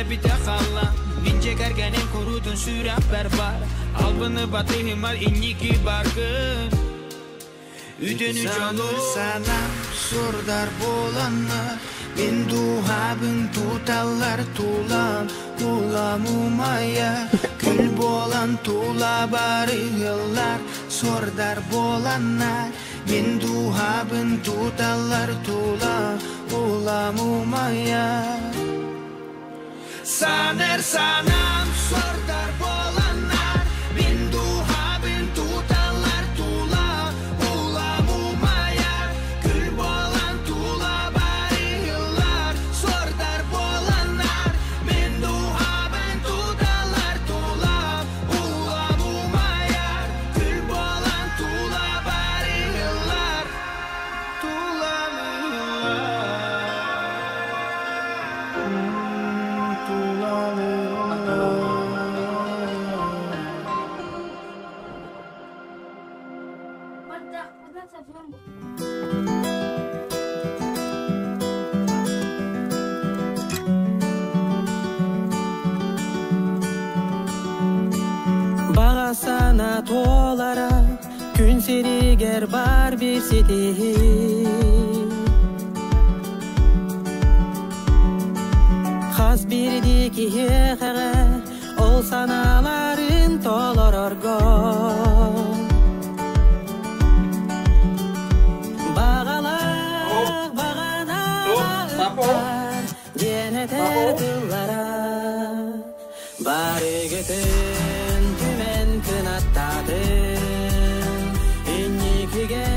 Эбитэ хаалла. Мин дьиэ кэргэним куруутун сүрэхпэр баар. Албыны батыһымар инники баргын. Үтүөнү дьону Санам сурдар буоланнар, мин дууһабын туталлар тулам, улам умайа, күл буолан тула барыыллар, сордар буоланнар, мин дууһабын туталлар тулам, улам умайа. Санар санам сордар буоланнар, мин дууһабын туталлар тула, улам умайар, күл буолан тула барыыллар, сордар буоланнар, мин дууһабын туталлар тула, улам умайар, күл буолан тула барыыллар, Баҕа санаа туолара күн сиригэр бар бир ситиһи. Хас биирдии киһиэхэҕэ ол санааларын толорорго. Баҕалаах баҕанаҕа ыттар диэн этэр тыллара барыгытын түмэн кынаттаатын инникигэ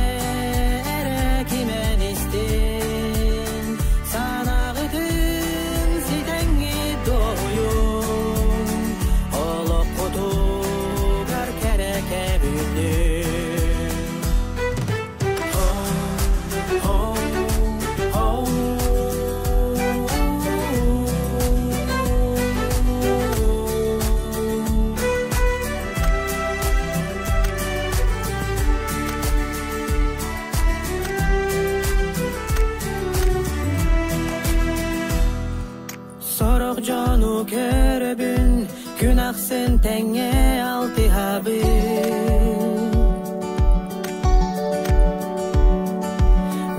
эрэ кимэн истин санаҕытын ситэҥҥит дуоһуйуҥ олоххутугар кэрэ кэбүннүн. Ho, ho, ho. Сорох дьону көрөбүн, күн ахсын тэҥҥэ алтыһабын.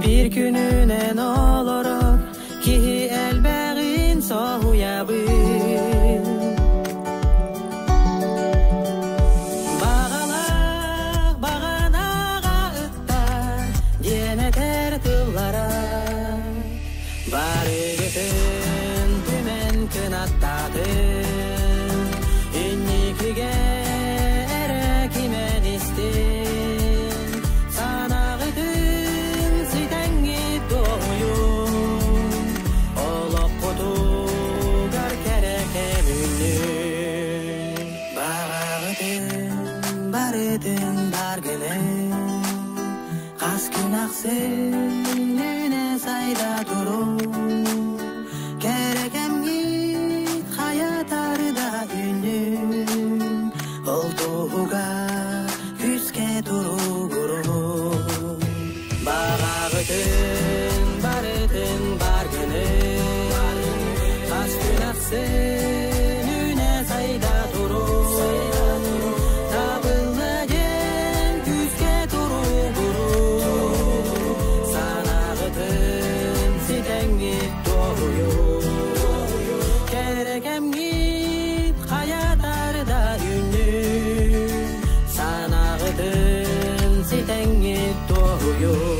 Биир күнүнэн олорор киһи элбэҕин соһуйабын. Баҕалаах баҕанаҕа ыттар диэн этэр тыллара барыгытын түмэн кынаттаатын инникигэ эрэ кимэн истин санаҕытын ситэҥҥит дуоһуйуҥ олоххутугар кэрэ кэбүннүн баҕаҕытын барытын бар гынын хас күн ахсын үүнэ сайда туруҥ кэрэ кэмҥит хайатарда үүннүн ол туһугар күүскэ туругуруҥ баҕаҕытын барытын бар гынын хас күн ахсын үүнэ сайда туруҥ табылла диэн күүскэ туругуруҥ санаҕытын ситэҥҥит туоһуйуҥ кэрэ кэмҥит хайатарда үүннүн санаҕытын ситэҥҥит туоһуйуҥ.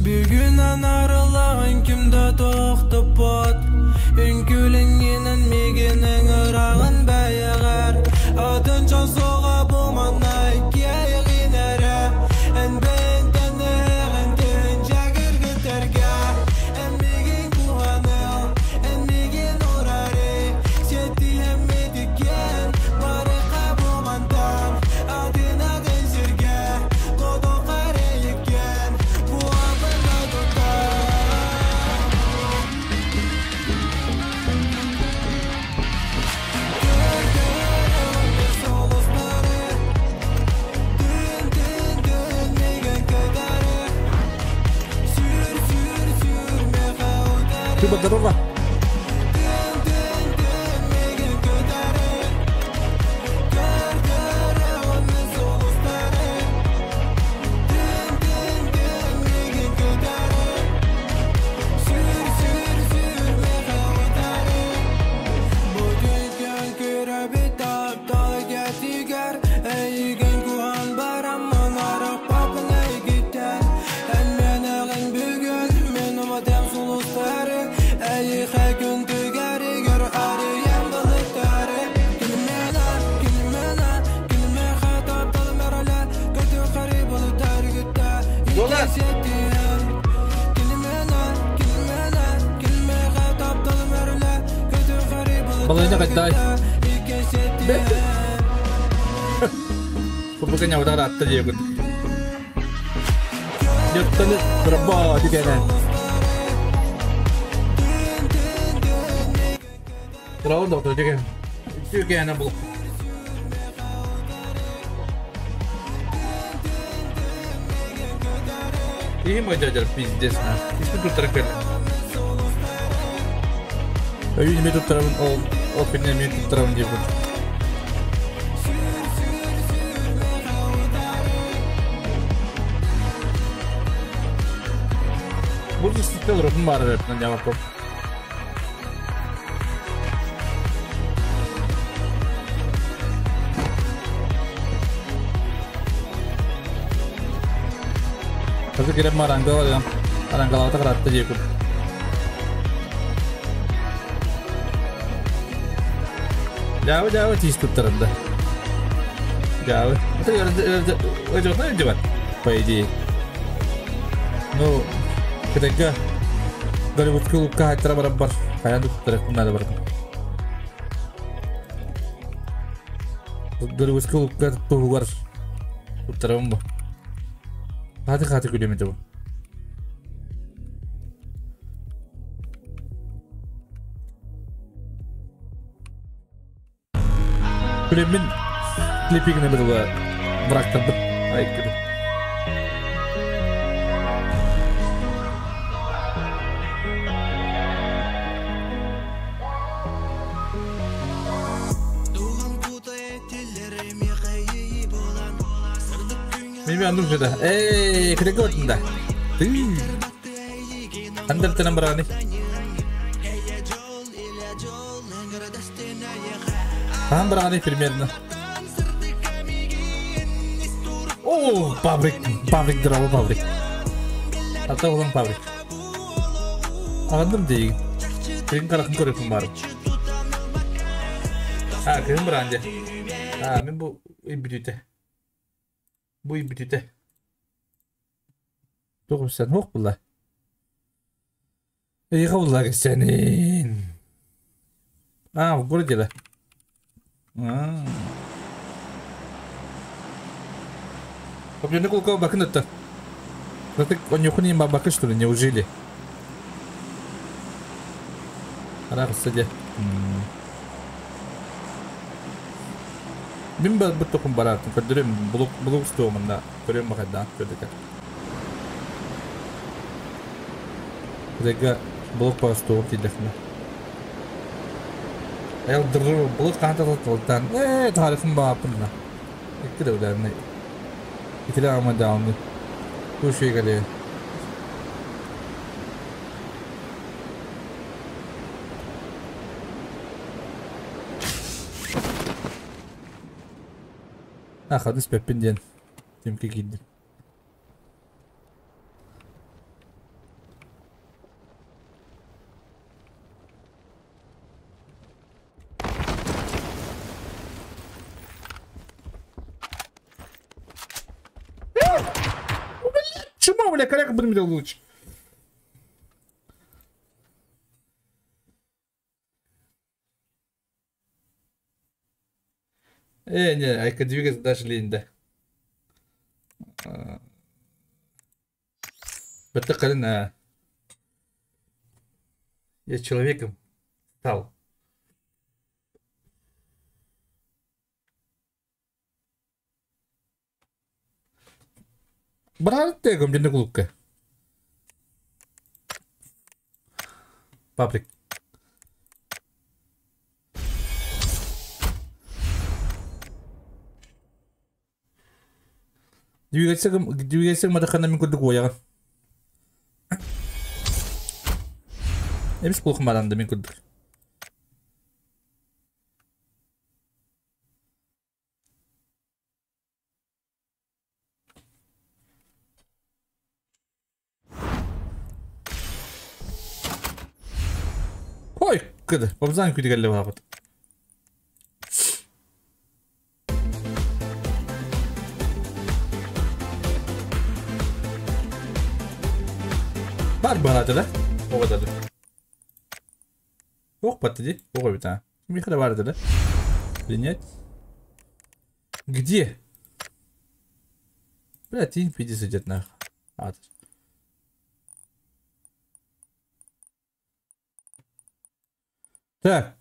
Бүгүн анарылаҕын ким да тохтоппот, Үҥкүүлэҥҥинэн миигин ыҥыраҕын бэйэҕэр. Атын дьон суоҕа бу манна иккиэйэҕин эрэ. Эн бэйэҥтэн эһэҕин тыһыынча кыргыттарга. Эн миигин куһаныал, эн миигин уурарый. Сиэттиһэммит иккиэн барыахха бу мантан. Атын атын сиргэ, хотуохха эрэ иккиэн. Бу абына тутан. Спасибо, здорово. Dolar. Балайна кайдай. Кубука нявдар атта диегут. Дьоттаны дробо дигенен. Браво доктор деген. Үтүгенэ бул. И мой дядя пиздец на. Испи туттара кэллэ. Өйүн эмиэ туттарабын ол ол күнү эмиэ туттарабын диэбит. Бу иститтэ олоротун баар эрэ ньамаппын. Қазір келем арангала арангалабата каратта диэкут. Жабы жабы тиис туттарында. Жабы. Это өжөтөн по идее. Ну, кытайга Голливудка улукка хайтара барар бар. Хайан туттара куннары бар. Голливудка улукка туһугар туттарабын бу. Хаты хаты күлеме бу. Күлемин клипигіне бір бұрақтырдым. Айкыры. Меме андым жада. Эй, кірек отында. Андыр барағаны. Ахан барағаны примерно. О, пабрик, пабрик дұрабы пабрик. Ата olan пабрик. Ағандым дейін. Кірін қарақын көрепін барып. А, кірін барағанде. А, мен бұл үй бүтүтэ. Бу үй бүтүтэ. Тоғымсан хоқ бұла. Эйға бұла кесенин. А, в городе да. А. Определенно кулка бакын это. Это он не бабака что ли, неужели? Ара кстати. Мин бу токум баратын көрдүрөм блок блок стомында көрөм бакайда көрдүк. Дега блок па стом тидехме. Эл дыры блок канта толтан. Э тарихым баапынна. Икки да ударны. Итиле ама даунды. Бу шейгале. Ахадыс пеппин диэн тимки киирдим. Чума, бля, коряк будем лучше. Не, айка двигаться даже лень, да. Баттакалина. Я человеком стал. Брат, ты гом ден клубка. Паприк. Двигайся мадахана мин курдук уойаҕын. Эбис кулухум баранды мин курдук. Ой, кыды, бабзан күдігәлі бағыт. Бар бағады да? Оғадады. Оқ батты де? Оға бит, а. Михада барды да? Принять. Где? Бля, тень пиздец идет нахуй. А, так.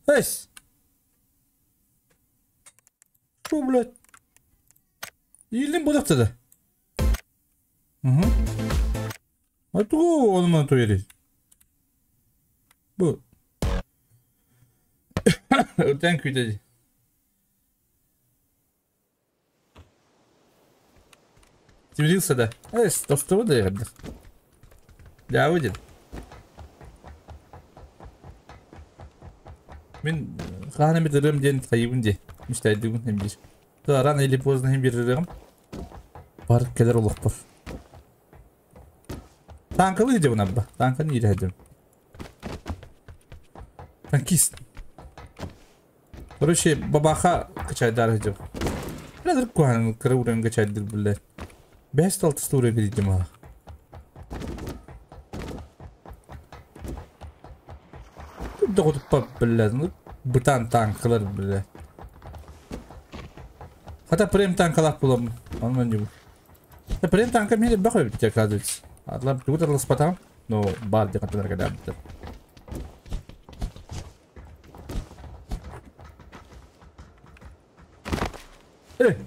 Эсь! Что, блядь? Илин бодақ тогда. Угу. А то он на то ерет. Бу. Thank you, daddy. Темнился, да? Эй, что да, я Да, выйдет. Мен ханами дырым ден хайыбын де. Мечтайдыгын hem bir. Рано или поздно hem bir рырым. Бар келер олық бар. Танкалы где он абба? Танка не едем. Танкист. Короче, бабаха качайдар идем. Бля, кухан кырурен качайдыр, бля. Бес талты стуры видим. Тут бля, ну бутан танкалар, бля. Хотя прем танкалар было, он не был. Да прем танка мне бахует, оказывается. Атлам тут распотам, но бар где контейнер когда. Эй!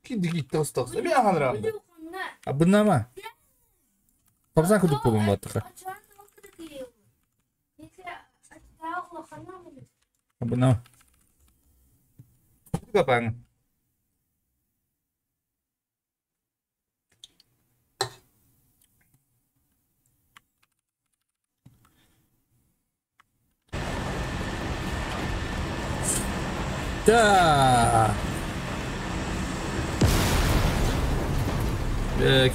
Киди тос-тос. Эми аханра. Абынама. Папсан кудуп болун баттыка. Абынама. Капан. Да.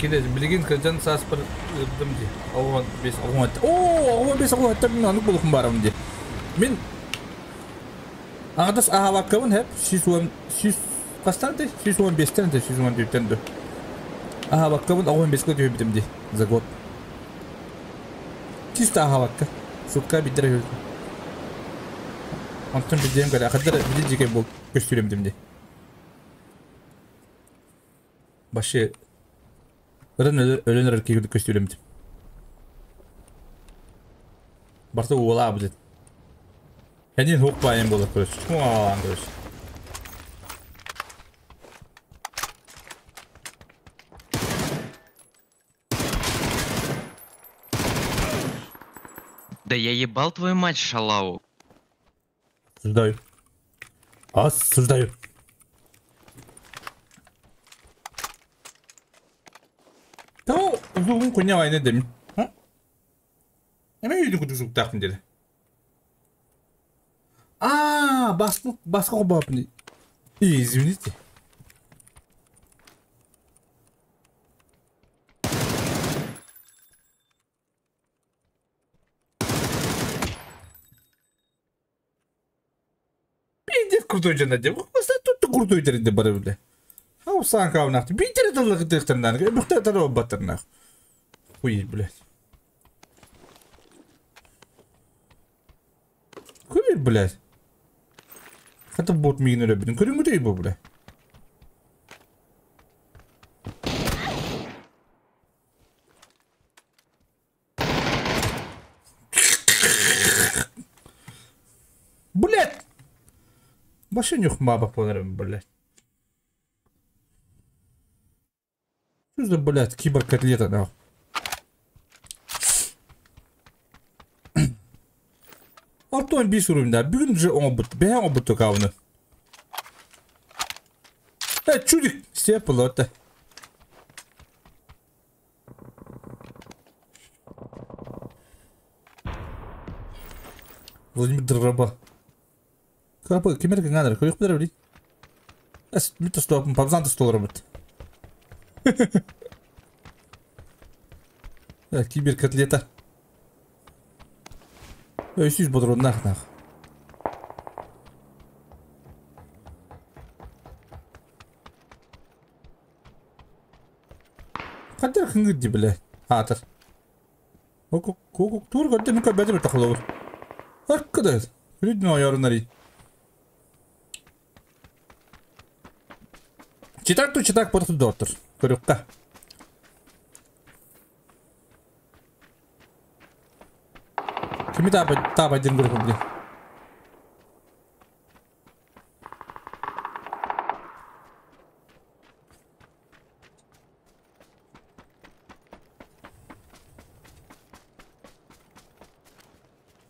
Келе билген кыржан саспыр ырдым ди. Ауан бес ауан. О, ауан бес ауан мен анық болухум барым ди. Мен аңдас ахаваккабын хеп 110 100 кастан ди 115-тен ди 114-тен ди. Ахаваккабын ауан беске төбүтүм ди за год. Чисто ахавакка. Сутка бидер. Антон бидем гала хаддар бидиге бул көстүрөм дим ди. Башы өлөн кийгү көстүрөм дим. Барта уола будет. Хенин хук байым болот, короче. Чуң короче. Да я ебал твою мать, шалаву. Осуждаю. Осуждаю. Да, зугун коня вайны дем. А? Эме үйдү күтүп суктакмын деди. А, баскы баскы бапны. Извините. Пиздец крутой жана деп. Тут крутой жерде бар бile. Хау сан каунакты. Битер тылык тыктырнан. Бүктө тарап батырнак. Хуй, блядь. Күрер, блядь. Хата бот мигин өлө бирин. Көрүнгүдөй бу, блядь. Блядь! Башы нюх маба поларым, блядь. Что за, блядь, киберкотлета, нахуй? Артон бис уровень, бүгін же оңбыт, бәһә оңбыт кауны. Чудик, все плота. Владимир Драба. Капы, кемер кыңаныр, көрек білер білей. Әс, мүтті столапын, пабзанты стол робот. Киберкотлета. Өсіз бодрон нах нах. Қадар қыңғыр ди біле. Атыр. Окок, окок, тур қадды мүкә бәді бір тақылы бір. Арқыда. Күлідін оярынар. Читак ту читак потықты доттыр. Көріққа. Kimi таба один группу, блин.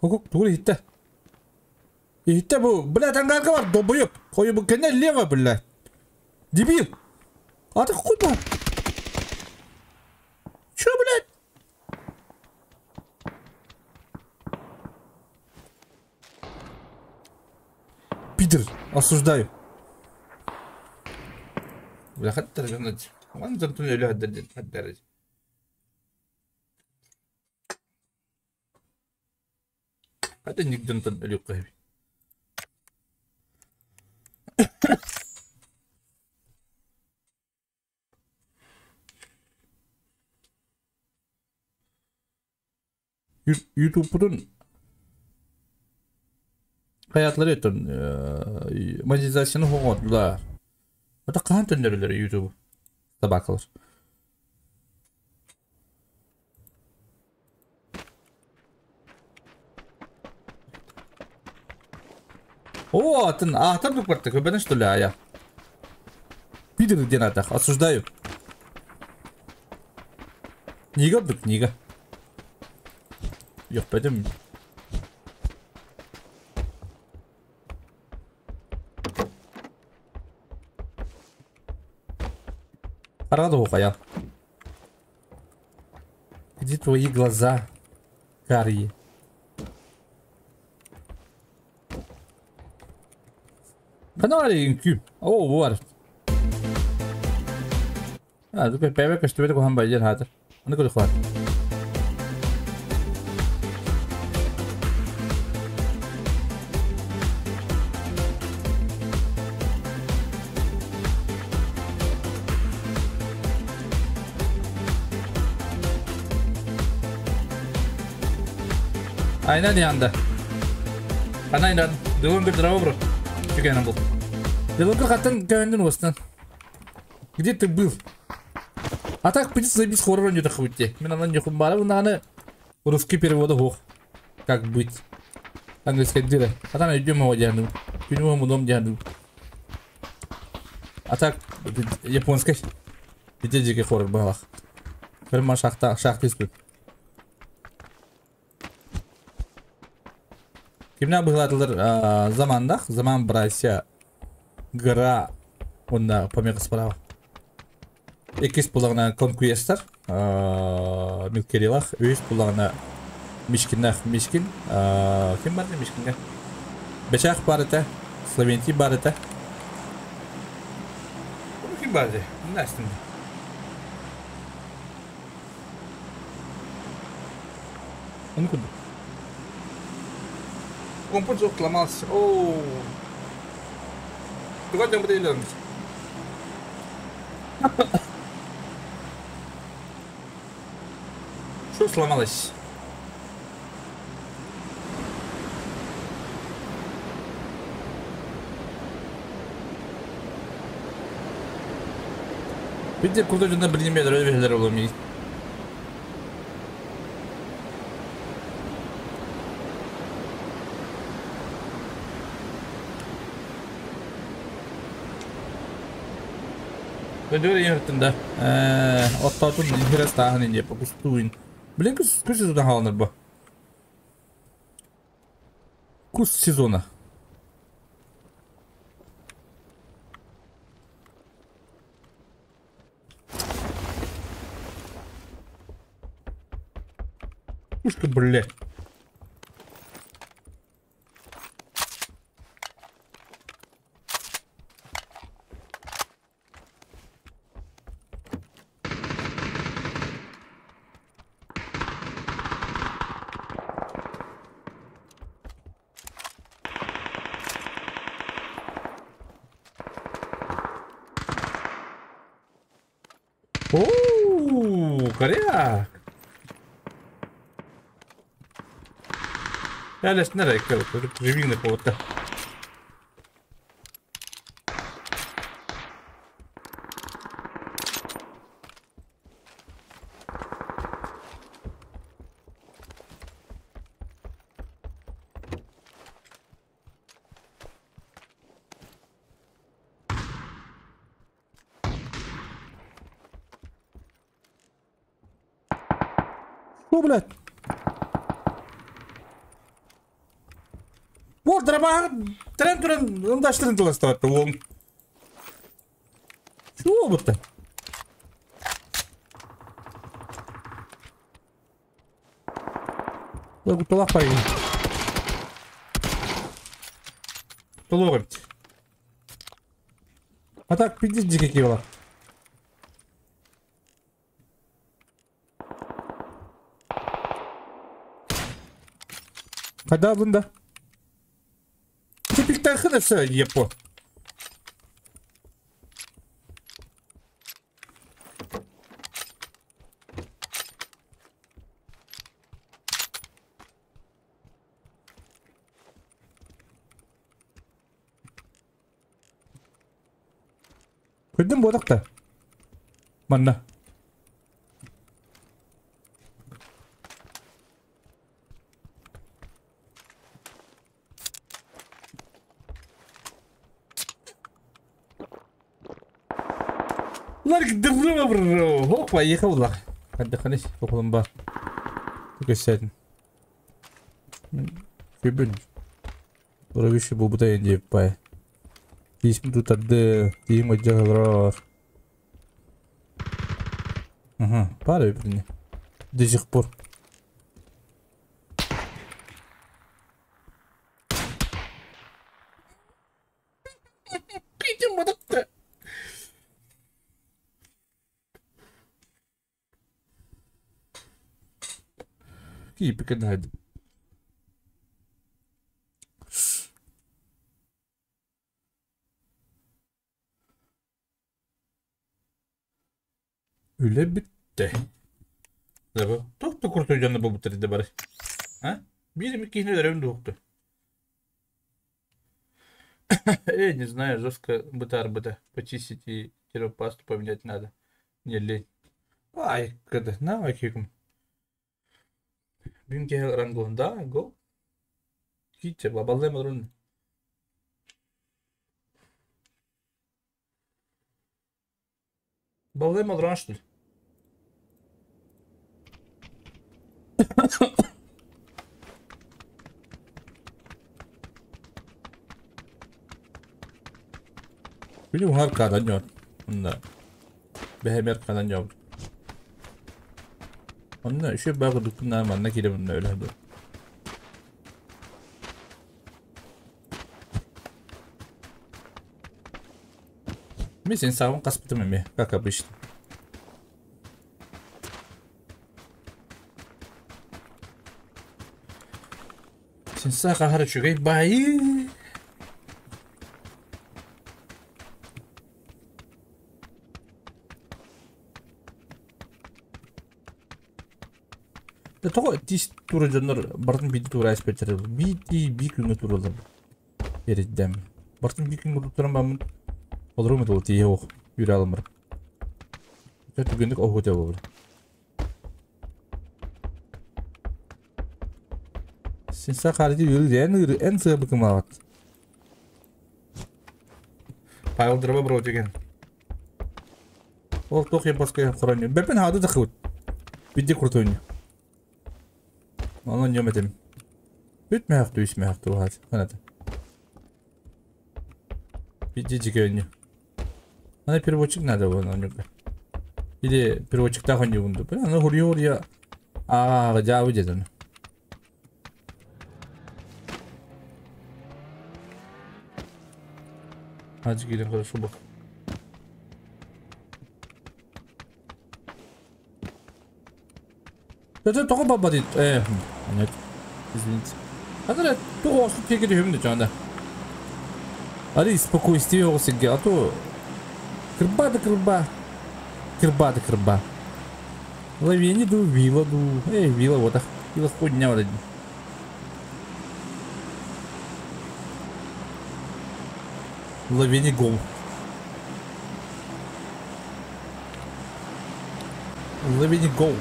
Хукук, тугур хитте. Хитте бу, блядь, ангарка бар, долбоёб. Қойы бу кене лево, блядь. Дебил. А ты хуй был? Чё, блядь? Пидор, осуждаю. Бля, хаттар жонать. Вон за туннель хаттар. Хаттар нигден туннель қайби. YouTube'un hayatları ettin, monetizasyonu hoğoddular. Ata qan tönderler YouTube. Tabaklar. О, атын, а там тут квартир, көбәнә что ли, а я. Пидор где надо, осуждаю. Нига вдруг, нига. Ёп, пойдем. Радуха я. Где твои глаза, карие? Канали О, вот. А, тут первое, что это кухам байден хатер. Аны куда хват. Aynen yandı. Aynen. Дылын bir дровобру. Чүкенен был. Дылын хаттан кәвенден остан. Где ты был? А так придется забить хоррор не тахуйте. Мен ана не хумбара, аны русский перевода хох. Как быть? Английская дыра. А там идем его дяну. Пинем дом дяну. А так японской. Где дикий хоррор балах. Прямо шахта, шахты спит. Кимне быгладылар замандах, заман братья гра онда помеха справа. Икис булагына конкуестар, милкерилах, үс булагына мишкинах мишкин, ким бар мишкинге? Бечах бар это, Словенти бар это. Ким бар это? Настин. Он куда? Компьютер сломался. О, давай там будем. Что сломалось? Видите, куда же на блин, Дойдугар ийэ да. Оттоотун интерес тааһын инде пустуин. Блин, күс күс сезона халаныр бу. Кус сезона. Пушка, блядь. Оу, коряк. Әлесінер әкел, живигне поводта. О, блядь. Вот, дробар, трен туран, ындаштырын тыластаватты, он. Чего вот-то? Лапай. Толорым. А так, пиздец дикий кивала. Когда бында? Теперь все, епо. Көрдім бодақта. Манна. Ларк дырры Хоп, поехал лах. Отдохнись, поклон Только сядем. Күбүн. Уровиши бу бута инде пай. Тиисм тутарды, тиим отжагалар. Ага, пара блин. До сих пор. Идем вот это. Кипик надо. Үле бітті. Тоқты куртой жаны бұл бітірді бар. А? Bir mi kihne өрөм дуқты. Эй, не знаю, жестко бытар быта. Почистить и термопасту поменять надо. Не лень. Ай, когда, на, окей. Бүгүн рангон, да, го. Китче, бабалдай мадрун. Балдай мадрун, что ли? Били уңар кадан жок. Онда. Бэхэмер кадан жок. Онда үшө багы дукунна манна кире мында өлөдү. Мен сен сабын каспытым эме, как обычно. Сен саха харачугай бай. Тоҕо тис тура дьоннор бартын биди тура эспетер бити би күҥҥэ туралар эриддем бартын би күҥҥэ туран баммын олорум этол тиhe ох юрэ алымыр түгэнник оһуте болор сен сахарди юры эн ыры эн сыабыкымаат Павел дроба бро деген. Ол туох японскай хоронньу. Бэппин хаады тахыбыт. Бидди крутойню. Онон ньом этим. Үт мэхту, үс мэхту хат. Ханата. Бидди жигönню. Ана переводчик надо было на него. Или переводчик так он не унду. Ана хурьё А, жабы деден. Hadi gelin хорошо bak. Это только баба дейт. Нет. Извините. Хадыр туға осып тегеді хүмді жанда. Ари спокойствие оғысыге, а то кырба да кырба. Кырба да кырба. Лавини ду, вила ду. Эй, вила вот ах. Вила хуйня вот один. Лавини гол. Лавини гол.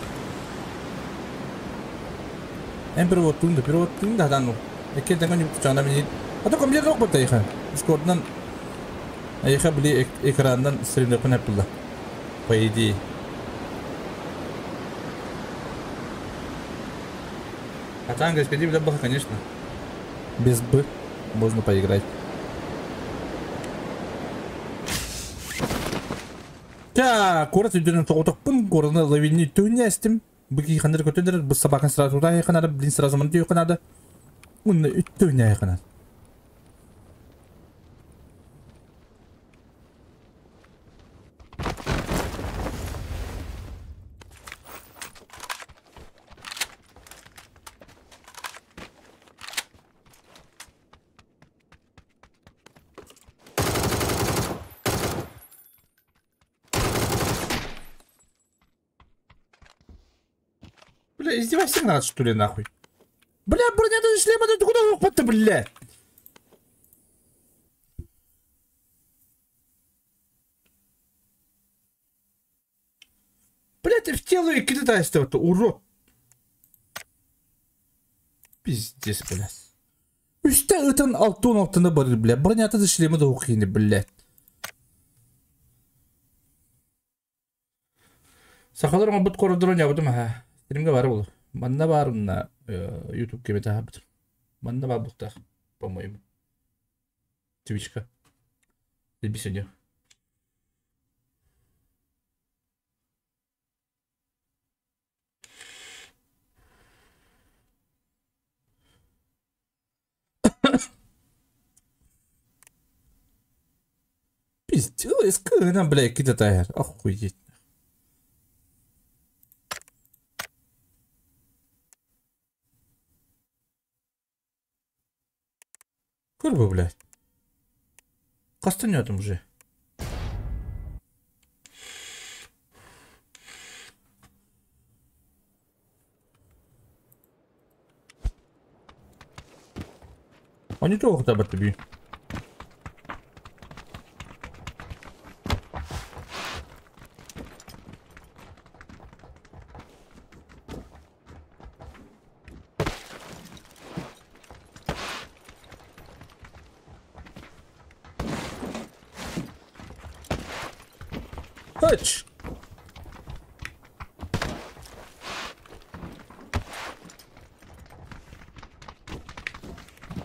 Эн перевод тунда, перевод тунда дану. Эке даган юк чана мени. А то компьютер yok бата иха. Дискорднан Айха били экрандан стримде кунап булда. По идее. А там, господин, бля, конечно. Без Б можно поиграть. Так, город үйден тоғытықпын, городны лавини төнестім. Быки хандар көтөдер, бу собакан сразу да ханар, блин сразу мын түйе ханады. Уны үттөне ханар. Бля, издевайся надо, что ли, нахуй? Бля, броня даже шлема, ты куда выход-то, бля? Бля, ты в тело и кидаешься, вот, урод. Пиздец, бля. Үсті ытын алтын алтыны бар, бля. Броня даже шлема да ухини, бля. Сахалар мабыт коридорын ябыдым, ха. Стримге бар ол. Манна бар мына YouTube кемете хабыт. Манна бар бұқтақ, по-моему. Твичка. Лебесене. Пиздец, бля, какие-то тайр. Охуеть. Курва, блядь. Кастанет уже. Они тоже хотя бы тебе. Touch.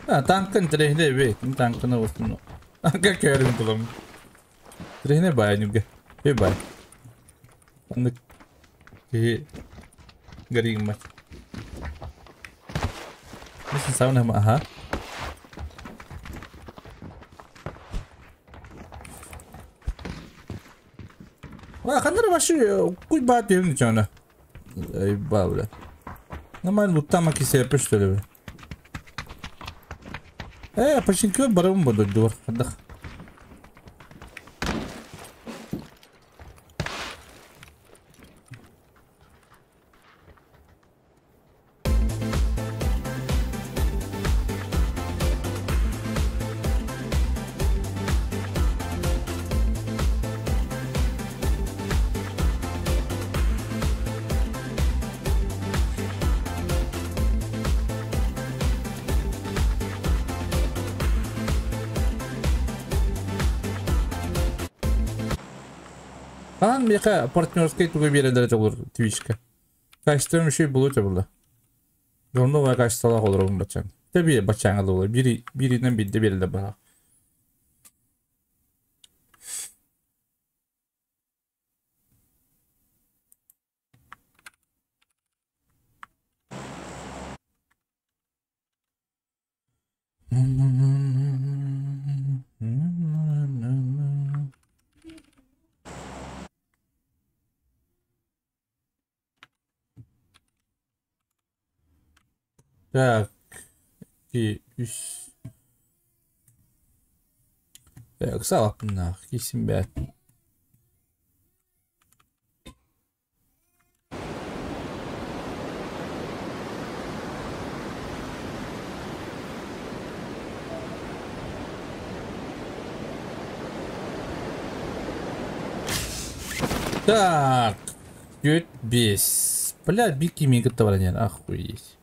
А, танкын трехне бей, танкын olsun. Танка көрүм тулам. Трехне бай нүге. Бей бай. Аны ки гаригма. Мисин сауна ма, аха. Ва, хандар башы куй бат юм жана. Ай бабла. Нормально луттама кисе пештеле. Починка барым буду дур. Хадах. Аан миэхэ партнерскай тугу биэрэллэрэ чолур Твичка. Качеством еще было было. Говно качестволаах олоробун баччаҥ. Тэби баччааҥа да буолар. Биир бииринэн биирдэ биэрэллэр баһаах. Так, 2, 3. Ыксаабаппын киирсин бээт. Так, чуть бес. Бля, бики ми кытта баран иһэн, охуеть.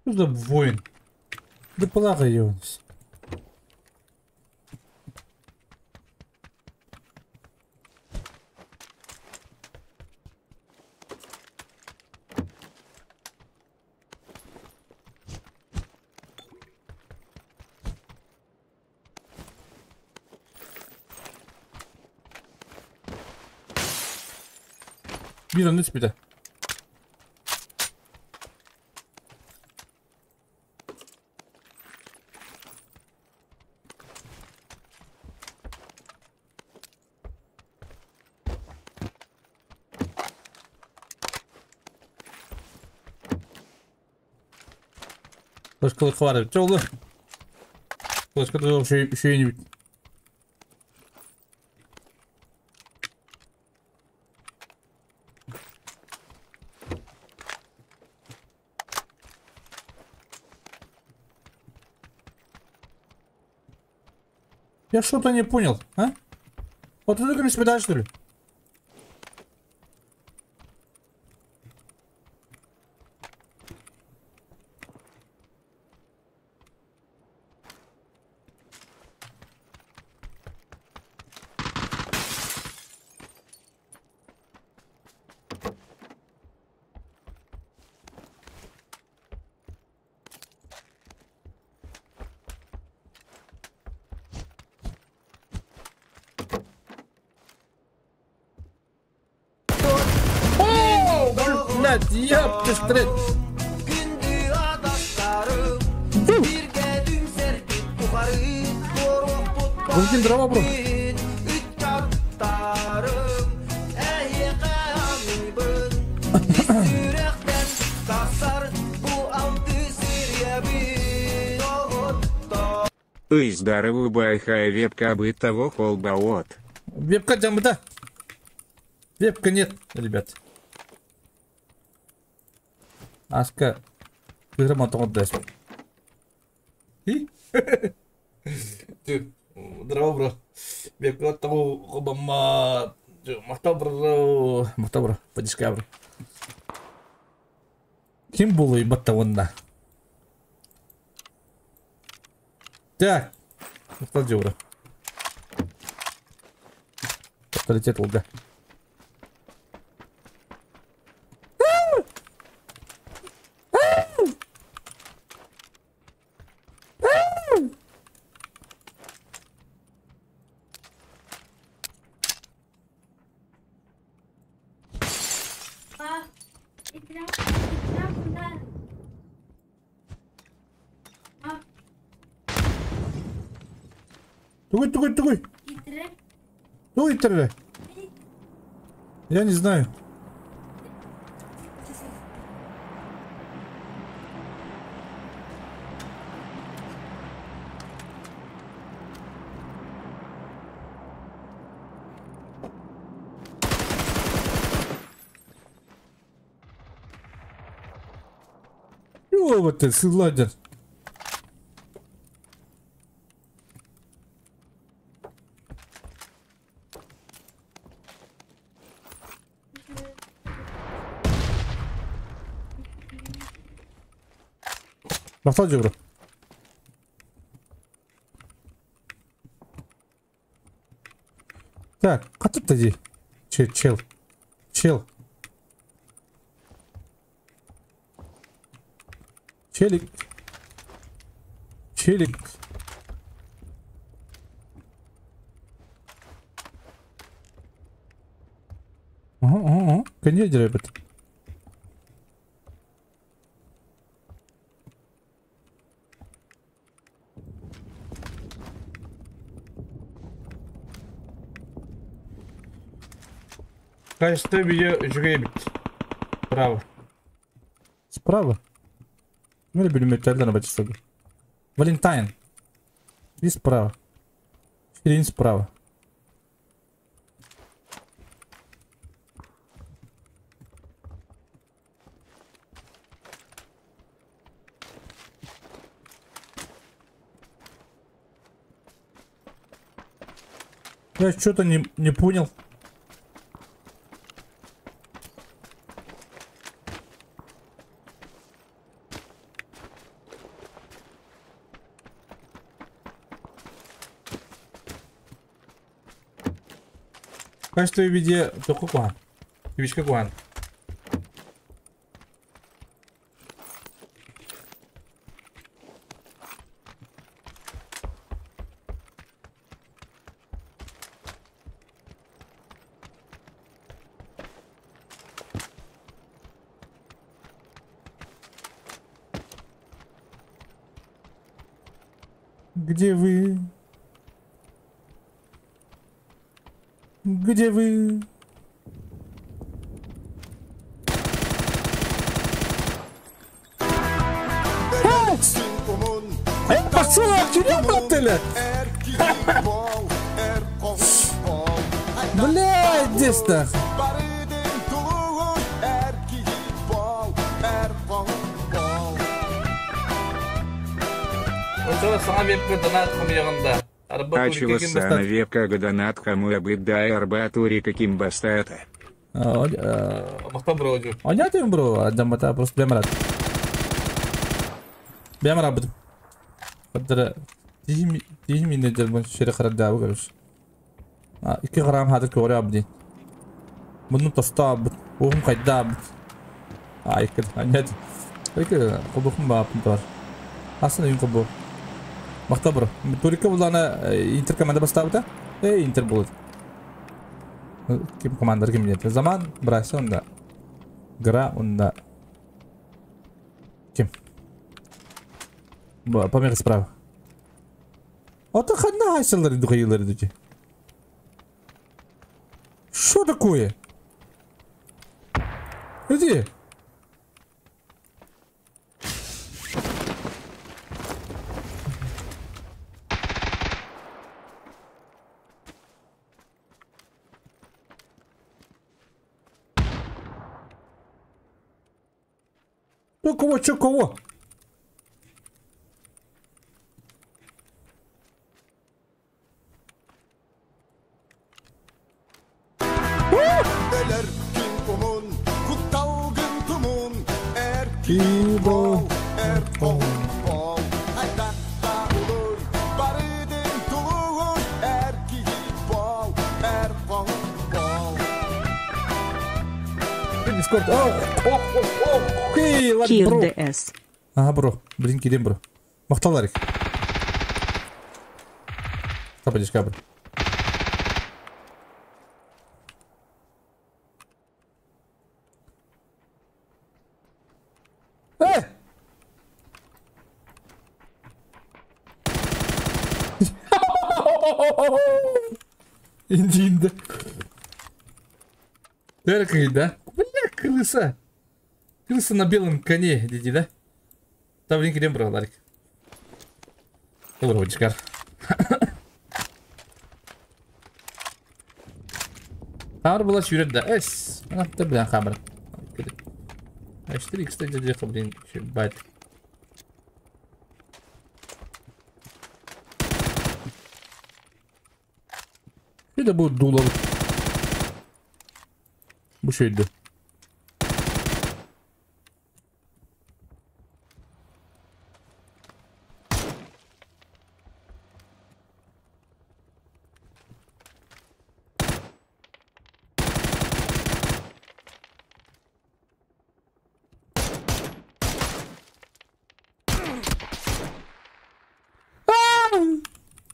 Что за воин? Да плакай, ёнс. Биир онно түспүтэ. Флешкалык баар эбит. Чэ олу. Флешката үчүгэй Я что-то не понял, а? Вот ты только да, что ли? О, блядь, ёпта стрит. Валентин, дрова, бро. Ый, здоровый байхая вебка бытового холбаот. Вебка да. Вебка нет, ребят. Аска. Грамоту отдаст. И? Здорово, бро. Вебка того холбама. Махтал, бро. Подишка, бро. Ким было и баттавонна? Так, махтал, бро. Авторитет лга. Тугой, тугой, тугой. Тугой, тугой. Я не знаю. Ёба ты, сыладер. Махтал бро. Так, катып да Чел, чел. Чел. Челик. Челик. Ага, ага, ага. Конечно, ребят. Качество видео үчүгэй эбит. Справа. Справа? Мен бүлүмөттөрдөн бачысады. Валентайн. И справа. Хрень справа. Я что-то не понял. Качество видео только куан. Вичка куан. Где вы? Где вы? Пошел, отеля! Блядь, здесь-то! Ачего сана вебка донат хаму абыдай арбатури каким бастата. Понятно, бро, адамата просто бемрат. Бемрат. Подра тихи недер шере харада короче. 2 грамм хадыр көрө абди. Муну тастап, оғым кайдап. Ай, понятно. Эки кобухум баапын бар. Асын үйін кобу. Мақта бро. Турика булана Интер команда бастабыта. Эй, Интер будет. Ким командар ким нет. Заман брайса онда. Гра онда. Ким? Помеха справа. Ата ханна хайсалар духайлар дути. Что такое? Иди. Ну кого, чё, кого? Кир ДС. Ага, бро. Блин, кидем, бро. Махталарик. Тападишка, бро. Инди-инди. Да? Бля, крыса. Крыса на белом коне, диди, да? Там блин, крем брал, Ларик. Доброго, Дишкар. Хамр была чурет, да. Эс. Она, да, бля, хамр. А 4, кстати, где-то, блин, бать. это будет дуло? Бу шөйдү.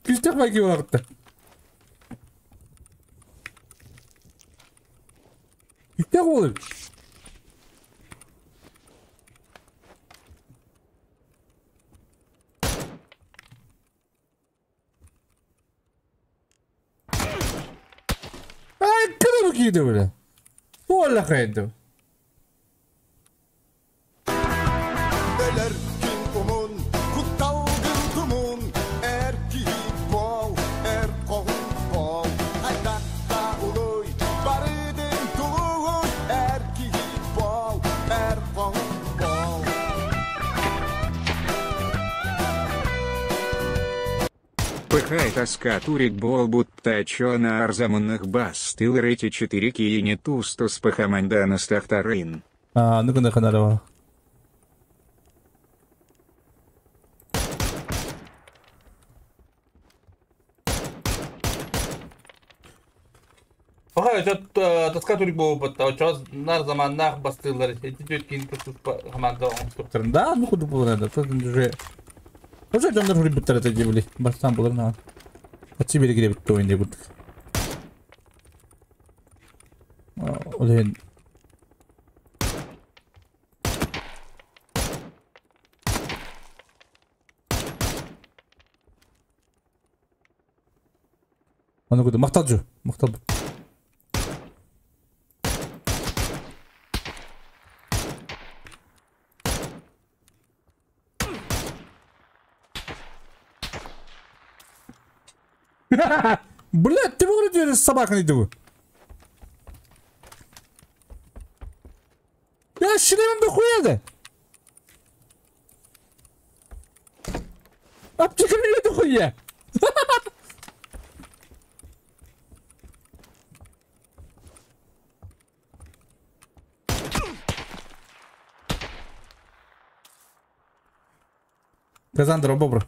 Күстэх байги болағытты. Күстэх болып. Ай, кыры кийdi бile. Ола кайды. Пыхай тоска турик бол будто чё на арзамунных бас тыл рети 4 киини тустус пахамандана стахтарын. А, ну-ка на Пахай, тоска турик бол будто чё на арзаманнах бастылар эти 4 киини тустус пахамандана. Да, ну куда было надо, тут уже. Уже жандар ребята это делали. Бастан был на. А тебе где то не будет. Олен. Аны куда макталжу, мактал. Блядь, ты выглядишь с собакой иду. Я щелевым дохуя да. Аптека меня дохуя. Казандра, бобра.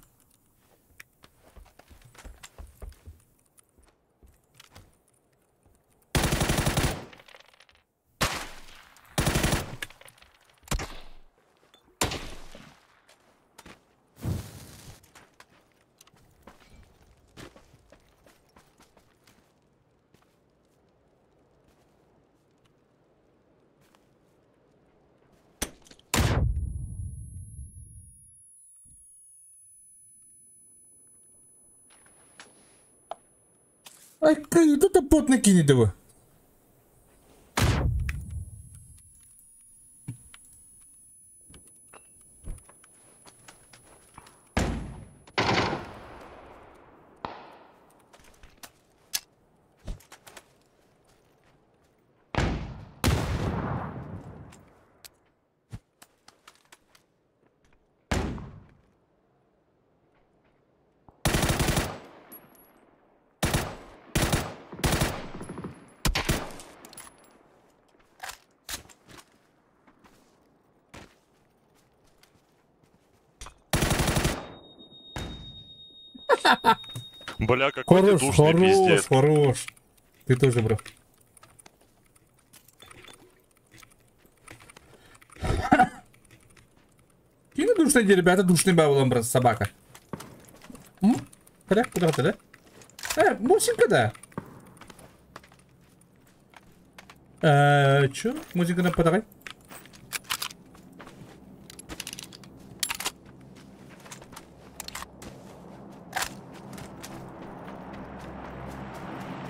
Ай, тут пот накинет его. Бля, какой хорош, ты душный хорош, пиздец. Хорош, Ты тоже, бро. Какие душные ребята, душный бабулом, брат, собака. Куда, куда ты, да? Мусинка, да. Чё? Музыка на подавай.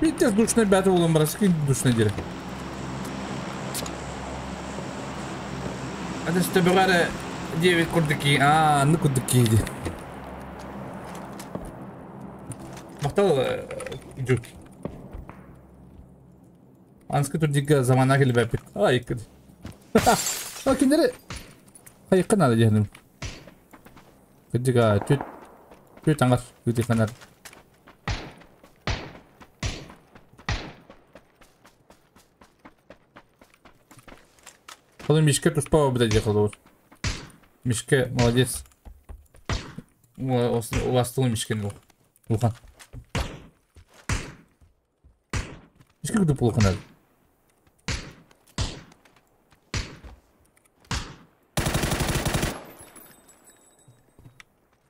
Пиздец, душный ребята, улом, брат, скинь душный дерь. Это что, брат, 9 курдыки. А, ну курдыки иди. Махтал, идет. Анска турдига замана келбепит. Ай, кыд. А киндере. Ай, канал дегеним. Кыдига түт. Түт аңар, күдик канал. Ол Мишка туспа буда дехал. Мишка молодец. У вас тыл Мишка Улхан. Мишка куда плохо надо.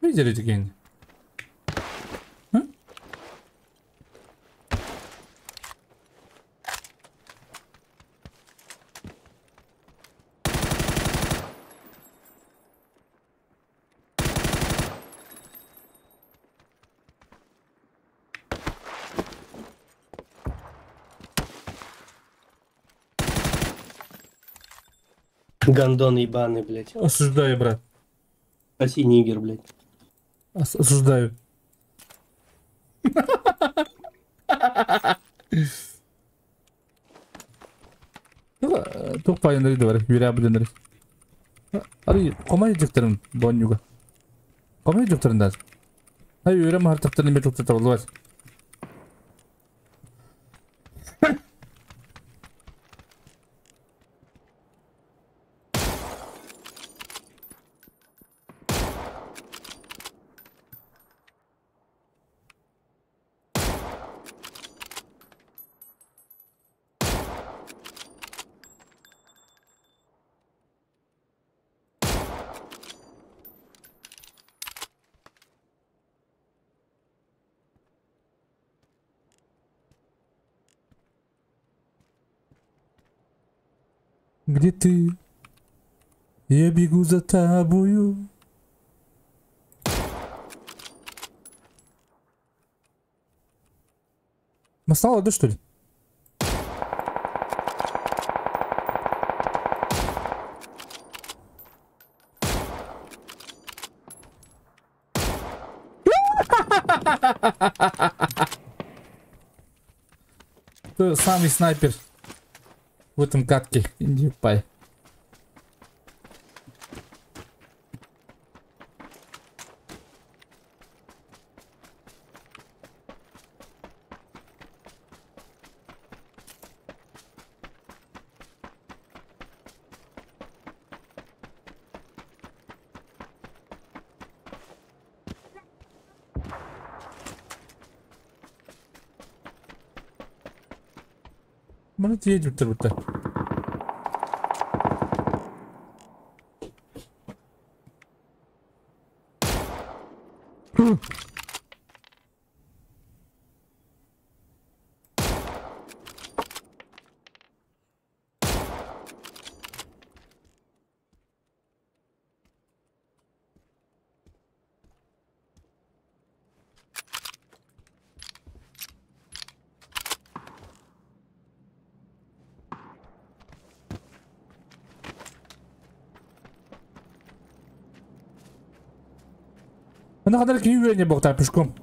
Видели такие? Гондон ебаный, блядь. Осуждаю, брат. Оси нигер, блядь. Осуждаю. Тук пайынları da var. Yüreği budanları. Arı komay cıktırın bonyuga. Komay cıktırın da. Hayır yüreğim hartaklarını bir tukta oldu var. Где ты? Я бегу за тобою. Масала, да, что ли? Ты самый снайпер в этом катке. Иди пай. Может едем то. Она ходила к не был так пешком.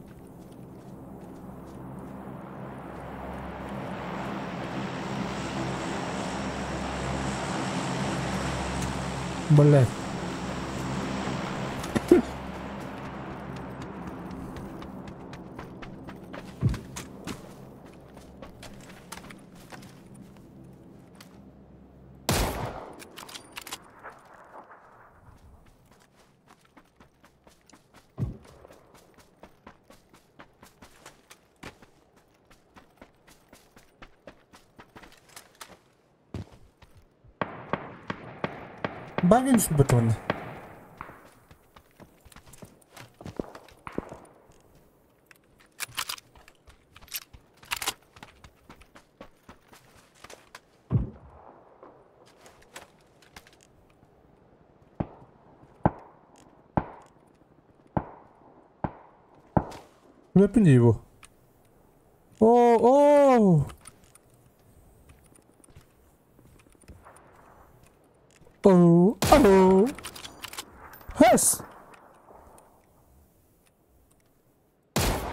Блять. Багин бетон. Выпни его. О, о! О, о! Хэс!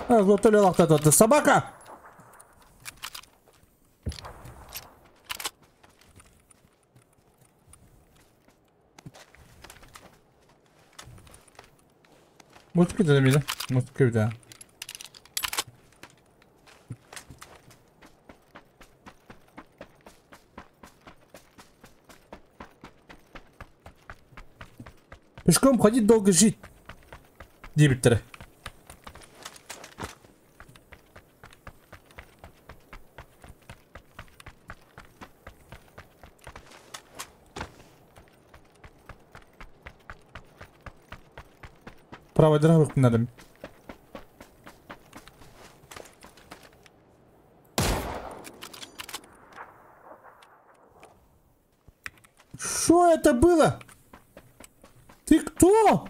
А, собака! Может, куда-то, может, куда-то. Пешком ходить долго жить. Диэбиттэрэ. Правайдара быкпынадым. Что это было? Ты кто?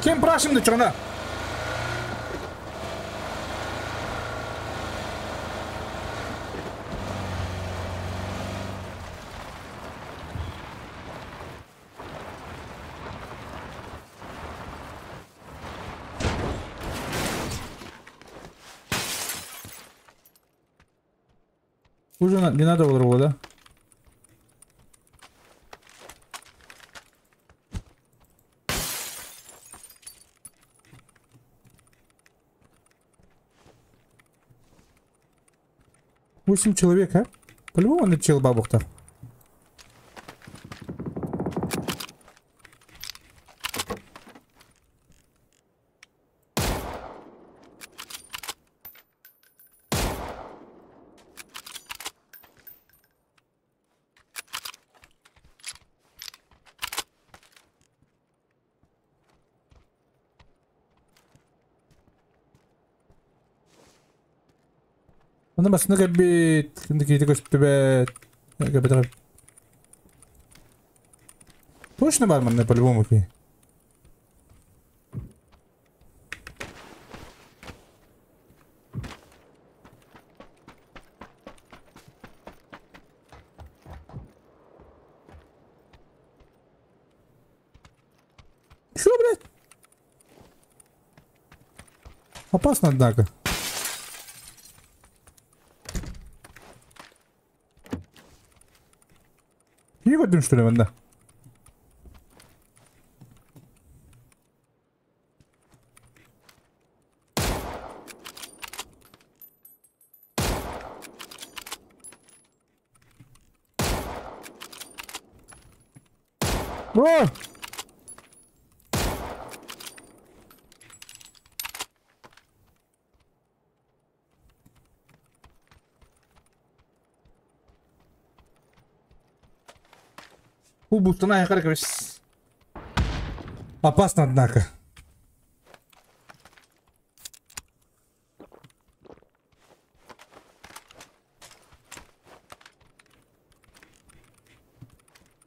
Кем прашим да чона? Уже не надо было, да? Восемь человек, а? По-любому он чел бабух-то. Аны басына кэлбит, киһи көстүбэт. Кэбит. Точно бар манна по-любому ки. Чё, блядь? Опасно, однако. Не что ли, да? О! Опасно, однако.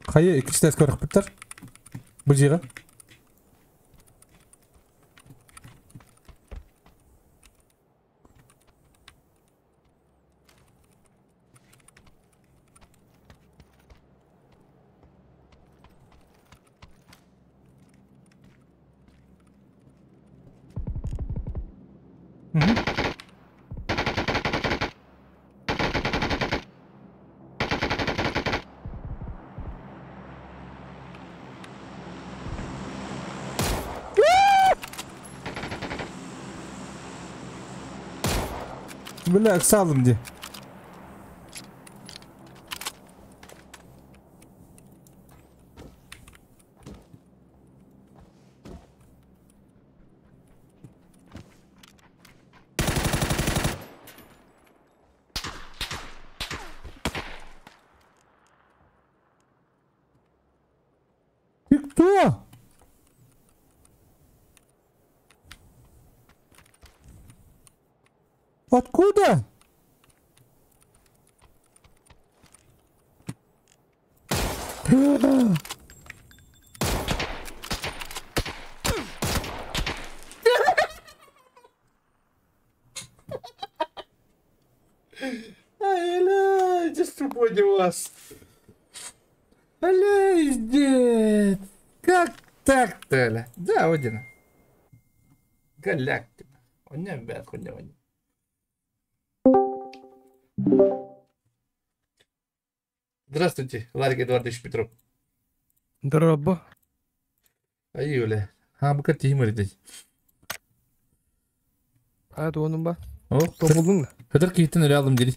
Хайа, иккистес көрөх биттер. Бу жига. Бля, салым ди. Ты кто? Откуда? Ай, тупой вас. Аля, дед. Как так-то, аля? Да, Одина. Голяк ты. Он не бед, хуйня. Здравствуйте, Ларик Эдуардович Петров. Здорово. А Юля, а бука тимыр здесь. А то он ба. О, Тобулдуң да. Хыдыр киһиттен өлө алдым дири.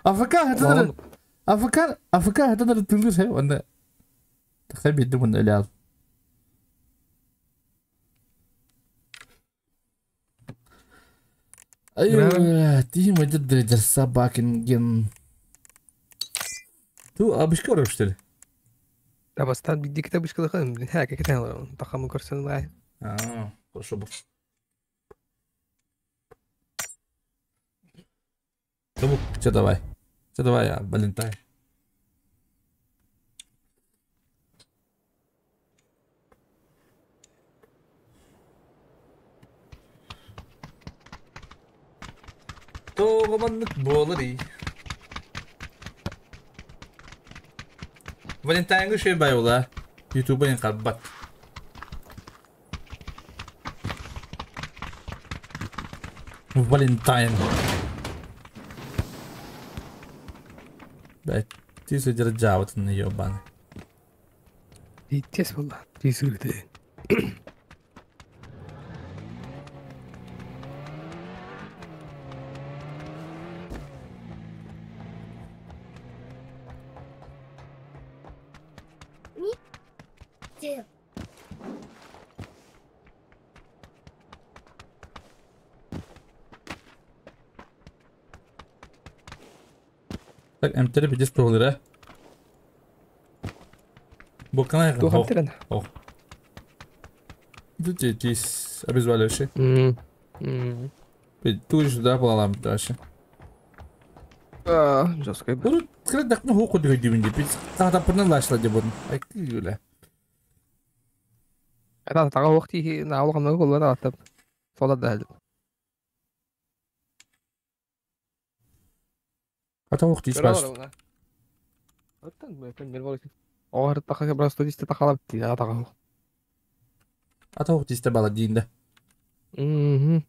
АФК хытыр АФК АФК хытыр тылыр хэ онда. Тахай бидди мун өлө ал. Ай, ти мөдө дредер собакин ген. Ту абышка орыштыр. Табастан бидди китап бишкылыхын, хә кекетен тахамы көрсен бай. А, хорошо был. Табук, че давай. Че давай, а, Валентайн. Тоғыманнык болыр и. Валентайнга шөй бай ола. Ютуба ен қалбат. Валентайн. Бә, тиз өдір жабытын ебаны. Тез болла. Тез үрді. Так, М3 пидес туғылыр, а? Бокана яқын. Тухан терен. Ох. Тут здесь обезболивающий. Ту сюда балалам дальше. А, жестко. Урут кредак ну хоку дигә дибин дип. Тагы пырны лашла дип будын. Ай күлә. Это тага вакыты на алган голлар атып. Сола да. Ата вакыт ич баш. Оттан бөтен бер болсын. Оғар тақа просто дисте тақалап ти атаға. Ата вакыт исте бала дийинде. Мгм.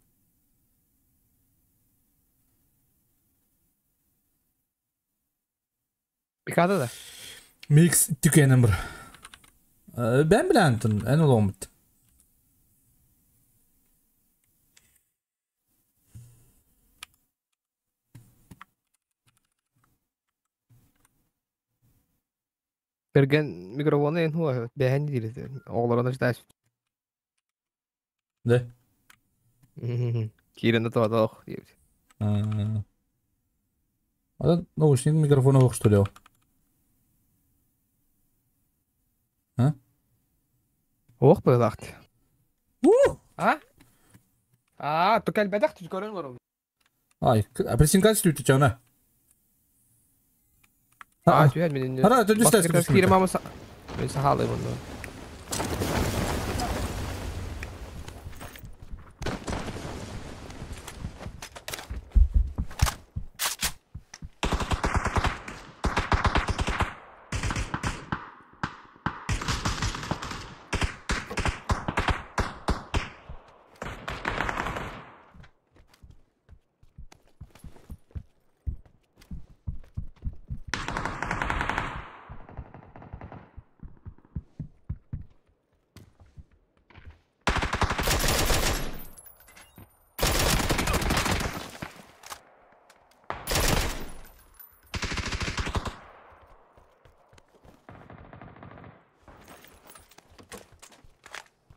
Бикада да. Микс түкенем бир. Бен билен тун, эн оломут. Берген микрофоны эн хуа бәһән диле. Оғларына ждаш. Да. Киренде тода ох дип. Ада наушник микрофона ох что ли? А? Ох байлакт. У! А? А, тукал бадахт көрөн олор. Ай, апельсин качестве чана. А, түһән мен. Ара, тү түстә. Кире мама мен сахалай монда.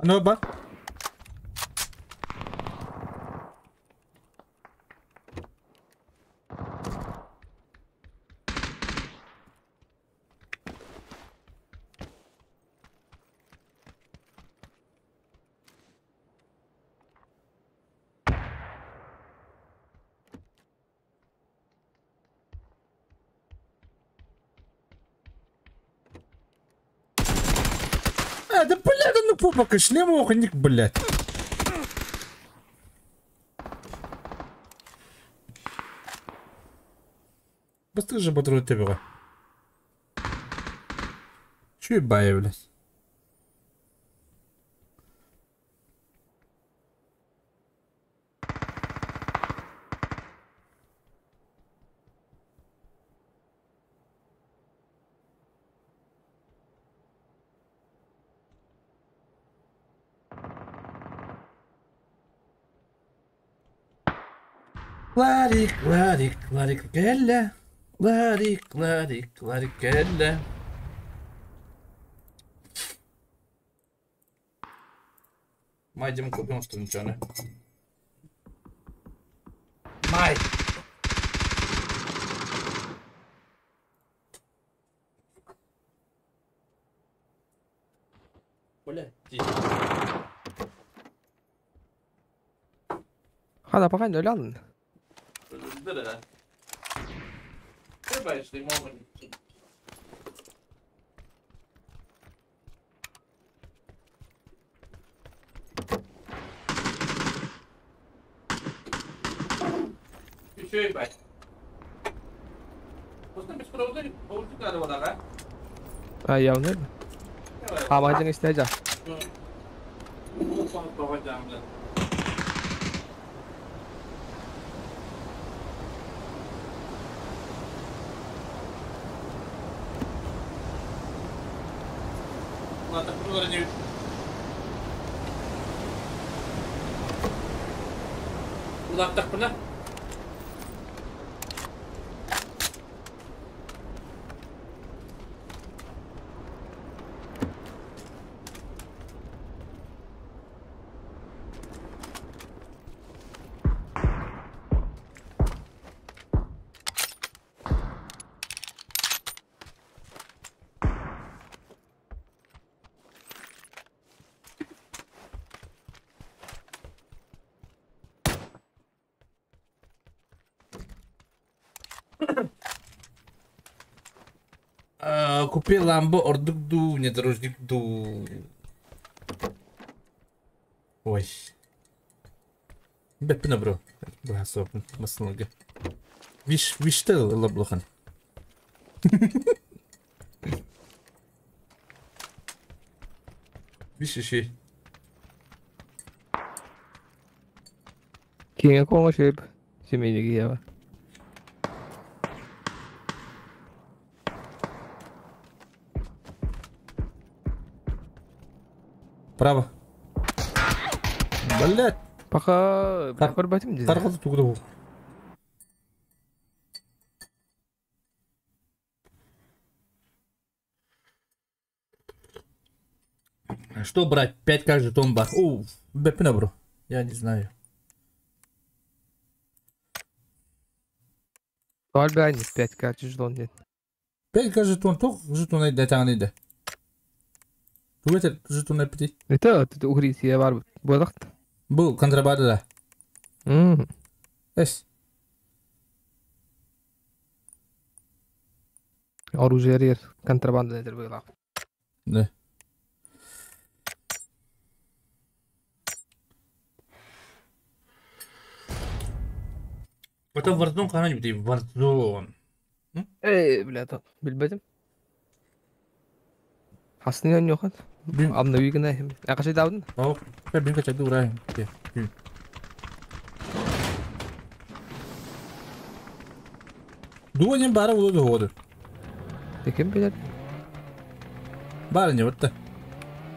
Ну, бар. А, да блядь, ну попа шлем охотник, блядь. Быстро же патруль тебе. Чё ебаю, блядь? Ларик, Ларик, Ларик кэллэ. Ларик, Ларик, Ларик кэллэ. Майдем купим что ничего не. Май! Бля, Хана пока не лян. А явно. А мажың истежа. Улаттақпына. Купи ламбо ордук ду, внедорожник ду. Ой. Беппина бро. Бахасо маслага. Виш виштел лаблохан. Виш ши. Кинга конго шип. Семейники ява. Право. Блять. Пока көрбөтүм диди. Таргы тугду. Что брать? 5к жетон бар. О, бепина бро. Я не знаю. Бар 5к жетон нет. 5к жетон ток жетон айда таңыйды. Тугетер жетон эпти. Это угрисия бар бодакт. Бу контрабанда да. Эс. Оружие контрабанда дер буйлап. Да. Потом Warzone канал бит Warzone. Эй, бля, билбедим. Хасны yok. Обнови гына. Акача дабын? О, бин кача дура. Дуонен бара улуду ходу. Кем билер? Бары не бутта.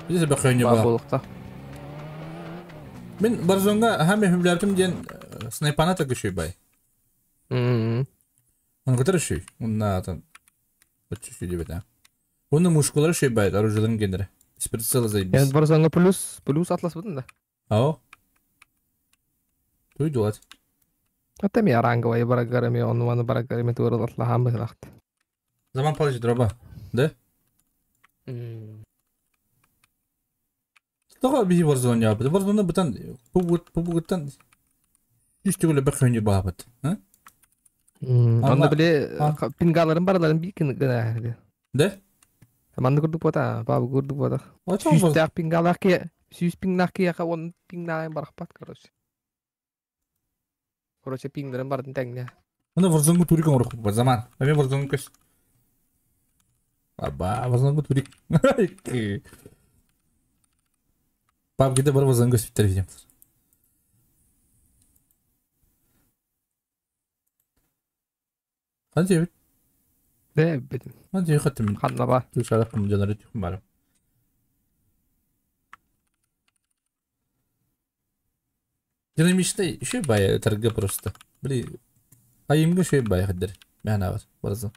Биз бакыйны ба. Болукта. Мен Warzone-га хаме хүбләптим ден снайпана так еще бай. Он который шүй. Он на там. Вот чуть-чуть да. Оны мушкалар шүй бай, оружиеларын гендері. С прицела заебись. Мен Warzone-га плюс атлас бутын да. Ау. Туй дулат. Ата ми аранговай барагарами, онуаны барагарами туырыл атлахам быхлахт. Заман палыч дроба, да? Того би Warzone япты. Warzone бутан пубуттан үстүгүлө бек хөнү баабыт, а? Анда биле пингаларын бараларын бикин гына. Да? Манды көрдүк бота, бабы көрдүк бота. Сүүстәк пингалар ки, сүүс пингнак ки яка он пингнагын барахпат, короче. Короче, пингдерин бардын теңне. Мына Warzone-го турик оңрок бар заман. Мен Warzone көс. Аба, Warzone-го турик. Пап где бар Warzone-го сүттер видим. Ханча бит? Да, бит. Ханча хаттым. Ханна ба. Тушаракым жанары тюхм барым. Динамичный еще бая торга просто. Били айымга шөй бай хаддар. Мәна бар. Warzone.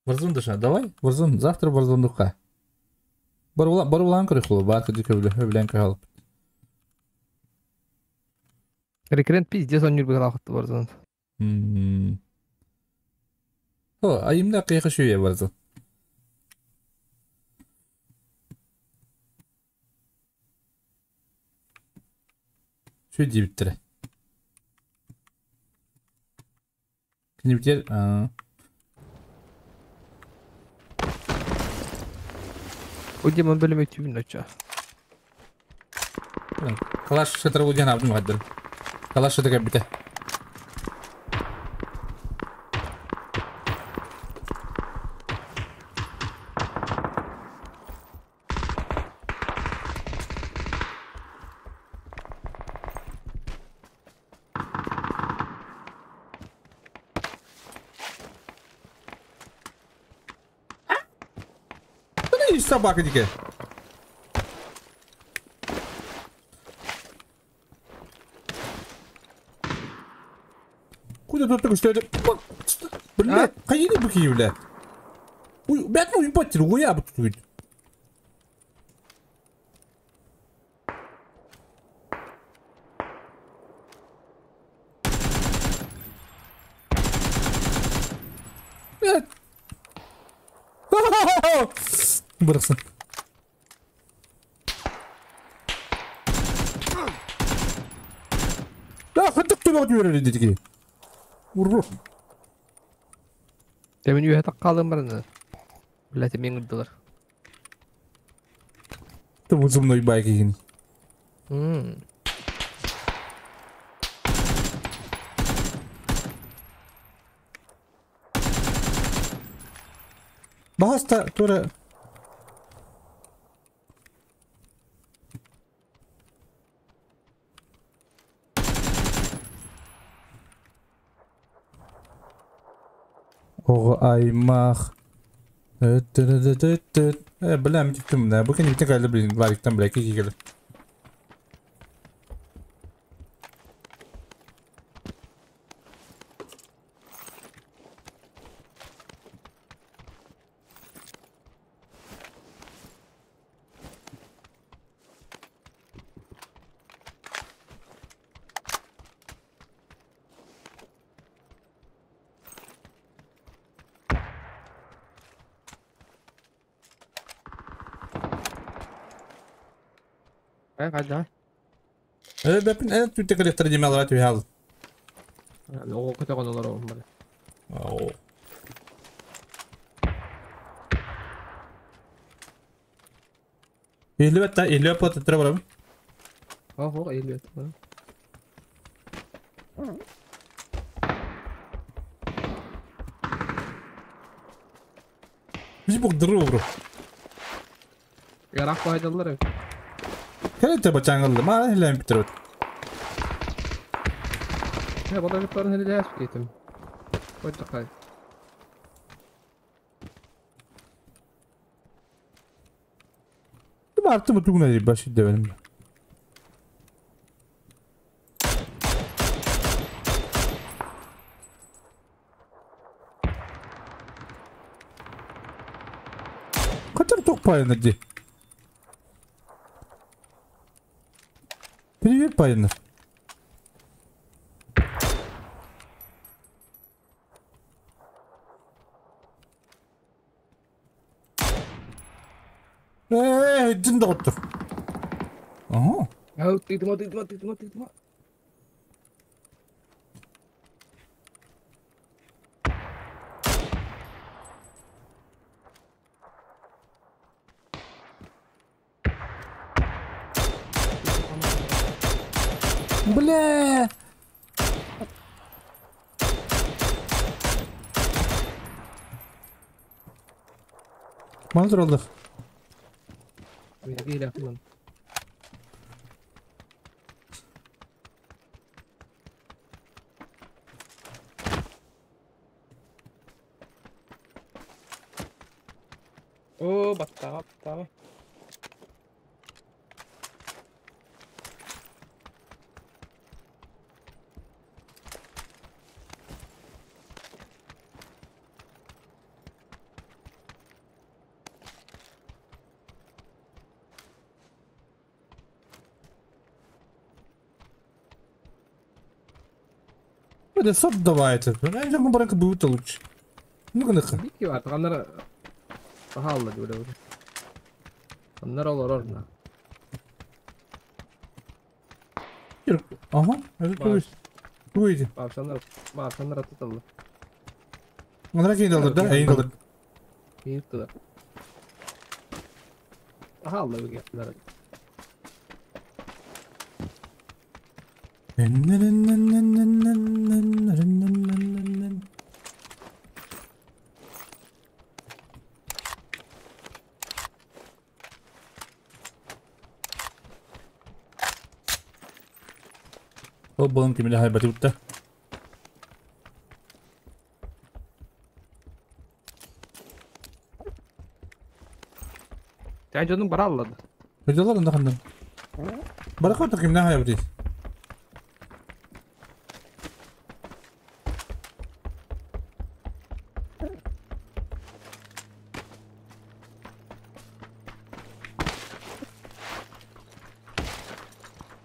Warzone душа. Давай, Warzone. Завтра Warzone духа. Бар улан көрөх бар кыды көбле, өблен кахал. Рекрент пиздец он юрбы халахты Warzone. О, айымда кыйкы шөй Warzone. Шөй дебиттер. Кинебитер, а. Удемон бөлөмө түбүн оча. Калаш шытыр уден абдым гаддыр. Калаш шытыр бите. Собака дикая. Куда тут только что это? Блядь, ходили быки, блядь. Ой, блядь, ну ебать, руя тут. Блядь. Бырықсын. Да, хаттық төбе жіберер дедіге. Уру. Демин үйе таққалым барны. Блядь, мен үрділер. Ты зубной байк еген. Баста, тура. Ого аймах. Бля, митим, да, бу кени битен кайлы блин, лариктан бля, кики келе. Қайда? Бәпін, түтте коллектор деме алар түе ал. Ого көтөгөн олар оғым бар. О. Илі бәтті, илі бәтті тұра барам. Ого, илі бәтті. Біз бұқ дұру бұру. Ярақ қойдылар. Кәлі бачаңылды, ма хилем битирет. He, балалыктарын хиле ясып кетим. Койду кай. Бартı mı тугна баш дебеним. Катар ток пайына ди. Привет, пайына. Дин доктор. Ага. Ау, тыдыма, тыдыма, тыдыма, тыдыма. Бля. Мазыр алды. О, баттаға, баттаға. Это сот давай это. Я же баранка будет лучше. Ну-ка нахуй. Бики var. Аннара Ахалла диyor. Аннара олорор на. Ага, это то есть. Выйди. Бабшаннар атыталла. Аннара кейин алыр да? Эйин алыр. Кейин туда. Ахалла бики. Аннара. Ол болон кимиле хайбаты утта. Sen canın bara alladı. Hocalar onda kandım. Барака отыр кимне хайбаты.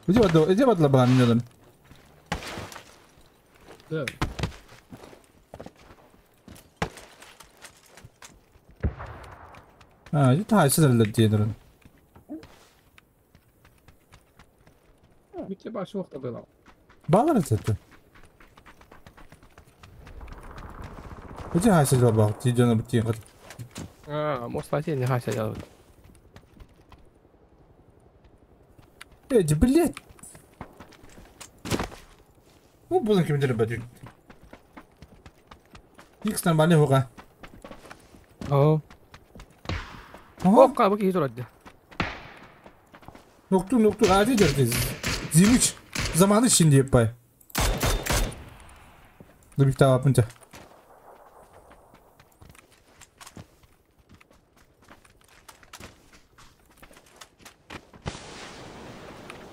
Иди воду, иди воду лабан, мне там. Да. А, иди та, сюда дедерн. Бики башы вакыт было. Балар это. Иди хай сюда бах, ти дена бити. А, может не хай сюда. Эй, блядь. О, будан кимдер бәдү. Икс нормальный хуга. О. О, бики турады. Нокту, нокту, ади дерди. Зимич zamanı şimdi yapay. Dur bir tane yapınca.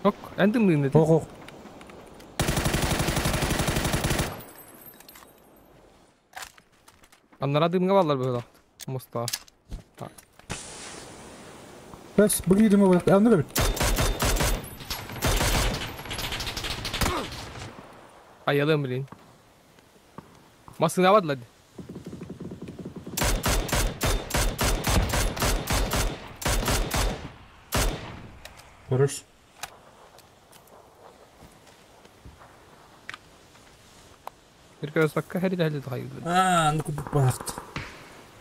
Ок, эндим дын. Ок, ок. Аннара дымга баллар böyle. Mustafa. Бәс, бүгін дымы бар. Аннара бит. Ayalım bilin. Masına vardı. Хорош. Bir göz bakka her yerde daha iyi. А, ну куда бахт.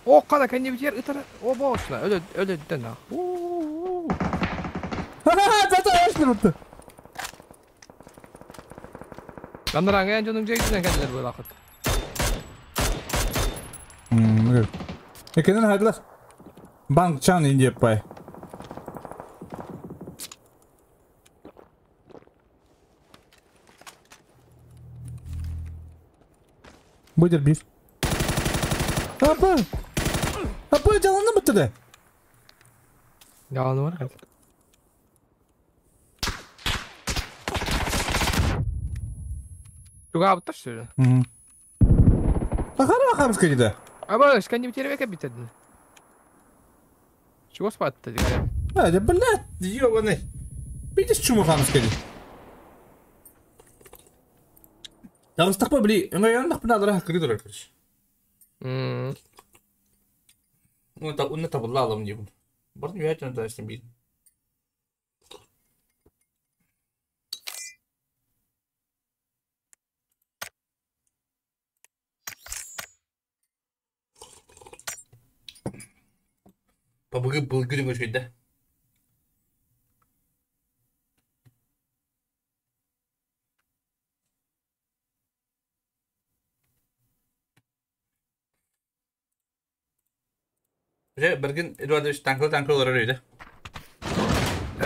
О, kada kendi bir yer ıtara. O boşuna. Öyle öyle dene. Ха-ха, зато эшнер утты. Аннара аңа canım ceydinden kendileri böyle akıt. Evet. Ekenen haydılar. Банк чан инди пай. Будет биф. Апа! Апа, жаланды бітті Yalanı var. Çok abi taş söyle. Бақара бақамыз келді. Аба, kendi bir terime bitirdin. Чего спать ты? А, да блядь, ёбаный. Видишь, чему хамыз келді. Дағыстақ па, бли, ыңғайландақ бір адыра коридор, короче. Оны табылла аламын деймін. Бұрын үйәтін да істен бейді. Бабығы бұл күнің өшкейді. Же, бірген Эдуардович танкы танкы олар öyle.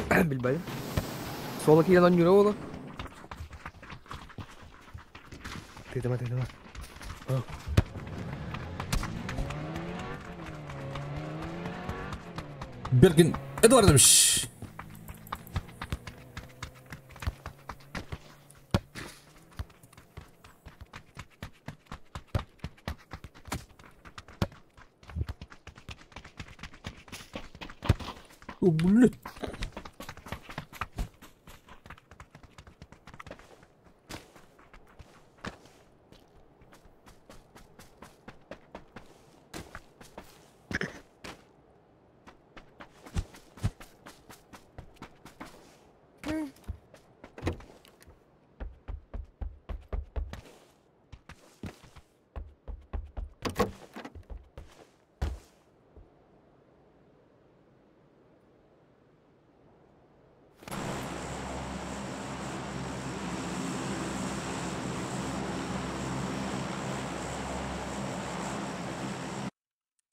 Bilmem. Sola kilen yürü oğlum. Dedim dedim. Берген Эдуардович. О, блядь.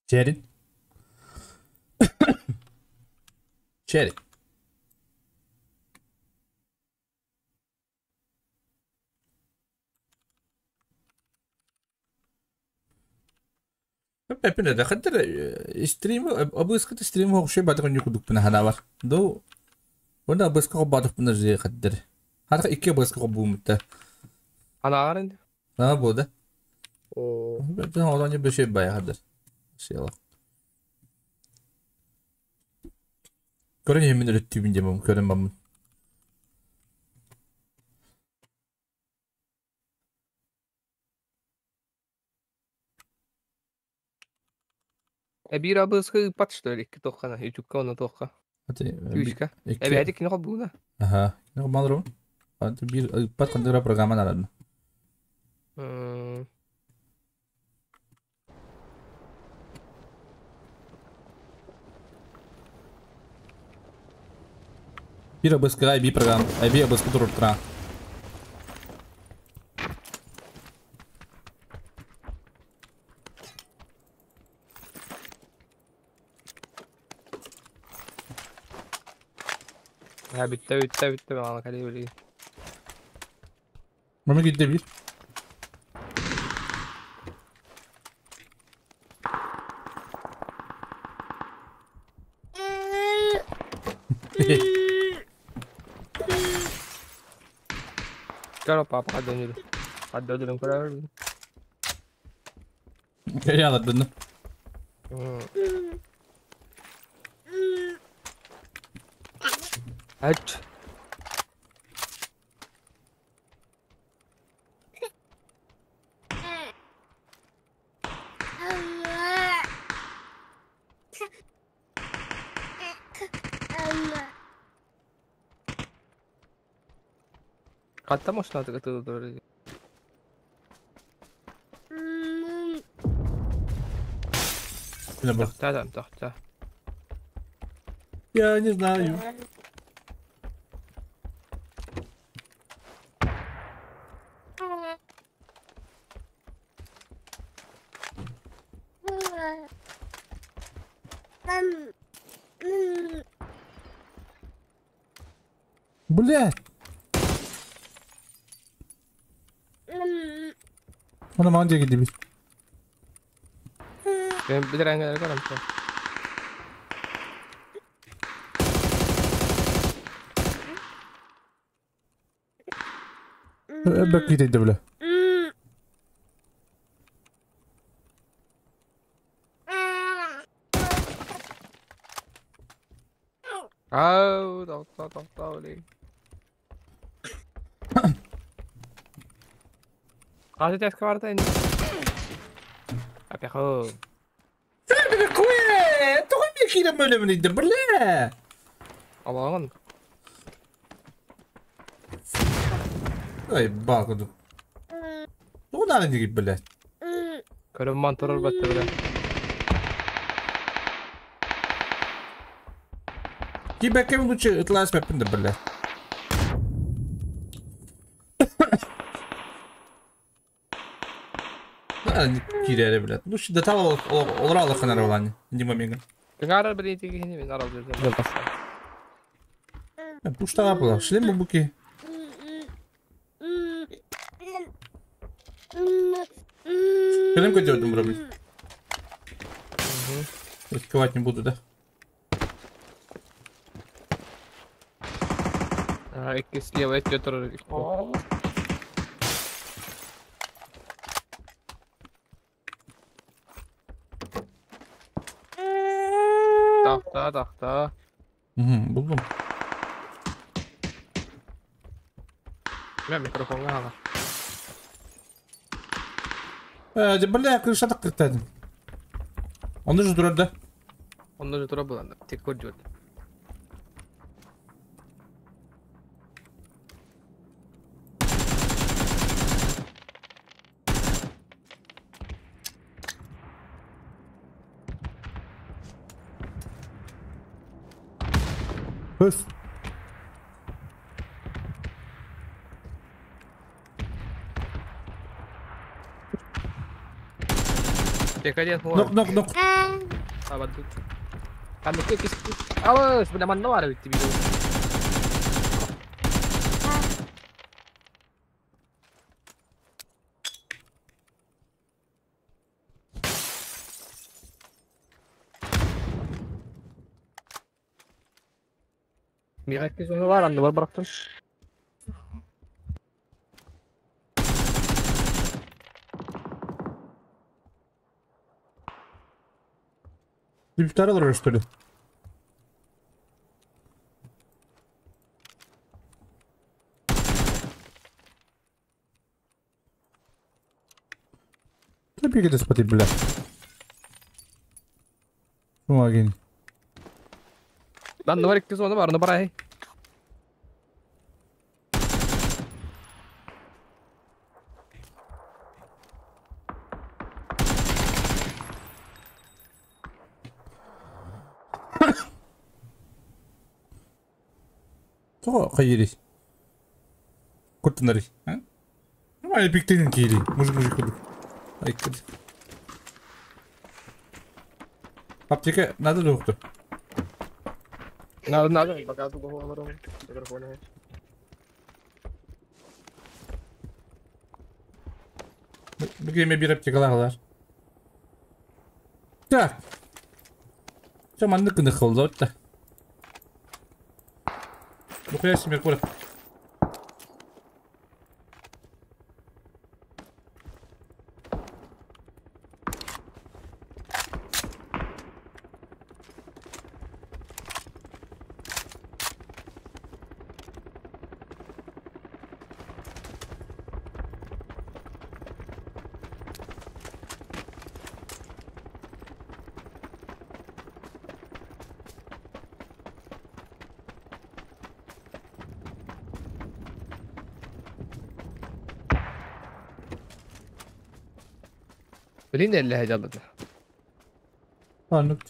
Черин. Черри. Пеппин да хаттар стрим абыскы стрим хокшой бадыгын юкудукпuna ханавар. До Онда абыскы хоббатыкпына же хаттар. Хатка икки абыскы хоббумутта. Анагарын. На бода. О. Бен оланья бешей бая хаттар. Села. Көрөн yemin öğrettüğüm demem көрөн бамын. Эбир абыскы ыппат что ли икки тоххана ютубка онно тохха. Түүскэ. Эбээти кини холбууна. Аха. Кини холбаан Аты бир ыппат кандыра программа нарадна. Бир абыскыга эби программа, эби абыскы турур тура. Ha bitti bitti bitti ben ana kaleyi öyle. Bana gitti bir. Karo papa dönüyorum. Hadi dönüyorum karar. Gel anlattın. Aç. Хатта машина тыгытылдыр. Тохта тохта. Я не знаю. Блядь! Она манжа gidiyor. Ben bir rengi karam. Bak gidiyor bile. Ау, тохта тохта блин. Хазы тяжко варта. Апяхо. Кире бөлімінде, бля! Алаған. Ай, балкоду. Ну, надо не блядь. Көрім мантурар батты, бля. Тебе кем лучше ытлас пепінде, бля. Надо кире, блядь. Ну, что до того олрала ханарвалани. Не момент. Тыңарар бір етеге хене мен арал жерден. Пуштаға була. Шлем буки. Шлем көтердім, бро, блин. Рисковать не буду, да? А, эки слева, эки тұрыр. Тахта, тахта. Угу, булдум. Мен микрофонга ага. Бля, крыша так кыртадым. Онда же турар да? Онда же турар буланда. Тек көрдү. Höf. Аптека диэн. Нок, нок, нок. Абадыт. Ханнык кис. Алыс, бля, манна бар битти бир. Мига зона бар, анны бар бырактым. Ты второй что ли? Да беги ты смотри, бля. Помоги. Манна бар икки зона бар, аны бар. Тоҕо хайырый? Куттанарый, а? Нормально пиктенин киири. Мужик мужик курдук. Ай, кырдык. Аптека надо доктор. Надо, надо, пока туго олорон. Микрофон. Бүгүн бир аптекалар. Так. Ча маннык кыны холдот та. Нухуя себе кура. Блин, элле жалды. Аннык.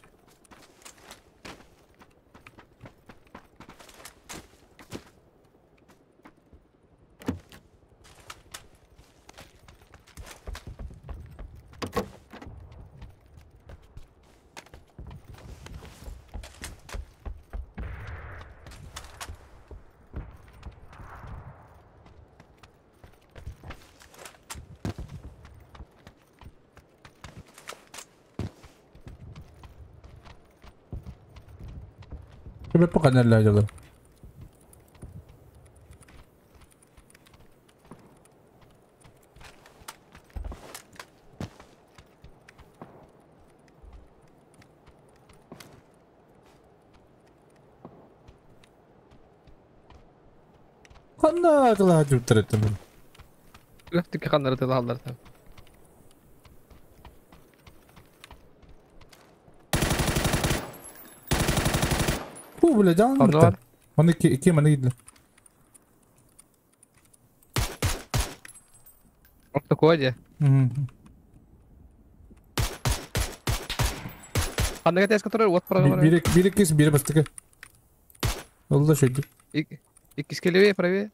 Тебе пока не жалды. Ханна тыла жүптер. Лөктүк ханнары тыла алдар. Бу бля жан. Ханна бар. Маны ки маны гидле. Такой де. Ханна тес который вот про. Бире бире кис бире бастыка. Олда шөйдү. Иккиске левее, правее.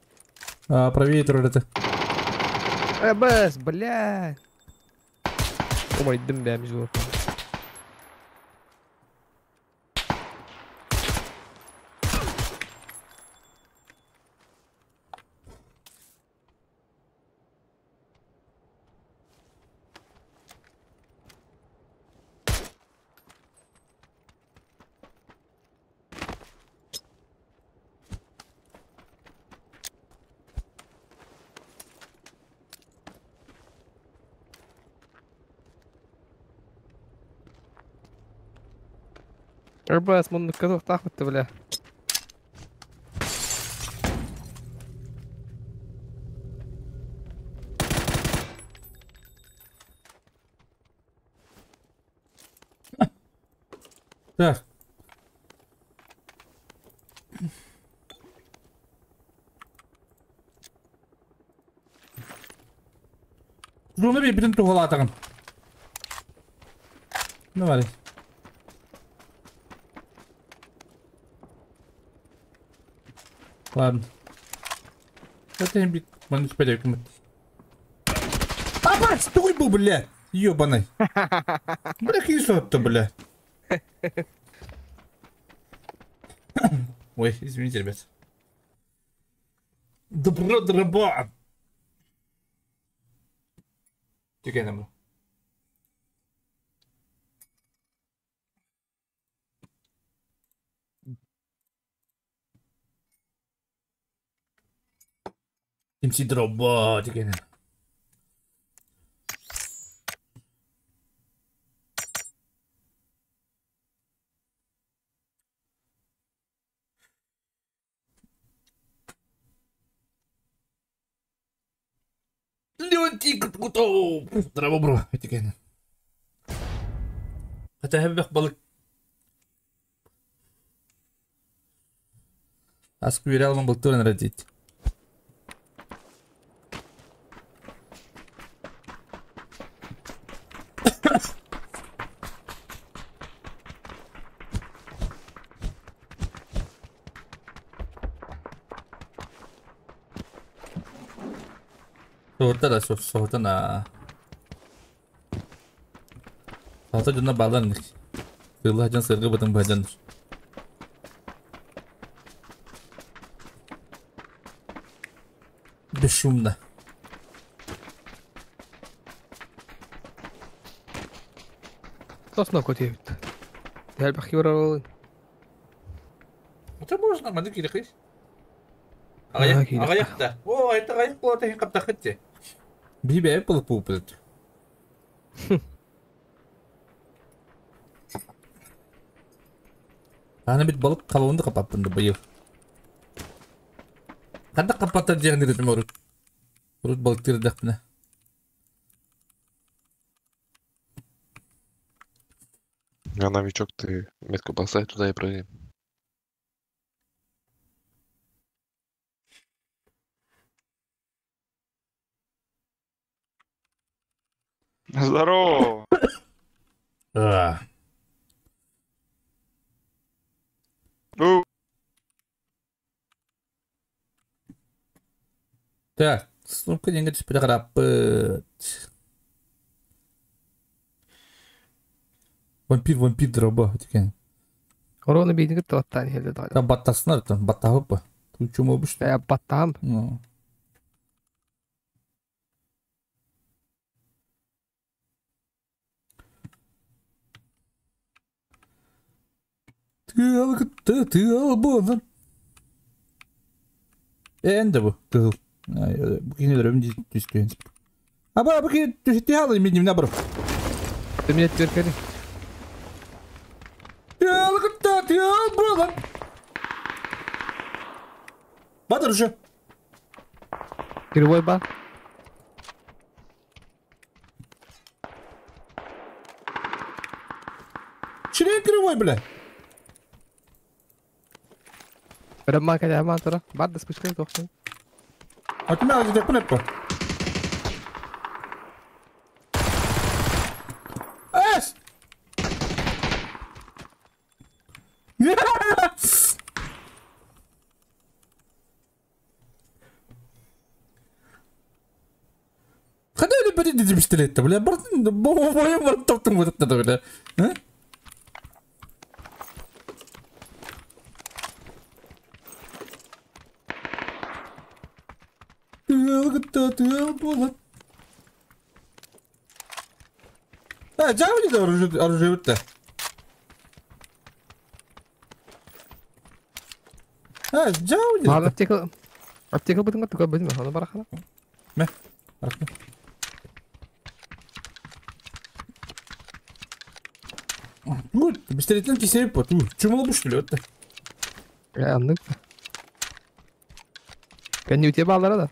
А, правее турар это. Бэс, бля. О мой дым бля, между. Ырбас, мунну кызыл тахмытты, бля. Так. Зона bir bütün tuğla. Ne var? Ладно. Это не бит. Ман успели. Апа, стой был, бля. Ёбаный. Бля, кисот-то, бля. Ой, извините, ребят. Добро, дроба. Тикенем. MC дроба, тикенем. Леонтий Кутов! Здорово, бро. Это хәбәх балык. Асквирал был турен родить. Soğutta da soğutta da. Soğutta cunda bağlandık. Sırlı hacan sırgı batın bacandır. Бесшумно. Тосно котейт. Тәлбах юрал. Это можно, мады кирехис. Ағаяқта. О, это ағаяқ болады екен қаптақытте. Биби Apple пупет. Ана бит балык қалуынды қапаппынды быйыл. Қанда қапаттар дегенде дедім орут. Орут балык тирдақпына. Я новичок, ты метку поставь туда и проверим. Здорово! Так, сумка деньги теперь рапать. Вампир, вампир, дроба. Корона бейдинг тоттан хелде да. Там баттаснар там, баттахып. Тут чума бушта. Я баттам. Тыал болан. Энде бу, тыл. Бу кинелер өмді түспен. Аба, бу кине түшетте алый мен немне бар. Ты меня теперь кери. Тыал кытта, тыал болан. Батыр уже. Кривой бар. Чирей кривой, бля. Рабма кадя матура. Бад спускай тохтан. А ты меня где кнопка? Эс! Когда я люблю пистолет, бля, братан, бо-бо-бо, топтом вот это, бля. А? А, жабы оружие, оружие бітті. А, жабы. Маған аптека, аптека бітін ғой, бітін, аны барақана. Мә, барақана. Ну, пистолеттен кесеріп бот. Чумалы бұш білі өтті. Аннык. Кәне өте балдара да.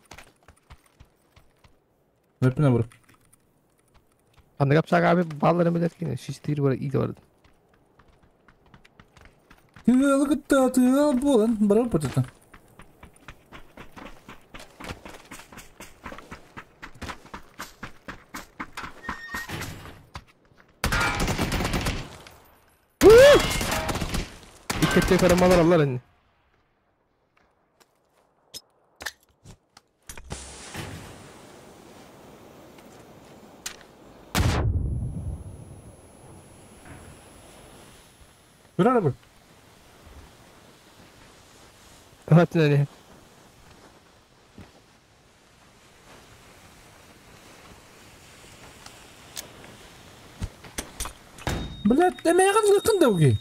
Нөпіне бұрып. Анда капчак abi ballarını bilerken şiştir var iyi vardı. Тыал кытта тыал болан барып потета. İkkette karamalar allar anne. Турар бу. Hatın Блядь, эмэҕин лыкын да уги.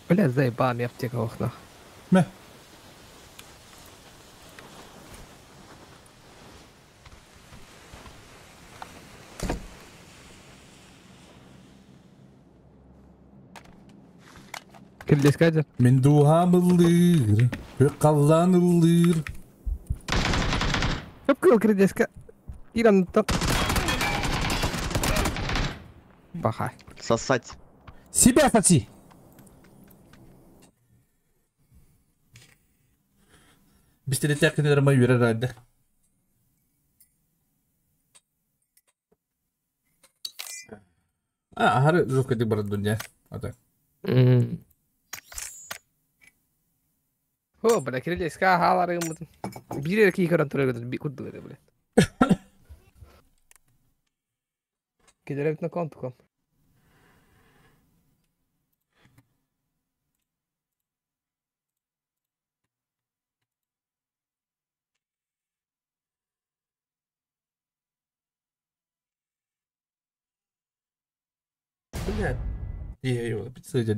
Бля, заебал мне аптека охна. Мэ. Кирдескадя. Мен дуһамыллыр, қалланылыр. Көп кирдеска. Иран топ. Бахай. Сосать. Себя соси. Бистелетер кинилер май үөрэр айды. А, хары жовка дик барат дуня. Ата. О, бля, кирдеска халары мытын. Бир эрки көрөн турар би курду эде, бля. Кидереп на конту ком. Блядь. Я его сыдя.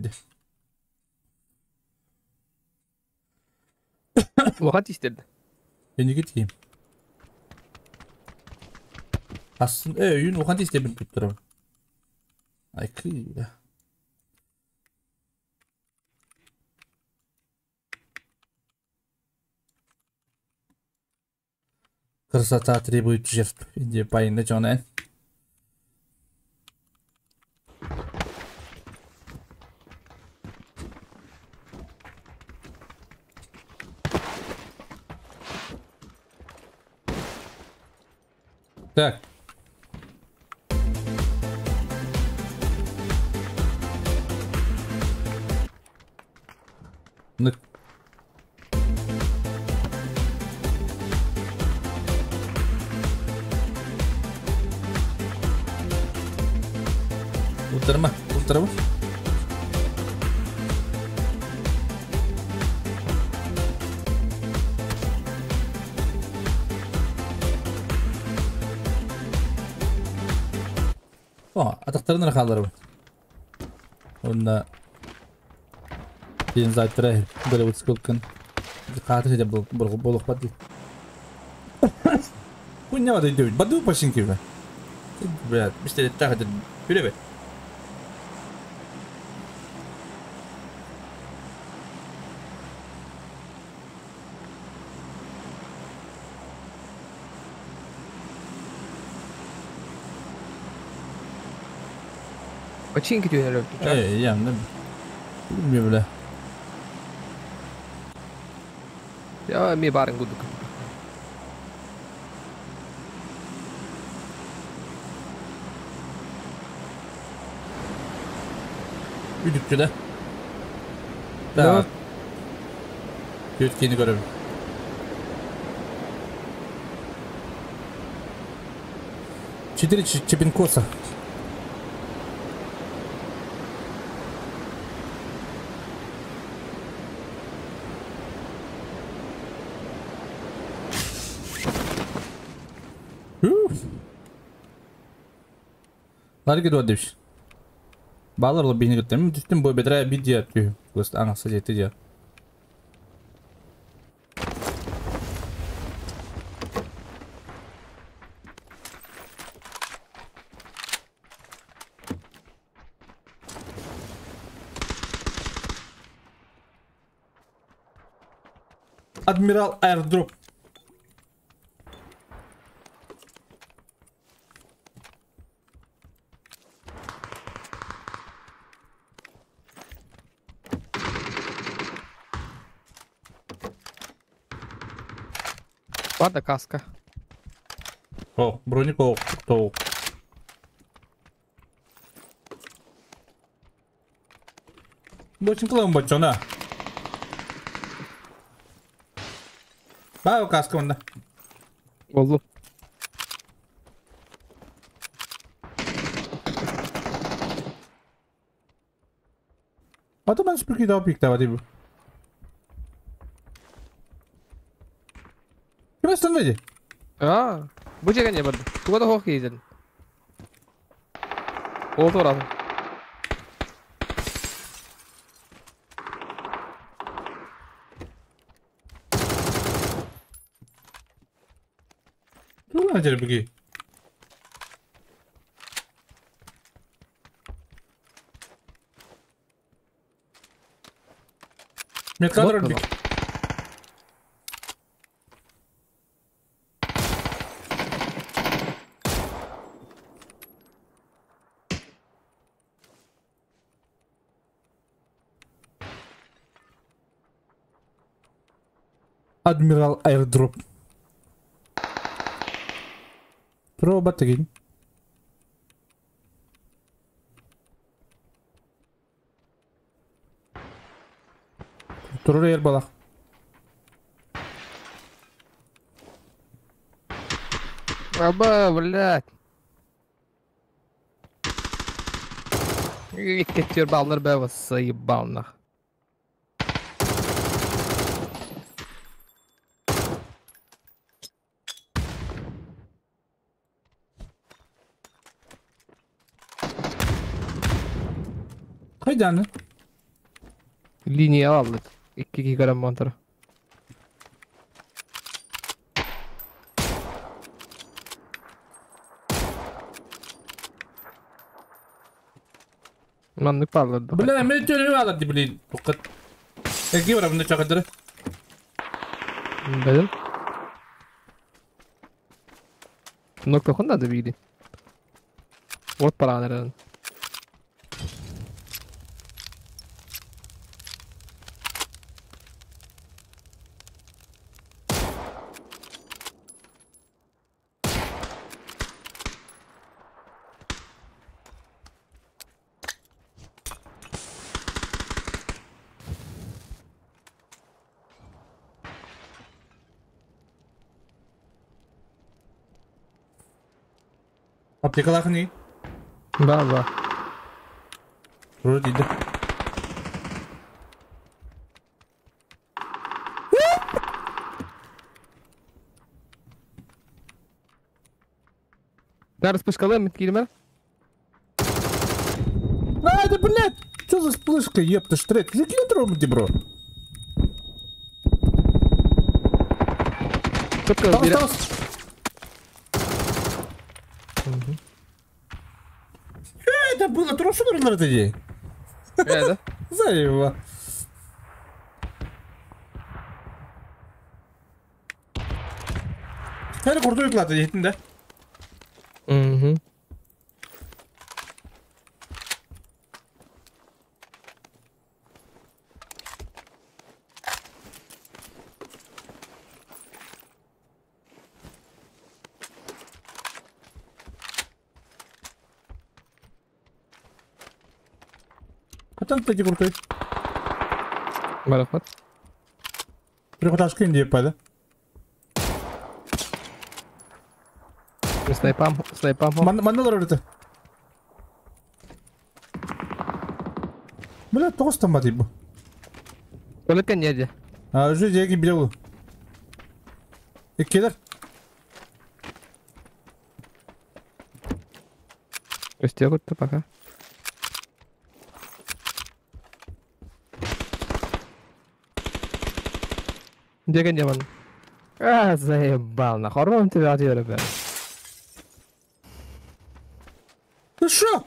Улахан истерди. Эниге тиим. Aslında үйün улахан истебин туттарам. Ай кыйда. Красота требует жертв. Иди пайында жонен. Так. Ну. Утырма, утырма. О, атақтарын рахалары bu. Онна Ден зайттыра Голливуд скулкын. Каты хедя болук бады. Хуйня бады дөйт. Баду пашинки бе. Блядь, бисте так это бүле бе. Починки түйнелеп. Эй, я, не bilmiyorum bile. Я ми барын гудук. Үдүкчү да. Да. Өткені көрөбүн. Четыре чепинкоса. Ларги дуа девш. Балар ло бини гыттым. Түстүм бу бедре бидия түү. Гост аңа сажети дия. Адмирал Аирдроп. Бада каска. О, броник о, то. Бочинка бочона. Бау каска онда. Болду. А то мен спики дал пик давай тебе. Ким останови? А, бу жеген не барды. Туга да хох кейден. Ол турады. Туга жер буги. Меткадр бик. Адмирал Airdrop. Проба тегин. Турur yer balak. Аба, блядь. Иккетер баллар бә заебал нах. Кайдан? Линия алды. 2 грамм монтар. Маннык палларды. Бля, мен төлөп алды, блин. Тукат. Эки бар мында чакырдыры. Билим. Нокта хонда да биди. Вот паранырын. Аптекалах не? Да, да. Вроде да. Dar спускалым килмер. А, да блядь! Что за вспышка, ёпта, штрек? Закинь трубу, бро. Осталось. Это было трошу, наверное, идея. Да? Заеба. Это крутой клад, да? Угу. Там таки крутой. Барахат. Прихоташка Индия пада. Снайпам, снайпам. Манна это. Бля, тоғыз там бу. Только неде. А, уже деги белу. Иккелер. Өстегутты пока. Деген демон. А, заебал, нахуй. Ром тебя отъебал. Ты шо?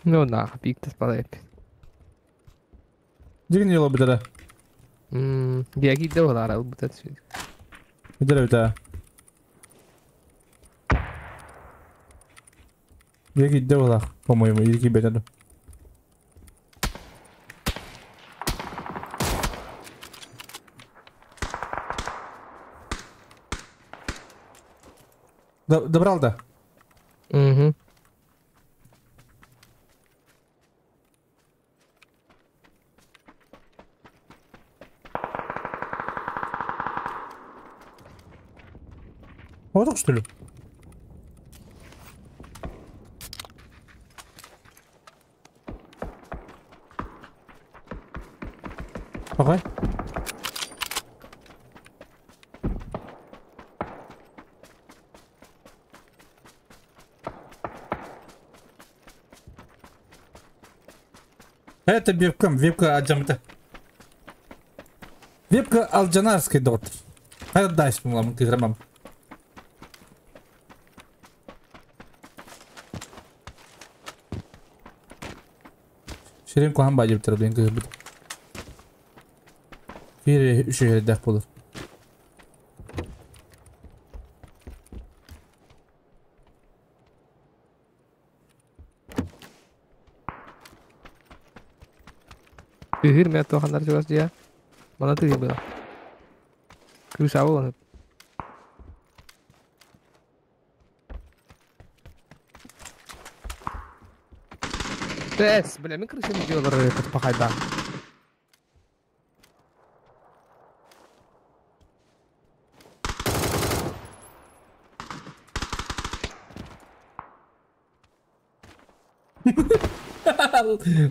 Ну нахуй, пик-то спадает. Деген не лобби да. Диаги доллар албыт отсюда. Где Диаги доллар, по-моему, или бедно. Добрал, да? Угу. Вот так что ли? Ага. Это вебка, вебка аджамта. Вебка алджанарский дот. Хайда дайс мулам кызрамам. Ширин кухан бажып тұрып, ең кызы бұд. Фири үш жердәк болur. Тыгыр мен тохандар чугас дия. Мана тыгыр было. Крыса болан. Тес, бля, мен крыса не делал этот пахайдан.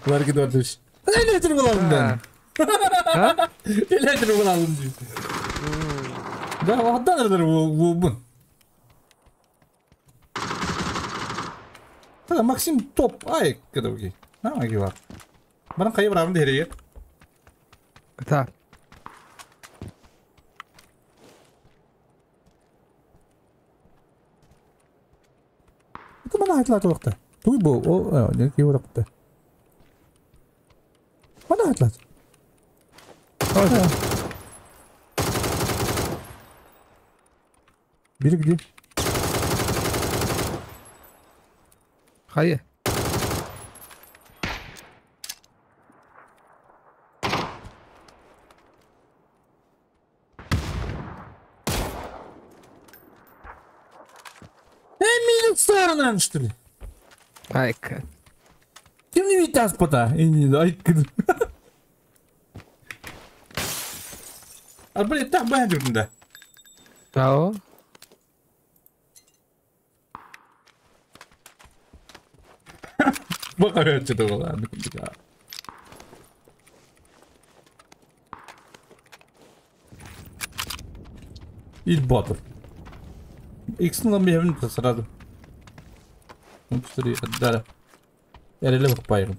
Ларги дортуш. Электр буlalım ben. Ha? Электр буlalım diyor. Да, ваһадан bu bu. Та Максим топ ай кедоги. На ги бар. Баран кайы барам дерее. Так. Это мана айтылат вакытта. Туй бу, о, не ки вакытта. Мана айтылат. Бiri где? Хайы. Милиционер, что ли? Айка. Ким не видит пота? И не айка. А блин, так бандит да. Да. Бакаря что-то было. Il батл. X-ын беймин сразу. Отдара. Я реле бакпайым.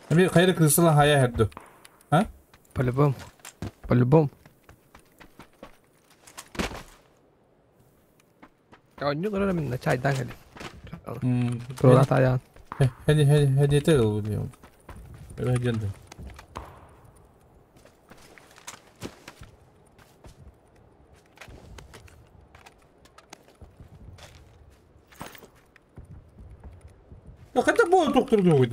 Эми кайра крысала хая херду. А? По-любому. По-любому. А не говорю мен чайдан кели. Про таян. Хеди хеди хеди тел бу. Хеди. Доктор другой.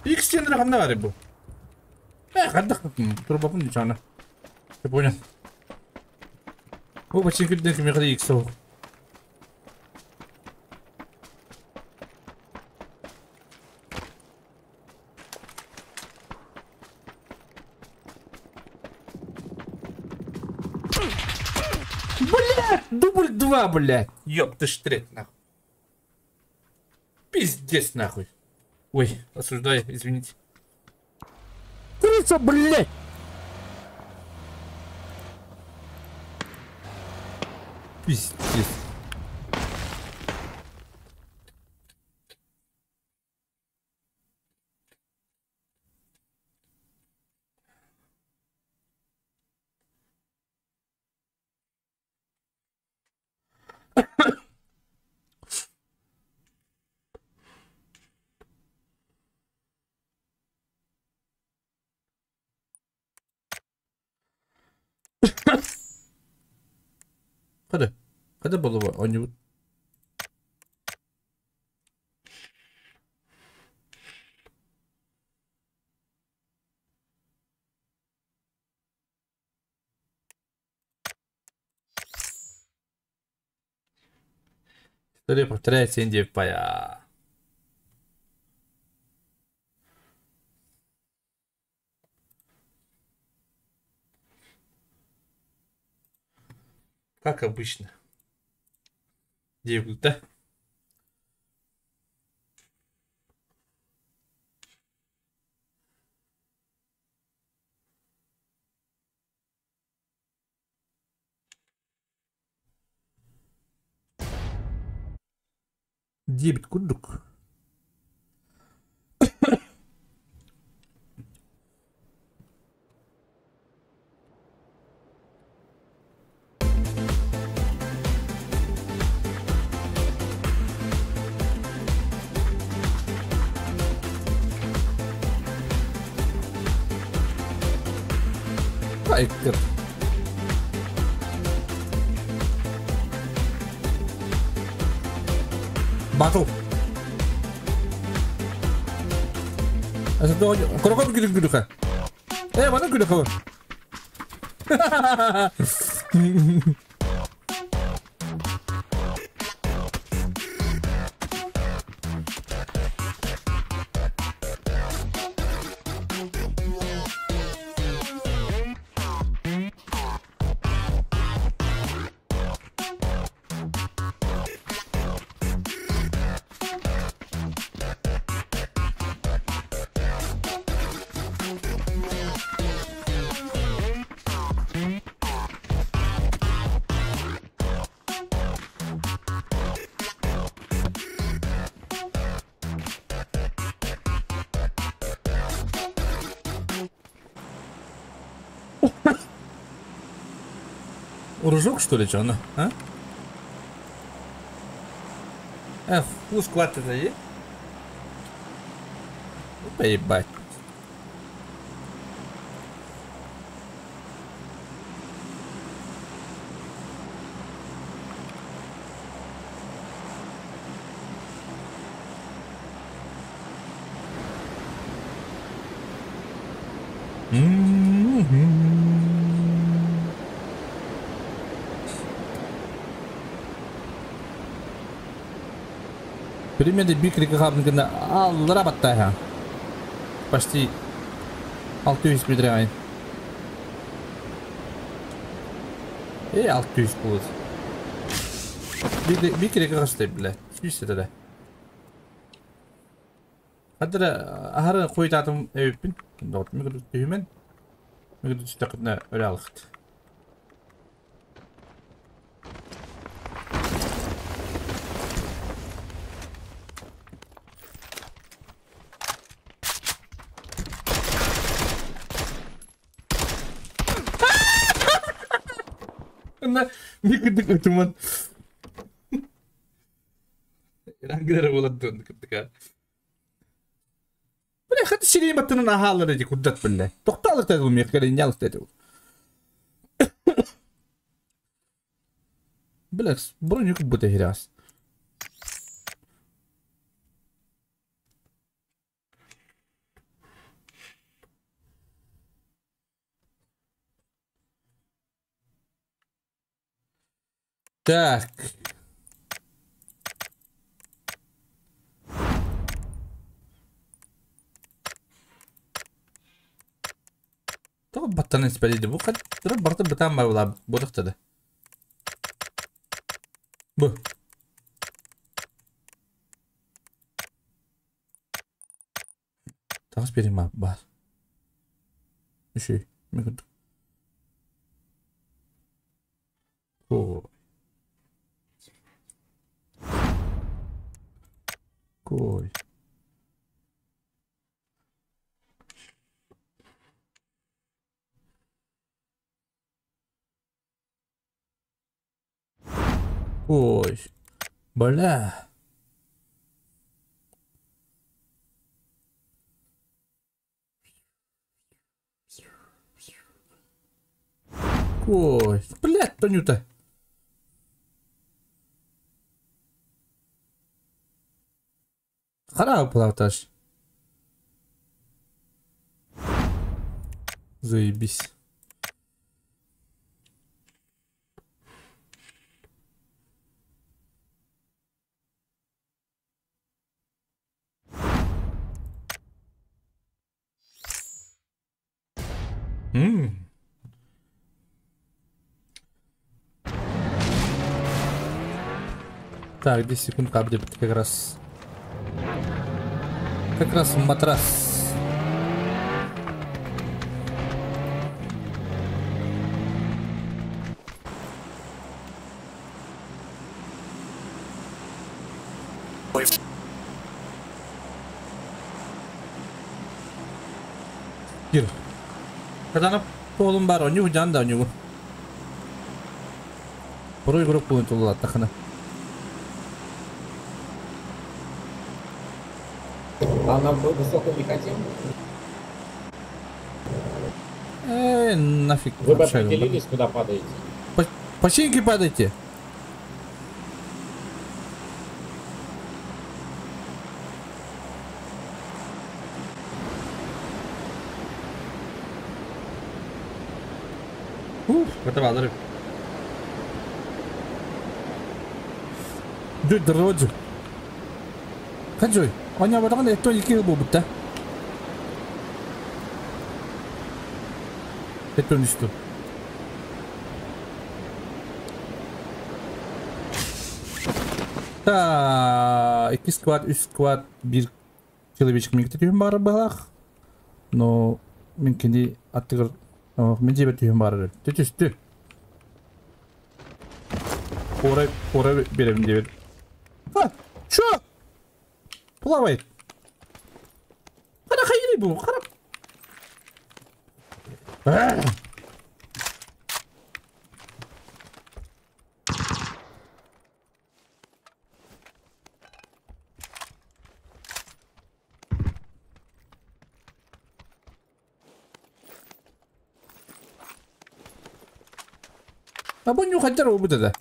Икс тендер ханна бар бу. Хаддах турбапын дичана. Я понял. О, почти күдден ким яқады икс ол. Блядь, дубль 2, блядь. Ёб ты штрет, нахуй. Пиздец нахуй. Ой, осуждаю, извините. Крыса, блядь! Пиздец. Hadi. Hadi balı var. Oyunu. История повторяется, Индия пая. Как обычно. Диэбит да. Диэбит курдук. Айкыр. Батл. Корокон күлүк күлүкэ. Э, бана күлүкэ. Уружок, что ли, что она? А? Эх, склад это е? Поебать. Примерно бикрик хабныгына аллара баттайха. Почти 600 метр. И 600 будет. Бикрик хасты, бля. Сүйсі да. Хадра ахары қойтатым эвиппин. Дот мигр түймен. Мигр түстәкне өлә алықты. Микрдик өтүмөн. Рангдер болот кырдыка. Бля, хат сирей баттынан ахалар эди куддат биле. Токталык деді меккеле нялык деді. Бля, броню кубута хирас. Так. Тоҕо баттанан испэлиди бу хаттыра барта бытаан бар буолахтада. Бу. Тагыс берем бар. Үшүй. Мен Ой. Кой. Ой. Бля. Ой, блядь, Тонюта. Харап плавташ. Заебись. Так, 10 секунд кабли как раз. Как раз матрас. Кир. Когда полум бар, у него да, у него. Порой игрок будет тахана. А нам высоко не хотим? Нафиг. Вы бы определились, куда падаете? По щенке падайте. Уф, это вазрыв. Дой, дорожу. Хаджой. Аня баран это не кил бубта. Это не что. Та, 2 сквад, 3 сквад, 1 человечек мигте түйін бары балах. Но мен кенди аттыгыр, мен жебе түйін бары. Түтүстү. Орай, орай беремін деп. А, чё? Плавает. Қара қайыр бұл, қарап. А бұл не қайтар ол бұда да.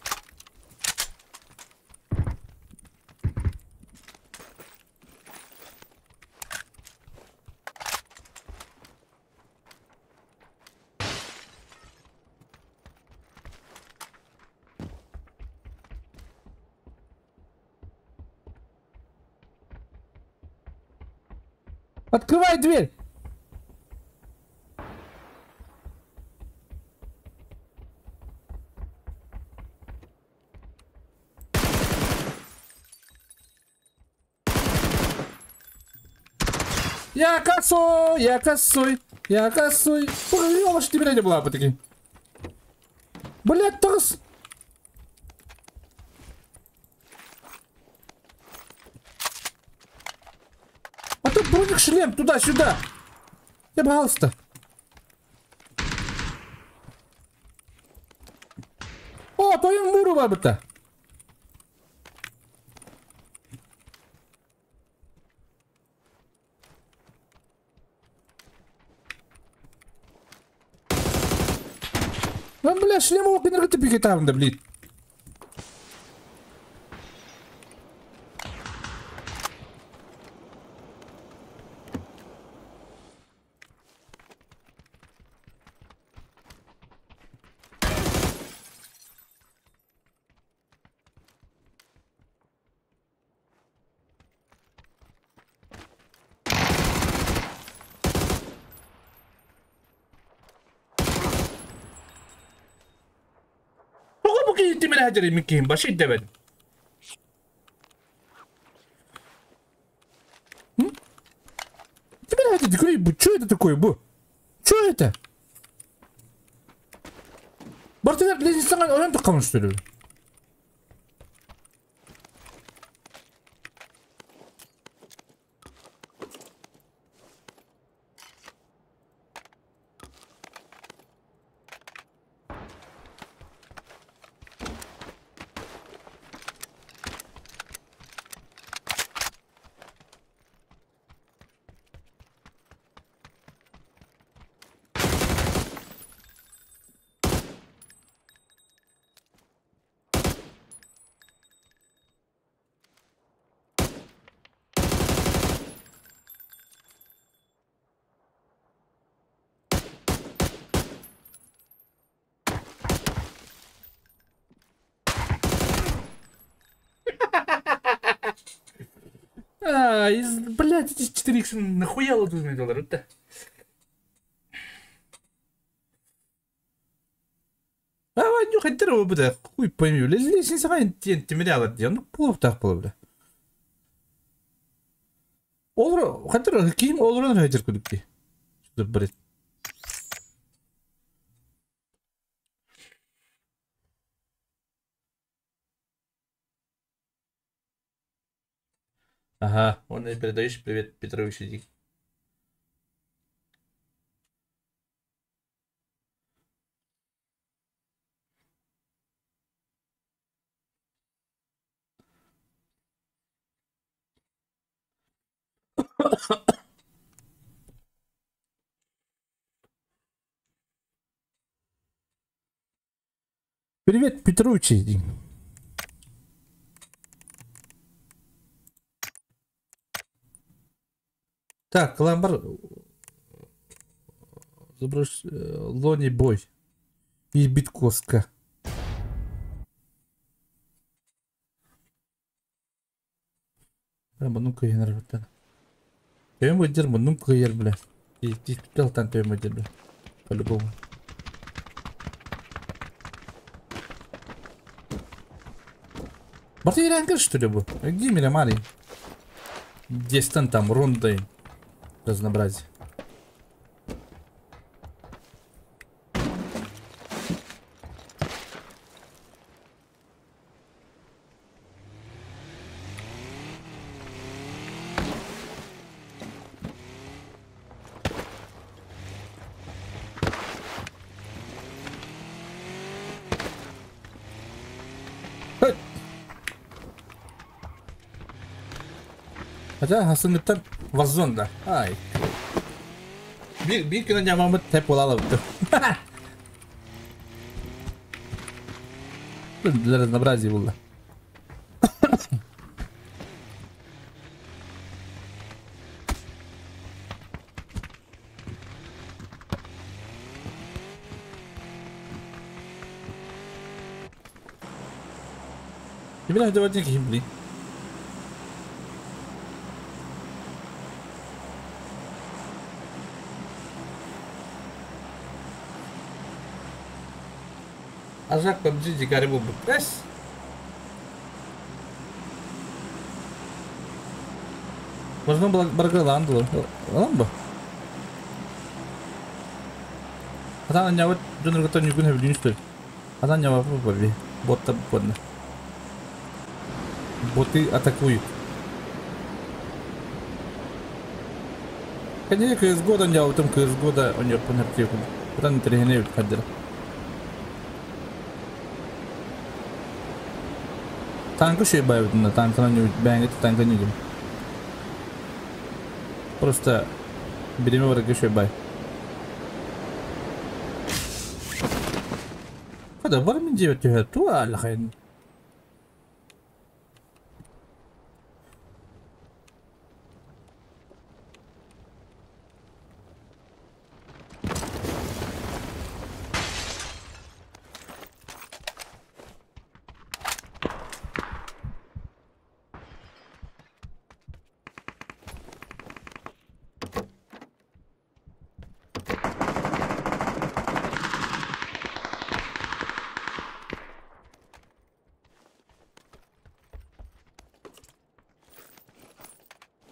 Открывай дверь! Я косой, я косой, я косой. Ой, тебе не была бы таки. Блять, торс. А тут броник шлем туда-сюда. Я пожалуйста. О, твою муру бабы-то. Lan бля, шлем оқ энергетик там, да, блин. Баши дебет. Тебе это что это такое, бу? Что это? Бартылар лезницаңан оран тоққамын, что ли? А, из, блядь, эти 4 х нахуя лодузные доллары, да? А, ну хотя бы, бля, хуй пойми, бля, лестница тимирялар диэн, ну буолуохтаах буолар, бля. Олор, хотя ким олорон хайдыр күдүк дии. Что бред. Ага, он и передаешь привет Петровичу Дик. Привет, Петручи. Так, ламбар. Забрось Лони бой. И биткоска. Ну-ка, я наработаю. Я ему дерьмо, ну-ка, я, бля. И ты там ты ему бля. По-любому. Бартыйранка, что ли, был? Где Мирамари? Здесь там рондой разнообразие. Хотя хасыныттан вазон да. Ай. Bir күнә ямамы тәп була алып. Для разнообразия было. Тебе надо давать некий, блин. Ажак PUBG дикарь был бы. Эс! Можно было Баргаланду. Ламбо. Атан няват дөнөргөтөн нүгүн хөбүлүн үстөл. Атан няват бу Ботта бодна. Боты атакуют. Конечно, CSGO да няватым CSGO да он панартекун. Атан трехне хаддер. Танкы şey bayıldığında tankına beğendi tanka ne diyeyim. Просто береме бар şey bay. Kada var mı diyor diyor tu al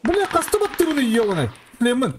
Бля, кастыбат ты ёбаный, Лемон.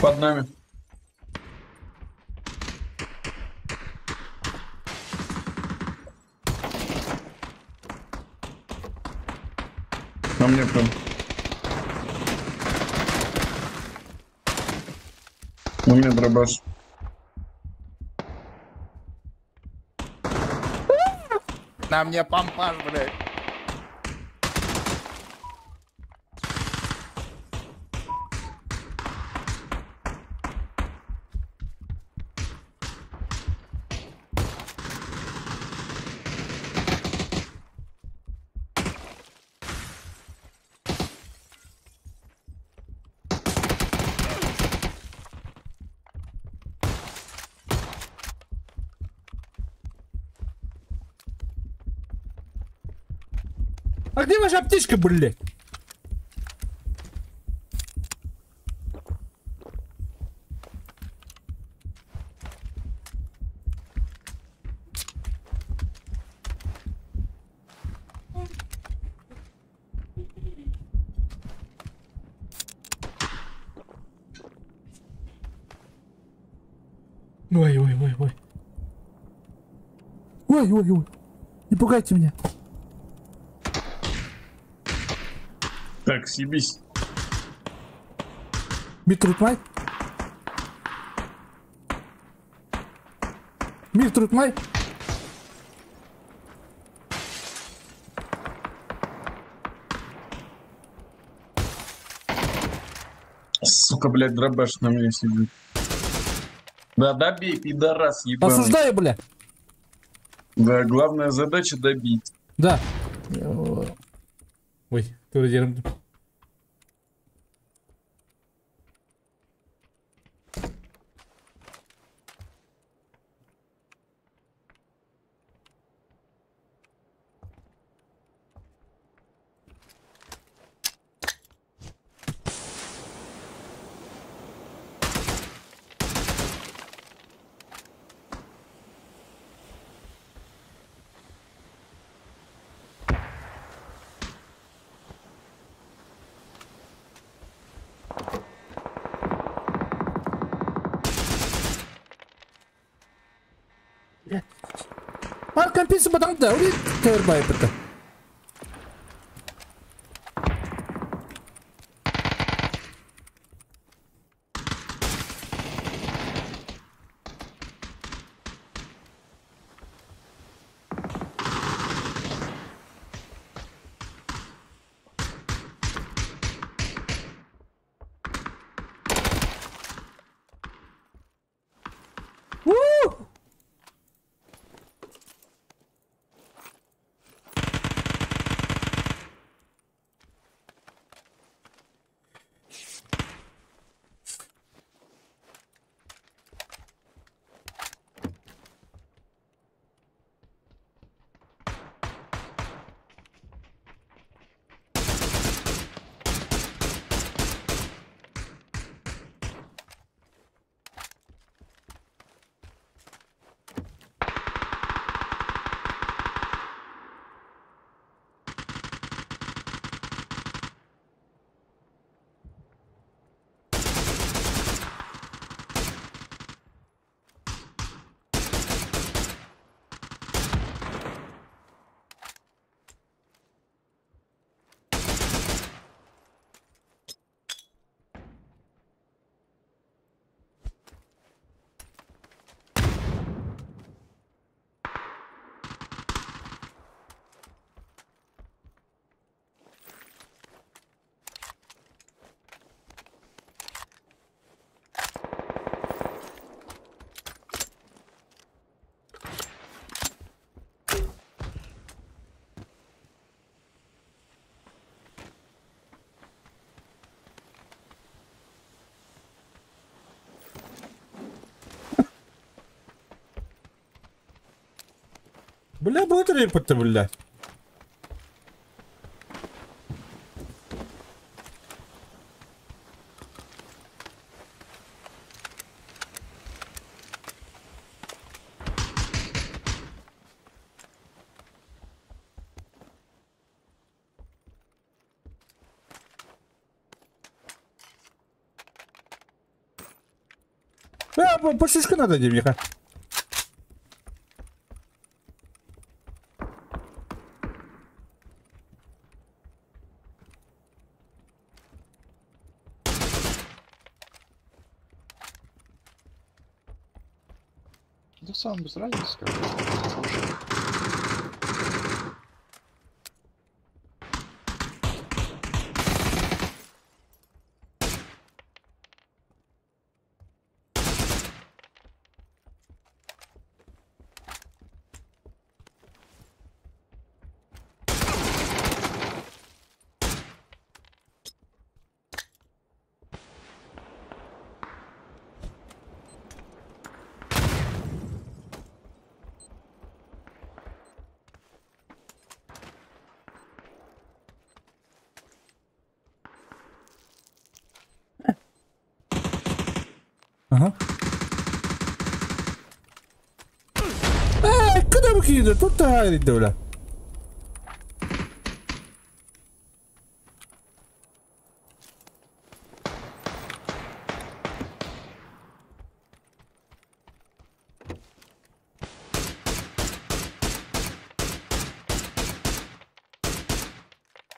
Под нами. На мне прям. На мне дробаш. На мне помпаж, блядь. А где ваша аптечка, блядь? Ой, ой, ой, ой. Ой, ой, ой. Не пугайте меня. Так, съебись. Митрутмай? Митрутмай? Сука, блядь, дробаш на мне сидит. Да добей, пидорас ебаный. Осуждаю, бля. Да, главная задача добить. Да. Ой, тоже держим. Компенсия батаңда, ули тербай бітті. Бля, будет репорт, бля. Пошишка надо, девиха. Да сам без разницы, как. Ага. كده بكيدة توتا هاي الدولة.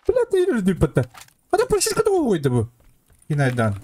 بلا تيرر دي بتا. هذا برشيش كده هو يدبو. هنا يدان.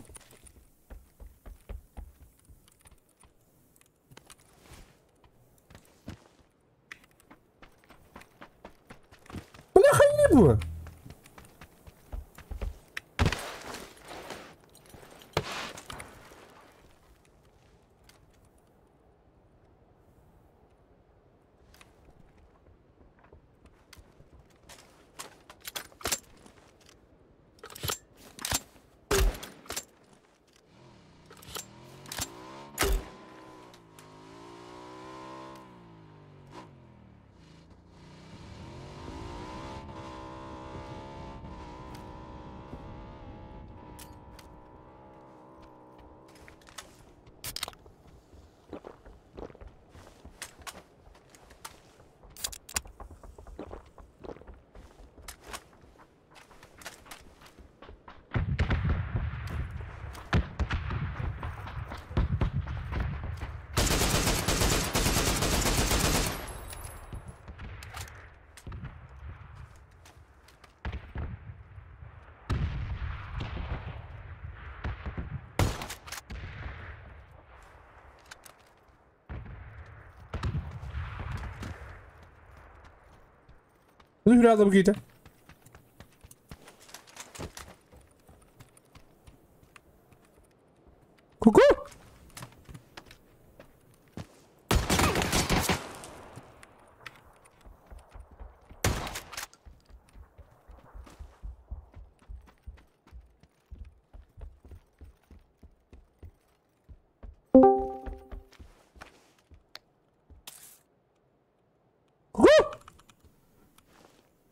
Nu hur hade Birgitta? Kuku!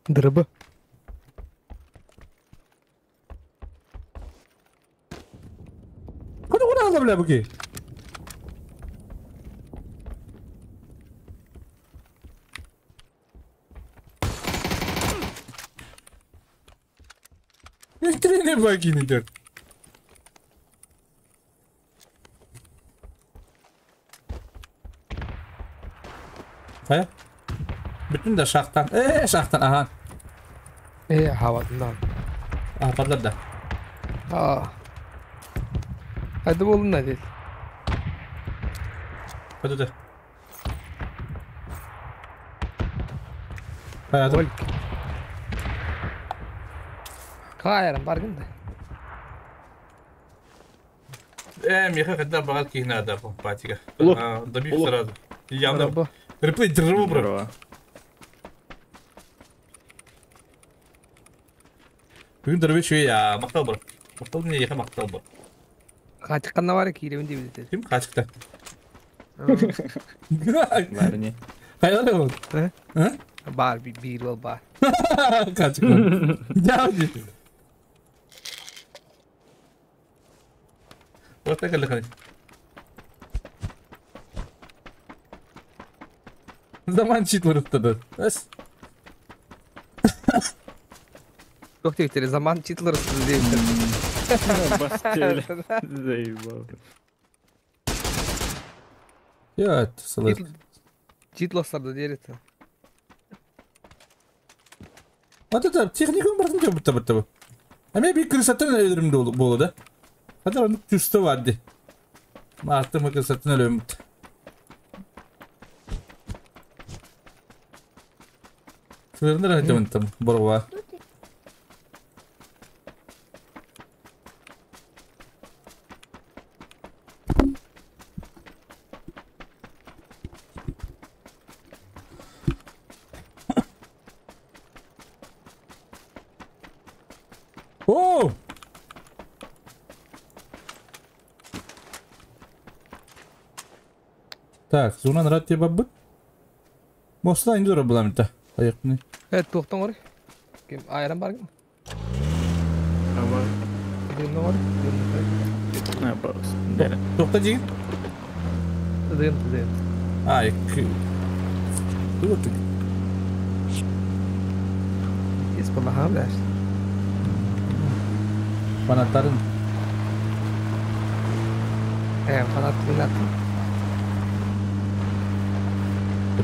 Дроба. Куда куда бля буки? Не баги не идет. Хайа? Бүтүн да шахтан. Шахтан, ага. Хаватынан. А, падлар да. А. Hadi oğlum ne değil. Hadi de. Hadi. Kayarım bargın da. Миха когда багатки надо патика. Добив сразу. Явно. Реплей дрова, бро. Бүгін дұрбе я мақтал бро. Мақтал не еха мақтал бро. Қачыққанна бар киребин деп біледі. Ким қачықта? Бар не. Қайда ол? Бар, бир ол бар. Қачыққан. Жауды. Орта кәлі қаны. Заман чит ұрыптады. Әс. Yok değil, zaman çitler değil. Бастели. Заебал. Я сылыр. Читлостарда дерется. Вот это техникум бартын деп бутта бутта бу. А мен bir крысаттан өлөрүм болу да. Хадar onu чувство vardı. Мартымы крысаттан өлөм. Сылырын да там борва. О! Так, зона рад тебе бабы. Мосла индура была мета. Поехали. Туохтан ор. Ким айран бар ким? Дым ор. Туохта дигин? Дым, дым. А, ик. Туох. Есть помогал, да? Фанаттарын. Фанат фанат.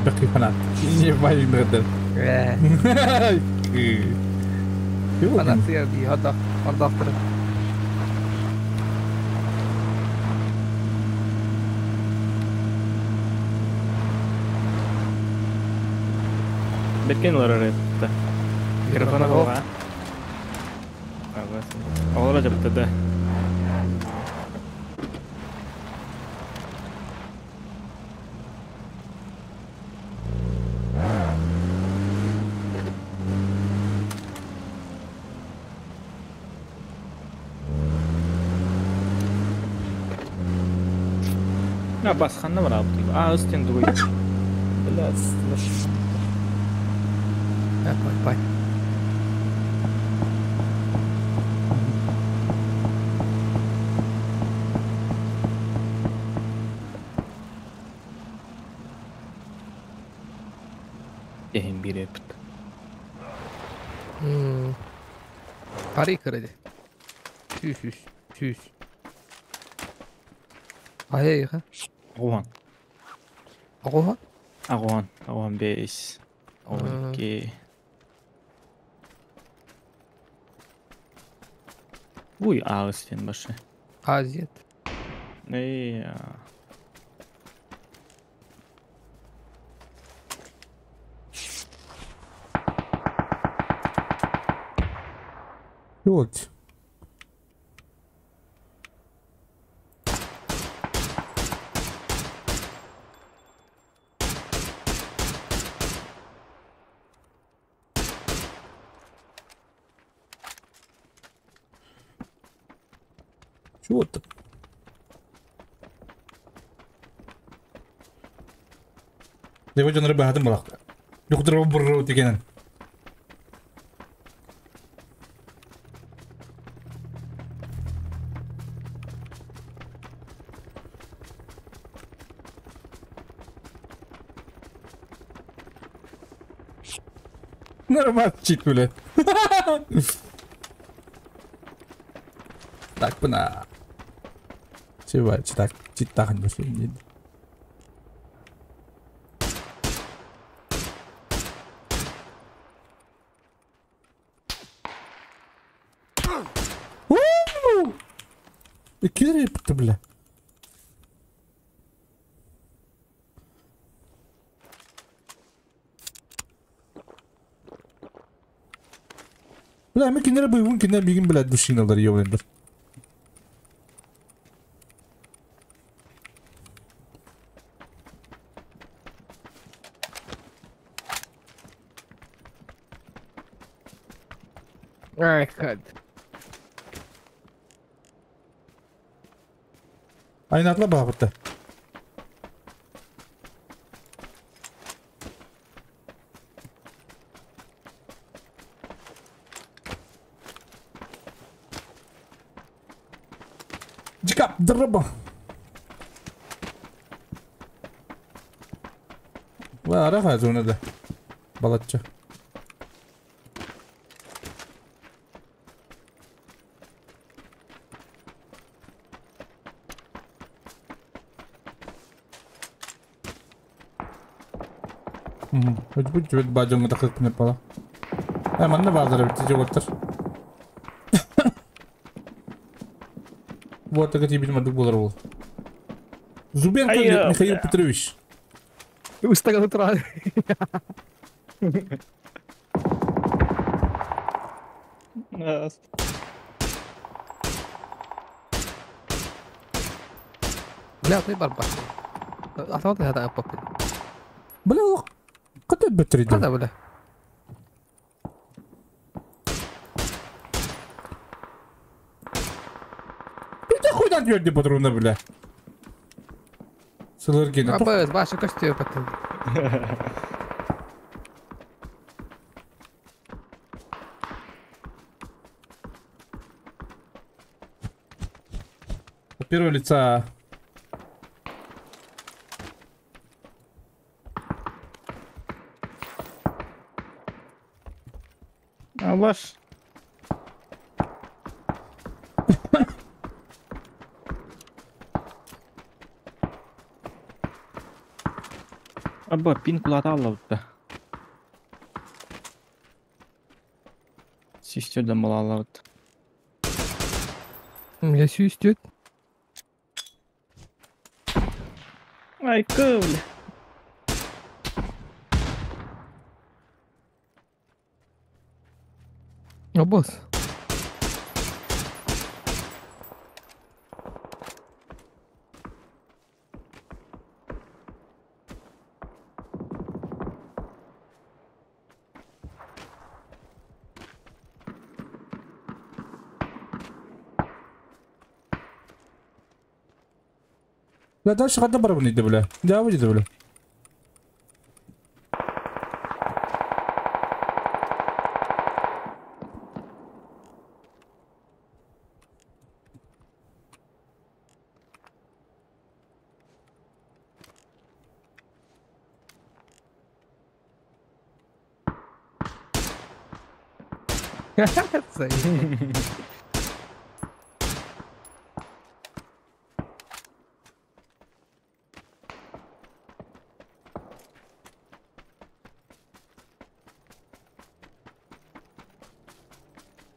Пекки фанат. Не байын. Фанат ди хата ардахтыр. Беткен олар этти. Микрофон алга. Олар жапты да. А басханна бар алып. А, үстен дуй. Блядь, Бай, бай. Ehim bir epit. Parayı kırdı. Tüs tüs tüs. Ay ha. Оған. Оған? Оған, оған 5. Оған 2. Уй, ағыстен башы. Азият. Эй, Вот. Чего ты? Деп жонор баһатын балакта. Юктура бурру дегенин. Нормально чит, бля. Так, бына. Чего, так, чит тахын башлайын. Кирипті, бля. Бля, мен кинер буйвун кинер бигин, бля, душиналар ёблендер. Ай, хад. Айнатла бағытты. Дикап, дырыба. Ва, араға зонада. Балатча. Өтбүт түбэт баадьоҥҥа тахсыппын пала. Манна бааллар эбит дьоҕуттар. Вот так тебе мадук болар ол. Зубенко Михаил Петрович. Устаганы турар. Бля, ты барбак. Автомат это пап. Бля, куда быстрее? Да, бля. Ты хуй там твердый патроны, бля. Сылыргина. Абы, ваши костюмы потом. От первого лица. А ваш. Аба, пин кулата аллабытта. Систерден бола аллабыт. Я сүйістет. Ай, көвле. Обос. Бля, дальше хата барабан иди, бля. Да, выйди, бля.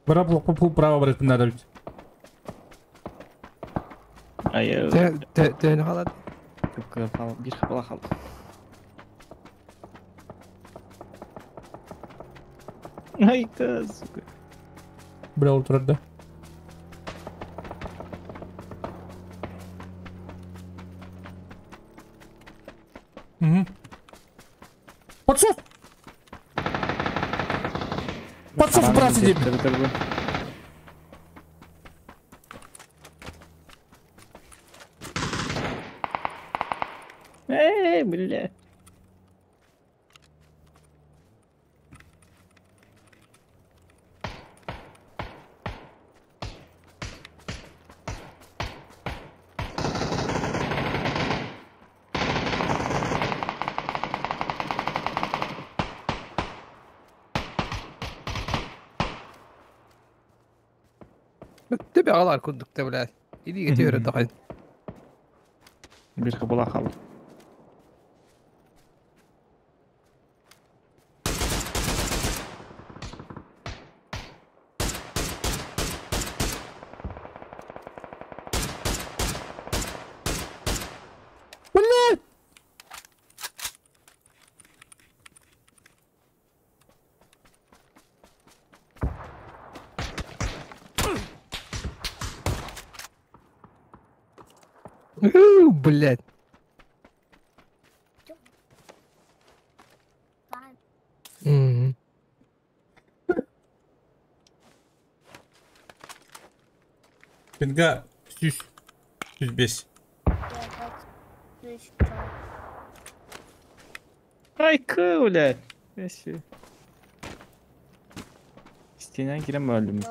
Бара право брать надо ведь. Ай, Ты халат. Bir хапала хал. Ай, сука. Бля, утро, да? Угу. Подсос! Подсос, брат, сиди! Эй, бля. Тебе алар курдук да, бля. Иди кетер дагы. Bir хапала хал. Блядь! Блядь. Пинга сүүс. 105. Ай, блядь. Стена кирем öldüm.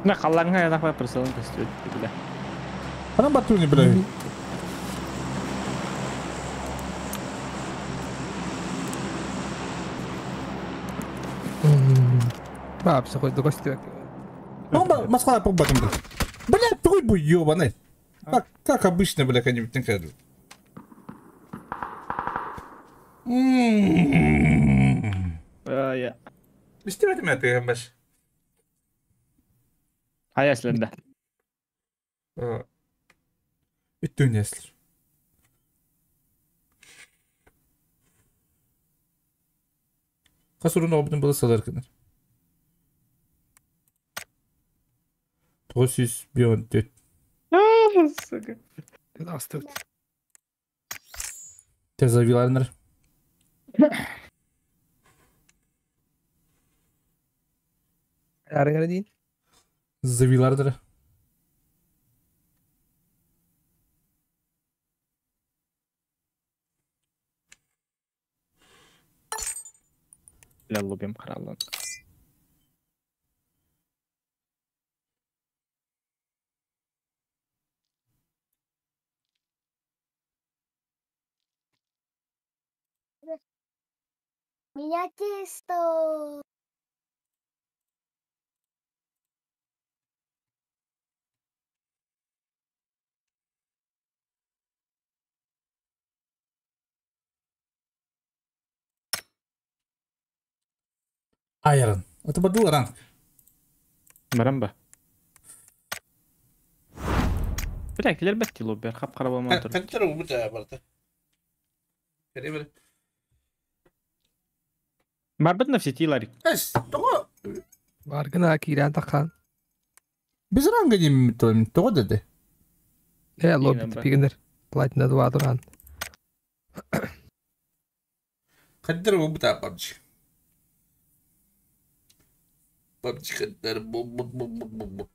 На халланга я нахуй присылын көстү бля. Анан батуни, бля. Папса хоть до костюк. Ну, Москва по батам. Бля, твой бы ёбаный. Как обычно, бля, как-нибудь не ходил. Я. Истерать меня ты, гамбаш. А я следа. И ты не слышишь. Хасурун обдын было салар кынар. 900 бион дөт. Сука. Тезавиларнер. Арыгар дейін. Завилардыр. Бля, лобим краллан. Меня тесто. Айрон. Это был ранг. Марамба. Бля, килер бәтти лоббер, хап қара болман тұр. Қанчара убыта барта. Барбыт на все тиларик. Эс, того. Баргына кирен тақан. Біз ранга деймін того деді. Э, лобби типигенер. Платина 2 туран. Қанчара убыта PUBG. PUBG қанчара бу бу бу бу бу бу.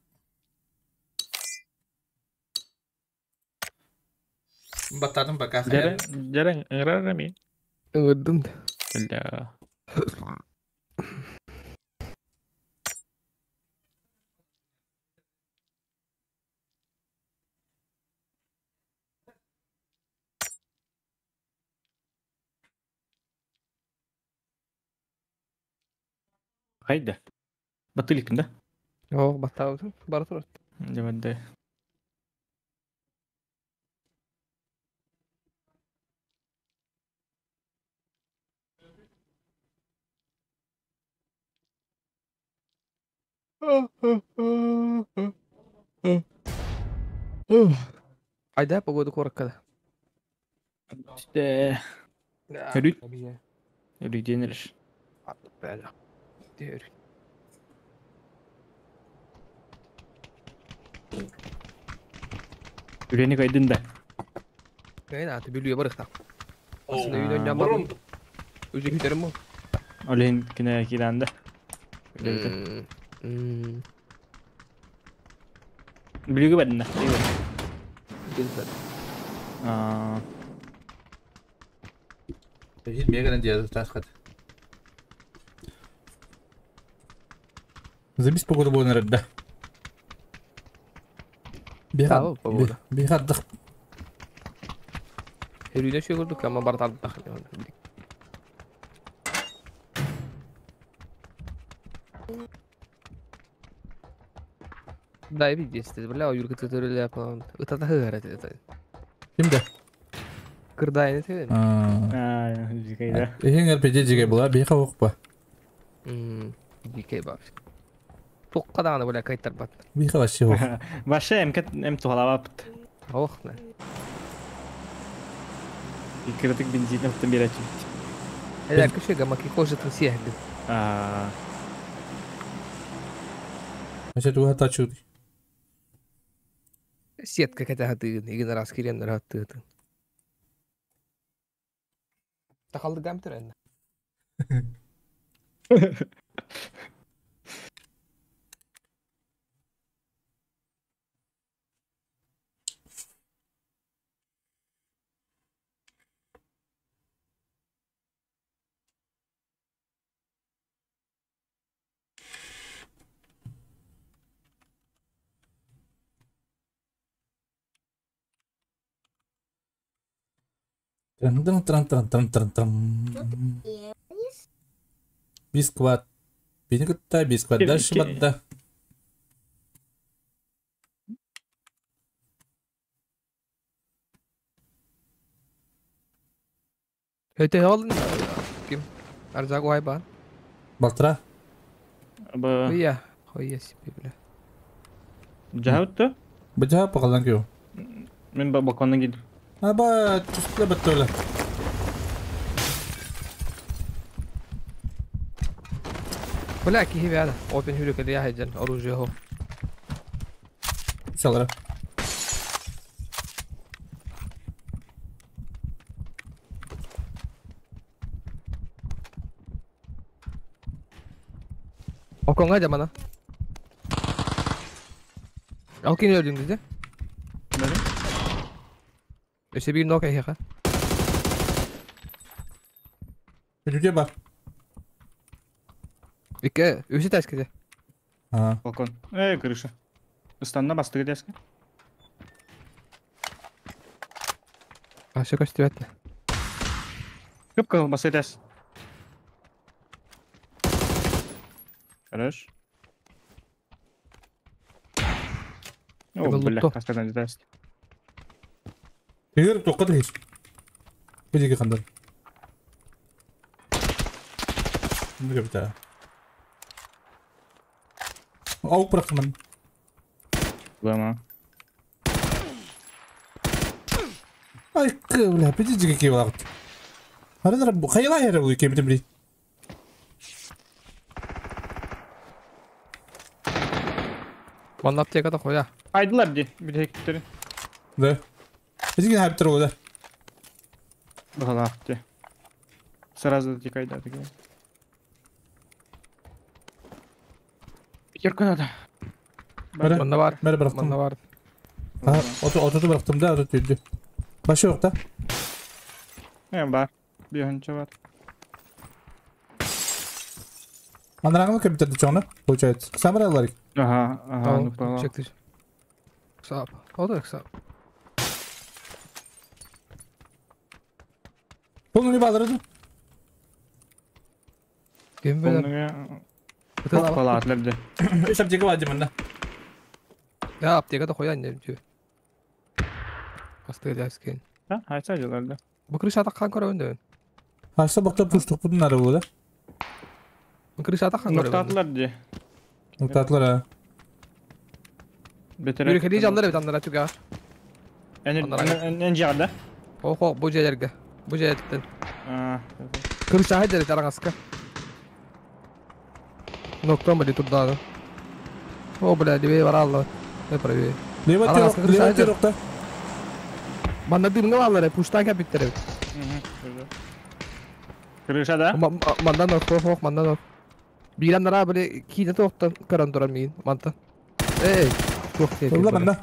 Батадым пока. Жаран, ыңрарами. Ыңырдым. Бля. Хайда. Батыликин, да? О, баттабытым. Бара турат. Жаманды. Айда погода кораккада. İşte. Өрүт. Өрүт денилиш. Бәле. Дер. Үрени кайдын да. Кайын аты бүлүе барыкта. Aslında үйдөн жаман. Өзү күтөрүм бу. Олен кине киранда. Бүлүгө бадын да. Билбет. Аа. Бир меган дияры ташкат. Забис погода болон да. Бау, погода. Бихаддах. Өрүйдө шөгүрдүк, ама бар тардык. Да, видите, бля, юрка төтөрүлө апан. Ытата хыгара тете. Кимде? Кырдайны тебен. Аа, жигайда. Эң РПД жигай була, бейха окпа. Дикей бар. Тоққа бля кайттар бат. Бейха вообще ок. Башы эмкет эм тухалабапт. Ох, на. Икырдык бензин оттан беречи. Эля кеше гамаки кожа тын сияхды. Аа. Значит, туга тачу. Сетка ката хаты, игин раз кирен рат ты. Тахалды гам түрен. Тран тран тран тран тран тран. Бискват. Бини кытта бискваддаш барда. Өтө ол ким? Арзак уайбан. Балтыра. Б. Хуя, хуя себе, бля. Жаһытты? Бу жаһа пакалан кио. Мен балконнан кидим. Аба чувствую баттыла. Бля, кихи бяда. Опен хүрү кеде яһыджан оружие хо. Салара. Оконга жамана. Алкин öldüm bizi. Өсе bir нок эхе. Жүде бар. Ике, өсе тәскеде. А. Балкон. Эй, крыша. Ыстанна басты деске. Ашы көстүбәтне. Көп кыл басы дес. Хорош. О, бля, каскадан дес. Егер тоққа да Бу жеке қандар. Неге бita? Ауық бырақтым. Лама. Ай, бля, бити жеке кеп алағыт. Арадар қайла ері бұл екен бітім білей. Манна аптекада қоя. Айдылар ди, bir Да. Бізге хайптыр ол да. Бағалақ де. Сразу текайда деген. Пятерка надо. Манна бар. Бәрі бырақтым. Манна бар. Отуды бырақтым да, отуды түйді. Башы жоқ та? Бар. Bir бар. Анараңны компьютерді чоңны, получается. Самыр аларик. Ага, ага, ну пала. Чекти. Сап. Ода сап. Бұл не балдырды? Кем білер? Пала атлерді. Үш аптека бар деймін да. Я аптекада қояйын дедім түйе. Басты дәскен. Ha, haysa жыларды. Бұл крыша таққан көрөбүн дөбүн. Хайса бақта пуш тоқпудun ары болды. Бұл крыша таққан көрөбүн. Ноктатылар ди. Ноктатылар а. Бетерек. Үрекели жандар бит андара түгә. Эн жагда. Охо, бу жерге. Бу жерден. Крыша хайдер жараңаска. Ноктом били турдады. О, бля, левее баралла. Не правее. Лева терокта. Манна дымга баллар, пуштан капиттер. Крыша да? Мандан ок, ок, мандан ок. Биран били кийде токтон көрөн турар мейин, манта. Эй, жок дейт. Улла манда.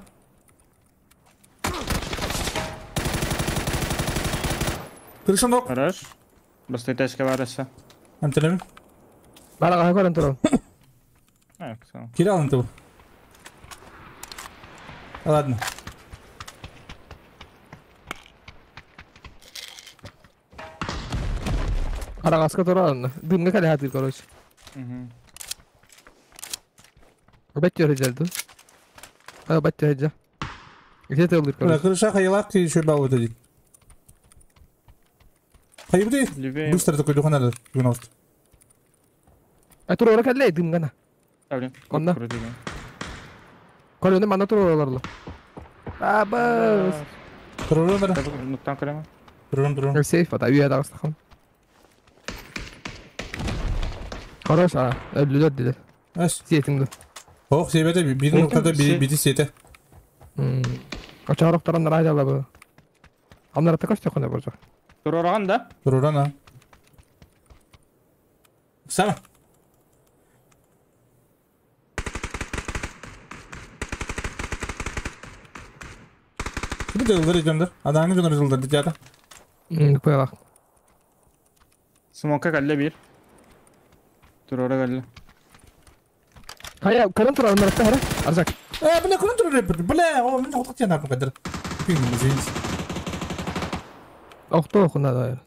Крыша нок. Хорош. Басты тачка бараса. Амтелем. Барага көрөн турар. Кире алынды bu. Ладно. Арагаска турар. Дымга кале хатыр, короче. Бәттер хеджелді. Бәттер хеджа. Где ты олыр, короче? Крыша хайылақ еще бау это дейді. Хайыбды. Быстро такой духан надо. А тур ора кале дымгана. Онна. Колёны мана тур ораларлы. Абыз. Турурун бара. Нуктан көрөмө. Турурун турурун. Сейф ата үйе дагыстакам. Хорош, а, өлүлөр деди. Ас. Сетиңди. Ох, себете бир нуктада бири сете. Ачарыктаран райдала бу. Аннар та кошты кына баржак. Туруран да? Туруран а. Сама. Bu da yıldır ediyorlar. Adamın canı yıldır dedi. Koyalak. Smoke'a kaldı bir. Turora kaldı. Hayır, karın turar onlara da Arzak. Бля, karın turar. Бля, о, мен отық тиян апын қадыр. Оқты оқына да.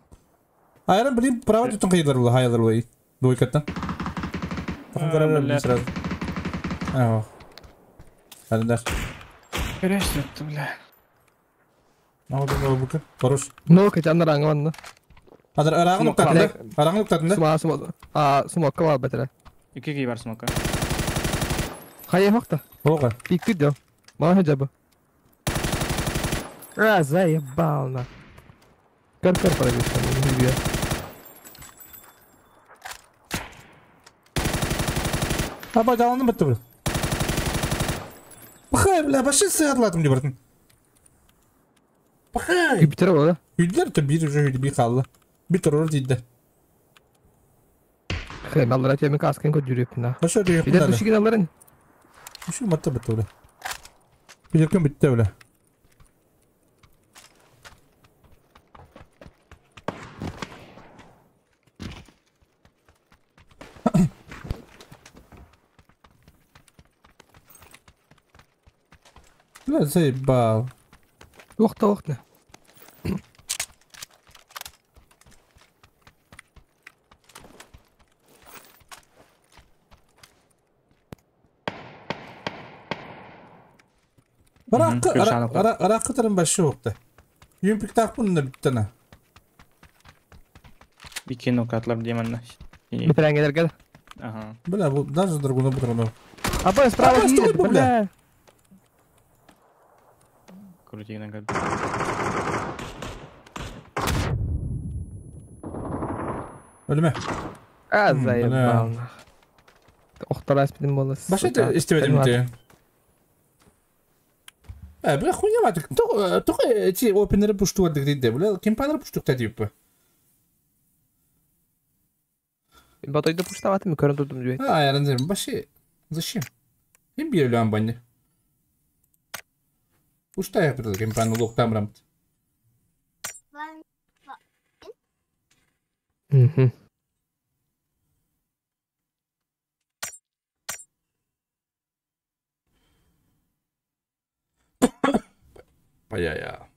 Айран білейін, право түтін қайылар бұл, хайылар бұл. Двойкаттан. Тохон сразу. Ага. Арендар. Конечно, бля. Мама бука. Хорош. Ну, качандар аңа ванна. Адар арағын уктатында. Арағын уктатында. Сума сума. А, смокка бар бетре. Ики ки бар смокка. Хайа хокта. Ога. Пикти дё. Мала хажаба. А, заебал на. Кар-кар парагишка, не бия. Аба жаланды бітті бір. Пахай, бля, баши сыядлатым деп бартын. Пахай. Юпитер болады. Үйділер то бір уже үйді bir қалды. Bir тұрыр дейді. Хей, маллар әтемен каскен код жүріп на. Башы өте Билер düşüген аларын. Düşüген матта бітті бля. Билеркен бітті бля. Бля, заебал. Уақта уақта. Арақы тұрын башы оқты. Юмпик тақпын да біттіні. Бикин окатлар деймін. Бітірәңгелер кәді. Ага. Бля, бұл даже другуны бұтырыны. Апа, справа кейді, бля. Крутигінен кәді. Өліме. А, заебал. Оқтар әспеден болы. Башы істебедім де. Бля, хуйня матик. Только эти опенеры пушту дейді, бля, кемпанер пуштук та дейіп. Батойды пуштаватым, көрін тұрдым деп. А, ярын башы, зачем? Кем берілі банне? Пушта я придал, кемпану лук там рамт. Пая-я.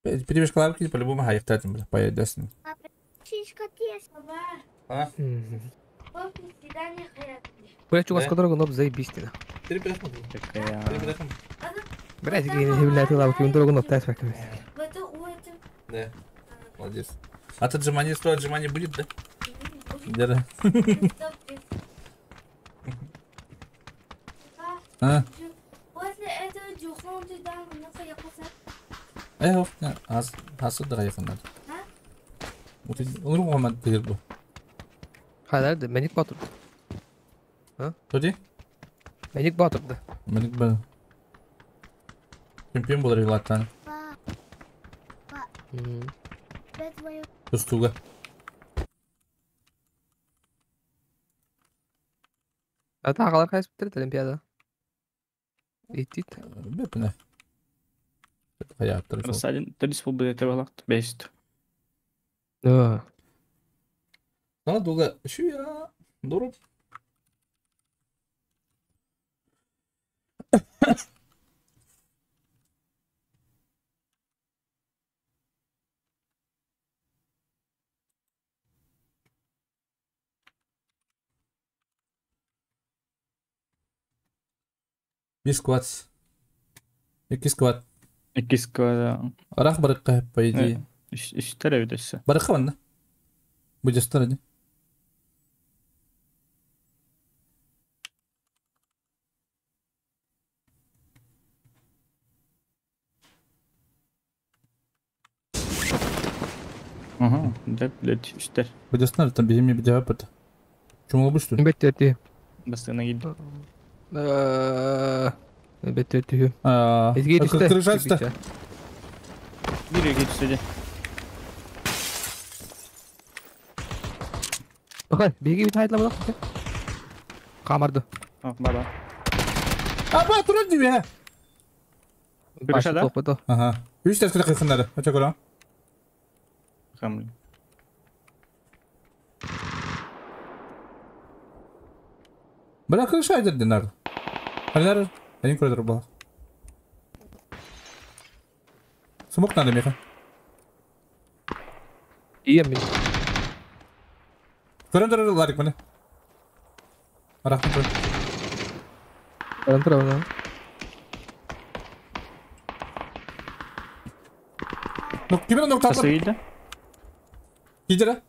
Перебежь клавки, по-любому хайфтатим, бля, поедасың. А? Бля, чугас дорогу, но заебись ты. Блядь, блядь, лавки, он дорогу, но тайс Да. Молодец. А ты отжимание, 100 отжиманий будет, да? Да. А? Эх, аз хасыдыга якыннар. Олар маман дегер бу. Хайдарды, Меник батырды. А? Тоди? Меник батырды. Меник ба. Чемпион болар елаттан. Тустуга. Ата агалар кайсы битирди Олимпиада? Иттит. Бепне. Рассадин, 30 будет это бесит. Да. Надо долго. Şu ya. Doğru. Bir squat. İki squat. İki squat. Арах барыкка, по идее. Үстер өйдөсі. Барыкка ванна. Будешь ради. Ага, да, блядь, үстер. Будешь там без меня бедя опыта. Чему лобы что ли? Бетте. Бастыгына кийди. Бетте түйү. Крыша түсті. Бир эки түсті. Бакай, беги бит айтла болот. Камарды. Баба. Аба, турат диби. Крыша да? Ага. Үч тескere кыйкыннары. Ача көрөм. Хамли. Бля, крыша дерди нар. Алар, один коридор был. Смок надо, Миха. Ием. Көрөн турар Ларик міне. Арақтын көрін. Көрөн турар. Ну, кимер нок тапыр. Бастыга киирдэ? Киирдэ?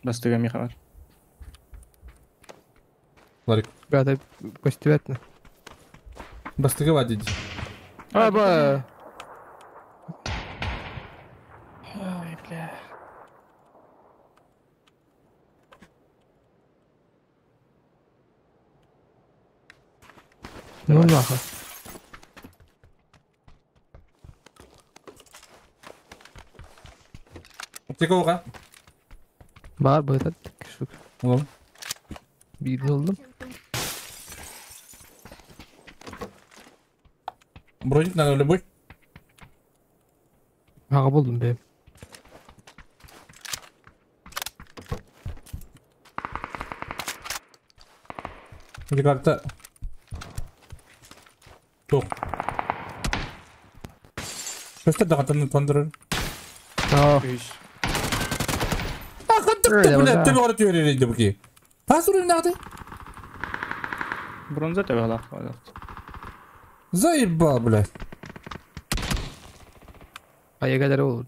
Бастыга Миха бар. Ларик. Ребята, көстүбэтнэ. Бастыга бар дейді. Аба. Ой, бля. Ну нахуй. Текоға. Бар быта штук. Oğlum. Bir oldum. Броник надо любой. Ага булдум бе. Или карта. Тух. Көстер дағатаны тондырыр. Ах, бля, төбе қара түйер еді бұки. Қас урын нағды? Бронза төбе алақ. Заебал, блядь. Ая кадar olur.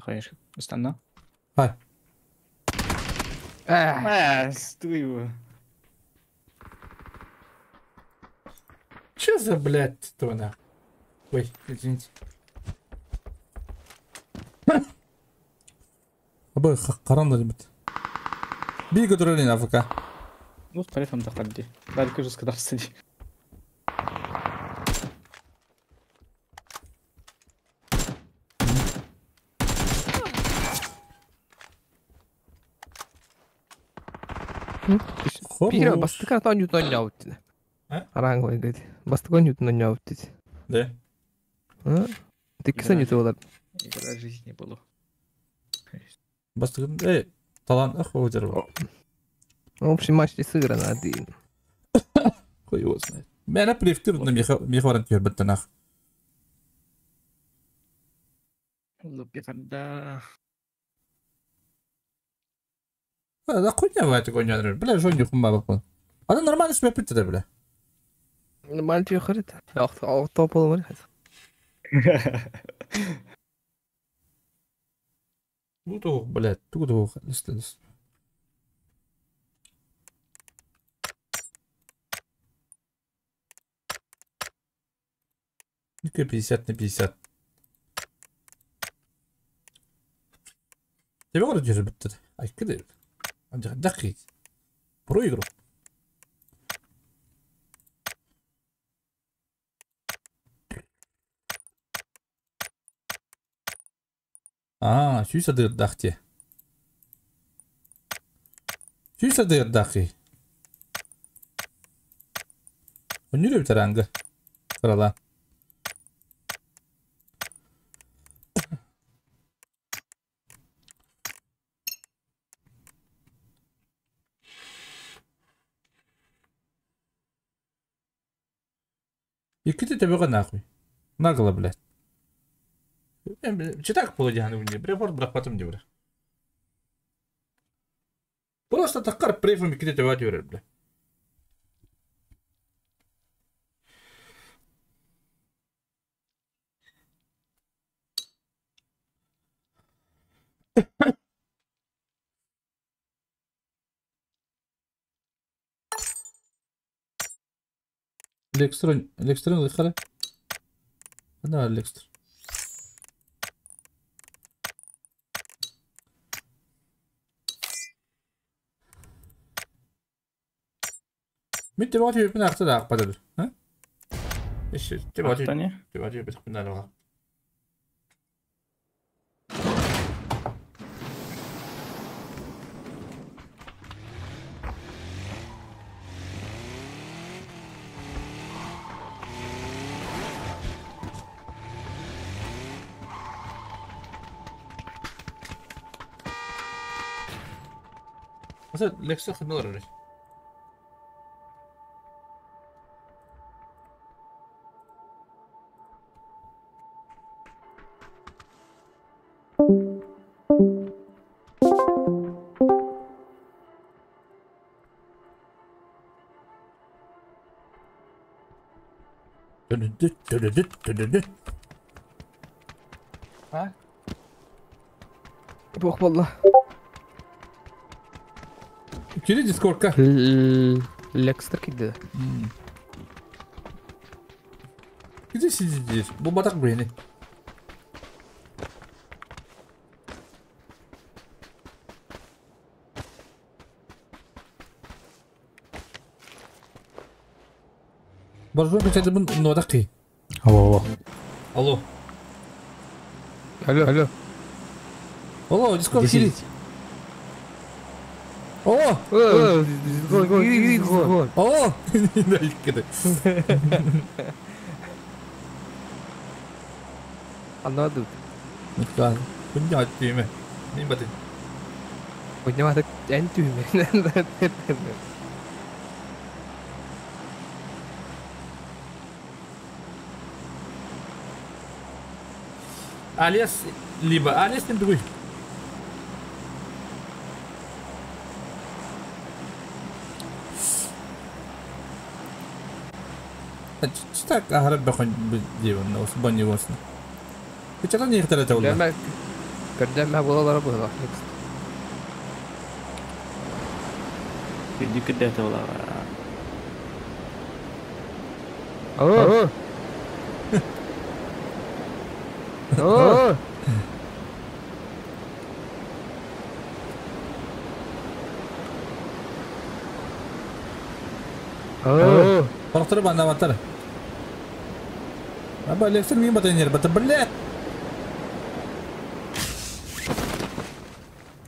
Hayır. Istanna. Хай. Стой. Че за, блядь, то на? Ой, извините. Абы қараңдар бит. Би көтөрөлін АФК. Ну, тарифом тақадди. Дальше уже сказал, сиди. Биир бастыкар тонньутун онньообут дии. Араҥ ойгыт. Бастык онньутун онньообут дии. Да. Тикки сонньуту болар. Игра жизни было. Бастыгын, талант ах выдержал. В общем, матч не сыгран один. Хуй его знает. Меня прифтир на Михаран Тюрбеттенах. Да. Да хуйня в этой хуйня, бля, жоню хумба бапон. Она нормально себя питает, бля. Нормально тебе харит. Ах, топ олмар. Ну то, блядь, тут лист. Ну-ка 50 на 50. Тебе город держит, ай, куда? Дақит. Про игру. А, сүйсадыр дахте. Сүйсадыр дахи. Өнүрө битаранга. Сарала. Икки тебе нахуй. Нагло, блядь. Читак полудяны мне, препорт брак потом не бля. Просто такар префом икки тебе отюрер, бля. Лекстрон, Лекстрон лыхара. Да, Лекстр. Мен тебе ответ на ахтада падал, а? Еще тебе ответ. Тебе ответ на ахтада. Лекса хаднылар. Төдүдүт, төдүдүт. А? Бог болла. Кири дискордка. Лекстер киди. Где сидит здесь? Бу батак брени. Боржон качады бун нодак. Алло, алло. Алло. Алло, алло. Алло, Дискорд кири. Алло! Алло! Анна тут. Да, поднять түйме. Не баты. Поднимать эн түйме. Алес либо Алес не другой. Так, ага, бахон диван, ос банни восна. Кычата не ихтара таула. Көрдәмә булалар була. Иди кыда таула. Алло. Алло. Алло. Парктыр банда батыр. Аба лексер мин батыр батыр, блядь.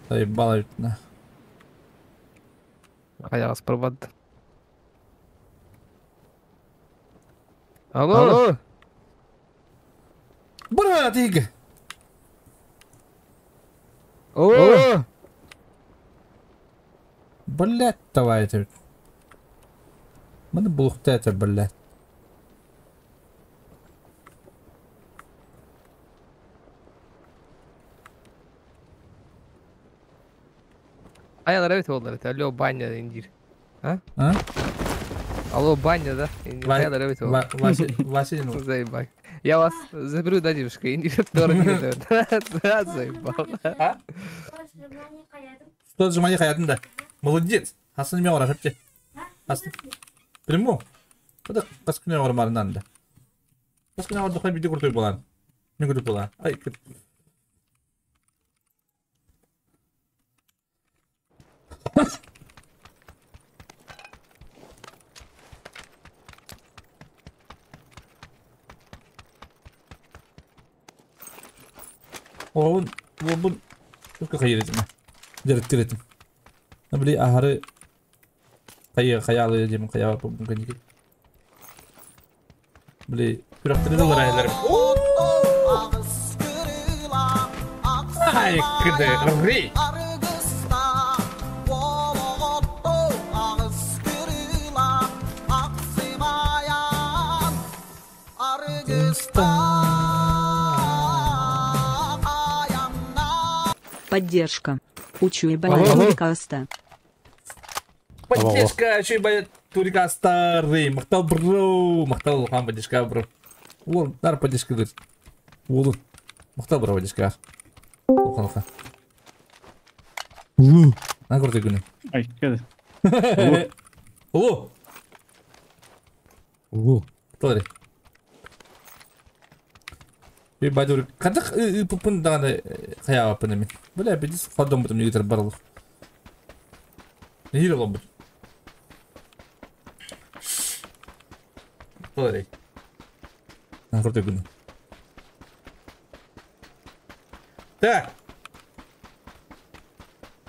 Заебало ведь, на. Аяғыз пробад. Алло. Братик. О! Блядь, давай это. Маны булухта это, блядь. А я нравится вот это. Алло, баня, индир. А? А? Алло, баня, да? Я нравится. Вася, заебал. Я вас заберу, да, девушка? Индир, дорого. Да, заебал. А? Что отжимание хаятын, да? Молодец. Хасан меня урашапче. Хасан. Приму. Это каскуня ормарынан, да. Каскуня ордухай биди крутой была. Не крутой была. Ай, Он, он, сколько хаеретим? Дерет. Набли ахары. Хая, хаялы дем, хаяла по бунканики. Бли, пирахтырылар айлар. Ай, кыды, рей. Поддержка. Учу и Турикаста. Поддержка, учу и Турика старый. Махтал бро. Махтал хам поддержка бро. Вон, нар поддержка говорит. Вон. Махтал бро поддержка. Луха. Лу. На крутой гуны. Ай, кеды. Лу. Лу. Кто Би бадур кадак пупун даганы хаява пынами. Бля, бедис ходом бутым нигитер барлых. Нигер ломбут. Толарей. На крутой гуны. Так.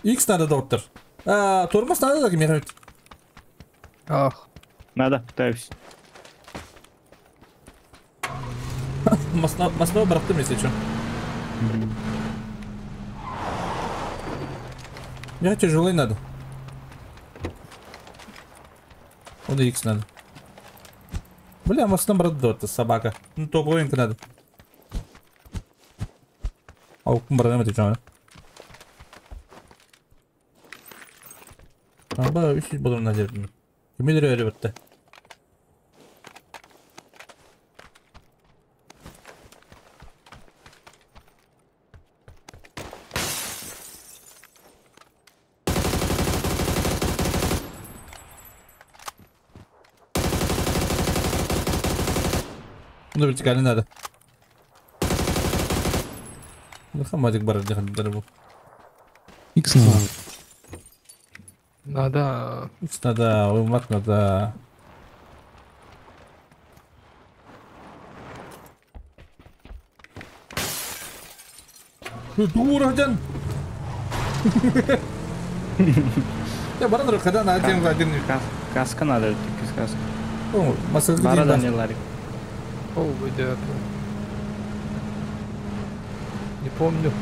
X надо, доктор. А, тормоз надо так мерить. Ах. Надо, пытаюсь. Масно браттым, если что. Мне тяжелый надо. Он X надо. Бля, масно брат, это собака. Ну, то половинка надо. А у брат, это что? Аба, үш буду надо. Кимдер ребята. Ну вертикально надо. Ну хамадик бар дехандер бу. Икс надо. Надо. Икс надо, уймак надо. Дура, ден. Я баран когда на один один. Каска надо, каска. О, массаж где? Баран не ларик. О, выйдет. Не помню.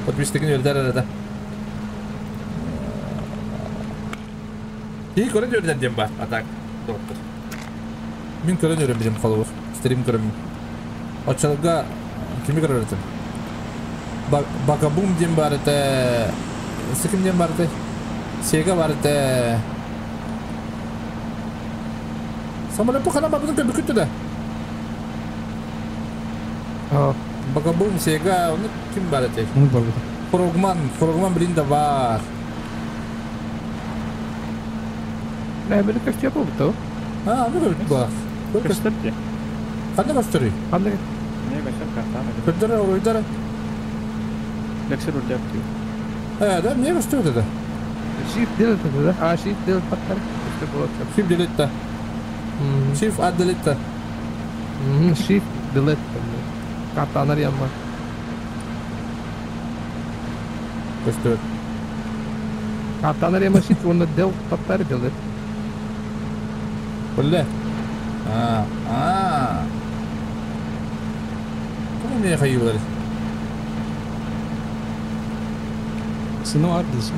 Подписчики не да. И көрөн өрден дем бар, а так, доктор. Мен көрөн өрем билем холовур, стрим көрөм. Очалга кими көрөрөтүм? Бакабум дем бар это, Сиким дем бар это, Сега бар это. Самолет похана бабын көбү күттү да. Бакабум, Сега, оны ким бар это? Фрогман, Фрогман блин да бар. Не, били көстү болду. А, бу көрүп бар. Көстөрдү. Кандай көстөрү? Кандай? Не көстөр картаны. Көстөрү ойдары. Лексер үрдәптү. Э, да, не көстөрү да. Shift delete да? А, shift delete паттар. Көстөр болот. Shift delete да. Shift add delete. Shift delete. Картаны ямма. Көстөр. Картаны ямма shift оны del паттар delete. Бля. А. Кому мне хайвер? Сыну ардысы.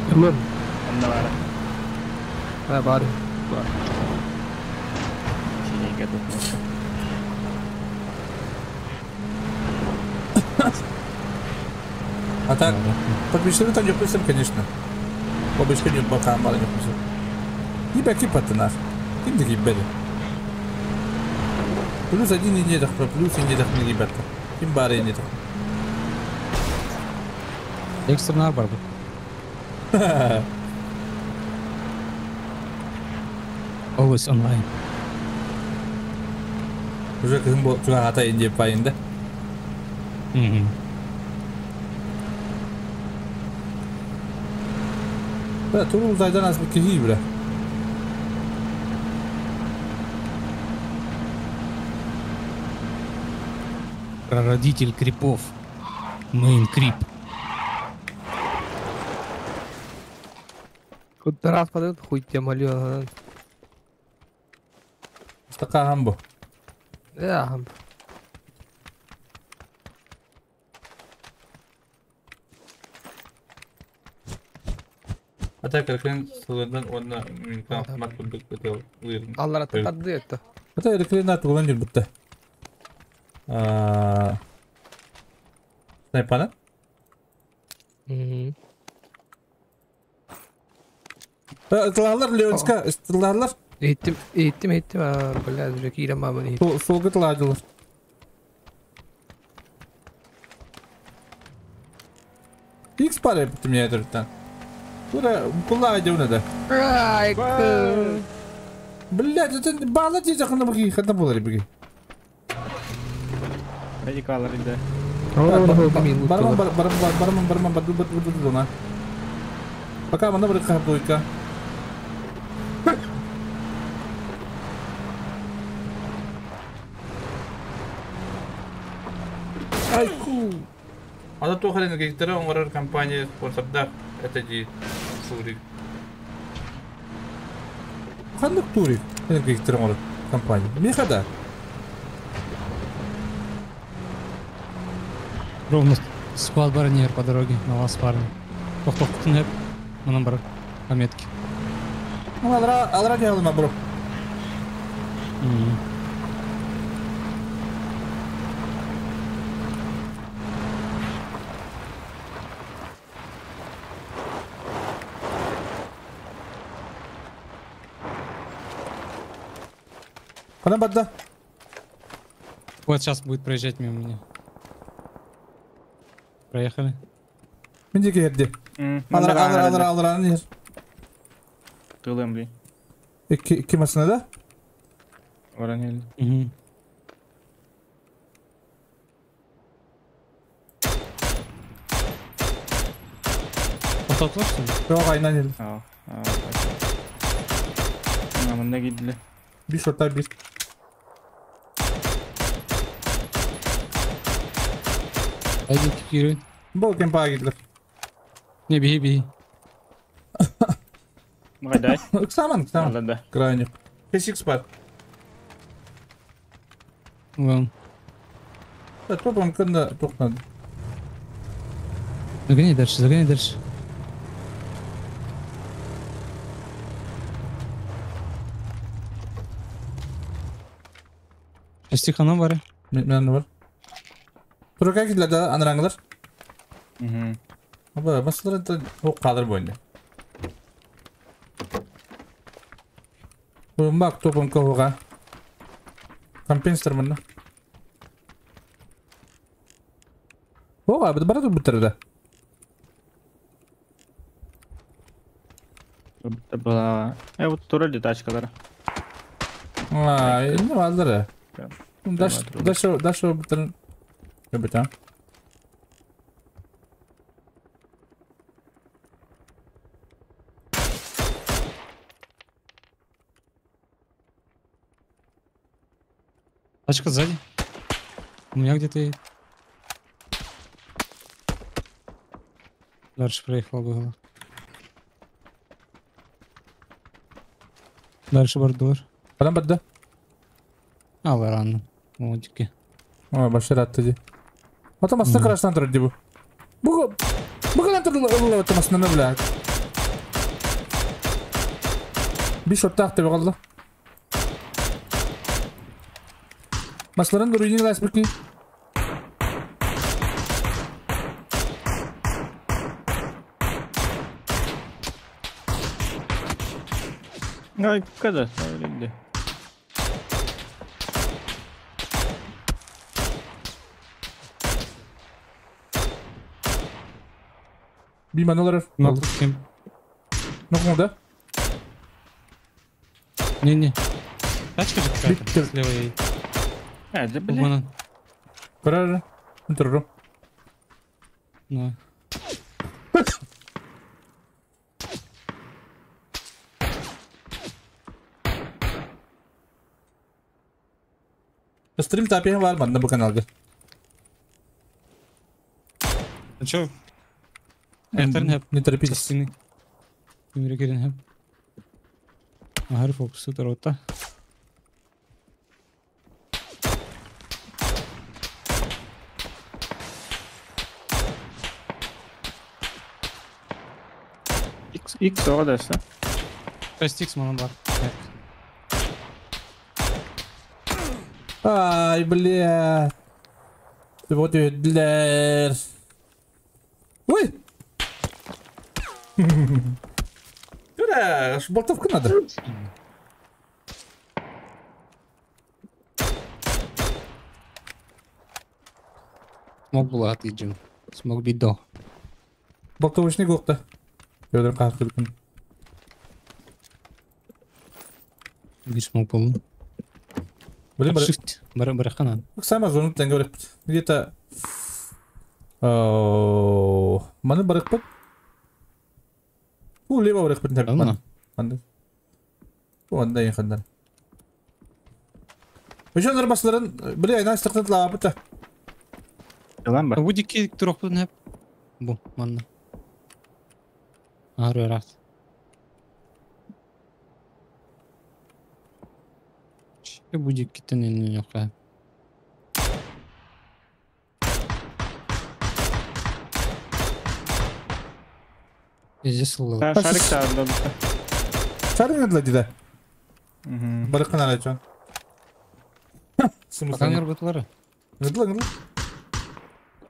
Кымын? Онда бар. А, бар. Бар. Синеге тут. А так, подписчик там не писем, конечно. Обычно не пока мало не писем. Ибо кипа-то нах. Ким ты гибели? Плюс один и не так, плюс и не так не ребята. Ким бары и не так. Экстра бар бу. Always online. Уже кызым бу туга ата инде пайында. Да, турул зайдан аз бу кихи бля. Прародитель крипов. Мейн крип. Куда раз подает, хуй тебя молю. Такая хамбо. Да, хамбо. А так, реклен сылырдан онна минка мат курдук бітел. Аллара татарды это. Это реклен ат улан жүр бітті. Снайпана? Тылалар, Леонска, тылалар. Еттим, бля, уже кирам мамы не. Солга тыладылар. Икс пары бітті меня это. Куда, куда идем надо? Блядь, это бала тебе хана бги, хана было бги. Радикалар иде. Барман, барман, барман, барду, барду, барду, на. Пока мана бір хабдойка. Айку. Ада тохален гектара оңорор компания спонсордар это ди турик. Хандык турик гектара оңорор компания. Мехада. Ровно склад барнир по дороге на вас парни. Тох-тох-тнеп. На бар пометки. Ну, алра делаем, бро. Куда бадда? Вот сейчас будет проезжать мимо меня. Проехали. Минди керди. Алра, алра, алра, алра, не. Тылым блин. Икки машина да? Баран ел. Тоқтатылар что ли? Жоқ, айнан ел. Мында кидиле. Бир шорта бир. Айди кире. Бұл кемпаға кидилер. Не бей бей. Гайдай. Ыксаман, ыксаман. Да. Крайне. 6 бар. Вон. Да, топом кында тоқтады. Загоняй дальше, загоняй дальше. Шестихана бар. Мен бар. Турка кидилер да аныраңылар. Аба, басылар да о кадыр бойында. Бак топом кога. Компенсатор мында. Ога, бу барады бутырды. Была. Вот турали тачкалар. А, не валдыр. Даш бутырын. Бутан. Тачка сзади. У меня где-то едет. Дальше проехала было. Дальше бордюр. Баран барды. А, баран. Модики. Ой, башыр атты ди. Ата масына караштан турар ди бу. Бу калан турар ата масына бля. Bir şortta akты kaldı. Maçların ruini last bir ki. Ай, когда ставили? Bir manolar. Кем? Ну, да? Не-не. Тачка же какая-то слева едет. А, да блин. Карара. Интерру. Да. Стрим тапе var manna bu kanalda. А чё? Не торопитесь. Ахар фокусы тарота. X, X оғадасы. 6X манан бар. Ай, бля. Вот бля. Ой! Бля, аж болтовку надо. Смог была отъедем. Смог бить до. Болтовочный гокта. Федор Кахтылкин. Bir смог был. Блин, Барахана. Сама зону тен говорит. Где-то. Маны барыкпыт. У лево барыкпыт. Анда. Анда якындар. Еще нормасларын, бля, айна стыкны лапыта. Ялан бар. Бу дикки турок хеп. Бу, манна. Ары рас. Че бу дикки тенен yok. Здесь лол. Да, шарик да, да. Шарик надо да. Барыкын арачан. Смысла нет.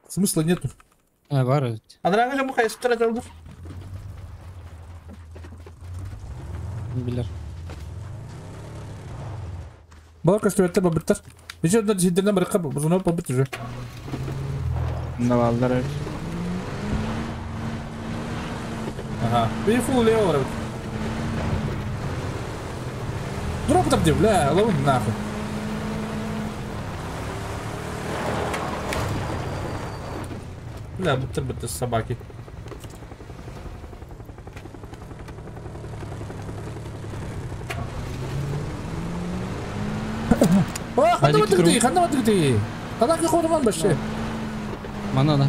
Смысла нету. А, бар. Адраңы жамы кайсы турат олду. Билер. Балка стуетте бабыттар. Еще одна сидерна барыкка бузуна бабыт уже. Навалдар. Ага. Би фул лево барып. Дроп там где, бля, ловим нахуй. Бля, будто собаки. О, ханна вот ты, ханна вот ты. Мана, да.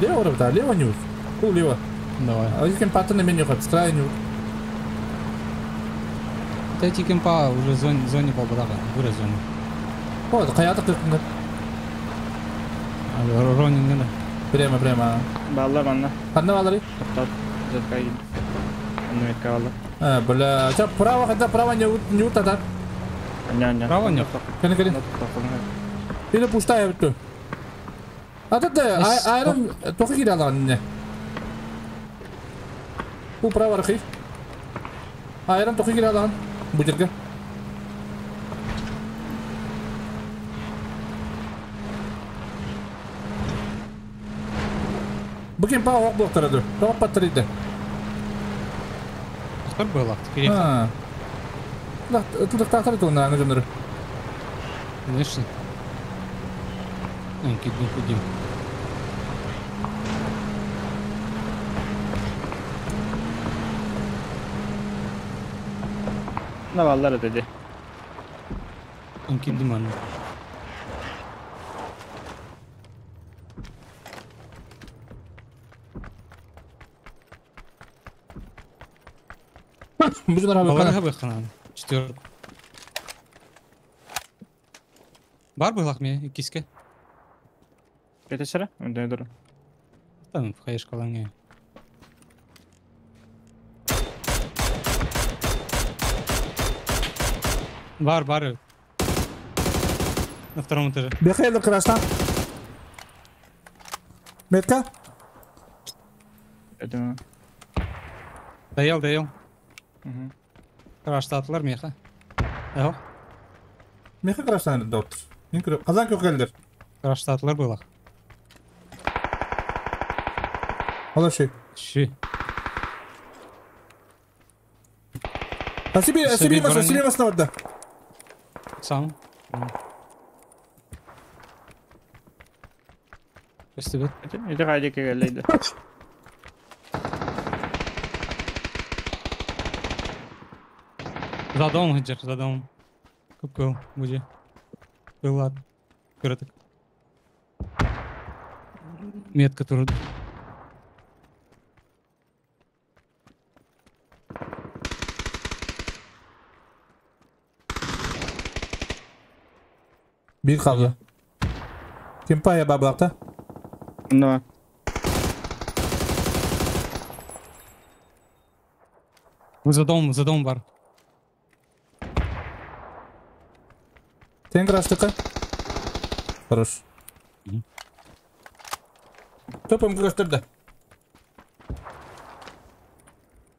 Лево, да, лево не Кул лево. Давай. А здесь кемпа на меню хоть, с не Эти кемпа уже зоне полбадака, вырос зоне. О, это хаята кыркында. Ронин не да. Прямо, прямо. Балла, манна. Ханна баллары? Топтат, затка едет. Анна балла. А, бля, ча право, хотя право не утата. Не. Право нет. Кene, кene. Или пустая вот. А тут айрон только кидала не. У право рахи. Айрон только кидала. Будерга. Букин па ок доктор Топ патриде. Что было? А. Да, тут так так на на Конечно. Кидим, кидим. Ne vallar dedi. Кидим аны. Бужун Четверку. Бар было мне киске. Это сера? Да, да. Там в хаешка ланге. Бар, бар. На втором этаже. Бехай красна. Метка? Это. Доел, доел. Угу. Краштатлар меха. Ого. Меха краштан доктор. Казан көкелдер. Краштатлар было. Алаши. Ши. А себе, себе масна, себе масна да. Сам. Спасибо. Это ради келейді. За домом, Джер, за домом. Купил, буде. Был Кырытык. Метка тоже. Bir kaldı. Kim paya bablakta? No. За домом бар. Сен краштыка? Хорош. Топом краштырды.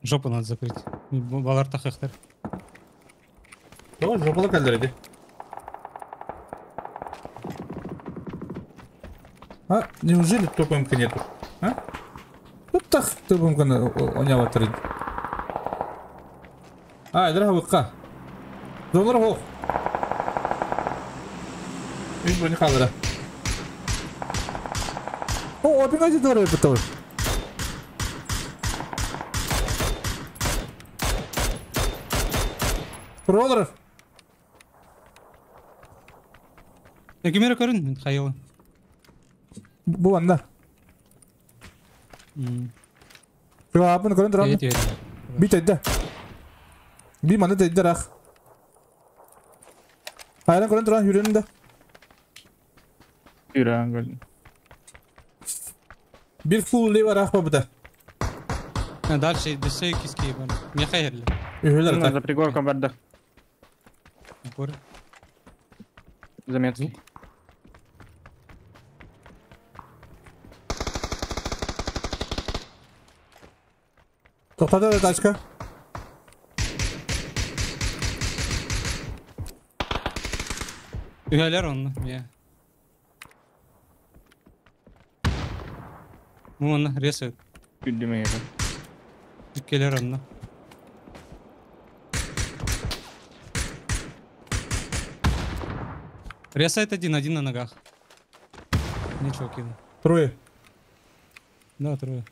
Жопу надо закрыть. Балар тахахтар. Давай, жопалы калдыр. А, неужели топомка нету? А? Вот так топомка онява трид. А, дорога выкка. Донор хох. Үш брони қалдыра. О, опять дорога потом. Роллеров. Я кемера көрін, Михаила. Бу анда. Жауабын көрін тұрам. Би тәйді. Би маны тәйді рақ. Айран көрін тұрам, жүренім да. Жүрен көрін. Bir full лево рақ ба бұда. Дальше десе киски бар. Михаил. Үйелер. За пригорком барды. Заметки. Тоқтады да тачка. Үйелер онны. Я. Муны ресет. Күлдеме еді. Келер онны. Ресайт один, один на ногах. Нечего кину. Трое. Да, трое.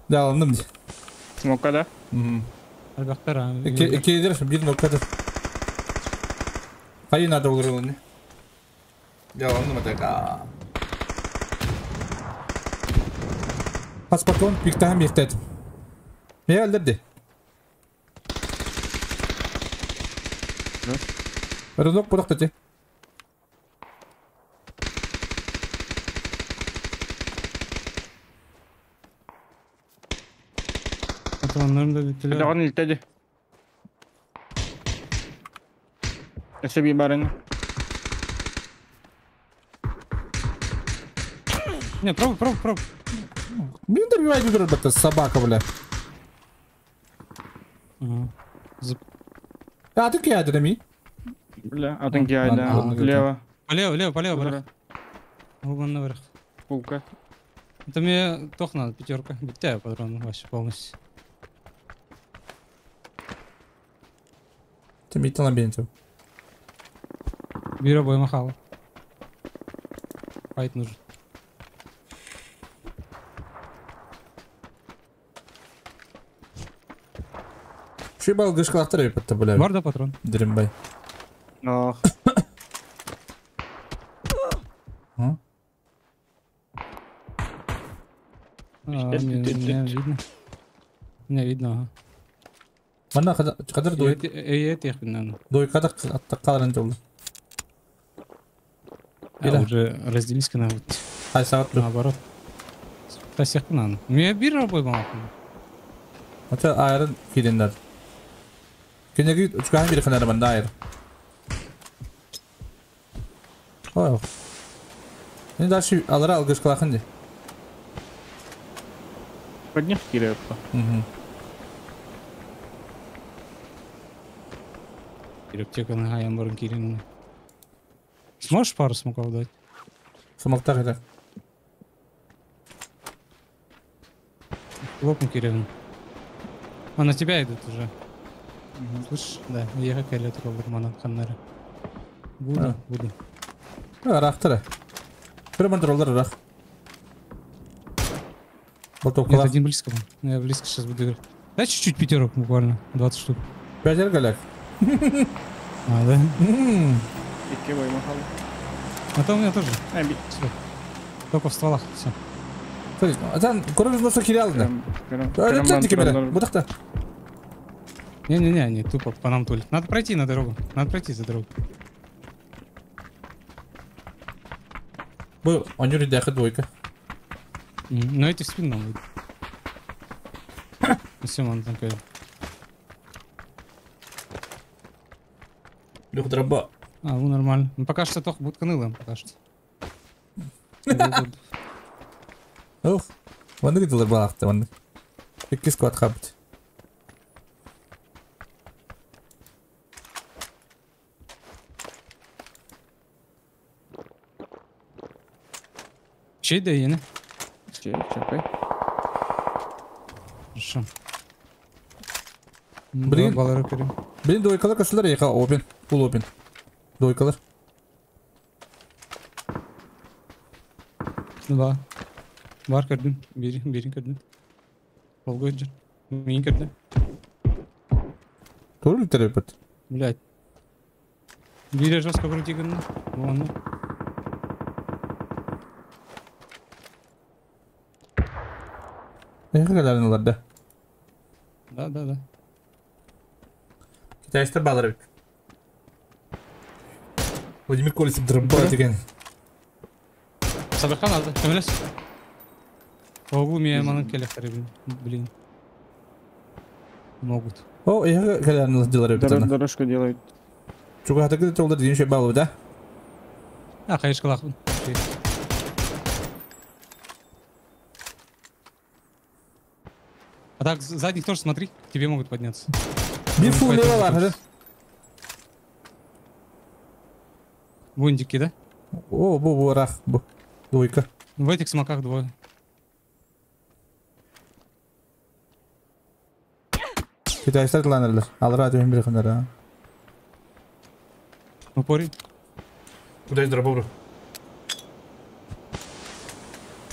Да, ладно. Смока, да? Альбахтара. Кедер, бир нокка. Хайы надо улырылны. Я ладно, матака. Паспортон пиктаһым бихтет. Не алдырды? Рынок бурактати. Патронlarım da bittiler. Даҕан илтэди. Өссө би барын. Не, пробуй, пробуй, пробуй. Блин, добивай это собака, бля. Ага. А ты киадер, ми? Бля, а ты киадер. Лево. Полево, лево, полево, брат. Угон наверх. Пулка. Это мне тох надо, пятерка. Битая патрон вообще полностью. Ты метал на бенте. Бира бой махал. Файт нужен. Шибал гышкалахтар епетте, бля. Бар да патрон. Дримбай. Ох. А? Меня видно. Меня видно, ага. Мана кадыр дой. Дой кадыр каларын жолду. Уже разделись на вот. Ай саат наоборот. Та надо. Мне бир обой махну. Ата айрын кирендер. Кенеги учкан бир ханар банда айр. Ой. Не дальше алара алгыш калахынды. Подних киреп. Угу. Аптека на Гаямбарн Кирин. Сможешь пару смоков дать? Смоктах это. Лопну, Кирилл. А на тебя идут уже. Угу. Слышишь? Да, я как электро Ханнера. Буду, буду. Рахтера. Прямо рах. Нет, один близко был. Я близко сейчас буду играть. Дай чуть-чуть пятерок буквально. 20 штук. Пятерка, галяк. А, да? А то у меня тоже. Всё. Только в стволах, все. Там кроме носа кирял, да? Не-не-не, они тупо по нам тулят. Надо пройти на дорогу. Надо пройти за дорогу. Был, он юридяха двойка. Но эти в спину нам выйдут. Все, он там кайф. Лех дроба. А, ну нормально. Ну пока что только будка нылом, пока что. Ох, вон где балахта, вон. Киску отхапать. Чей да ени? Чей, чапай. Хорошо. Блин, блин, двойкалар кошелер ехал, опен, фул опен. Двойкалар. Два. Бар көрдüm, birini көрдüm. Волгой жер. Мен көрдüm. Doğru liter Блять. Бире жестко вроде гына. Вон. Ne kadar da? Да, да, да. Китайстар балар. Владимир Колесов дробает деген. Сабырхан алды. Көмөлөс. Оглу меня манын келехтери, блин. Могут. О, я когда делали это. Дорожку делают. Чуга так это олдар деген балу, да? А, конечно, лахмын. А так, задних тоже смотри, к тебе могут подняться. Бифу левалар, да? Бундики, да? О, бу, бу, рах, бу. Двойка. В этих смоках двое. Китайстар тыланарлар. Алара түһүн бир хынара. Упори. Куда здорово,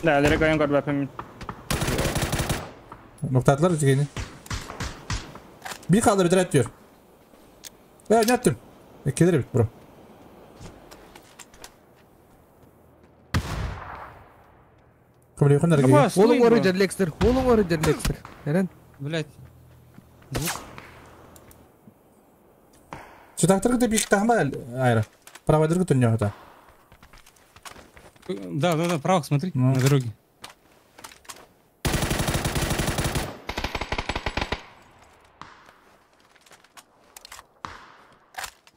Да, лere koyun көрбөпүм. Ноктатлар үчүгейни. Bir kaldı bir diyor. Ya ne yaptım? Kelir bit bro. Кому якын дәрге? Олың оры дерлекстер, олың оры дерлекстер. Эрен. Блять. Звук. Чытактыр кыты бик тахма айра. Правайдыр кыты нёхта. Да, право, смотри, на дороге.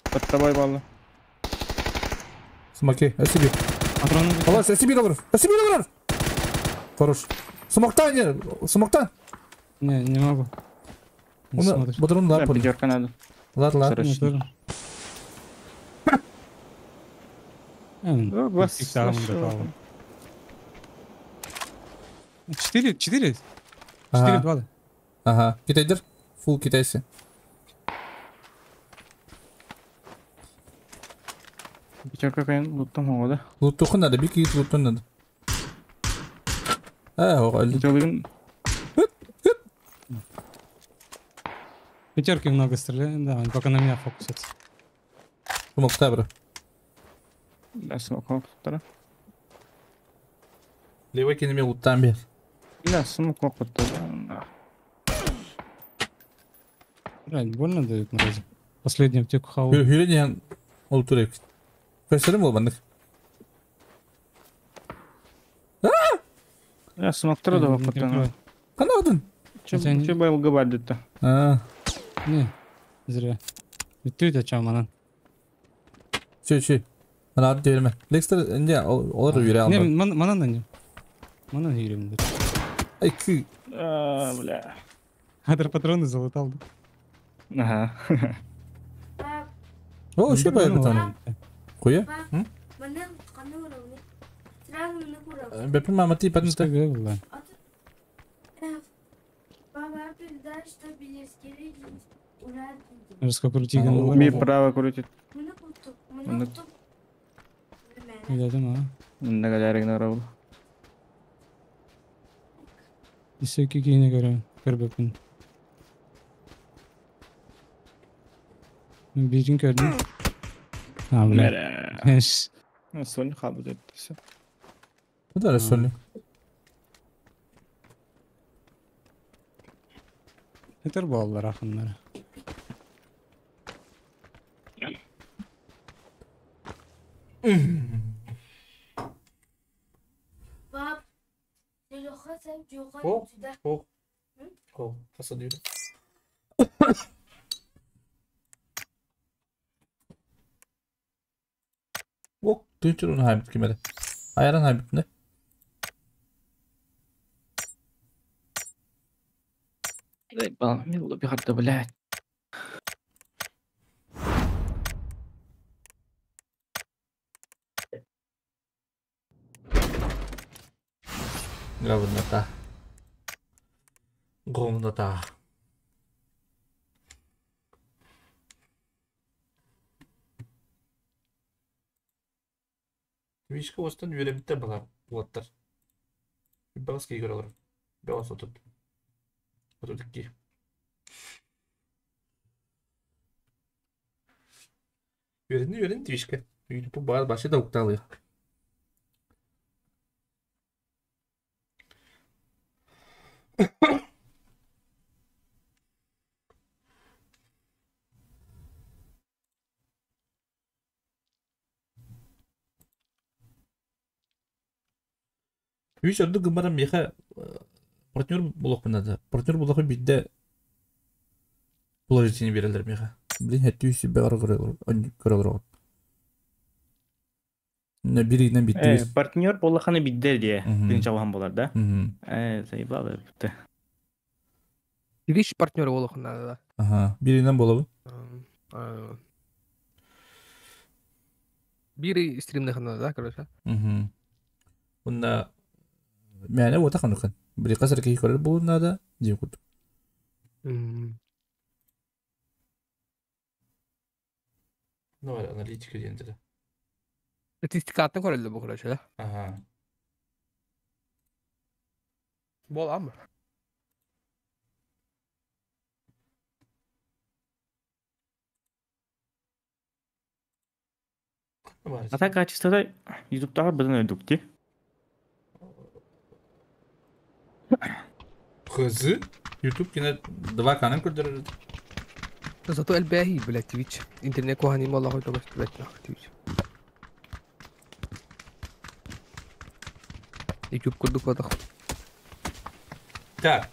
Под тобой баллы. Смоки, SCB. Патроны. Алас, SCB добр. SCB добр. Хорош. Смоктан, не, смоктан. Не, не могу. Патрон да, пятерка надо. Ладно, ладно. 4, 4? 4-2, да? Ага, китайдер? Фул китайцы. Пятерка какая луттан могу, да? Луттуху надо, бики луттун надо. Пятерки много стреляют, да, они пока на меня фокусятся. Смок табра. Да, смок втора. Левый кинеми луттан бер. Да, смок втора. Блядь, больно дают мрази. Последний аптеку хау. Хүрен олтурек. Көсөрүм болбандык. Я смок втора да втора. Кандай Че байл габардит-то? Не, зря. Бүттү да чаманан. Че. Ана дерме. Лекстер инде олар үйрө алды. Не, манан да не. Манан үйрөм. Ай, ки. Бля. Адыр патроны залутал. Ага. О, что байл там? Куя? Бепи мама ти патнта. Ми право крутит. Исеки кейіне көрем, көрбөпүн. Мен бирин көрдүм. А, бля. Соня хабы деп. Куда Соня? Этер балалар акыннары. Баб, О, посадили. О, ты что на хайбит кемеде? Айран хайбит не? Заебал, мило блядь. Говнота. Говнота. Вишка остан үйренбіттер бала болаттар. Баласки көрелер. Балас отут. Отут ки. Үйренді вишка. Үйренді бар башы да укталы. Үш орду гымара меха партнер булок надо. Партнер булок бидде положительный берелер меха. Блин, хәтті үсі бәғар көрелер. Не биринен битти. Партнер болаханы бидде де. Бирин чабахан болар, да? Заебал битти. Твич партнер болахын надо, да. Ага, биринен болобу. Бири стримнехан надо, да, короче. Онда мәне ота ханукан. Бири касар ки көрөр болун надо, дим кут. Ну, аналитика диэн Статистикаттан көрөллөр бу короче, да? Ага. Бол амы. Ата качествода ютубтагы быдан өйдүк ти. Хызы? YouTube кине два канал көрдөрөр. Зато элбэхи, блядь, Twitch. Интернет кухани молла хой тогас, блядь, нах, Twitch. YouTube курдук бодох. Так.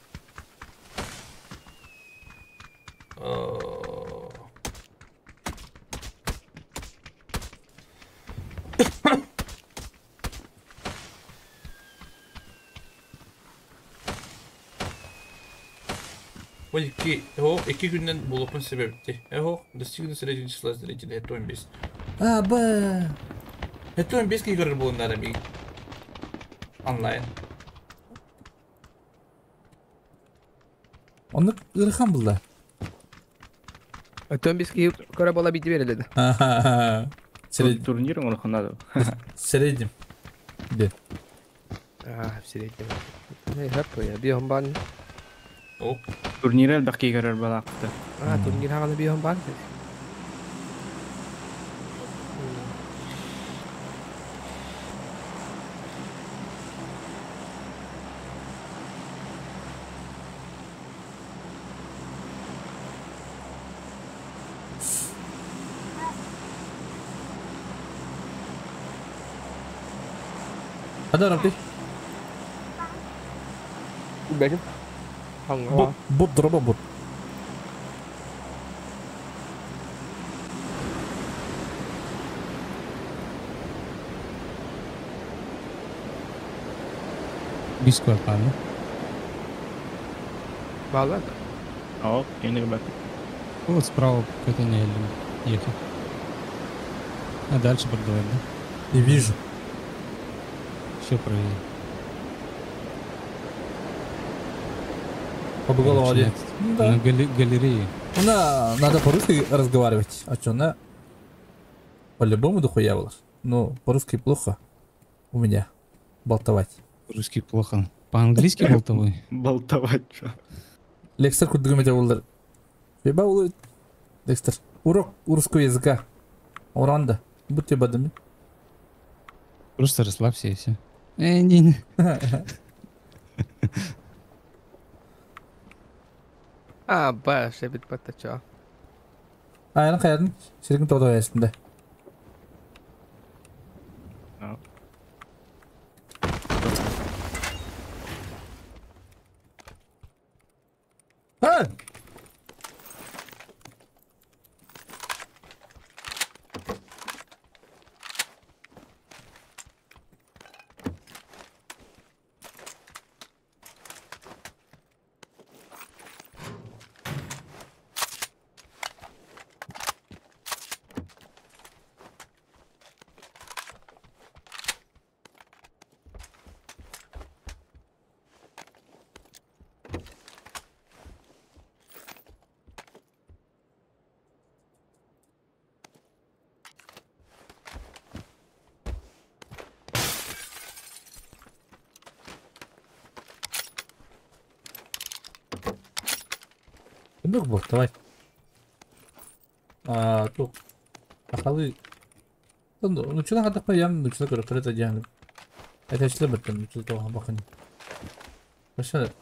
Ой, iki, о, iki günden bulupun sebepti. Эго, достигну среднего числа зрителей, это 5. А, б. Это 5 игр был надо ми. Онлайн. Оны ырхан булда. Өтөн биски көрө бола бити берилди. Турнир оңорхонады. Среднем. Де. А, в среднем. Не, хап, я биом бан. О. Турнир элбэх киигэрэр балаакты. А, турнир хаганы биом бан. Hadi Rabbi. Бәкем. Бот, бот дроба бот. Бискват да? Балар. О, енді бак. Вот справа какой-то не ехал. А дальше продавать, да? Не вижу. Все провели. Побегала один. Да. На галерее. Она надо по-русски разговаривать. А что она по-любому дохуя была. Но по-русски плохо у меня болтовать. По-русски плохо. По-английски болтовай. Болтовать что? Лекстер курдугумете болдыр. Еба улы. Лекстер. Урок русского языка. Оранда. Будь бадами. Просто расслабься и все. Не. А, баш, бит баттача. А, я каядын. Сиргин тодо ястында. А! Дух был, давай. А, тут. Ахалы. Ну, что надо такое, я ну что такое, это диагноз. Это что беттен, ну что того бакын. Вообще,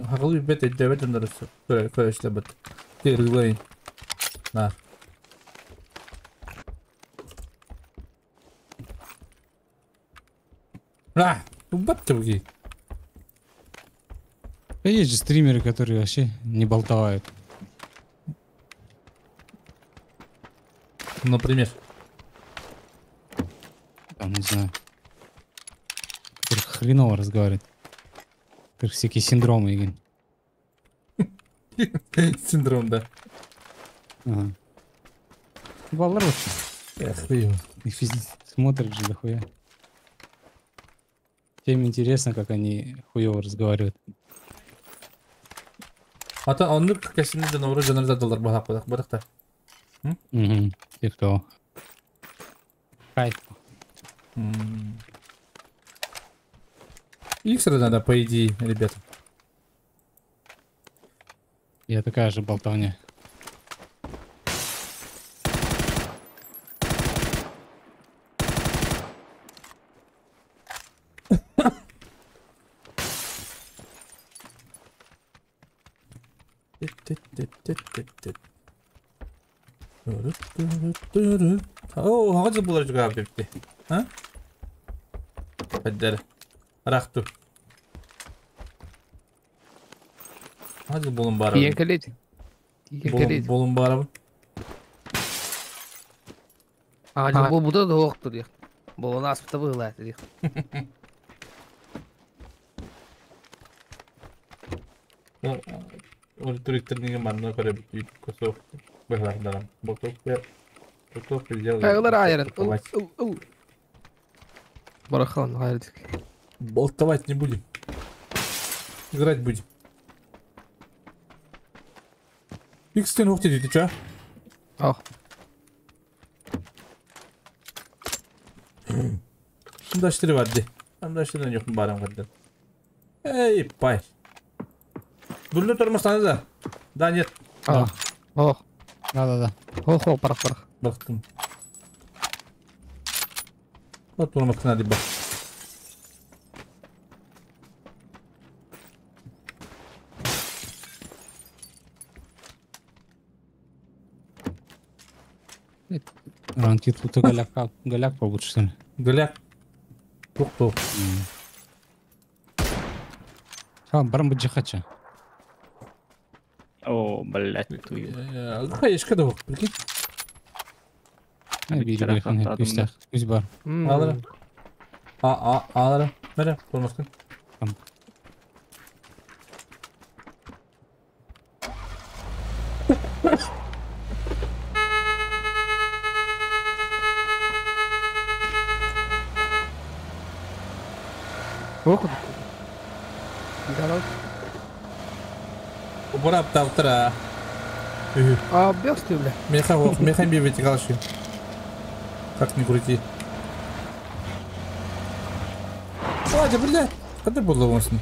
хагалы бет эдебет нарысы. Кое, кое что бет. Ты рыглай. На. А, бат туги. Да есть же стримеры, которые вообще не болтают. Например? Там, не знаю. Который хреново разговаривает. Как всякие синдромы, Игорь. Синдром, да. Ага. Баллар вообще. Эх, ты. Их смотрят же дохуя. Тем интересно, как они хуёво разговаривают. А то он кәсімді жанауыры жанарда доллар бағақ бағақ бағақта. Угу, типа того. Кайф. Иксера надо, по идее, ребята. Я такая же болтовня. О, хагы булар жугап депти. А? Хаддар. Рахту. Хагы болум бар. Тиен келет. Тиен келет. Болум бар. А, бу буда да октур дик. Болон аспыта быгла дик. Ол туристтердин манна көрөбүт косов быһлардан. Боток Боток сделал. Кайгылар айран. Барахан айрдик. Болтовать не будем. Играть будем. Икстен ухти ты чё? Ах. Да 4 варди. Там да 4 yok барам каддар. Эй, пай. Дульно тормоз надо? Да, нет. А. Ох. Да-да-да. Ох, ох, барах, барах. Бактым. Вот тормоз надо бак. Ранки тут голяк, голяк получше, что ли? Голяк. Тук-тук. А, барам быть хача. О, блядь, тую. Хаешка да, прикинь. Үс бар. Алара. Алара. Мере, тормозкын. Там. Ох. Убрап тавтра. А, бегстве, бля. Меха, меха бибити калши. Как ни крути. Ладно, бля. Когда было он с ним?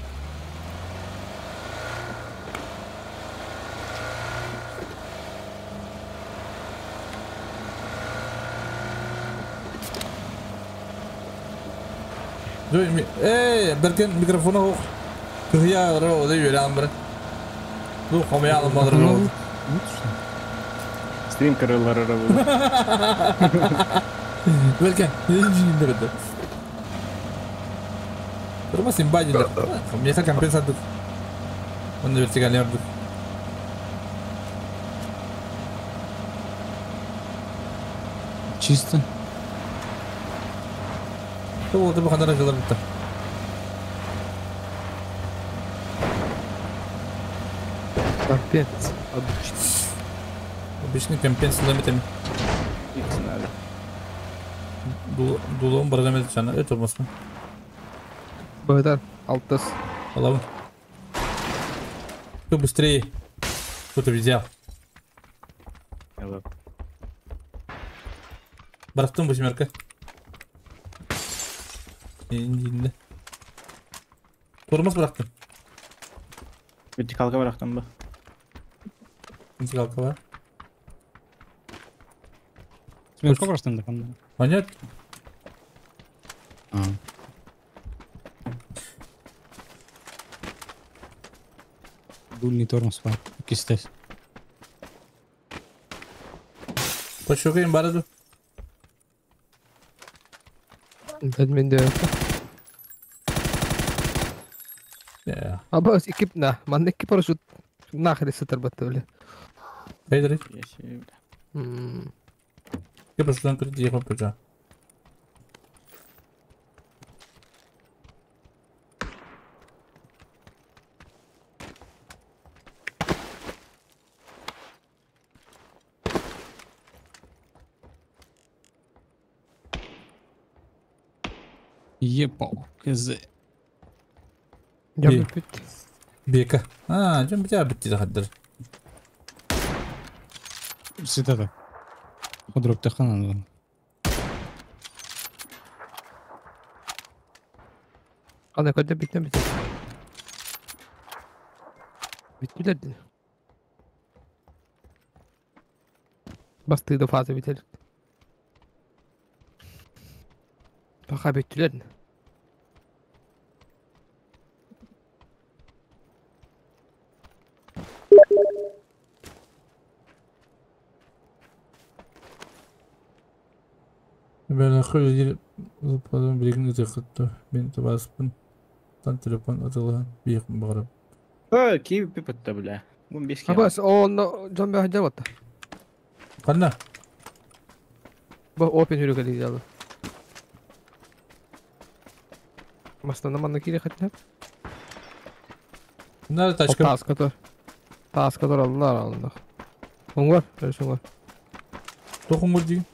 Эй, Беркен микрофона ох. Я ро, да юрям, бра. Ну, хомял, мадр. Стрим королара. Беркен, не Тормоз имба дилер. Меха компенсатор. Он вертикальный ордер. Чисто. Вот это ханара жылар битте. Компенс. Обычный. Обычный компенс с лимитами. Икс надо. Дулом баргамет чана. Это olmasın. Богдан, алтыс. Алабын. Кто быстрее? Кто-то взял. Барахтым восьмерка. Инде. Тормоз bıraktım. Вертикалка bıraktım bu. Вертикалка var. Восьмерка bıraktım da. Понятно. А. Дульный тормоз var. Кистес. Пошукаем бараду. Бәдмен де. Аба экип на, ман эки парашют нахер сытыр батты бля. Кайдыр? Эки парашюттан кырды ехал пожа. Епал, кз. Я бит. Бека. А, жөн бит битти захаддыр. Ситата. Подроп таханан. Ана көдө биттен бит. Биттилер дин. Бастыды фаза битер. Бака биттилер. Ben akıl Zıpladım bilgin de Ben tabasıpın. Tan telefon atılan bir bağırım. Ой, киви пипетта, бля. Бун бес Абас, о, жон бе хаджа батта. Канна? Бу опен хүрү кели жалы. Мастана манна кире хатна. Nerede taşkın? Тас катор. Тас катор аллар алында. Оңгор, өрүс оңгор. Тоқуңгор дейін.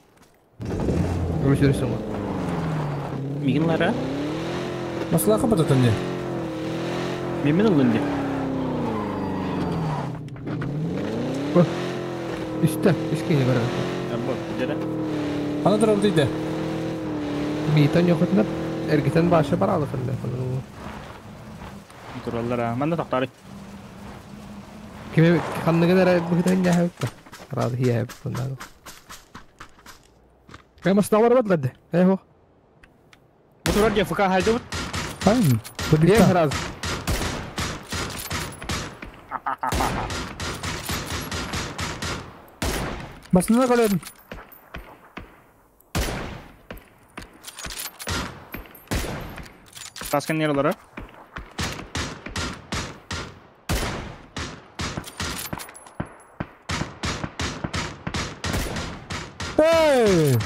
Өрүс өрүс оңгор. Мигин лара? Масла капататын не? Мемен алын деп. Үстә, үскене көрәм. Бу, жара. Ана турам дейді. Митан йокотнап, эргитен башы бар алыкында. Тураллара. Манда токтары. Киме ханныгын эре быгытын яһабыт. Рады хияп бундан. Кем асталар бадлады. Эхо. Бу турар же ФК хайды. Хайм. Бир раз. Басына қаладым. Таскан нералары? Эй!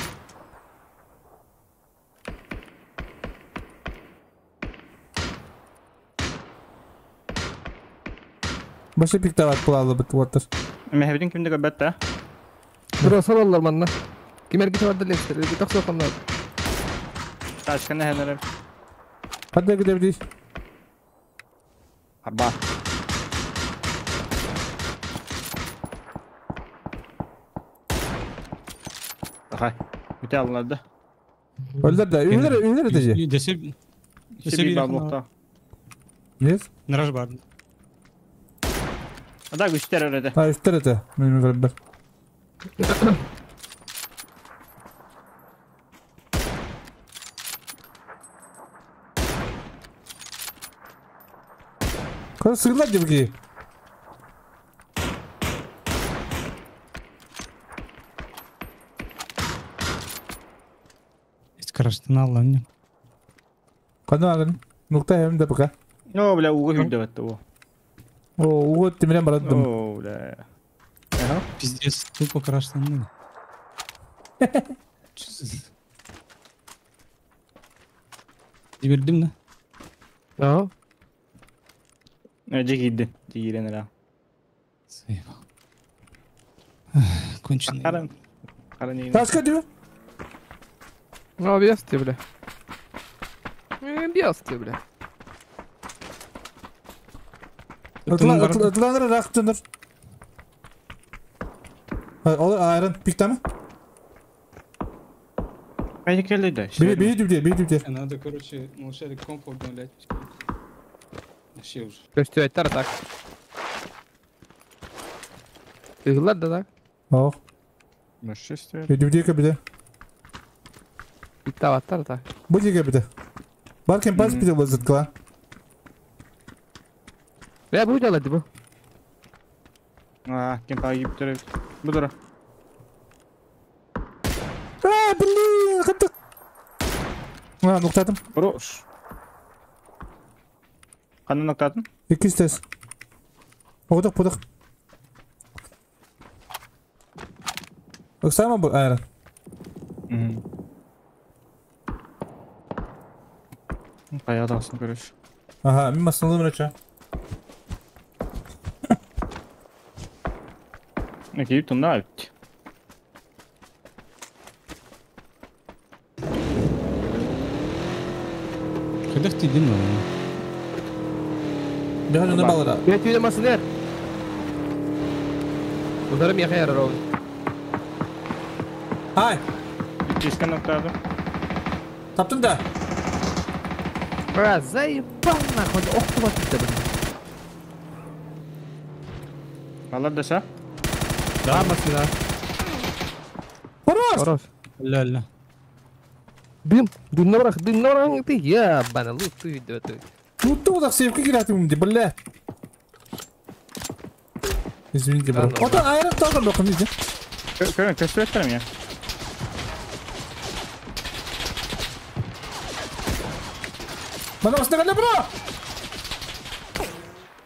Башы пиктават плалы бит уотыр. Мехебитин кимде көбөт да? Бро салалар манна. Ким эргите барды лестер. Таксо канна. Таскан нералары. Хадда гидебди. Арба. Ахай. Бите алынады. Өлдер да, өлдер, өлдер дежи. Десе Десе bir nokta. Нет? Ныраж бар. Да, үстер өрөдө. Ha, үстер өтө. Мен көрөм бер. Кара сыгылар деп ки. Караштын аллан. Кана агын. Нукта hem de пока. О, бля, угу хүндө бетти бу. О, угу тимирен бараттым. О, бля. Пиздец, тупо краштан. Дибердим да? Да. Жигиди, жигирен ра. Заебал. Конченый. Каран. Каран. Ташка диyor. Ну, без ты, бля. Без ты, бля. Ытланыр рахтыныр. Ол айрын пиктами? Кайда келди да? Би дүбде, би дүбде. Надо, короче, молчали комп обновлять. Вообще уже. Көстү айттар так. Ыгылар да так. Ох. Нашествие. Би дүбде кебде. Иттаваттар так. Бу диге бите. Баркен пас бите базыт кла. Я бу жалады бу. А, кем погиб төрөп. Бу дура. А, блин, каттык. А, ноктадым. Хорош. Кандай ноктадың? 200 тез. Одық, будық. Оксама бу айран. Кая дагысын көрөш. Ага, мен масналым рача. Кейип тунда алып. Кайда тидин lan? Биханны балара. Бет үйдө масынер. Ударым яха ярар. Ай. Кескен ноктады. Таптың да. Бра, заебал нахуй, ох ты вот это, блин. Алар да? Да, машина. Хорош! Хорош. Ля-ля. Дым, дым на враг, ты ебаный, лук ты идёт. Ну ты вот так сейф как ты, бля. Извините, бро. Вот аэро тоже был, видите? Көстүрөттөр меня. Мана осна бро!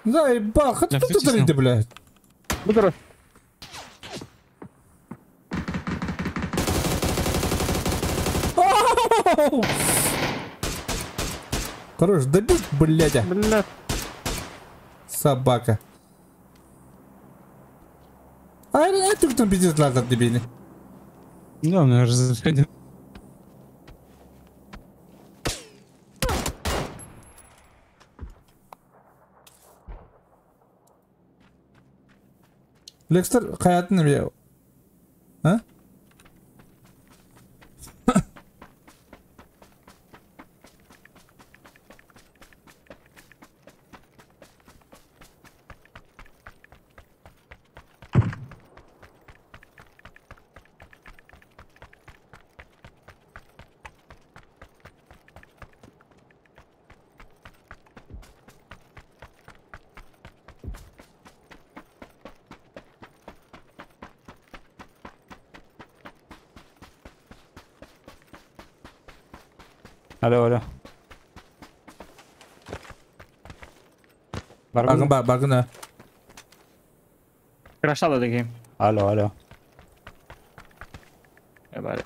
Заебал, хоть тут ты, блядь. Буду. Хорош, добить, блядь. Блядь. Собака. А это кто пиздец ладно дебили. Да, у меня уже заходил. Лекстер hayatını bir... Ha? Алло, алло. Баргын ба, баргын а. Крашала деген. Алло, алло. Бар.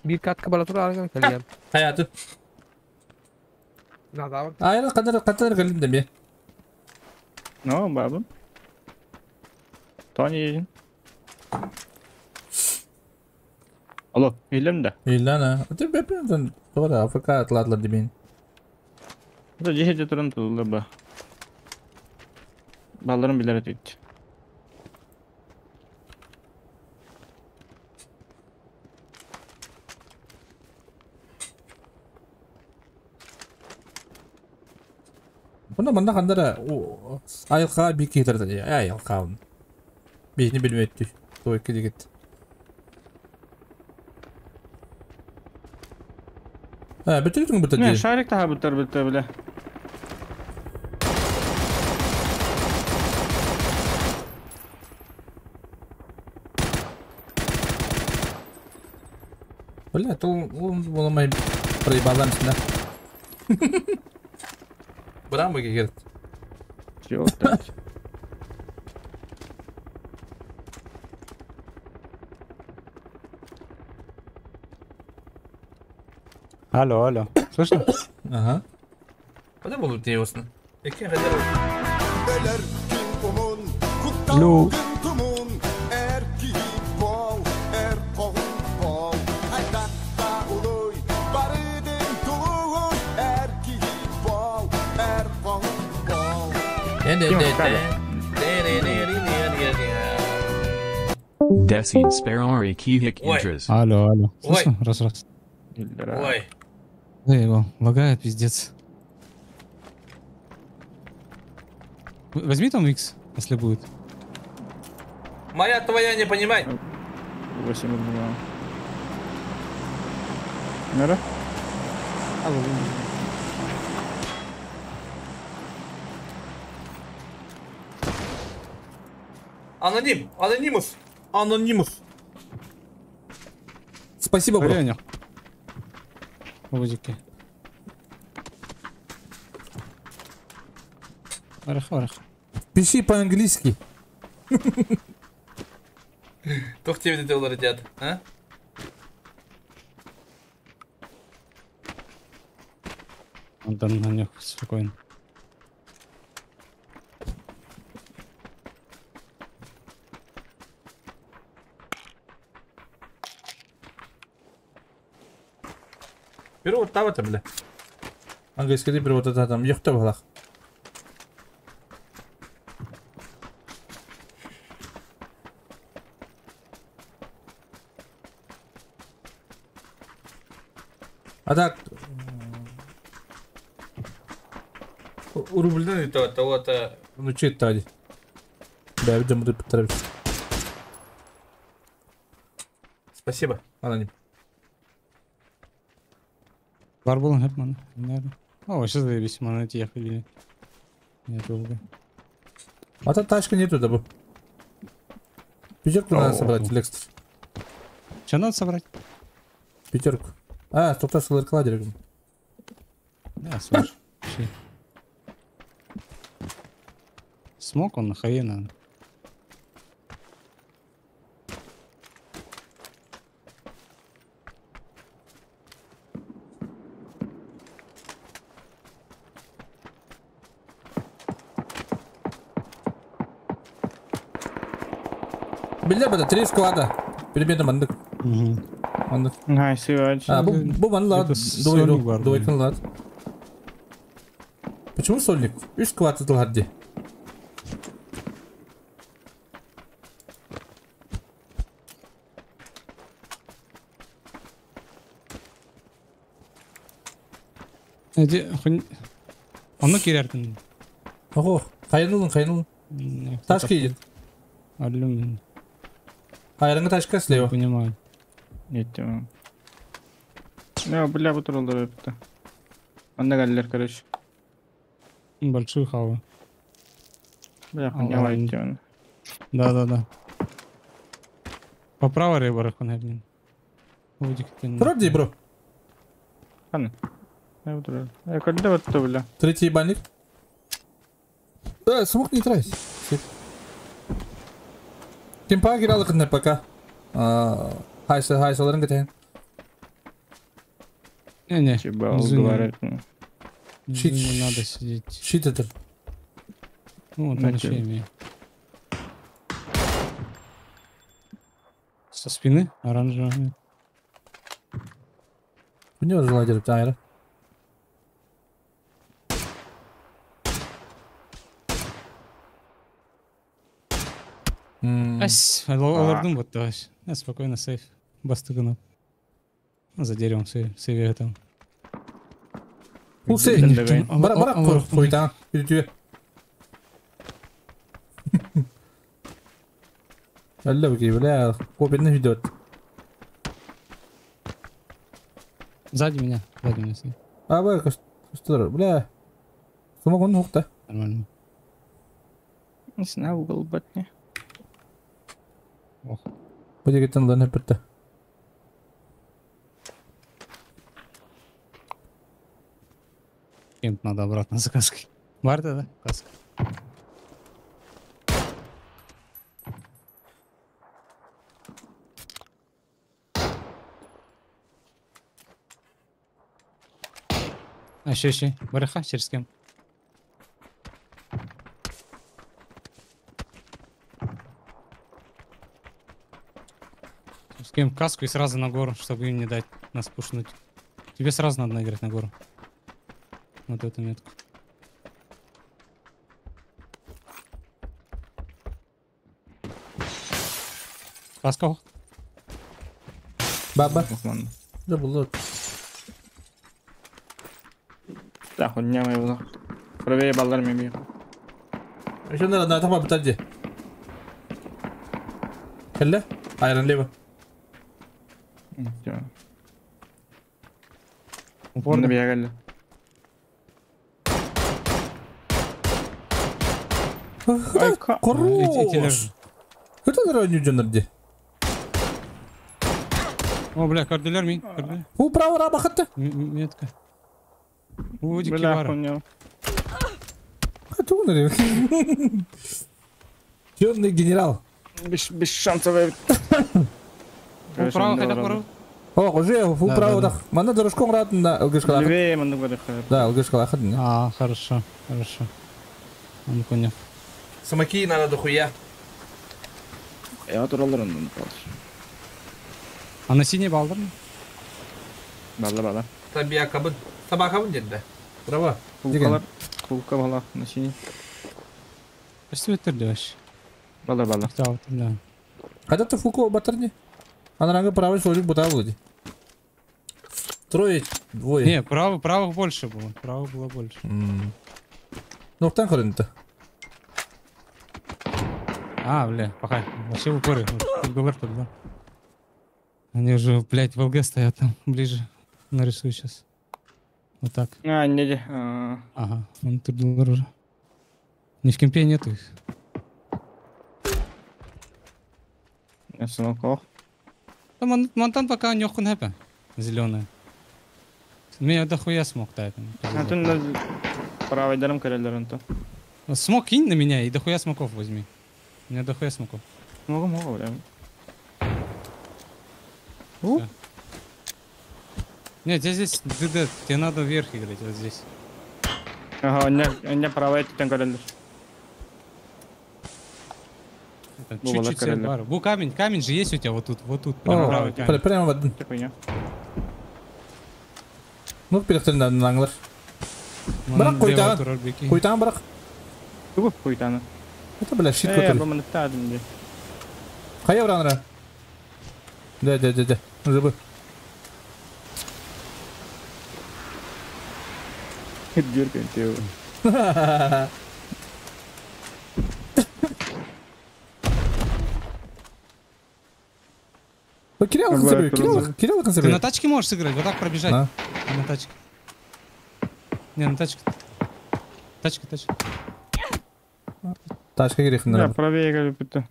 Bir katkı bala tur argan kalyan. Hayatı. Nada. Aynen kadar kadar geldim de bir. No, бабы. Тони. Алло, илем да. İlan ha. Öte bependen doğru Afrika atladılar dibin. Bu jehde turun tuldu ba. Ballarım bilerek etti. Bunda bunda kandara o ayılqa bir ketirdi ya ayılqa. Beyni bilmetti. Toy git. Ha, bitirdin bitirdi. Ne, şarik daha bitir bitir bile. Бля, то он буламай проебалам сюда. Брамы говорит. Чего так? Алло, алло. Слышно? Ага. Куда будут ясно? Лю. Desin sperari kihik intras. Алло, алло. Слышно? Раз, раз. Ой. Да, его лагает, пиздец. Возьми там X, если будет. Моя твоя не понимай. 8 2. Алло. Аноним, анонимус, анонимус. Спасибо, бро. Музыки. Барах, барах. Пиши по-английски. Тох тебе доллары дяд, а? Он там на них спокойно. Перевод там это, бля. Английский перевод это там. Ехта в глах. А так... Рубльдан это того-то... Ну читали. Да, видимо, ты поторопишься. Спасибо, аноним. Бар был, Гетман, наверное. О, сейчас заебись, мы найти ехали. Недолго. А там тачка нету, да бы. Пятерку надо собрать, Лекс. Что надо собрать? Пятерку. А, стоп, стоп, кладер. Да, слушай. Смог он на хае надо. Бля, это три склада. Перемена мандык. Мандык. А, бу манлад. Двойкан лад. Почему сольник? Үш склад это ладди. Оно киряркин. Ого, хайнулын, хайнулын. Ташка едет. Алюмин. Айрanga тачка слева. Не понимаю. Нет, ну, бля, вот роллер это. Он на короче. Большую хаву. Бля, понимаю, он. Да. По правой рыба, блин. Вроде, бро. Ладно. Я когда вот это, бля. Третий ебальник. Да, смог не тратить. Кемпа киралык не пока. Хайса, хайсаларын кетен. Не-не. Говорят. Не надо сидеть. Щит это. Ну, вот он еще имеет. Со спины оранжевый. У него же лагерь, тайра. Ась, алардым вот ась. Я спокойно сейф. Бастыгана. За деревом сейве там. Пулсей. Бара бара хуйта. Иди. Алла бля, копит не ведет. Сзади меня, сзади меня. А, бля, что, бля. Смогу нухта. Нормально. Не знаю, угол батни. Ох. Будет где-то на перте. Кемп надо обратно за каской. Барта, да? Каска. А, еще. Бараха, через кем? Скинем каску и сразу на гору, чтобы им не дать нас пушнуть. Тебе сразу надо наиграть на гору. Вот эту метку. Каска. Баба. Да было. Да, хоть не его. Проверь баллар мимо. Еще надо на этом обтаде. Хелла? Айрон лево. Упорно бегали. Хорош! Это ранью джанарди. О, бля, кардилер ми. У право раба хатта. Метка. Бля, Темный генерал. Без шансов. Право хотя бы. О, уже фу право так. Мана дорожком рад на ЛГшка. Левее мана Да, ЛГшка лахад. А, хорошо, хорошо. Он понял. Самаки надо дохуя. Я тураларын А на синий балдар? Балда, балда. Табиакабын. Табакабын деді. Право. Кулкалар, кулка бала на синий. Почти өтірді вообще. Балда, балда. Да. Когда ты фуко батарни? Она правый сложик бутал вроде. Трое, двое. Не, правых больше было. Правых было больше. Ну, там хорин-то. А, бля, пока. Вообще в упоры. Да. Они уже, блядь, в ЛГ стоят там, ближе. Нарисую сейчас. Вот так. А, не, не. Ага, он тут уже. Не в кемпе нету их. Я смоков. Там Монтан пока нехуй хэппи. Зеленая. Меня дохуя смог так. А ты на правой даром коррелерон-то. Смог кинь на меня и дохуя смоков возьми. У меня дохуя смоков. Могу, бля. Нет, тебе здесь ДД, тебе надо вверх играть, вот здесь. Ага, у меня правая там коррелер. Чуть-чуть бар. Бу, камень, камень же есть у тебя вот тут, прямо правый камень. Прямо в один. Ну, перехтель на англар. Брак, куйтан. Куйтан, брак. Куйтан. Это, бля, щит который. Хая вранра. Да. Уже бы. Дергаем ты его. Кирилл, Ты на тачке можешь сыграть, вот так пробежать. На тачке. Не, на тачке. Тачка. Тачка грех, наверное. Да, правее, как будто.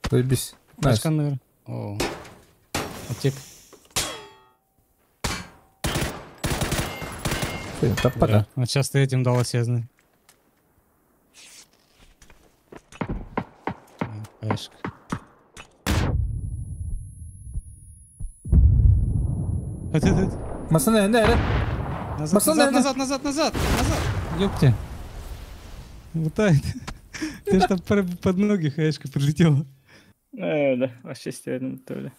Заебись. Тачка, наверное. О. Аптека. Да, вот сейчас ты этим дал осознать. Хаешка. Это. Масана, да. Назад. Ёпте. Лутает. Ты ж там под ноги хаешка прилетела. Да, вообще стену то ли.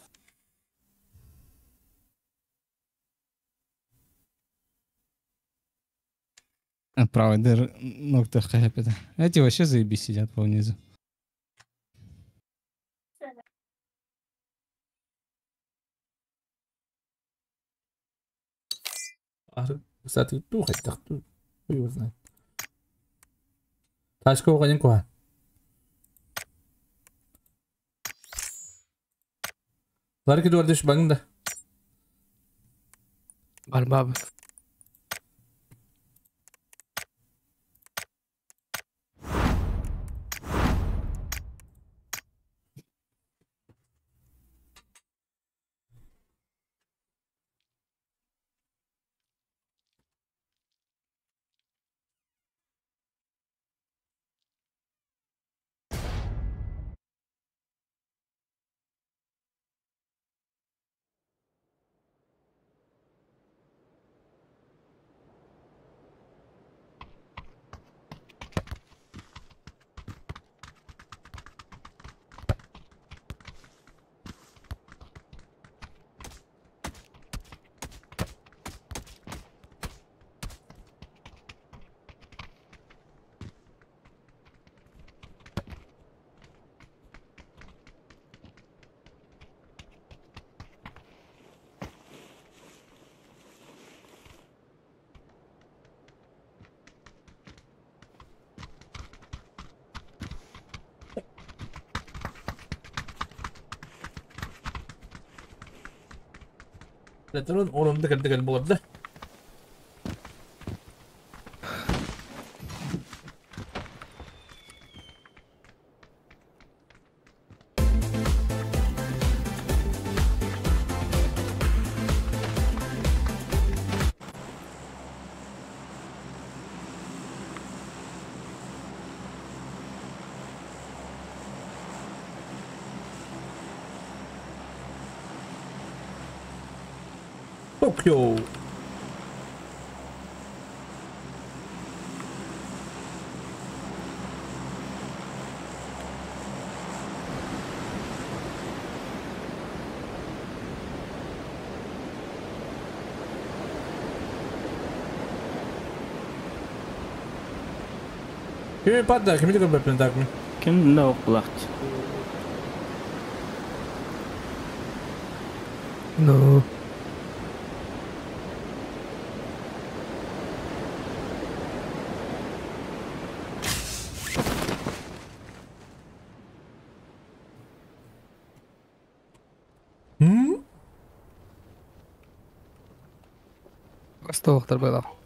Правый дыр, ног-то хэппи. Эти вообще заебись сидят по внизу. Кстати, хуй его знает. Тачка уходим куда? Ларки дуардыш багында. Барбаб. Орунда кэлдэ буолда. Токио. Кими падда, кими да көбөппүн так ми. Ким да окулакчы. Ну. М? Костовақтар байлақ.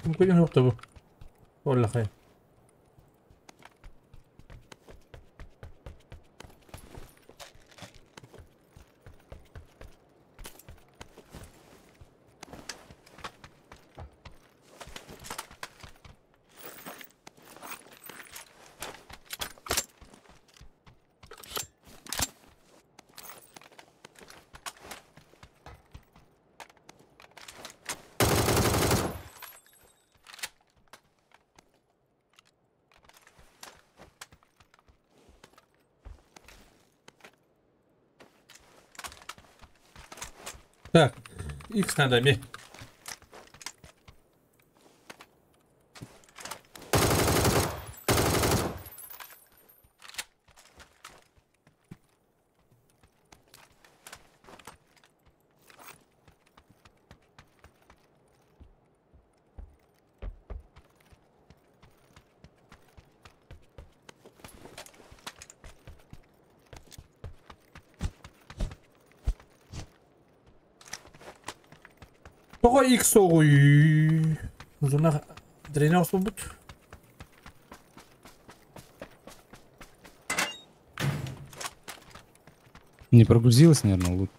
Мүмкін жоқ та бұл. Оллахай. Так, X надо мне. Тоҕо X оҕуй. Узуна дренаж болбут. Не прогрузилось, наверное, лут.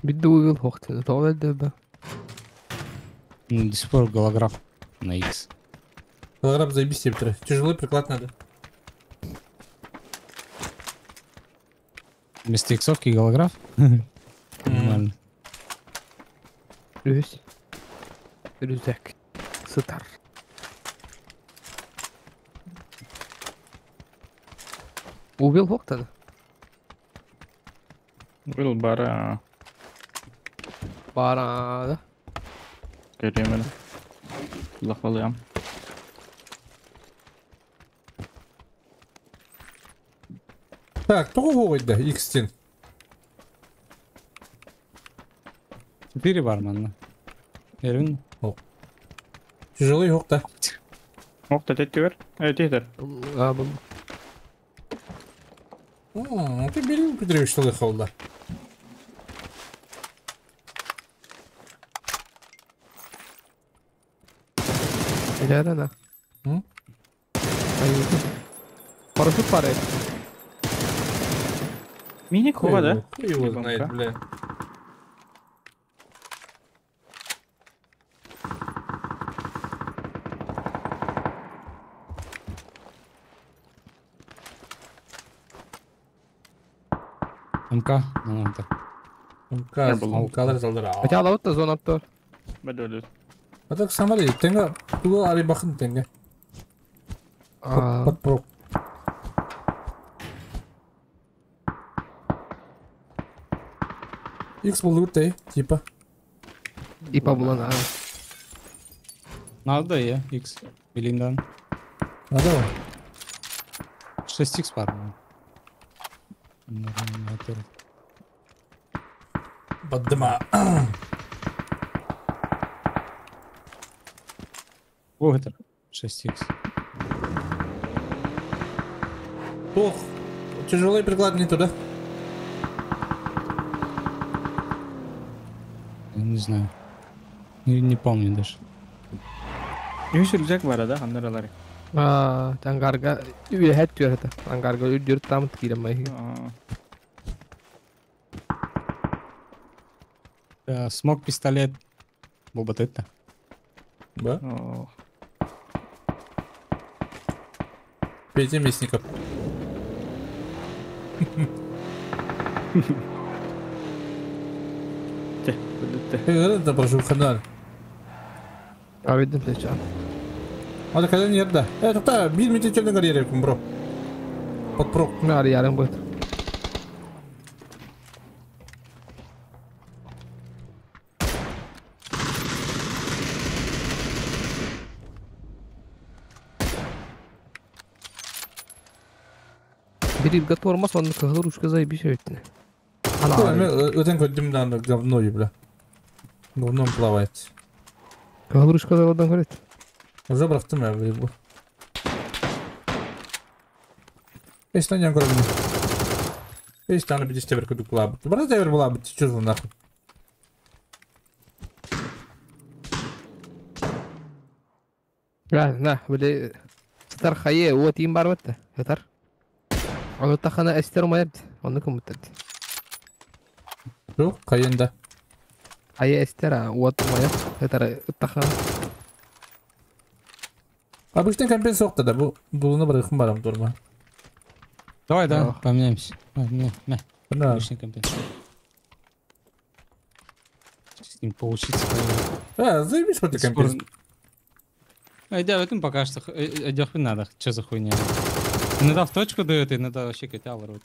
Бидді угыл хоқтыны тоғыл әлді. Ну, до сих пор голограф на X. Голограф заебись тебе. Тяжелый приклад надо. Вместо иксовки голограф? Нормально. Үс. Рюкзак. Сытар. Убил хоқтыны. Был бара. Бара. Керемел. Лахалыям. Так, тоҕо оҕуйда X-тен. 4 бар манна. Эрвин? О. Тяжелый хокта. Хокта теттигер? Тетер. А, был. Ты бери, Петрович, что холда. Да-да-да. Парашют падает. Миник хова, да? Хуй его знает, бля. МК, ну так. МК, МК залдыра. Хотя лаут зона тур. Бәдөлү. А так самари, тенга, тугу ари бахын тенга. Под X был типа. Типа было на. Надо я X. Билиндан. Надо. 6X пар. Баддыма. О, это 6х. Ох, тяжелый приклад не туда. Я не знаю. Не помню даже. Үс рюкзак бар да, ханнаралары. Аа, ангарга үөһэт түөрэтэ. Ангарга үрдүр тамыт киирэн майы. Смог пистолет. Вот это. Да? Петя Мясников. Это прошу канал. А видно плеча. А когда нет, да. Это та, бил метательный карьере, бро. Подпрок. На, ярым будет. Бери тормоз, он ручка заебись ведь. Өтен көддүм да говно бля. Говном плавает. Ручка заводан говорит. Уже брафтым я бля. Эш тан ян көрөмүн. Эш таны бир истебер көдүк булабыт. Бара тебер булабыт, чужу нахуй. Да, на, бля. Стар хае, вот им бар вот. Стар. Аны тахана эстер майып, аны кым битет. Жок, кайында. Ая эстер, вот майып, это тахана. Обычный компенс сокта да, бу булуна бар хым барам турма. Давай, да, поменяемся. На, на. Обычный компенс. С ним поучиться. А, заебись, вот компенс. Айда, в этом пока что идёх надо, что за хуйня. Иногда в точку дает, иногда вообще котял рот.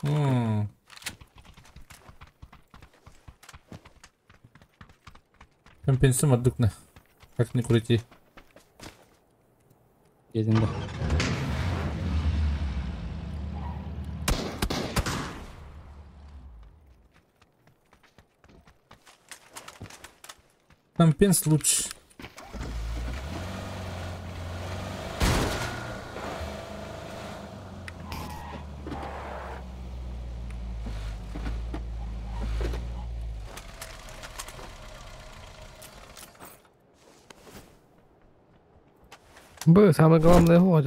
Компенсум отдукна. Как ни крути. Едем, да. Компенс лучше. Б, самое главное, го.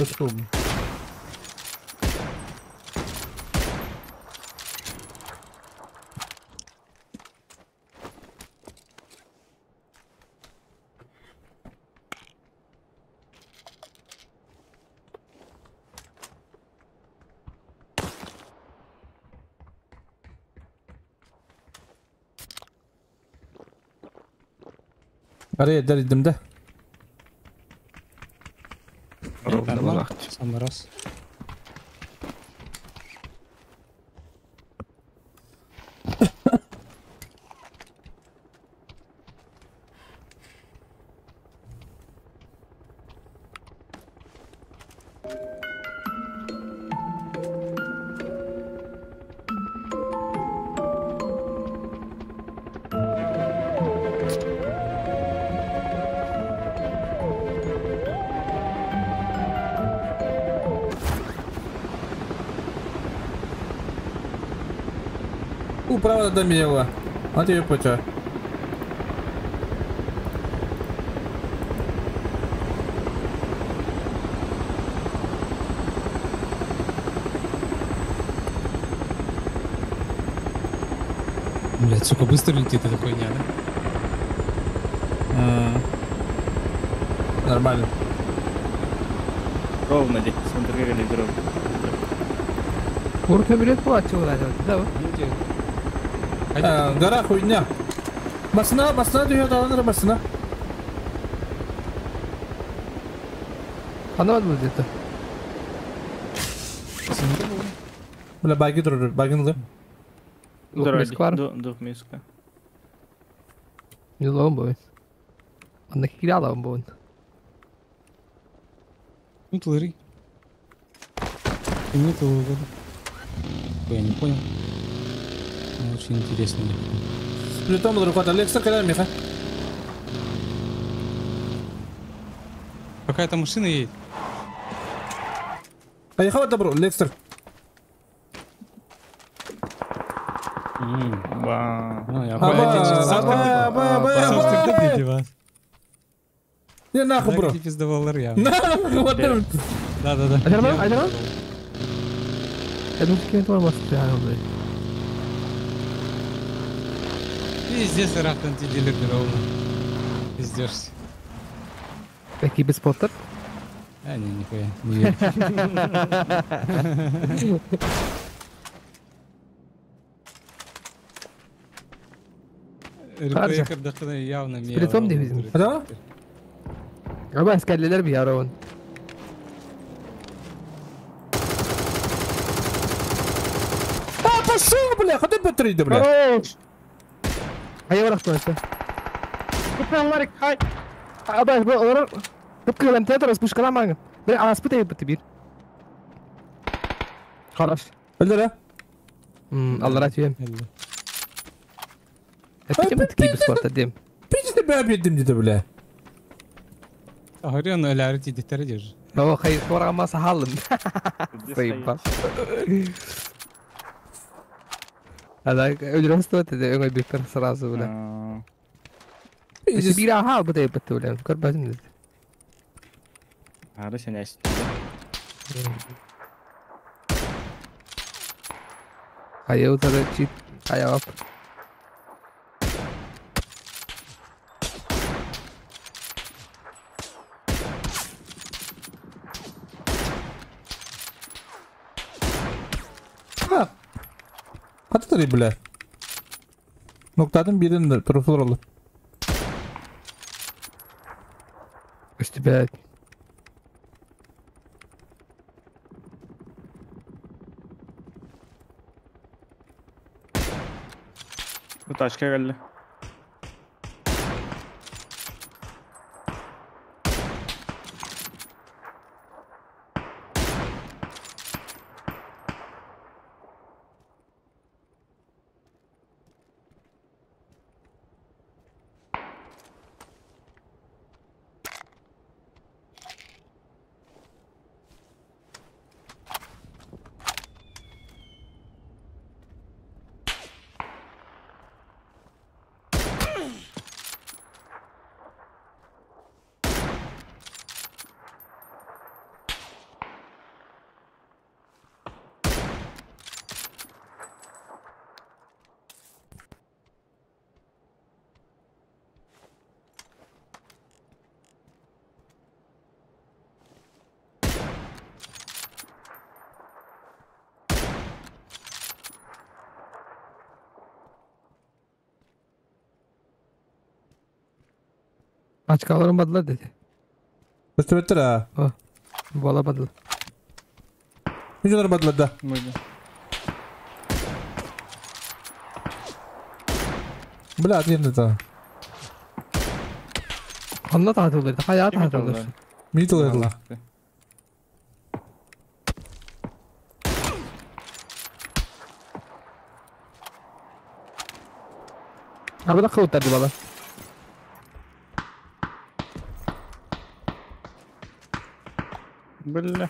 Что? Арaya дәрдім да. Самый раз. Управа домела. А тебе поча. Блять, сука, быстро летит эта хуйня, да? Нормально. Ровно здесь, смотри, или ровно. Курка билет платил, да? Гора хуйня. Басына, басына дүйет, алыныр басына. Она вот где-то. СНГ был. Бля, баги турар, багин ылы. Двух Двухмиска. Не лом будет. Он нахера лом будет. Ну, тлыры. Минуту года. Я не понял. Очень интересно. Плитом рука, Алекса, когда Миха? Какая-то машина едет. Поехал добро, Лекстер. Не нахуй, бро. Нахуй, Да-да-да. Айдарман? Я думаю, кем-то блядь. Пиздец, рахтан антидилер ровно. Пиздешься. Какие без споттер? А, не, нихуя, не верю. Реплей явно С плитом не видим. Да? Аба, скалилер би ярован. А, пошел, бля, ходи б3, бля. А я врах это. Аба, олар Тыпкы театр спушкаламагын. Бир аспыт эйбит бир. Хорош. Өлдөрө. Аллара түйем. Эпитем тики бесплатно дем. Пиздец бля бедим деди бля. Ахырын өләрі тидеттері держи. О, хай хорама сахалым. Заебал. Ада өлөрөм стоит, өңөй бектер сразу бля. Бир аха бу дейбит бля. Көрбөдүм деди. Ары сен әс. Айыл тары чит аяп. Каты бля. Ноктадын бирин профил oldu. Үстү блядь. Bu тачка geldi. Ачкаларын бадыла dedi. Үстүбеттер а. Бала бадыла. Миллионер бадыла да. Бля, отъемды да. Анна таатылыр, хая таатылыр. Митыл Арбада кылыттарды бала. Бля.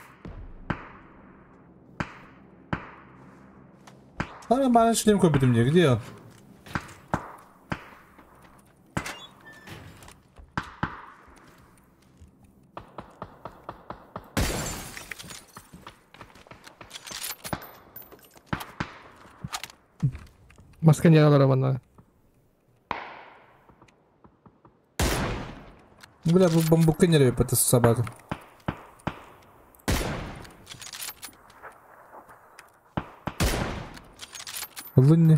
А, бана шлем купит мне, где он? Маска не алар бана. Бля, бу бамбука не рвет эту собаку. Лунни.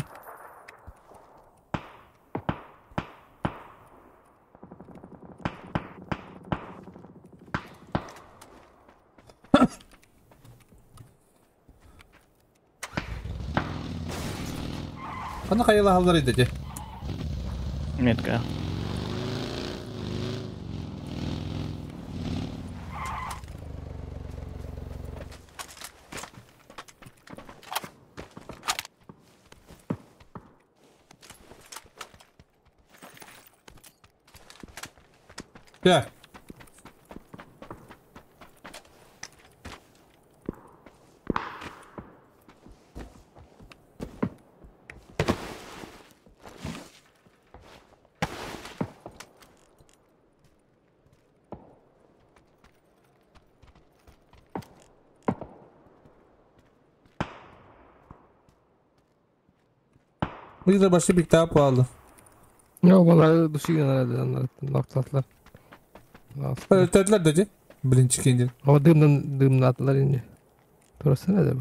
Аны хайылаһаллар идети. Метка. Так. Bir de başka bir daha pahalı. Yok onlar düşüyor herhalde onlar noktatlar. Ötediler dedi. Birinci kendin. Ama dımdan dımlattılar ince. Burası ne acaba?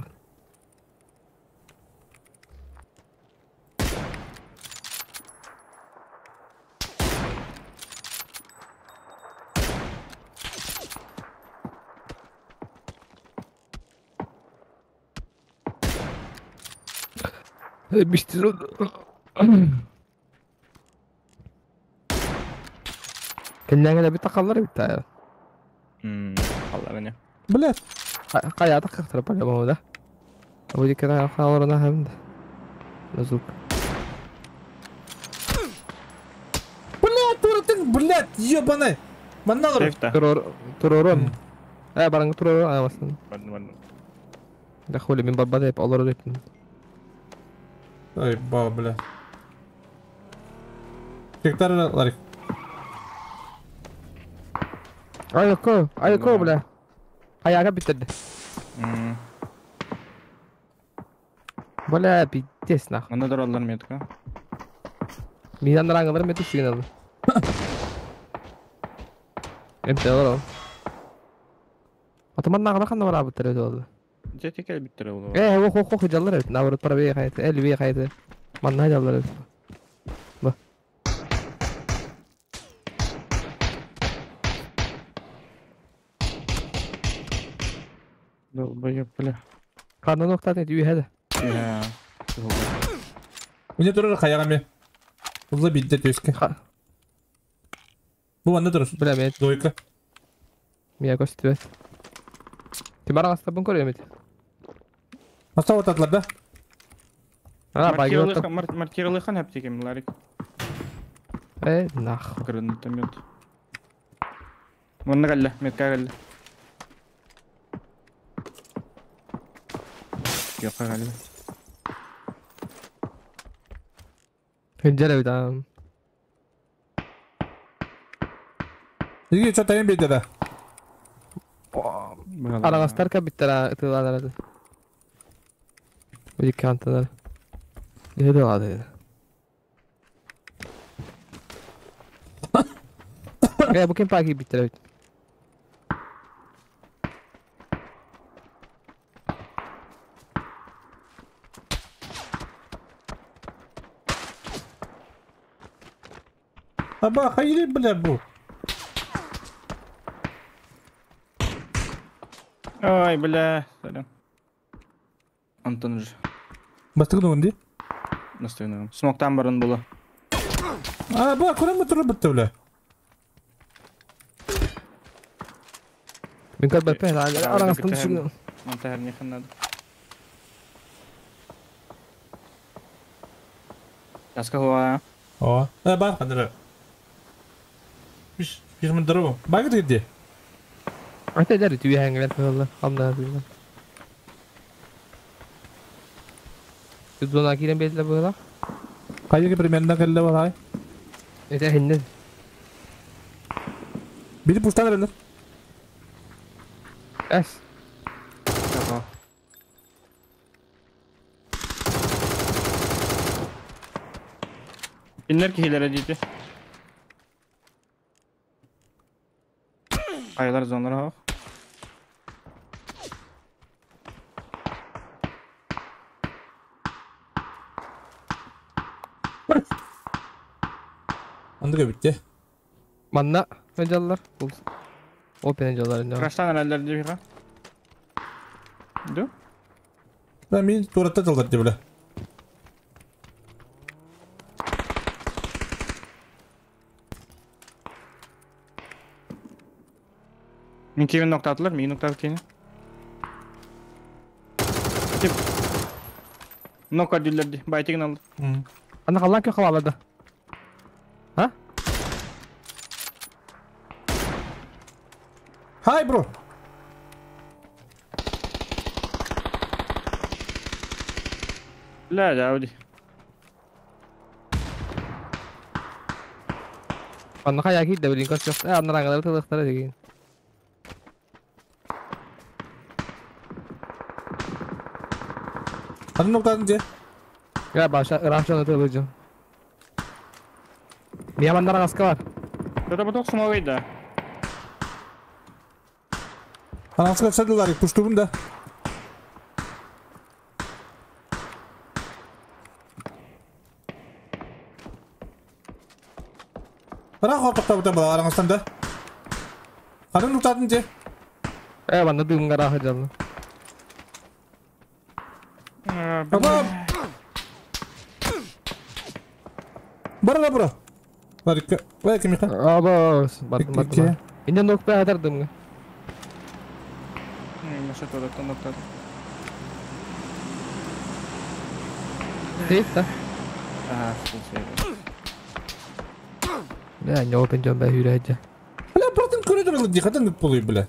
Bitti. Kendine bir takallar bitti ya. Allah beni. Бля. Kaya takıktır böyle bu da. Bu dikkat xavarına hem de. Nazuk. Бля, туратын, блядь, ебаный. Манналар. Turorun. Барang turorun amasın. Да хули мен барбада hep alır ettim. Ай, ба, бля. Гектар ларик. Ayako, ayako бля. Ayağa bitirdi. Бля, пиздец нахуй. Онда дұралар метка. Мидан раңылар мету сигналы. Эмте алар. Атаман нагыла кандай бар битире oldu. Жети кел биттире oldu. Ох ох ох жаллар эбит. Наоборот правее хайты, элве хайты. Манна жаллар эбит. Ба. Долбоёб, бля. Канны ноктат эти үйәді. Я. Мне турар хаягами. Узла бидде төске. Бу анда турар. Бля, мен. Дойка. Мия көстүбөт. Тимар астабын көрөмүт. Астап ататлар да? А, багы. Маркировалыхан аптекем, Ларик. Нахуй. Гранатомет. Вон галля, метка галля. Yok herhalde. Pencere bir daha. İyi çatayım bir de. Arabaslar kabitler ıtılar herhalde. Bir kantalar. Ne de vardı. Ya bu kim paki bitler. Аба, хайри, бля, бу. Ай, бля, сорян. Антон же. Бастыгны онди? Настыгны. Смоктан барын было. А, ба, куда мы туры бітті, бля? Мен көр бәпе, араңастан түсігін. Монтагер не надо. Яска хуа. О, ба, қандыры. Биш, мен дұру. Багы где? Ата дәрі түйе әңгілер қойылды. Хамда білмін. Зона кирен белді бұғыла? Қайырге примерно келді бар, ай? Эте хиннен. Biri пуштан әрелер. Әс. Кинлер кихилere дейді. Aylar zonlara hak. Andık bitti. Manna pencereler. O pencereler. Kaç tane eller diye bir ha? Dur. Ben bir tuvalette çaldı diye böyle. Мен кевин ноктатылар, мен ноктатып кені. Тип. Нока дүллерди, байтигин алды. Ана қалан кө қалалады. А? Хай, бро. Бля, Ауди. Ана қая кейді, білін көз жоқ. Ана раңғалар тылықтары деген. Аны ноктадın же. Я баша, ырашаны тылыжым. Миямандар ағасқа бар. Это поток смогай да. Анасыга садылар, пуштубун да. Бірақ ортақта бұта бала араңыздан да. Аны ноктадın же. Банда дымға рахы жабы. Баба. Бара бро. Ларика, лайка миха. Аба, бардым бардым. Инде нокта хатар дымға. Наша тоже там ноктады. Сейф да? А, фул сейф. Бля, не опен жон бә хүрәҗә. Бля, братан көрөдөр ылы дихатан дип болуй, бля.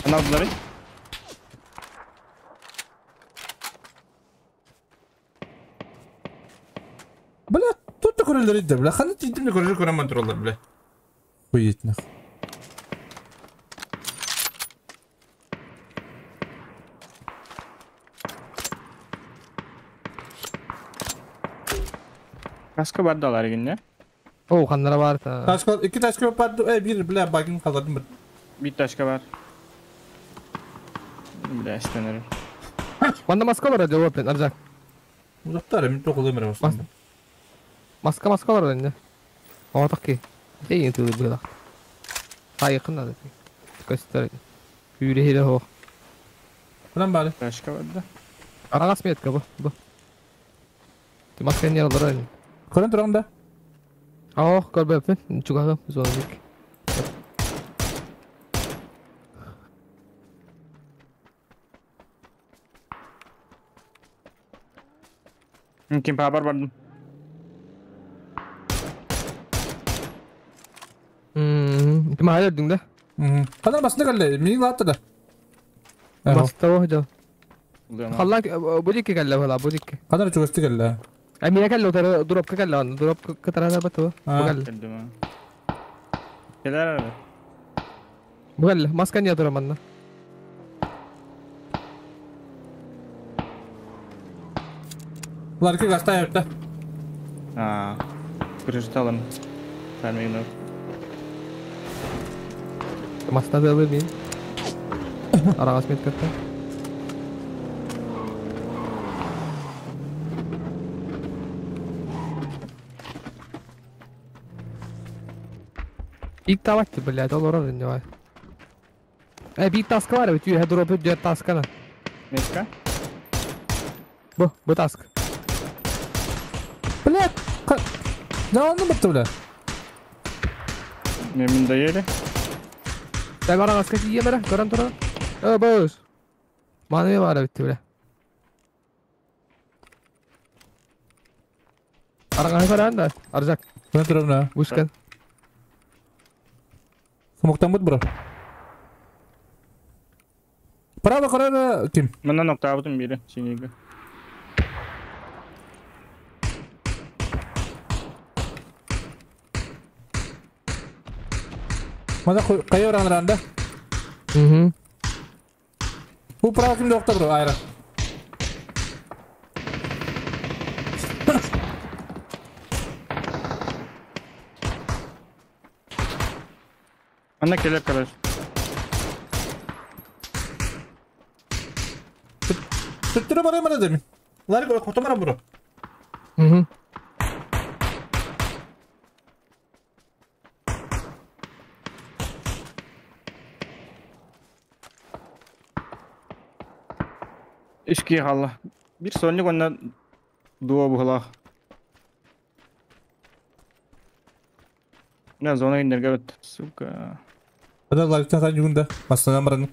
Она ударит. Бля, тут көрөлөр иде, бля. Ханы титимне көрөр көрөмөн туралар, бля. Хуеть нах. Kaskı var da yine. О, ханнара бар та. Ташка, iki ташка бар, bir бля, багын калдырдым бир. Bir taşka var. Бля, istenir. Манда маска бар жауап бен, аржак. Узактар, мен тоқылы өмір басында. Маска маска бар енді. Отақ ки. Дейін тылы бұлақ. Сайқын ады. Көстер. Хүрі хере хоқ. Бұдан бары. Ташка бар да. Арағас метка бұ. Бұ. Маска не алыр енді. Көрін тұрғын да. Ох, көрбәппін. Чуғағым, зона бек. Кем бар бардым. Ким айырдың да? Қадан басында кәлі, менің латты да. Баста о, жау. Қалла, бұдикке кәлі, бала, бұдикке. Қадан чугасты кәлі. Мина кәлі, дропка кәлі, дропка кытарада бату. Бұ кәлі. Келер әрі. Бұ кәлі, маска не тұраманна. Ларки гаста yaptı. А, пережиталым. Фәрмеген Маста да алыр мин. Арағас меткатта. İlk tavattı блядь, ол орар енді var. Bir taska var, bir drop bir taskana. Метка? Bu task. Блядь, да он бітті, бля. Мен да ели. Так арағасқа тиге бара, көрін тұра. Бұз. Маны бара бітті, бля. Арағаны көрін да, аржак. Көрін тұра, бля. Бұшқан. Смоктан бұт, бро. Право көрін, ким? Мына нокта бұтын бері, сенегі. Мана кайор анранда. Bu право кимде окта бро, айра. Ана келер, короче. Түттүрө барайм ара демин. Ларик хотомара бро. Үс киһи хаалла. Биир сонньук уонна дуо быһыылаах. Мына зона кинилэргэ эбит. Сука. Hadi лайктан сан югунда. Бастынан баран.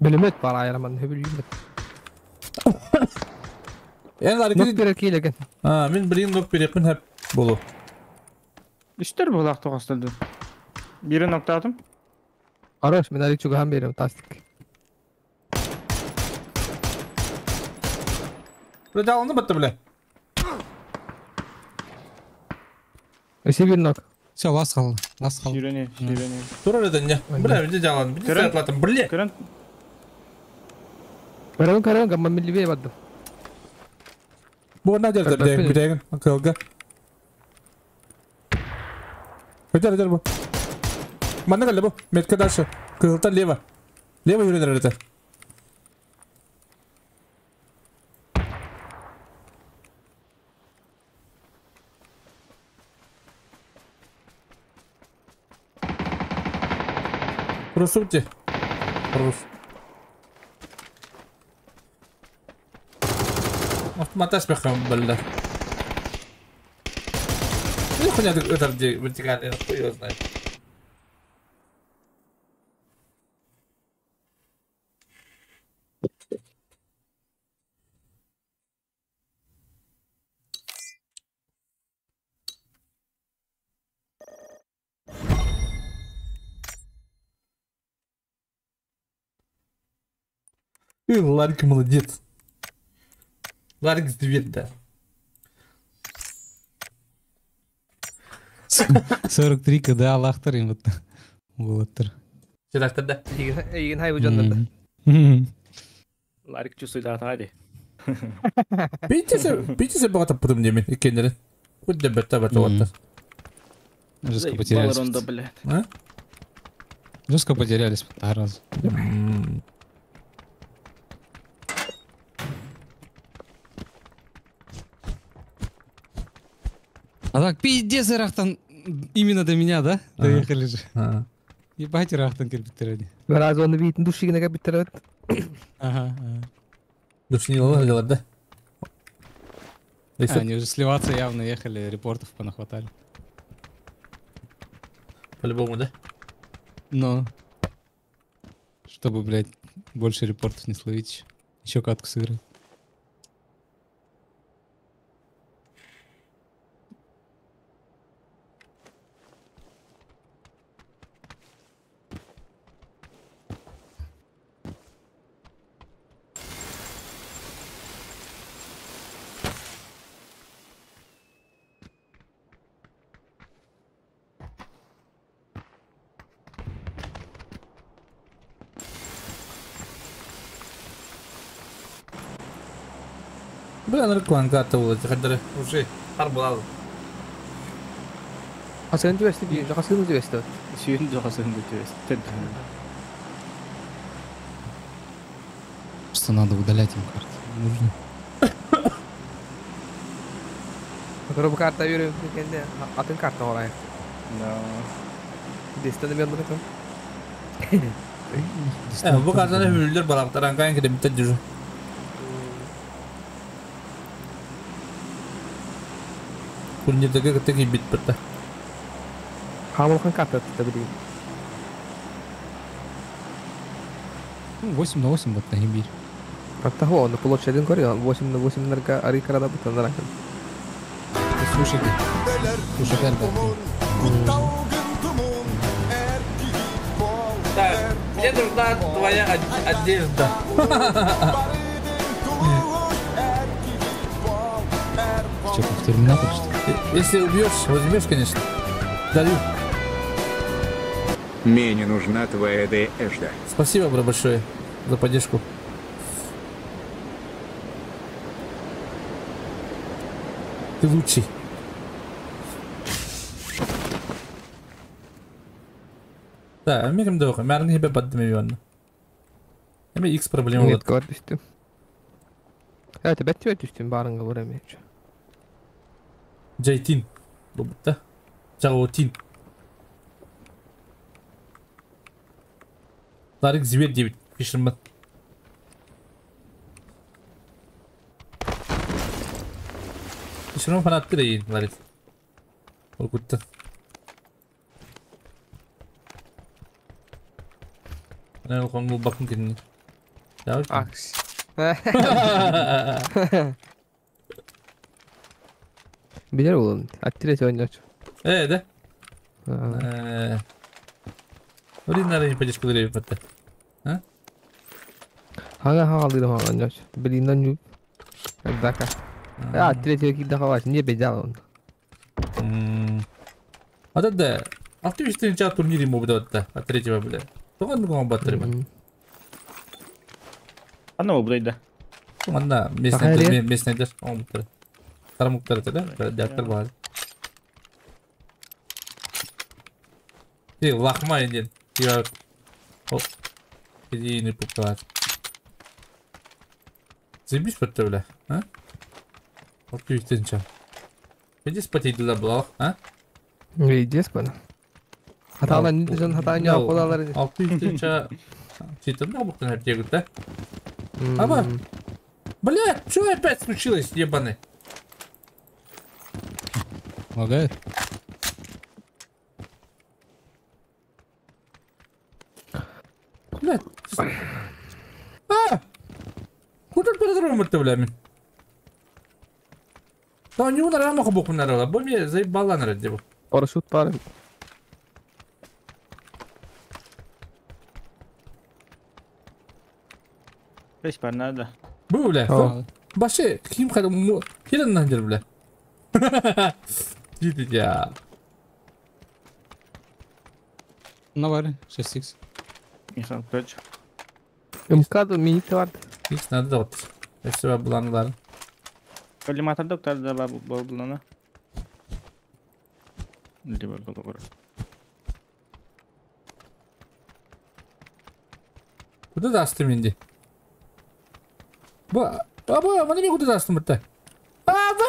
Бөлөмөт бар айраман хөбүлүүмөт. Эн ларик. Нок берер кийлеген. А, мин билин нок береппин хеп болу. Үстер быһыылаах тоҕосторду. Биири ноктаатым. Хорош, мен арик чугахан берем тастык. Бля, жалынды бітті, бля. Өсе bir нок. Все, лас қалды. Лас қалды. Сүйрене, сүйрене. Тура это не. Бля, види жалынды. Види саятлатым, бля. Көрөн. Көрөн көрөн гамма милли бардым. Бу на жерде бля, бүтеген, кылга. Өтер, өтер бу. Манна калды бу. Метка дальше. Кылтан лево. Лево yürüdür это. Просуньте. Рус. Автомат аспехом, бля. Ну, хуйня, это где вертикальный, хуй его знает. И Ларик молодец. Ларик зверь, да. 43 КД Аллахтар им вот. Болаттыр. Седактар да. Еген хай бу да. Ларик чувствует атади. Битесе баға таппытым демен, иккенлері. Күдді бәтті бәтті оттар. Жестко потерялись. А? Жестко потерялись разу. А так, пиздец, Ирахтан именно до меня, да? Доехали же. Ебать, Ирахтан кирпиттереди. Раз он видит, души на капиталет. Ага, ага. Души не ловили, да? А, они уже сливаться явно ехали, репортов понахватали. По-любому, да? Но. Чтобы, блядь, больше репортов не словить. Еще катку сыграть. Бля, наркоан карта было, хотя уже арбал. Хасыгын түбәсті, жақасыгын түбәсті. Сүйін жақасыгын түбәсті. Что надо удалять им карту? Нужно. Которую карта верю, атын карта орай. Да. Дестен мен бұны. Bu kartаны hüllер балақтар аңқайын кедемітті жүр. Турнирдегі кітті бит бітті. Хамылхан карта тұтты білейін. 8 на 8 вот на Гибирь. От того, он получит один корень, 8 на 8 нарка арикарада бутан наракан. Слушай, слушай, Так, мне нужна твоя одежда. Че, как терминатор, что ли? Если убьешь, возьмешь, конечно. Дарю. Мне не нужна твоя одежда. Спасибо, бро, большое за поддержку. Ты лучший. Да, мегем дох, мәрін хебе баддым иванна. Эме X проблема Нет, болады. кар түстім. Это бәтті түстім барыңға бұрам Жайтин. Бұл бітті. Жағотин. Ларик зверь 9. Фишерман. Все равно фанат ты ларит. Уркутта. Ана ол бакын кирини. Акс. Билер болон. Аттиле ойночу. Да? Блин, надо не поддержку деревьев подта. А? Хага хага дырым хага ойноч. Блин, ню. Дака. А, третий кидда хаваш, не бежал он. А да, а ты ведь чат турнире мог да, от третьего, бля. Только он баттырма. Ана обдайда. да. Анда местный местный дер, он буттыр. Тарамуктар это, да? Дяктар бар. Ты лахма инден. Я О. Иди не пукать. Заебись под бля, а? Вот ты тынча. Иди спать иди да а? Иди спать. Хатала не жан хата не акулалар. Алты тынча. Читам на буктан аптегу, да? Аба. Бля, что опять случилось, ебаный? Лагает? Бля. А! Куда передробим это, бля? Да не унара маху бок унара, бо мне заебала на ради. Парашют пары. Весь пар надо. Бу, бля. Баше, ким хад хилен нандер, бля. Видите. Навари, 6х. Михаил, короче. МК мини товар. Х надо дот. Если буланлар. Коллиматор доктор да булана. Либо договор. Куда даст минди? Ба, аба, мана мен куда дастым бітті. Аба!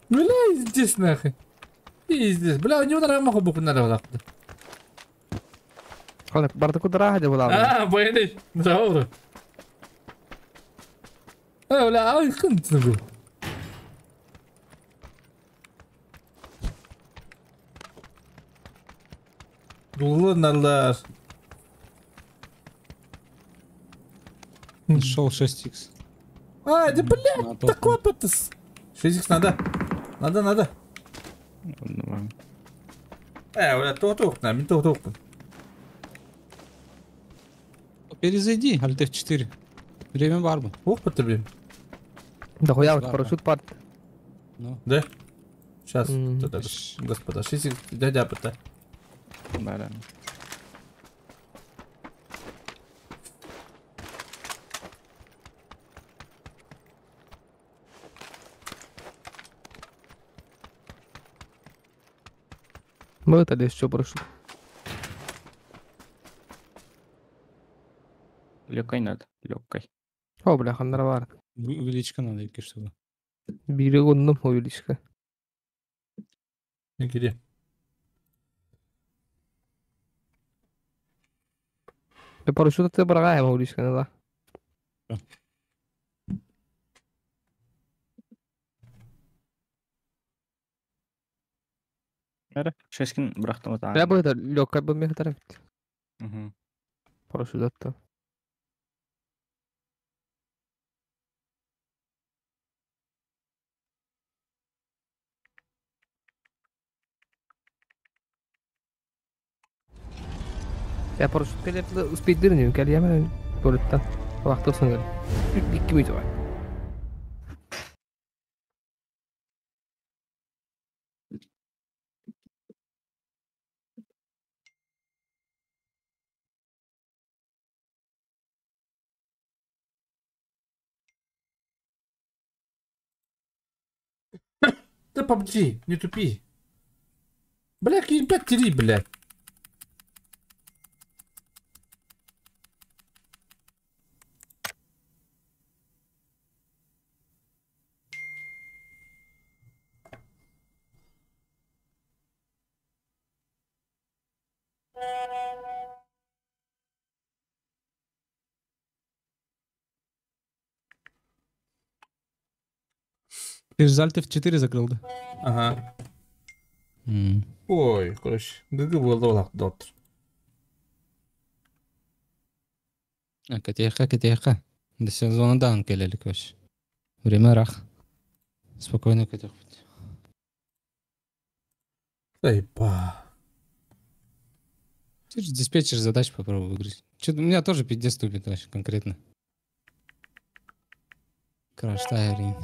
Бля, здесь нахуй. Пиздец. Бля, у него на рамаху букву надо было. Барда куда раха была. А, баяный. Здорово. А, бля, ай, хын ты. Дулы Нашел 6х. А, да блядь, такой потас. 6х надо. Надо, надо. Бля, то-то, на, то-то. Перезайди, Alt F4. Время барба. Ох, потребим. Да хуя, вот парашют пар. Ну. Да? Сейчас, господа, 6х, дядя, пота. Да, да. Мы это лишь что прошу. Легкой надо, легкой. О, бля, хандаравар. Увеличка надо, или что? Берегу увеличка. Где? Да парашют ты брала, увеличка надо. Шескин брахтам это. Я бы это легкая бы мне хотел. Угу. Парашют это. Я парашют келеп успеть дырню, кел я туалеттан. Вахтылсын гел. 2 минут var. Да PUBG, не тупи. Бля, ебать, тери, бля. Ты же Alt F4 закрыл, да? Ага. Ой, короче, ГГ был доктор. А, Катеха, катеха. До сезона дан келели, короче. Время рах. Спокойно, катех. Заеба. Ты же диспетчер задач попробуй выиграть. Чё-то у меня тоже пиздец тупит вообще конкретно. Краш Тайрин.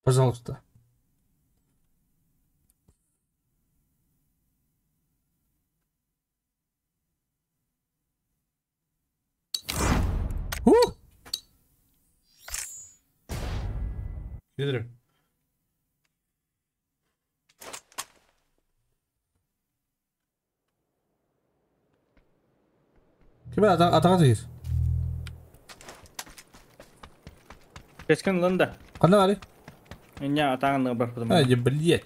Пожалуйста. Ух! Кедрю. Кем атаға тегер? Кескен лында. Қандай бары? Меня атағын бар потом. Ай, блядь.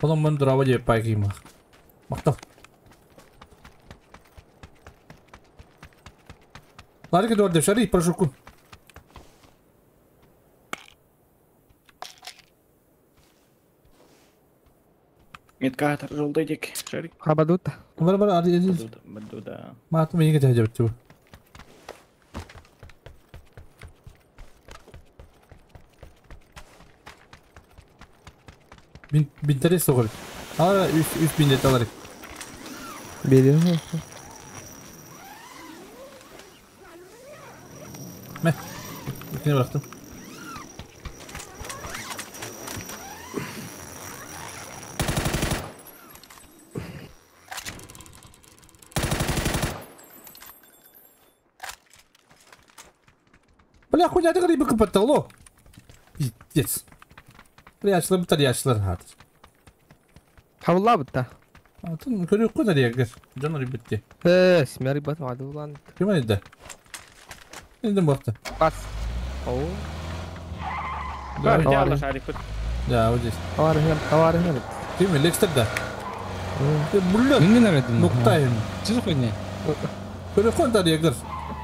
Потом мен дұрава деп пайкейм. Мақтал. Ларик Эдуардович, шари, прошу ку. Метка жолдай дек, шарик. Хабадута. Бар бар, ари ари. Бадуда. Матым еге тәжеп бітті. Bin TL sokarım. Al 3000 TL alırım. Biliyorum. Meh. İkini bıraktım. Бля, хуйня, ты грибы капатало. Пиздец. Yaşlı bir yaşlılar hadır. Havla bitti. Atın körü kadar yakır. Canı bitti. He, simeri bat vardı ulan. Kim nerede? Nereden baktı? Bas. Oo. Да, шарик. Да, вот здесь. Товары hem. Değil mi? Lexter'da. Блядь. Ноктайм. Что за хуйня? Körü kadar yakır.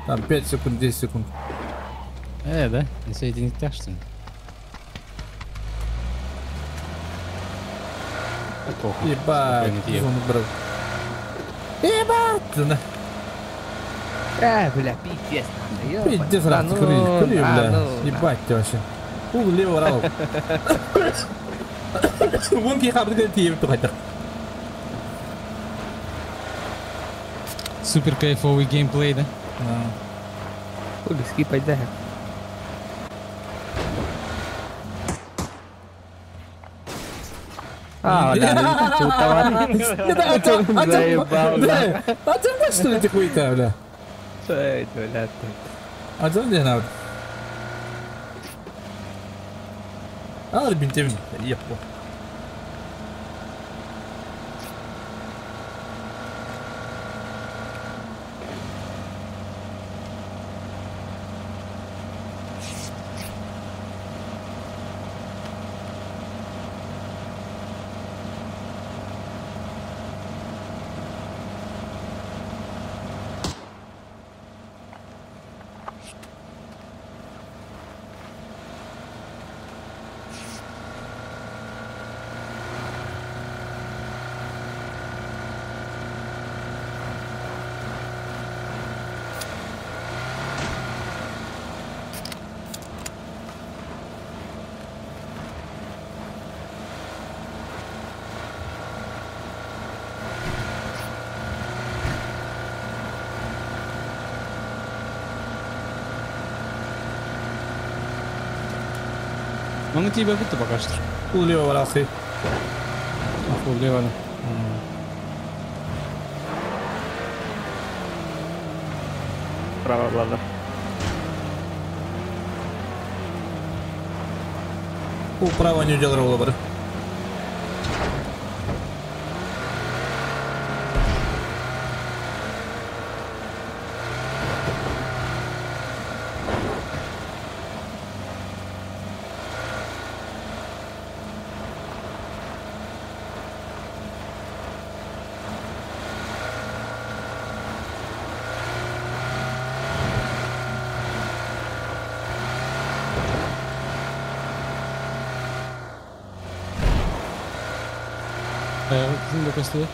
Там 5 секунд, 10 секунд. Да? Не соединить что ли? Ебать, он брал. Ебать! Бля, пиздец. Пиздец, рад, кры, бля. Ебать ты вообще. Пул лево рал. Вон ки хабр говорит, еб тухайта. Супер кайфовый геймплей, да? Да. Хули, скипай, да. А, бля, Заебал, бля. А ты что ли ты хуйта, бля? Что это, бля, ты? А ты где надо? А, бинтем, епо. Он тебя будто пока что. Улево варасы. Улево. Право, ладно. У право не удел ролловер. Костюм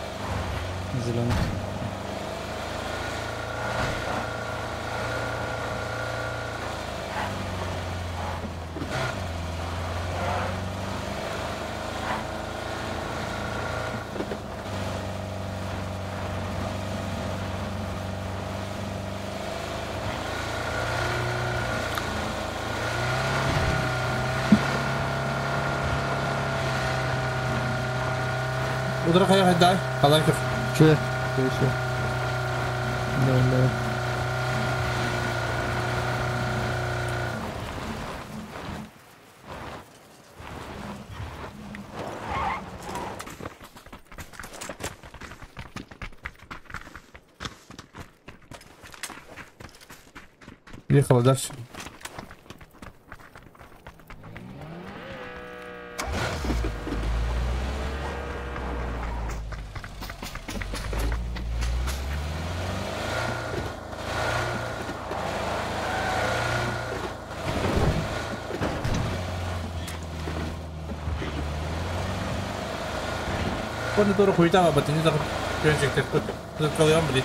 зеленый. Удара хайа хайдай. Алайков. Че? Че? Да, да. Ехала дальше. Оны doğru хуйта ба батын не көнчектер кылыям билет.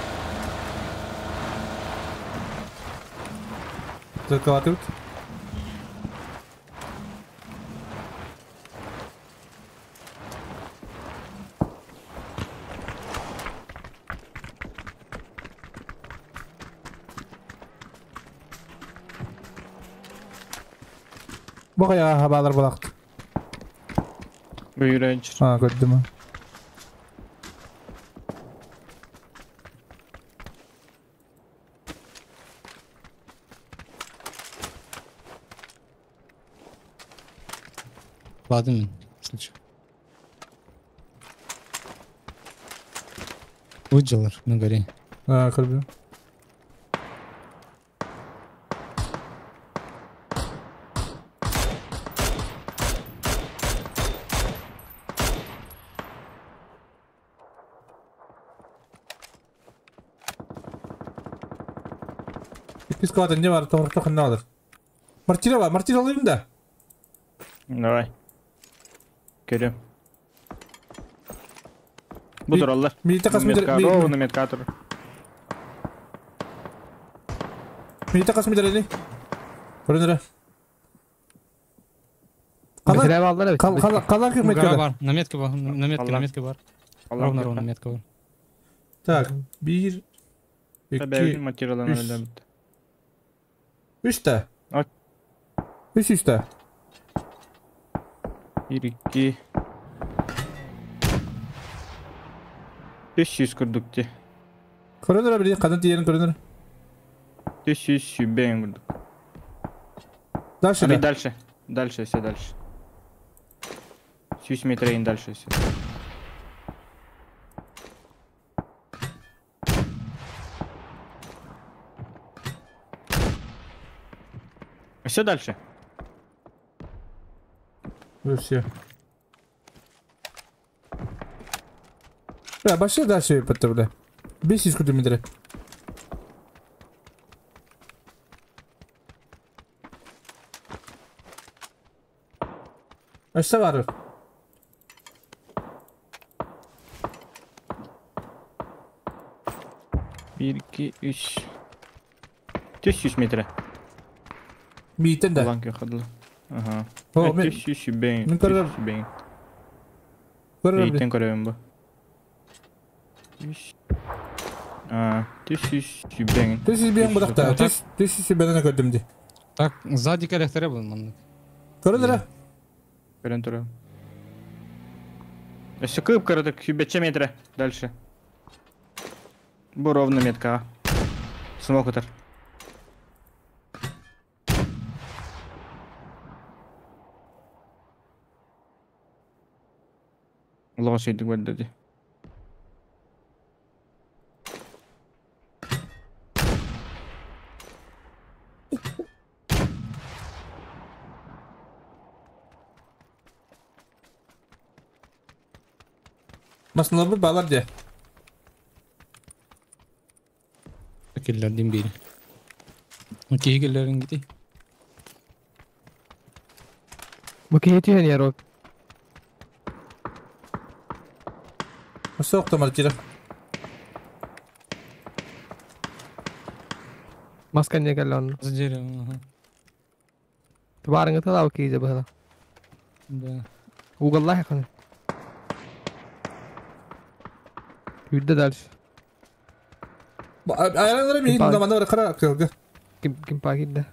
Заколотут. Бага хабалар балакт. Буйранчыр. А, көрдүм. Ладно, случай. Выджилар на горе. А, көрдүм. Пискалата не бар, тоғыр тоқын алыр. Мартира бар, мартира алайын да. Давай. Көрем. Бу тураллар. Ровно метка тур. Милите кас мидерели. Көрүнөрө. Кала ким метка бар? На метке бар, на метке, на метке бар. Ровно, ровно метка бар. Так, 1 2 3 3 3 3 1 2 500 курдук те. Көрөнөр бир кадан тиерин көрөнөр. 500 сүбен курдук. Дальше. Дальше. Дальше, все дальше. 100 метрейин дальше все. Все дальше. Все. Бля, башта дальше бітті, бля. 500 километр. Ашта бар. 1 2 3 400 метр. Митен да. Ага. 300 бен. 300 бен. Митен көрөм бу. А, 300 бен. 300 бен бұрақта. 300 беніне көрдім де. Так, сзади коллекторы был. Көрдір? Көрөн туру. Өссө кып кыратык 105 метра дальше. Бу ровно метка. Смок ытар. Улаға сөйдік бәрді. Масылабы балар де. Киллердин бири. Киһи киллерин гити. Бу киһи түһэн ярок. Соқта мартира. Маска не кэллон. За деревом, ага. Тубарыңы талау киһи быһыла. Да. Уголлах ханы. Юрдэ дальше. Айран мин да манда кара кылгы. Ким ким пагидда.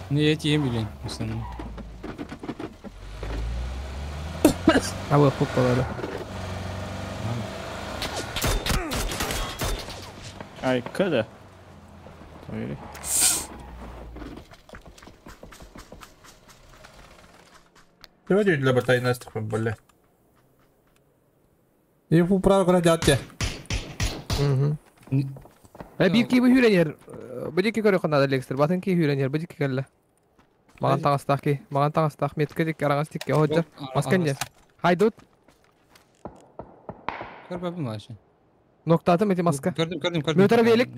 Не я тием билен, основном. Абы хуп болады. Ай, када. Тойри. Давай для батай нас бля. И право кара жатте. Угу. Бир ки хүренер. Бу ки көрө ханада лекстер. Батын ки хүренер, бу ки келле. Маған таңастақ ки, маған таңастақ метке дик араңас тикке ходжар. Маскан же. Хайдут. Көрбөпүм вообще. Ноктатым эти маска. Көрдүм, көрдүм, көрдүм. Мөтөр велик.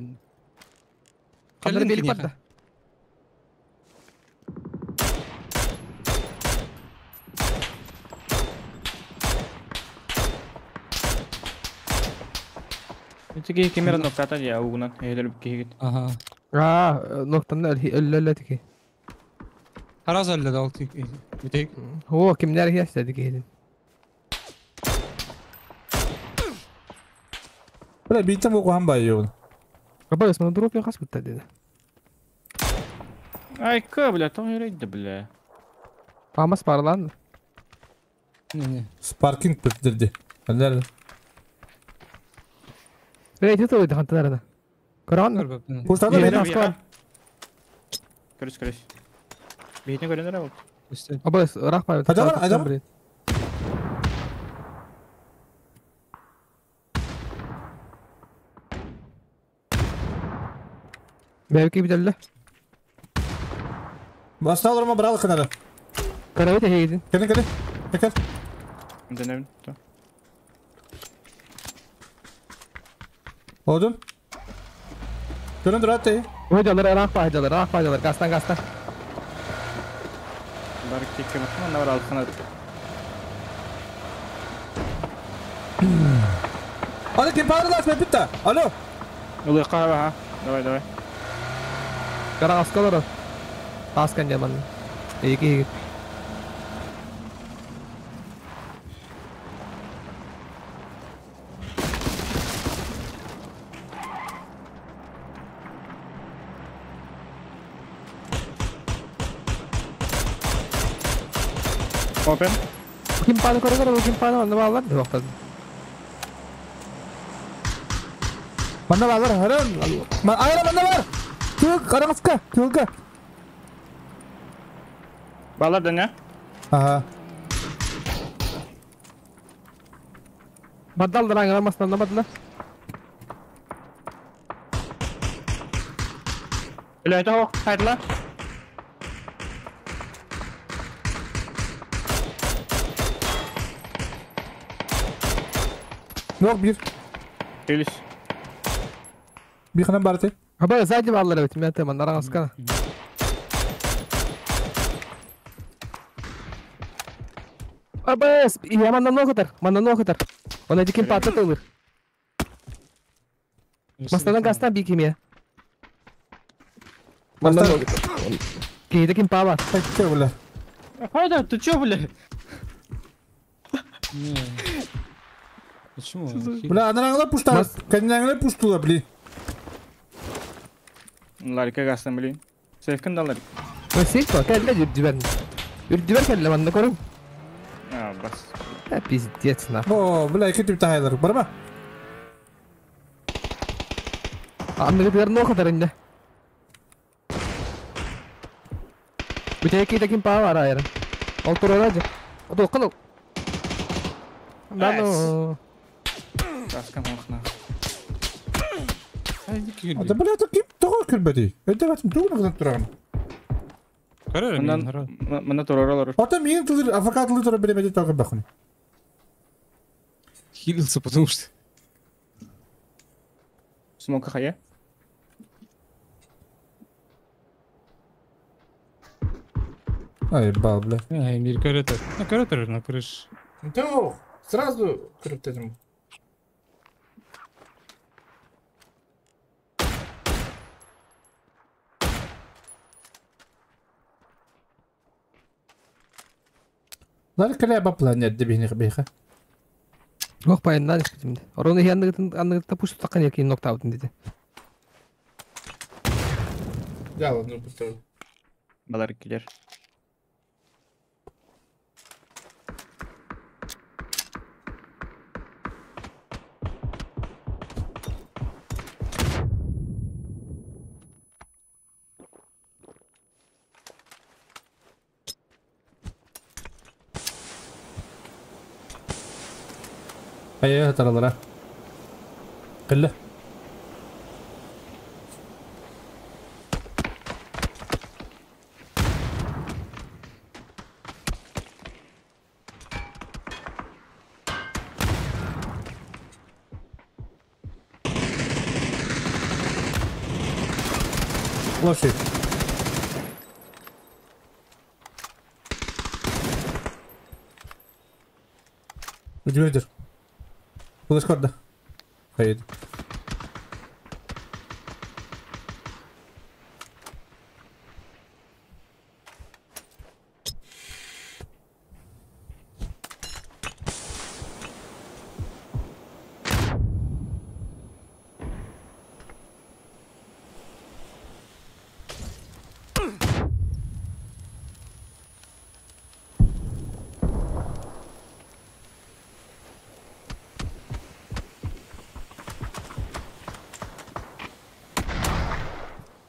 Кандыр велик бар да. Итиги камера ноктата я угунан эдер кигит. Ага. А, ноктан өллөллө тики. Хараз өллө да ол битек. О, кимнер хиястады кихидин. Бля, битем окухан байы. Кабай осман дроп яхас бутта деди. Ай, ка, бля, там юрейді, бля. Амас барлан. Не, не. Спаркинг бітірді. Әлдер. Рейди тойды ханталарына. Көрөн? Пуштады мені. Көрүс, көрүс. Бейтин көрөнөр абы. Абы, рахмат. Ажабар, ажабар. Belki bir delle. Баста оларма брал кынары. Каравет хейдин. Келин, келин. Кел. Дөнөм. Одун. Көрөн турат эй. Hocalar arak faydalar, arak faydalar. Gastan gastan. Бар кекке бакма, на бар алкана. Alo kim parlar da bitti. Alo. Улы кара, ха. Давай, давай. Кара аскалар. Таскан жаман. Эки. Open. Kim паны көрө көрө ким паны онда балар жоктад. Манда балар, харан. Айра манда бар. Тыл караңызка, тылга. Балар да не? Ага. Бадал да раңа масдан да бадла. Бля, это хок, хайдла. Yok bir. Келиш. Bir kanan barate. Аба сзади баллар бит, мен теман араңызка. Аба, я манна ноготар, манна ноготар. Он эти ким патты тылыр. Мастан гастан бикиме. Манна ноготар. Кейде ким паба. Че, бля? Хайда, ты чё, бля? Не. Почему? Бля, анараңла пушта. Кәнеңле пуштула, бли. Ларика гастан, блин. Сейфкин да ларик. Сейф кэллэ үрдүбэр. Үрдүбэр кэллэ манна көрүҥ. А, бас. Э, пиздец нахуй. О, бля, iki tüp тахайлар. Барма. Анныгытыгар нуох атар инне. Бүтэки таким паа бар айран. Ол турара жа. Отуоккан ол. Да ну. Таскан охна. Да бля, это ким того күлбәди. Это ватым тугын гына тураган. Мынан мына тураралар. Ата мин тылыр адвокатлы тура беремеди тагы бахын. Хилился, потому что... Смока хая. Ай, бал, бля. Ай, мир каретер. На каретер на крыше. Да, сразу криптедим. Лар кэлэ бапла нет дебихни бихэ. Ох, пайыннан испитимди. Орону хи анныгытын анныгытта пуш тутаккан яки ноктаутын деди. Да, ладно, поставил. Балар килер. Айа таралара. Кэллэ. Лошадь. Удивитель. Флешкарда. Hayır.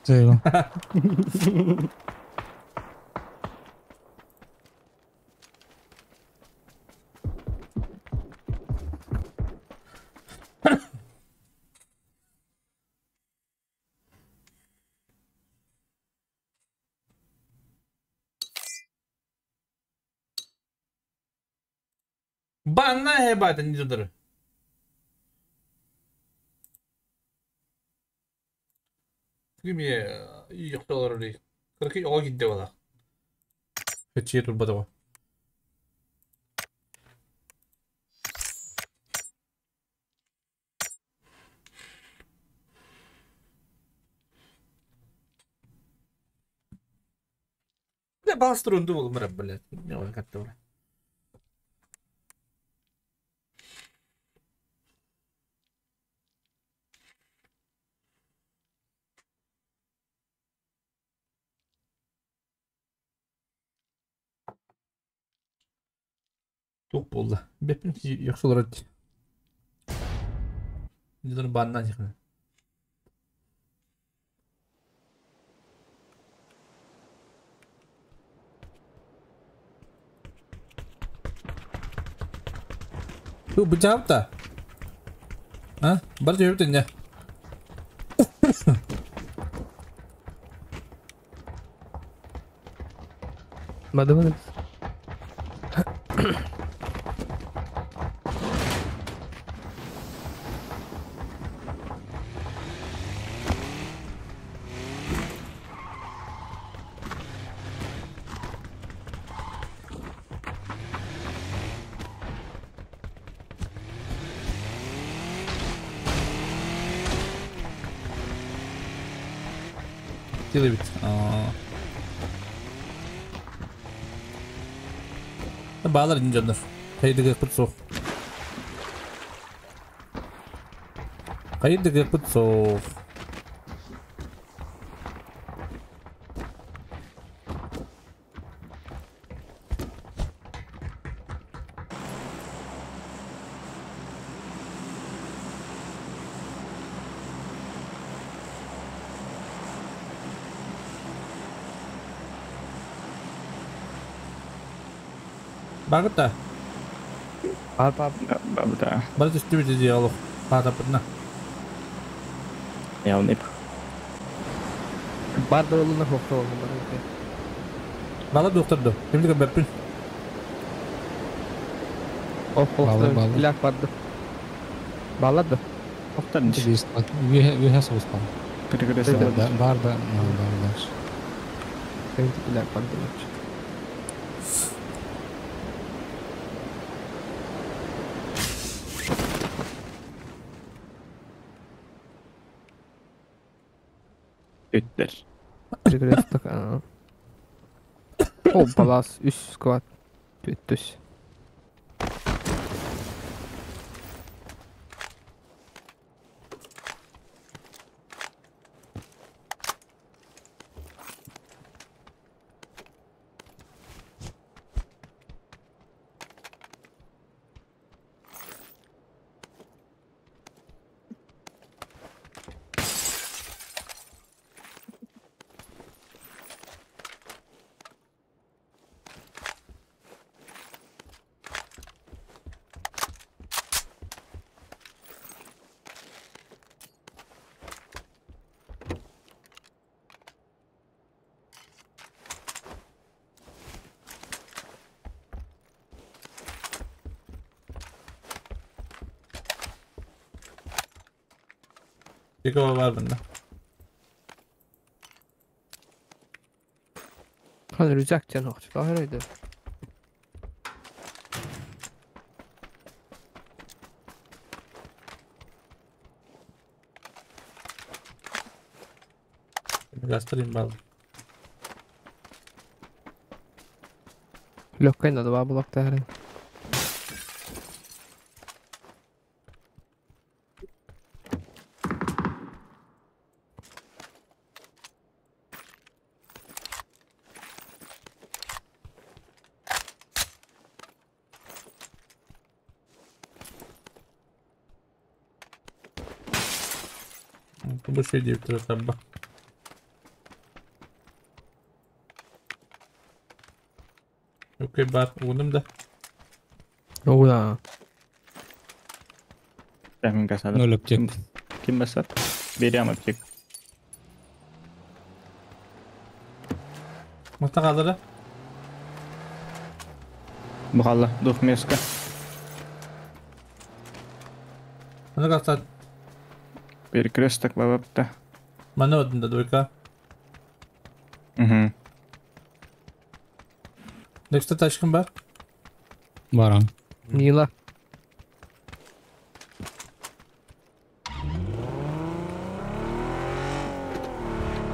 Заявил. Банна ебать, они дудары. Кими йоктолор ли. Кырки ого гидде бала. Хечи турбадава. Не бастырынды бол мыра, блядь. Не ой, как то. Тук болды. Беппин яхшы олар ди. Дидон баннан чыкны. Ту бычапта. А? Бар жөбүт инне. Мады мады. Делай бит. Балар инженер. Хайдыга кутсох. Хайдыга кутсох. Багыта. Бар бар. Бабыта. Бар түстүбүт диалог. Патапытна. Явный. Бар да олуна хохто олуна бар. Бала доктор до. Кимди көбөппүн? Ох, ох, Бляк барды. Баллар да. Охтар. Веха соуспан. Перекресток. Бар да, бар дальше. Бляк барды. Үттер. Перекресток. О, балас, үс сквад. Түттүс. Dikova var bunda. Хан рюкзак тен охча herhalde. Göstereyim bal. Легкая два блок herhalde. Bu şey deyip duruyor tabi. Okey бар, угунум да. Оу да. Ким касады? Ноль аптек. Ким басар? Берем аптек. Мыкта калдыры. Бухалла, двухместка. Мына калса Перекресток бабапта. Мана одында двойка. Угу. Некста тачкын бар? Баран. Нила.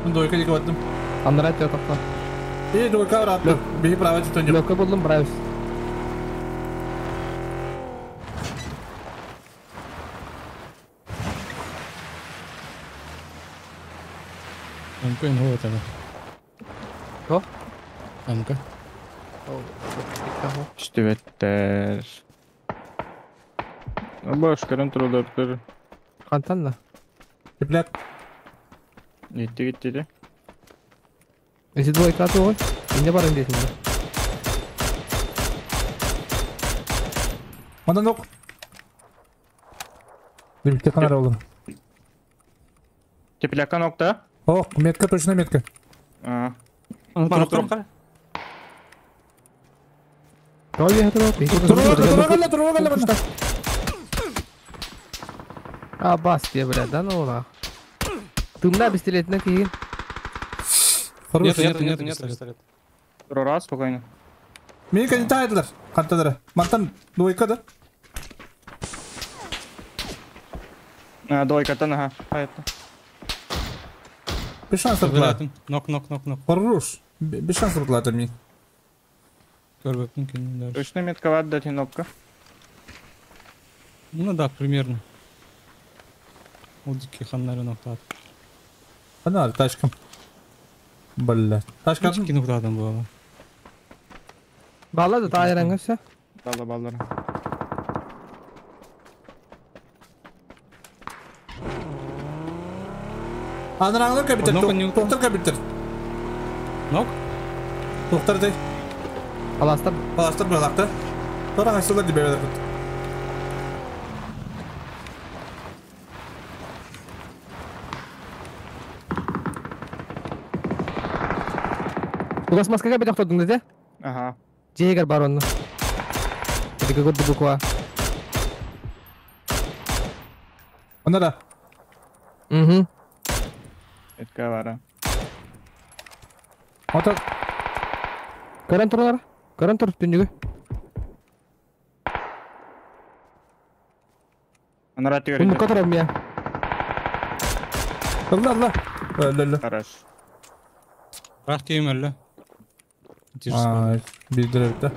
Двойка дике баттым. Андрат токта. И двойка братты. Бихи право чутон. Лөккө болдум брайс. МК инхо это. Кто? МК. Үстүбеттер. Баш көрөн турулар. Кантан да. Тепляк. Нетти кетти де. Эти двойка атуу Эмне бар эмдесинде? Мындан ок. Бирикте канар болдум. Теплякка нокта. О, метка, точно метка. А. Мана туруп Туруп А, бас тебе, блядь, да ну нах. Тымна пистолетина кийин. Нет, нет, нет, нет, пистолет. Раз, спокойно. Мени не тайдылар. Кантадыр. Мантан двойка да. А, двойка-то, ага. Понятно. Без шансов была. Нок, нок, нок, нок. Хорош. Без шансов была там. Точно метка отдать и нокка. Ну да, примерно. Удики ханнары ноктат. Она тачка. Бля. Тачка. Дикий ноктатом было. Баллады тайраңы все. Балла, баллар. Анраңлы капитер. Доктор капитер. Нок? Доктор дей. Аластыр. Аластыр балакты. Тора хасылар ди бэбэлэр кут. Угас маскага бит охтордуң дede? Ага. Жегер бар онно. Эдиге көрдү буква. Онда да. Угу. Этке бара. Ото. Көрөн туралар. Көрөн тур түннүгү. Анара тигер. Муннукка турар мия. Алла алла. Алла алла. Хорош. Рах кийим өллө. Ай, билдире битте.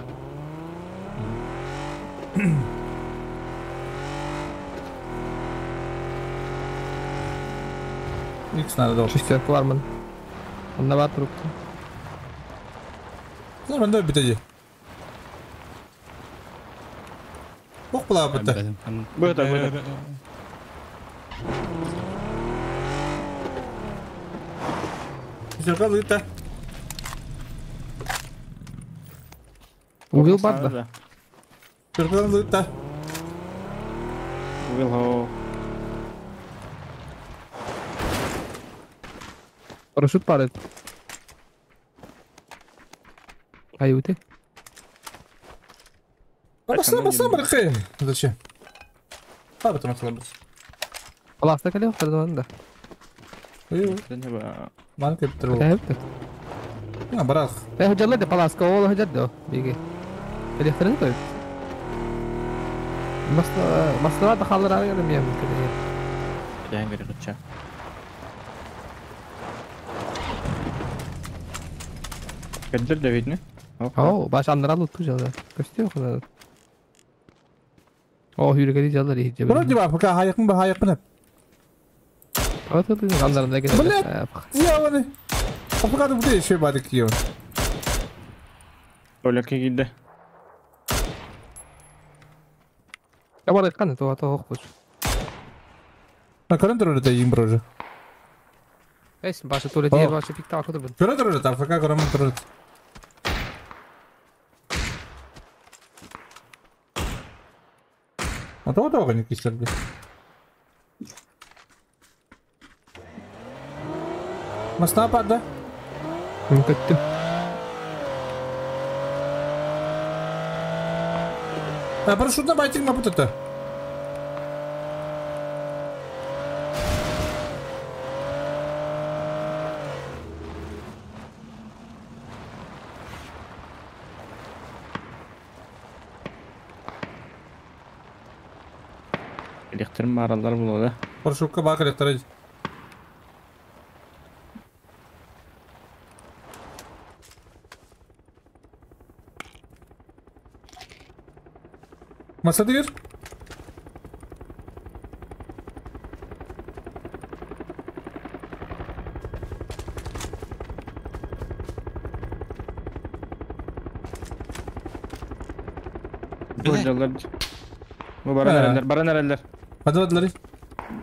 Икс надо дол. Шестерка бармын. Онда бар турупту. Нормально битеди. Ох була битте. Быта, быта. Шестерка лыта. Угыл бар да. Шестерка лыта. Угыл хо. Парашют бар edi. Аюты. Басла, басла, бархы. Зачем? Баба там отсюда. Аласта кале охтордун да. Манка битир. Тэп. Я барах. Э хожалла да паласка ол хожадды. Биги. Электроник той. Масла масла да халлар ары мен кеде. Дән гәрі кытча. Кәддер дә бит, не? О, баш аннарал утку жалда. Көстү хана. О, хүргәли жалдар ихҗә. Вроде бы пока хайыкын ба хайыкын. Вот это аннарында кеде. Блядь, я оны. А пока ты будешь еще бадык киев. Оля кигиде. Я бар каны то то окпуш. А көрөн турар да им броже. Эс башы туалет ер башы пикта акыды бу. Көрөн турар да пока көрөн турар. А то то не кисер бе. Масна пада. Көттүм. А парашютна байтинг на бутата. Электр маралар булады. Парашютка бак электр. Маса дигер? Бу Бу баран эрелер, баран эрелер. Хадыладылар.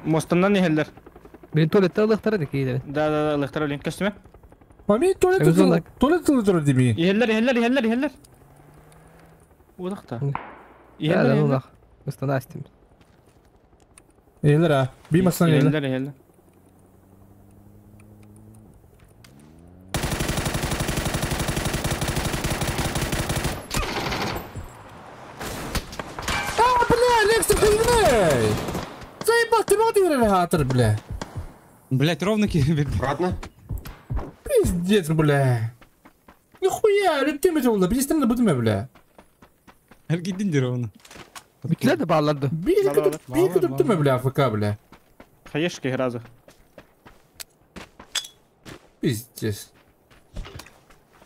Мостоннан ихеллер. Бир туалетте ылыктар эди кейдер. Да, да, да, ылыктар өлен. Көстүмө? Мами туалет туалет туалет дими. Ихеллер, ихеллер, ихеллер, ихеллер. Улакта. Да, да, улак. Устанастим. Ихеллер, а. Би массан ихеллер. Ихеллер, ихеллер. А, бля, Лекс, ты Заебал, ты мог дверь бля. Блять, ровно кири. Обратно? Пиздец, бля. Нихуя, летим это, бля, перестань будем, бля. Эргидин ровно. Битлер де bağladı. Bir kutup mi бля АФК, бля? Хаешки сразу. Пиздец.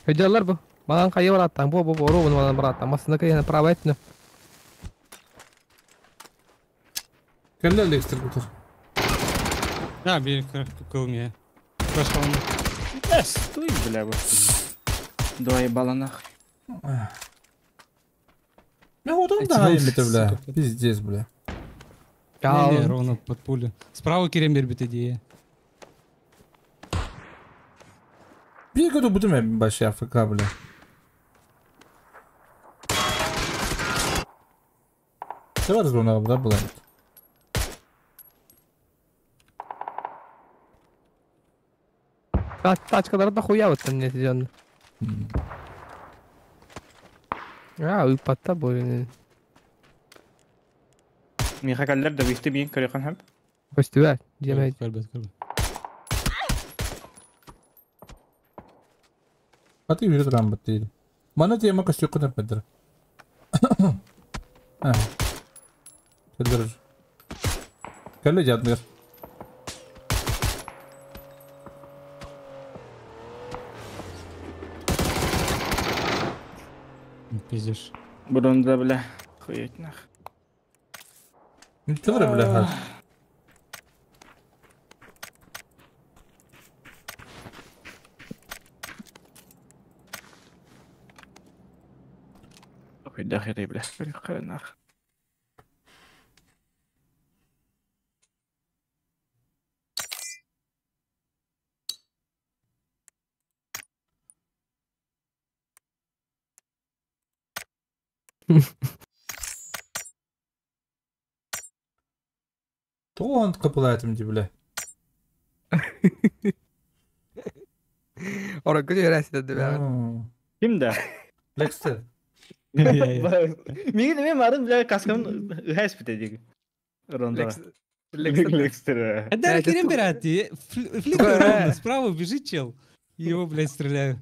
Хөдөлөр бу. Маған кайы бараттан, бу бу бу ровно маған бараттан. Масына кайы право этне. Кэлле Лекстер кутур. Да, бир кыл мне. Пошел. Да, стой, бля, вот. Два ебала нахуй. Ну вот он да, это, бля. Пиздец, бля. Не, не, ровно под пулю. Справа Керембер бит идея. Bir kutu будем вообще АФК, бля. Это разгона, да, была? Тачкалар дохуя вот там нет идёт. А, ыппатта бу. Миха каллар да бисти бин көрөкөн хам. Көстүбэт, диэмэ. Көрбөт, көрбөт. А ты видишь рамбат дейді. Мана тема көстүк көтөп бедер. Кэлдер. Кэлле жадныр. Пиздешь. Бурунда бля. Хуять нах. Ничего бля. Хуй да хери бля. Нах. Тоғын қыпылайтым ди бля. Ора көтө өрәсі деді бә. Ким да? Лекстер. Мигин мен марын бля каскам хэс бите диги. Ронда. Лекстер. Это Керем Берати. Фликер ровно справа бежит чел. Его, блядь, стреляю.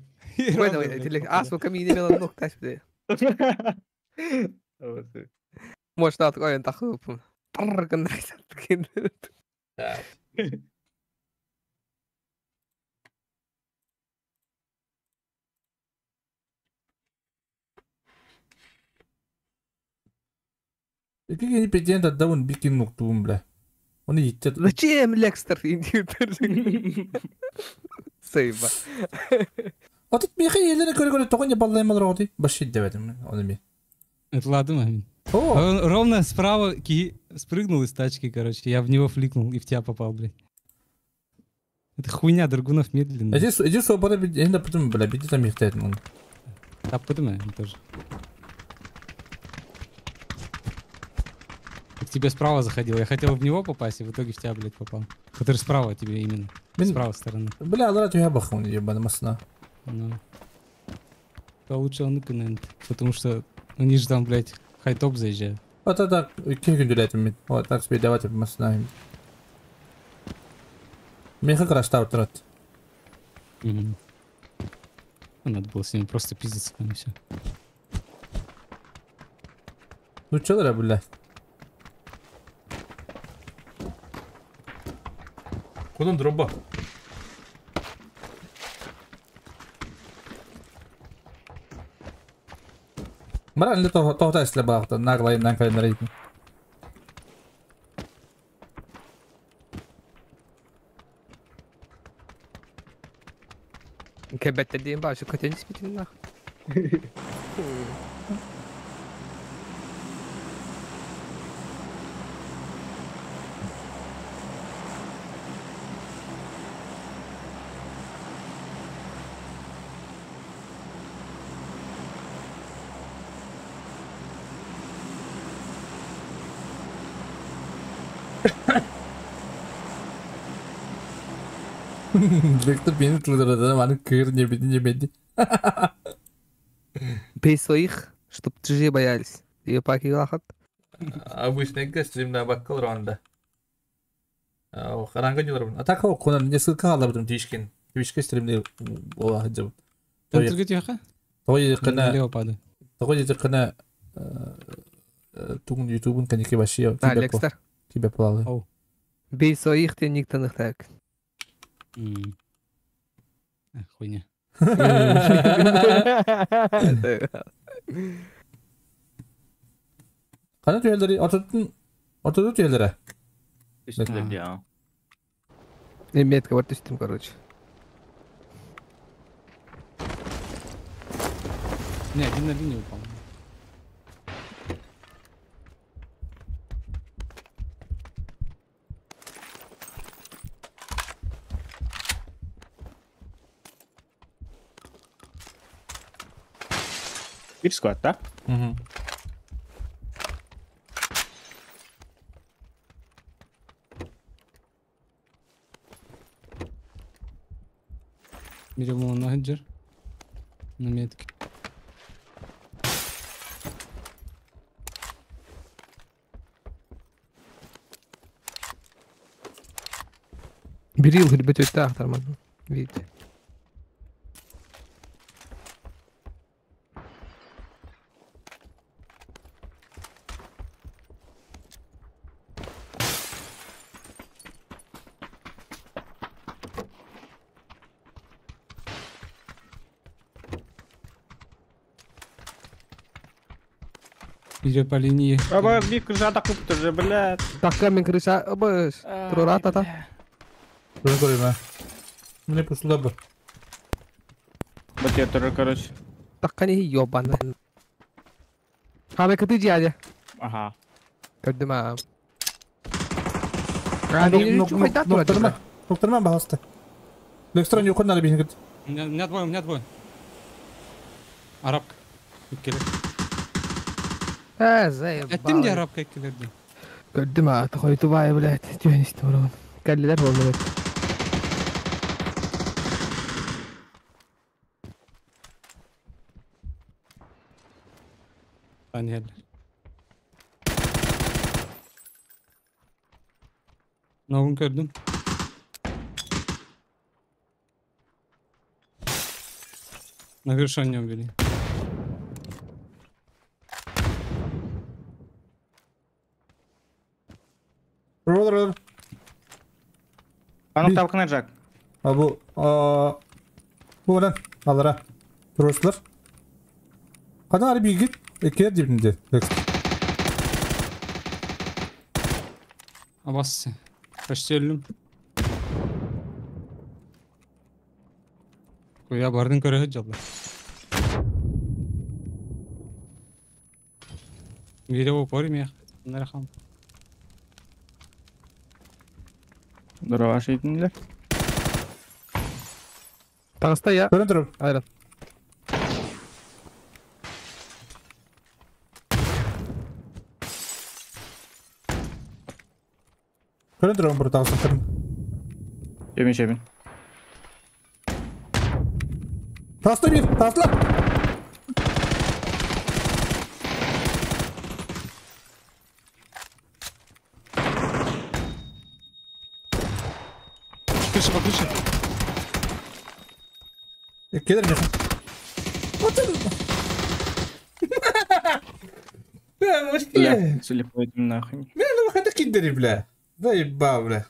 А, сука, мигин имел ног таш бите. Может, надо такой тахып. Икки претендент отдавын бикин нуктуун, бля. Он и Зачем Лекстер? Сейба. А тут Михаил көрө тоҕо не баллаймал роти. Баши дебетим. Он ми. Это ладно, Амин. Он ровно справа спрыгнул из тачки, короче. Я в него фликнул и в тебя попал, блядь. Это хуйня, Драгунов медленно. Иди свобода, иди потом, бля, беди там их тает, мон. Да, потом тоже. К тебе справа заходил. Я хотел в него попасть, и в итоге в тебя, блядь, попал. Который справа тебе именно. С правой стороны. Бля, ладно, я бахнул, ебаный масна. Ну. То лучше он наверное, потому что они же там, блядь, хай-топ заезжают. Вот это киркин Вот так себе давайте масна. Мне как раз там трат. Угу. Надо было с ним просто пиздиться там и все. Ну чё, да, блядь? Куда он дроба? Морально того тайсля бахта, нагло и нагло на ритм. Кебет дим башы көтен спитин нах. Виктор beni durdurdu, bana kır ne bedi ne bedi. Бей своих, чтоб чужие боялись. Ее паки лахат. Обычный стримна баккал ронда. Харанга не ларбын. А так о, несколько алабдым тишкин. Тишке стримни ола хаджаб. Там другие тихо? Той кына. Той кына тугун ютубун каники башия. А, Лекстер. Тебе плалы. Бей своих, ты никто не так. Хуйня. Кана түйелери, ототун, ототу түйелери. Түстүм я. Не метка бар түстүм, короче. Не, один на линию упал. Bir squad, да? Угу. Берем на хаджар. На метке. Берил ребят так нормально. Видите. Идет по линии. Аба, бик крыша так уже, блядь. Так камень крыша, обыс. Трурата-та. Мне пошла бы. Вот я тоже, короче. Так они ёбаные. Хабе, ты дядя. Ага. Кадыма. Доктор, пожалуйста. Лекстрон, не надо бегать. У меня двое, у меня двое. Арабка. Заебал. А ты мне арабка килерди? Кадыма, такой тубай, блядь. Тюнись там, Каллер, блядь. Нет. Новым көрдüm. На вершине убили. Ролл. А ну там Джак. А bu bu lan alara. Turistler. Kadar bir git. Ekler dibinde. Абассы. Почти өлдüm. Куя бардын көрө жалла. Видео упори мех. Нарахам. Здорово, шейтинлер. Таста я. Көрөн туруп. Айран. Көрөн туруп бір тағыстырым. Жебин, жебин. Тасты bir, тасла. Крыша, по крыше. Келер мне. Вот это. Бля, Бля, слепой нахуй. Бля, ну выходи кидери, бля. Заебал, бля.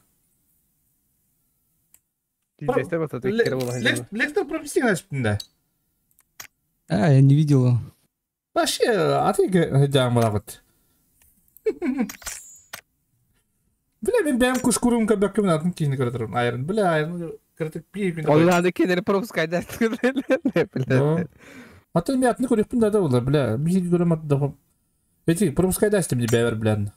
Лектор пропусти, значит, да. А, я не видел его. Вообще, а ты где вот. Бля, мен бәм кушкурум кабакым на кине кратер. Айрон, бля, айрон, кратер пи. Ладно, кине пропускай, да. Бля. А ты меня отны курих пында да, бля. Бизик көрөм да. Эти пропускай дастым не бәвер, бля.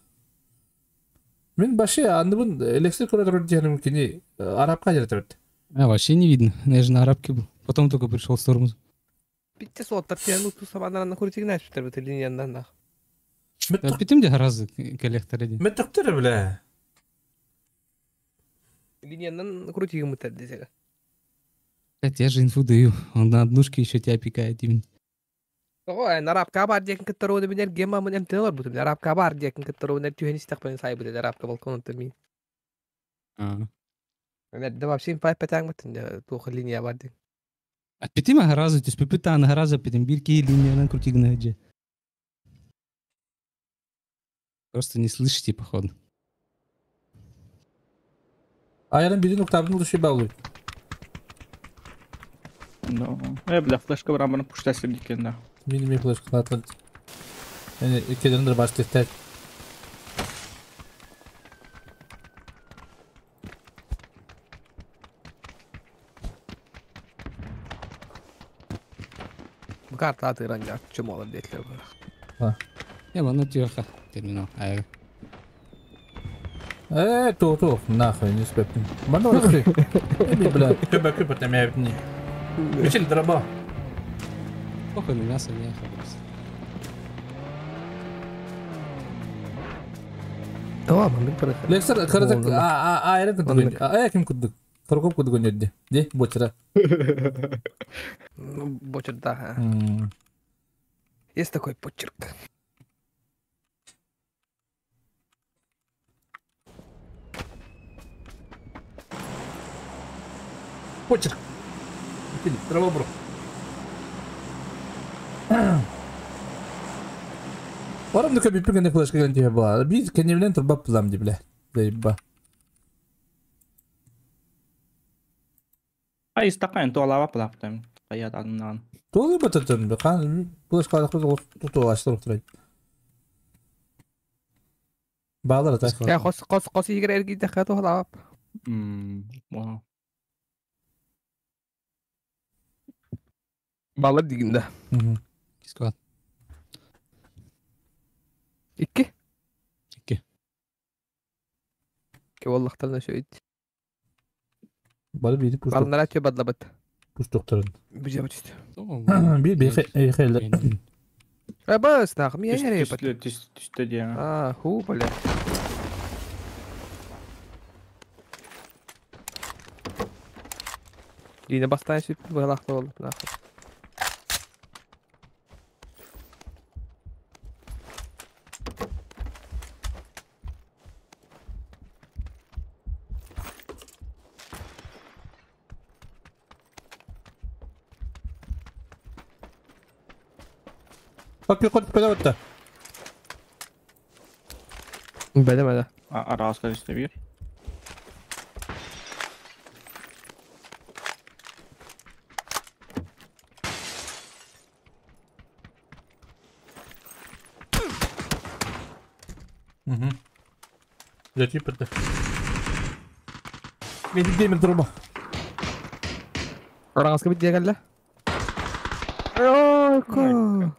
Мен баше анды электр кратер дигәнем кине арабка жеретет. А, вообще не видно. Я же на арабке был. Потом только пришел с тормоза. Битте соттар, ну ту сабандан на куртик знаешь, что это линия нах. Питем где гораздо коллектор один. Мен токтор, бля. Линиянан крути ему десега. Блять, я же инфу даю. Он на однушке еще тебя пикает именно. Ой, на рабка бар декин которого меня гема мы не телор будем. На рабка бар декин которого на тюхени стах пен сай будет рабка балкон то ми. А. Да вообще им пай патанг мат тух линия бар дек. А питима гораздо, то есть пипита на гораздо питим бирки линия на крути гнаджи. Просто не слышите, походу. Айран бирин октавын души балуй. Ну, бля, флешка брамбаны пуштасы дикен да. Минимум флешка латлы. Эне икеден баш тестер. Карта атыран я, чемола детлер. А. Я вон тихо терминал. Ай. То, нахуй, не спепнем. Мано ты. Бля, көбө көбө темебни. Мичел дроба. Похуй на мясо не хабас. Да ладно, мен переход. Лексер, карата, а, это кудык. А, ким кудык? Хоргоп кудугун ерди. Де, бочера. Ну, Почерк, да. Есть такой почерк. Почерк. Трава бро. Барам да көбүппү гэнэ флешка гэн тиһэ була. Биир кэннибинэн турбап булам ди билэ. Дейба. Ай истакан туалава плаптым. Каят аннан. Туолу бататын бе хан флешка туту аштыр турай. Баалар та. Я хос хос хос игр эргийде хату халап. Вау. Балар дигинде. Сквад. Икки. Икки. Ки والله шөйт. Бары бири пуш. Балнар атıyor бадлабыт. Пуш докторун. Бije бачыт. Бир бир хел. Э бас нах, ми яре бат. Түстө дия. А, ху бля. Дина бастан сүп балақты болду нахуй. Бак yok беде бетте. Беде беде. Араска түстө бир. Жати бетте. Мен демир турба. Араска бит дегелле. Ой,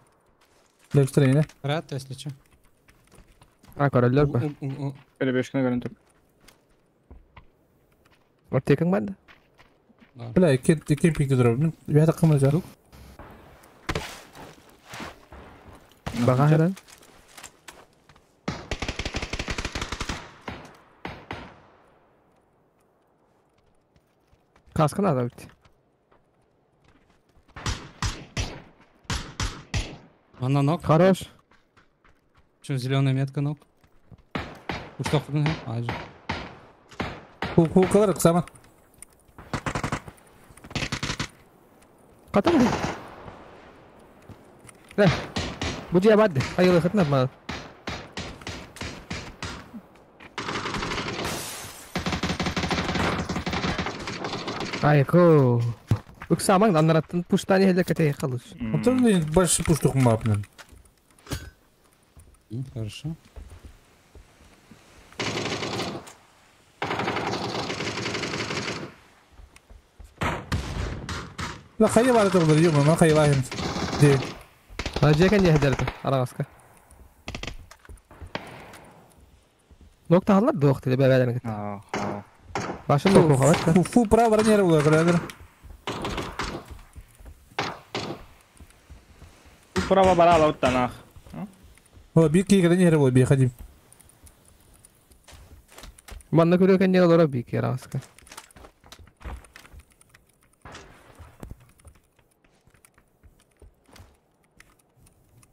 Лепстрейне. Рад, если что. А, короллер ба. Перебежканы көрөн тур. Ортекең банда. Бля, икки пикте турар. Бия такымы жа. Бага херен. Каскын ада бит. Она ног. Хорош. Что, зеленая метка ног? Уж что, Ажи. Ху калар ксама. Катам. Ла. Бу жия бадды. Айылы хытна ма. Айко. Уксамаң анараттын пуштани хеле кете халыш. Отын больше пуштук мапнын. Хорошо. لا خيي بعد تقدر يوم ما خيي باهم. دي. ما كان يهدرت على راسك. نقطة هلا دوخت اللي بقى بعدين. اه. عشان نوكو خلاص. فو برا برا نير ولا برا. Право барала вот танах. О, бики когда не рабо, би ходим. Манна көрө кен нер бики раска.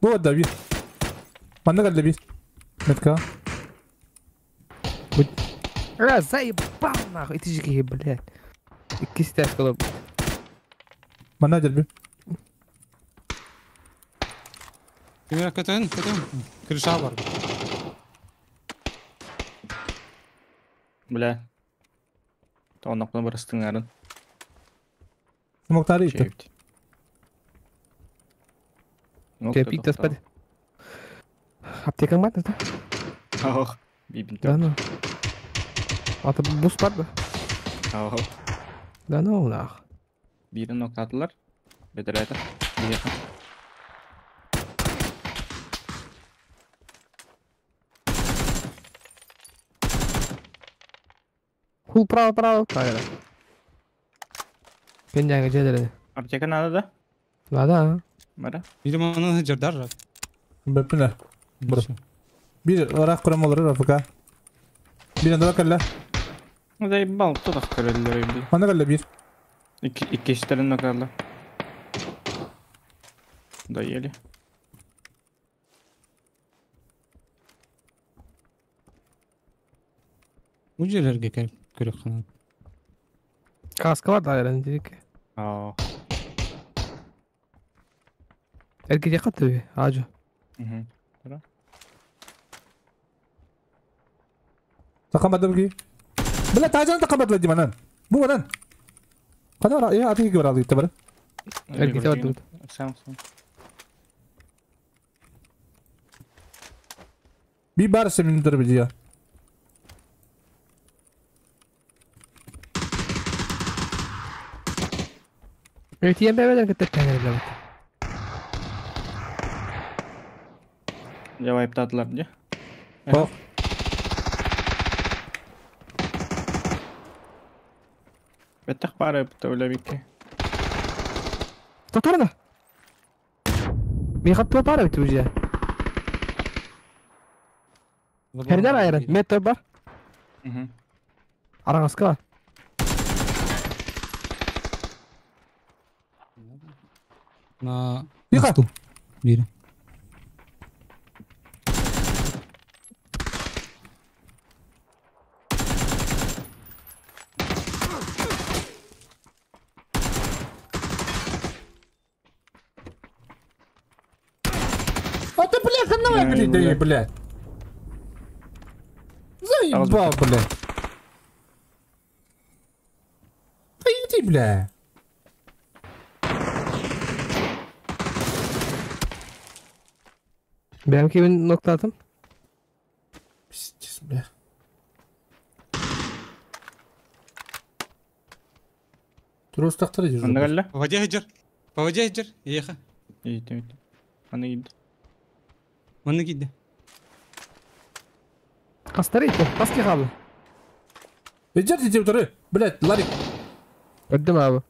Вот да би. Манна калды би. Метка. Раз заебал нахуй, ты же блядь. Икки стяжка лоб. Манна дерби. Кемера көтөн, көтөн. Крыша бар. Бля. Тоонокну барыстыңарын. Смоктары итти. Кепик таспады. Аптекаң бар да? Ох, бибин. Да ну. Аты бус бар ба? Ох. Да ну нах. Бирин ноктатылар. Бетерәтә. Бияка. Хул право право правильно. Кенжаңы жедерedi. Аптека надо да? Надо. Бара. Видимо, аны жардар жат. Беппине. Бро. Бир орак курам олар Рафика. Бир анда калла. Заебал, кто так король, блин. Манна кэллэ биир. Иккистерин накарла. Доели. Бу дьиэлэргэ көрүөххэ. Каска бар да эрэн дик. Аа. Эргиде каты ажы. Угу. Тура. Такамады бу. Бля, тажан такамады ди манан. Бу манан. Кана ара, я аты гөр алды табар. Эргиде бар Сам сам. Би бар семин дыр би я. Өтиен бәбәдән көтеп тәңер биле. Я вайптадылар де. Бак. Беттах бары бит өлө. Татарна. Ми хатты пара бит уже. Херден айран, метр бар. Угу. Араңаска бар. На Тихо. мосту. Бери. А ты, бля, хана говорит, бля. Заебал, бля. Да иди, бля. Benim kimin nokta atım? Пиздец, бля. Трос тақтар держу. Анда кэллэ? По воде хеджер. По воде хеджер. Еха. Ийтим ийтим. Аны кийди. Манна кийди. Кастар итти, каски калды. Эджер дитеп тұры. Блядь, Ларик. Öldüm abi.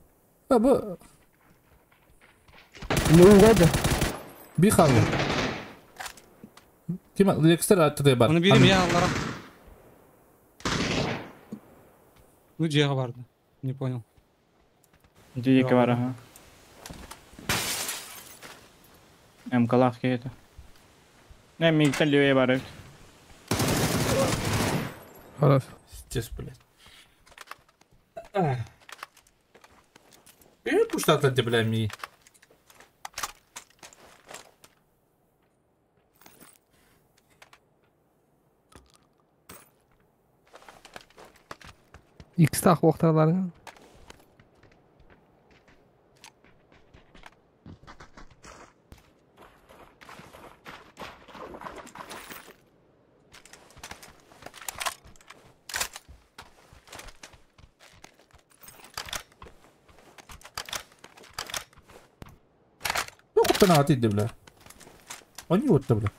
А, бу. Ne oldu? Би қалды. Ким Лекстер атты бар. Оны берем я Аллара. Ну дьиэҕэ барды. Не понял. Дьиэке бар аха. МКлах это. Не, мигтен левее бар. Хорош. Пиздец, блядь. Э, пуштата бля, ми. X так оқтарларың. Ну, куптана атыйды, бля. Они вот бля.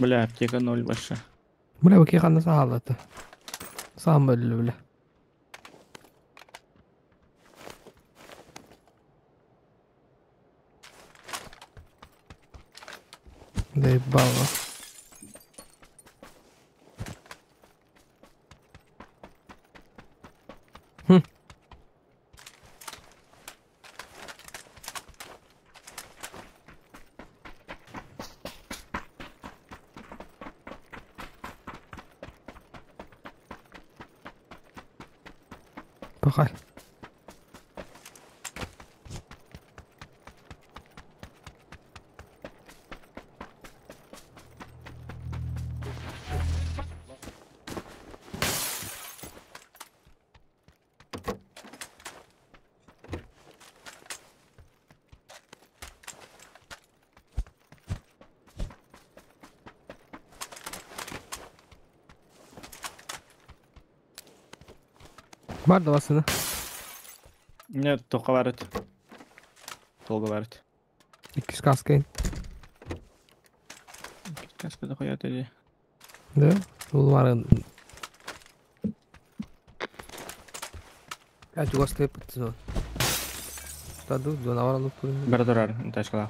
Бля, аптека ноль больше. Бля, бу киханны саалаты. Саам бөлүлү бля. Заебало. Хм. Пахай. Бар да басыны. Нет, только варит. Долго варит. Иккис каскайын. Каска дохуя ты. Да? Бұл барын. Я чугас тыппыт. Таду зона бар алып турун. Бара турар, тачкала.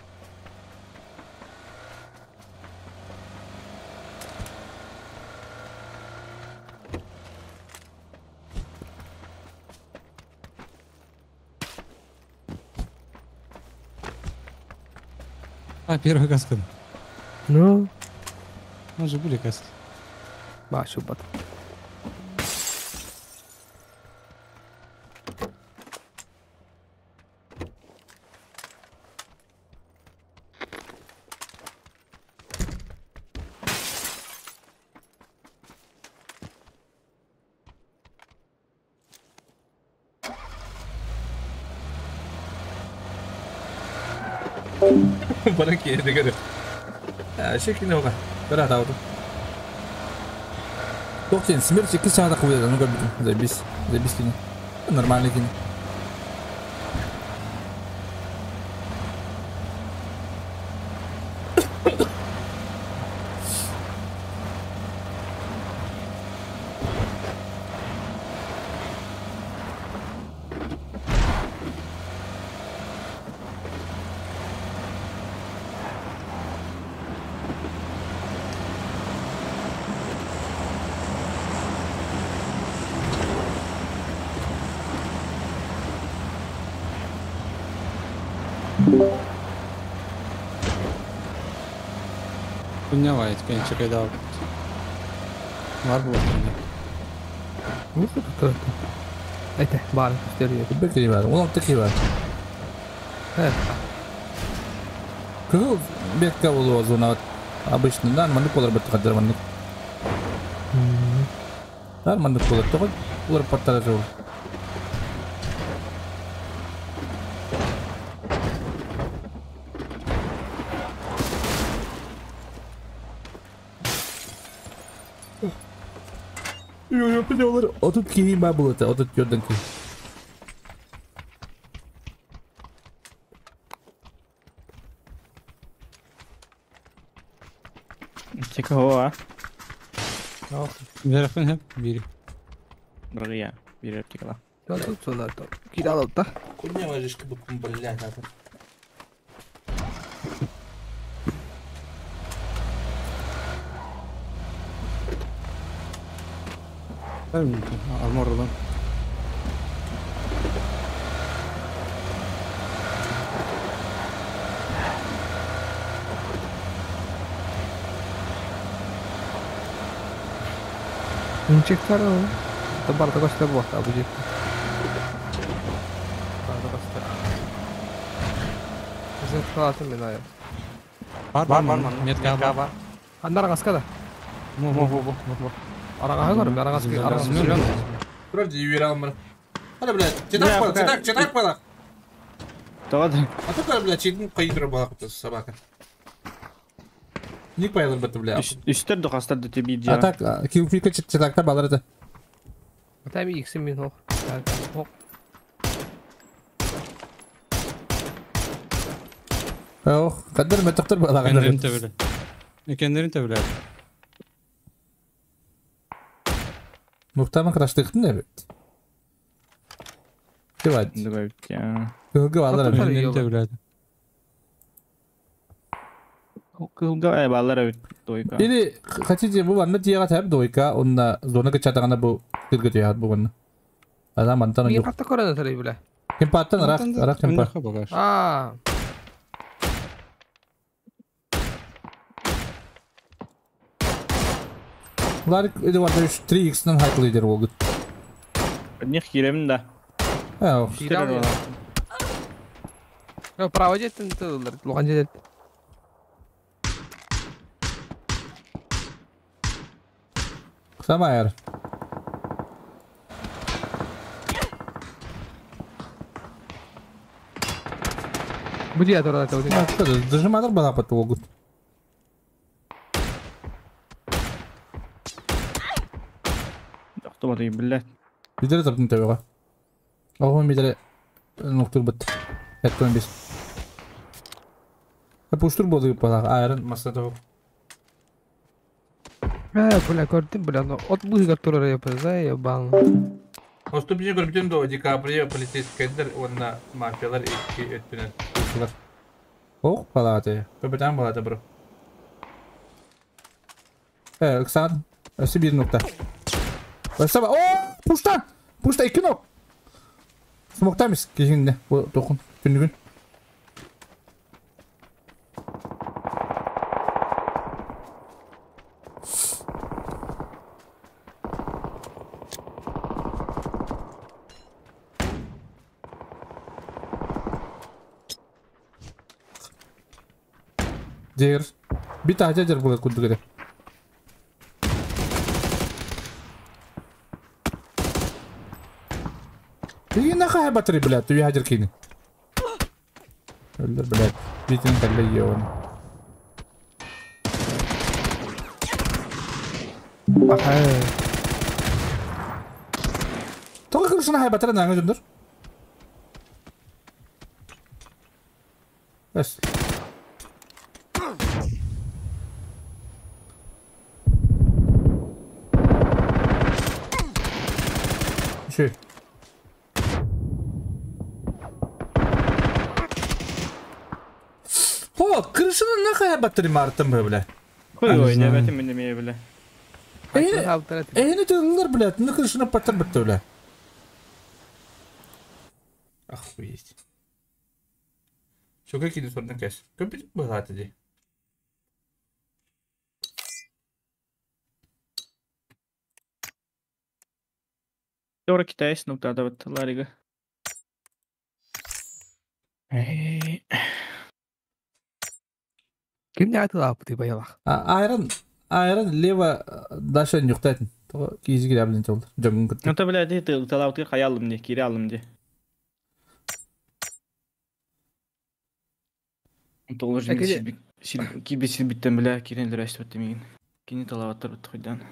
А, первая каска. Ну? У нас же были каски. Башу бат. Бараки, это говорю. Шекин оға. Бір атауды. Тоқтен, смерть 2 сағат қойды. Ну-ка, забись. Забись кине. Нормально кине. Поднялась, конечно, когда Var bu Ну что тут? Это бар, стерео. Бекри бар, 16 бар. Кызыл бетке болуа зона обычно, да, мандык болар бетті қадыр мандык. Нар мандык болар, тоғы олар паттара жол. Отут киһи баа булата, отут жордан киһи. Чекого, а? Верхын хеп, бири. Бирия, бири тикала. Тут сюда то. Кидал да? Куня важишка букум, блядь, это. Армор да. Инчектар. Это бар такой что было, а будет. Бар такой что. Зет минаю. Бар, бар, бар, метка бар. Андар гаска да. Бу, бу, бу, бу. Араға көрім, араға араға. Вроде ювелир мыр. Ана, блядь, читак палак, читак, читак палак. Тоғады. А то, блядь, читин қайдыры балақ собака. Не понял, бля. Үстер дохастар да тебе А так, килфика читакта балар это. Там икс мин хох. Хох. Ох, қадыр ме тоқтар балақ. Кендерин төбеле. Кендерин төбеле. Мухтаман краштыктын эбит. Давай. Давай. Кылгы балар Кендерин төбеле. Кылгы балар эбит дойка. Или хотите бу ванна тиега тәп дойка, онна зона кычатагана бу кылгы тият бу ванна. Адам мантан жок. Катта көрөдө тарай биле. Кемпаттан рак, рак кемпа. А. Ларик Эдуардович 3x-нан хайт лидер болду. Одних киремин да. Право жеттин тылдыр, луган жетет. Самайыр. Буди я турада табы. Дожимадыр бала патты могут. Тоқтамады, блядь. Бидere таптын табыға. Оғын бидere ноқтыр бітті. Әттон бес. Пуштур болды балақ, айрын маса табы. Бля, көрдім, бля, но от бұзыға тұрар епі, заебал. Оступньу көрбүтүн дуо Ди Каприо полицейскайдар уонна мафиялар икки өттүнэн куусулар. Ох, палаты. Капитан балата бро. Ыксаан. Өссө биир нукта. Өссө О, пушта! Пушта икки нок. Смоктамис киһинне. Бу тохун күнүгүн. Дер. Бит ажа жер була курдук эде. Иги нахай батыры, блядь, ты ядер кини. Өллөр, блядь, битин калле йон. Тоҕо кырышына хай батыры наңа жондөр? Эс. Ши. О, крышаны нахай батыры мартым бля. Ой, ой, не бәтим мин демeye бля. Эйни тыллар, блядь, ну крышаны паттар бітті, бля. Охуеть. Что, какие тут кэш? Купить богато ди. Дора китайс, ну да, вот Ларига. Ким не атылап ты баялах? Айран, айран лево дальше нюхтайтын. Кизи кире жол. Жомун күттү. Ну то, блядь, ты талауты хаялым ди, кире алым ди. Толож киби силбиттен бля, кирен лөрәшт битте мигин. Кини талаваттар битте хуйдан.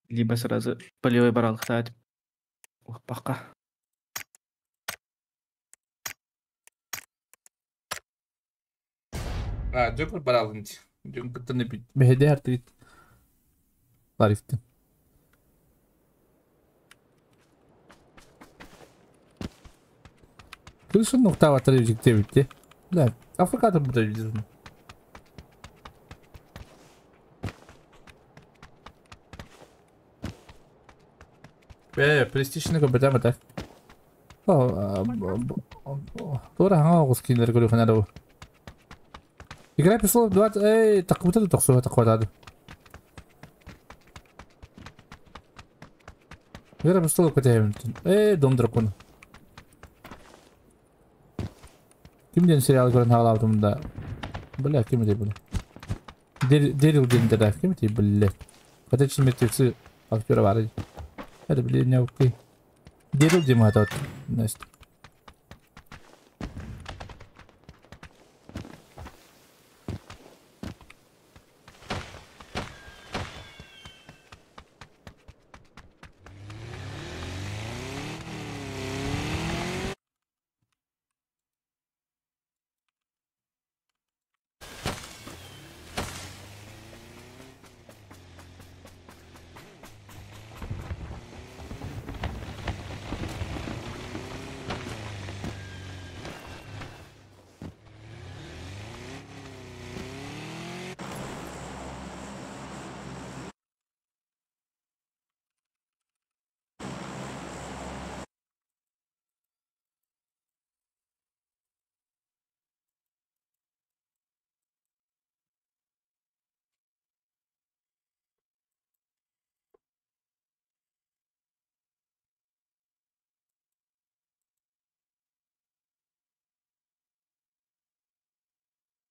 Либо сразу полевой барал хтать. Ух, пока. А, Джокер барал Джокер бит. Бехеде хартит. Ларифтин. Крышын нукта батыры жикте битти. Да, Африкада буда видим. PlayStation көбөтө бата. Тора хаңа оғыз киндер көрі ханары бу. Игра пистол 20, эй, такыбыта да токсуға такыбатады. Игра пистол көтәйм. Эй, дом дракона. Кимден сериал көрін хағалабдым да. Бля, ким ди бля. Дерил ден да, ким ди бля. Хотя мертвецы актера бар. Это, блин, не окей. Дерил дем атат. Настя.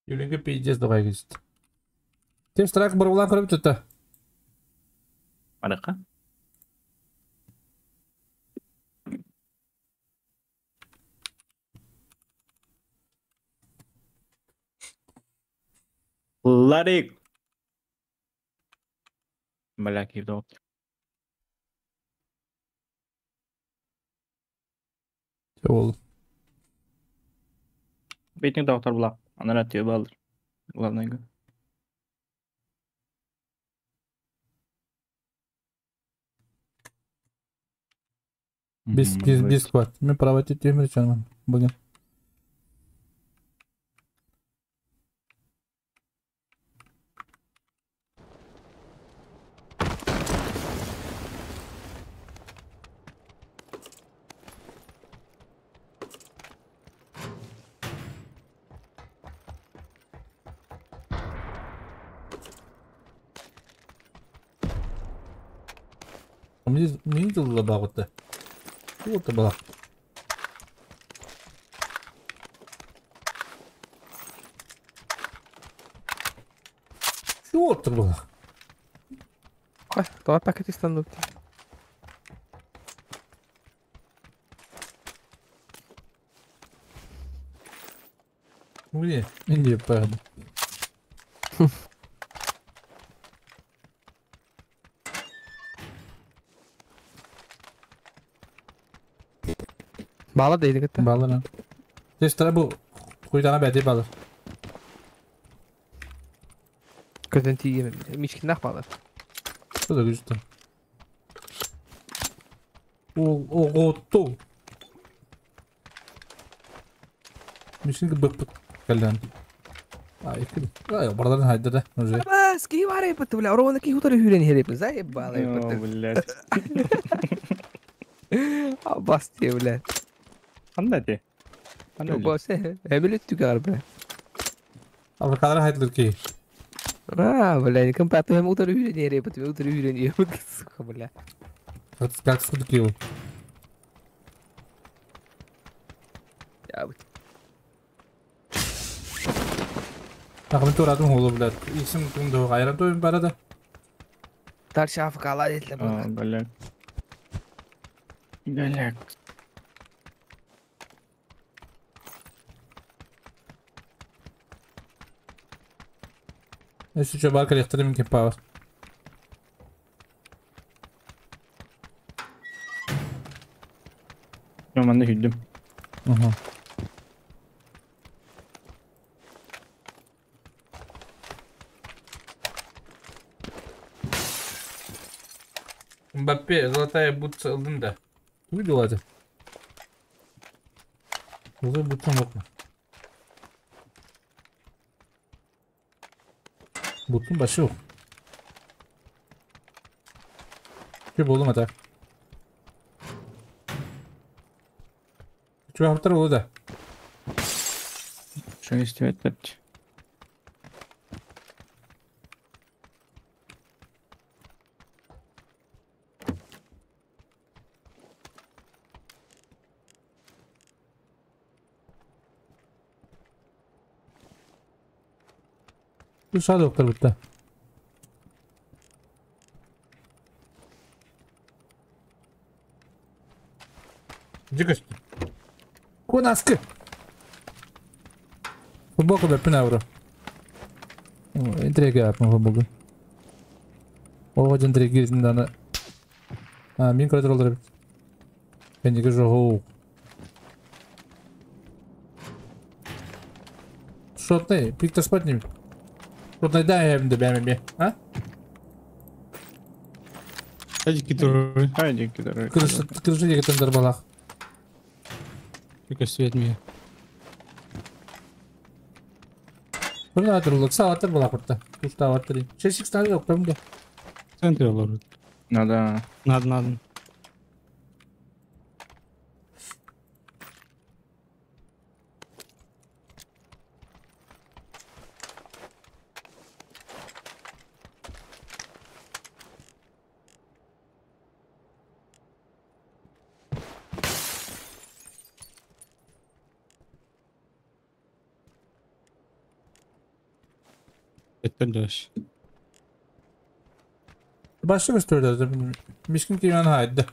Юленге пиздец давай говорит. Те страх барулан көріп тұтты. Барака? Ларик. Бля, кирдал. Ол. Бейтинг доктор була. Анара түйе алыр. Главное. Без без без кват. Мен права тетемир чанман. Бүгін. Мин дылла бағытты. Туғытты бала. Туғытты бала. Ой, давай пакет истанут. Где? Иди, правда. Бала дейdi кытта. Бала lan. Testara bu kuyudana bәdi балыр. Көтөн тиеме. Мишкинах балар. Bu da güçlü. O o o Мишкин бык бык кэллэн. Ай, кил. Ай, бардан хайда да. Уже. Бас, ки бар епт, бля, ровно ки хутары хүрен хереп. Заебало О, епт. блядь. Абас те, бля. Анда те. Анда Бос, эмилет түгар, бля. Авокадо хайдлыр ки. А, бля, кем пату hem утары хүрен хереп, утары хүрен епт, сука, бля. Как скуд ки. Я бут. Тагын турадым холу, блядь. Исим тунду гайра тойм барада. Дальше афкала детле, О, бля. Бля. Если что, бар коллекторы минки пауэр. Мен де хүддім. Угу. Мбаппе, золотая бутса ылдым да. Видел это? Золотая бутса мокна. Бутун башы yok. Şu buldum hata. Şu haftar oldu da. Что истибет Bu sağ doktor bitti. Дикость. Кунаскы. Футболка беппин авро. Интрига апын футболка. Ого интрига даны. А, мин көрөтөр олдыр бит. Кендиге жогу. Шотный, пик спать не. Шотный дай hem de бәмеме, а? Хайди кидуры. Хайди кидуры. Крыша, крыша дегетендер балах. Только свет мне. Bunu hatırladık. Sağ hatır balak orta. Kuşta hatır. Шешик стали yok там да. Центр олар. Надо. Надо, надо. Это дальше. Başka bir türlü Mişkin ki yani haydi.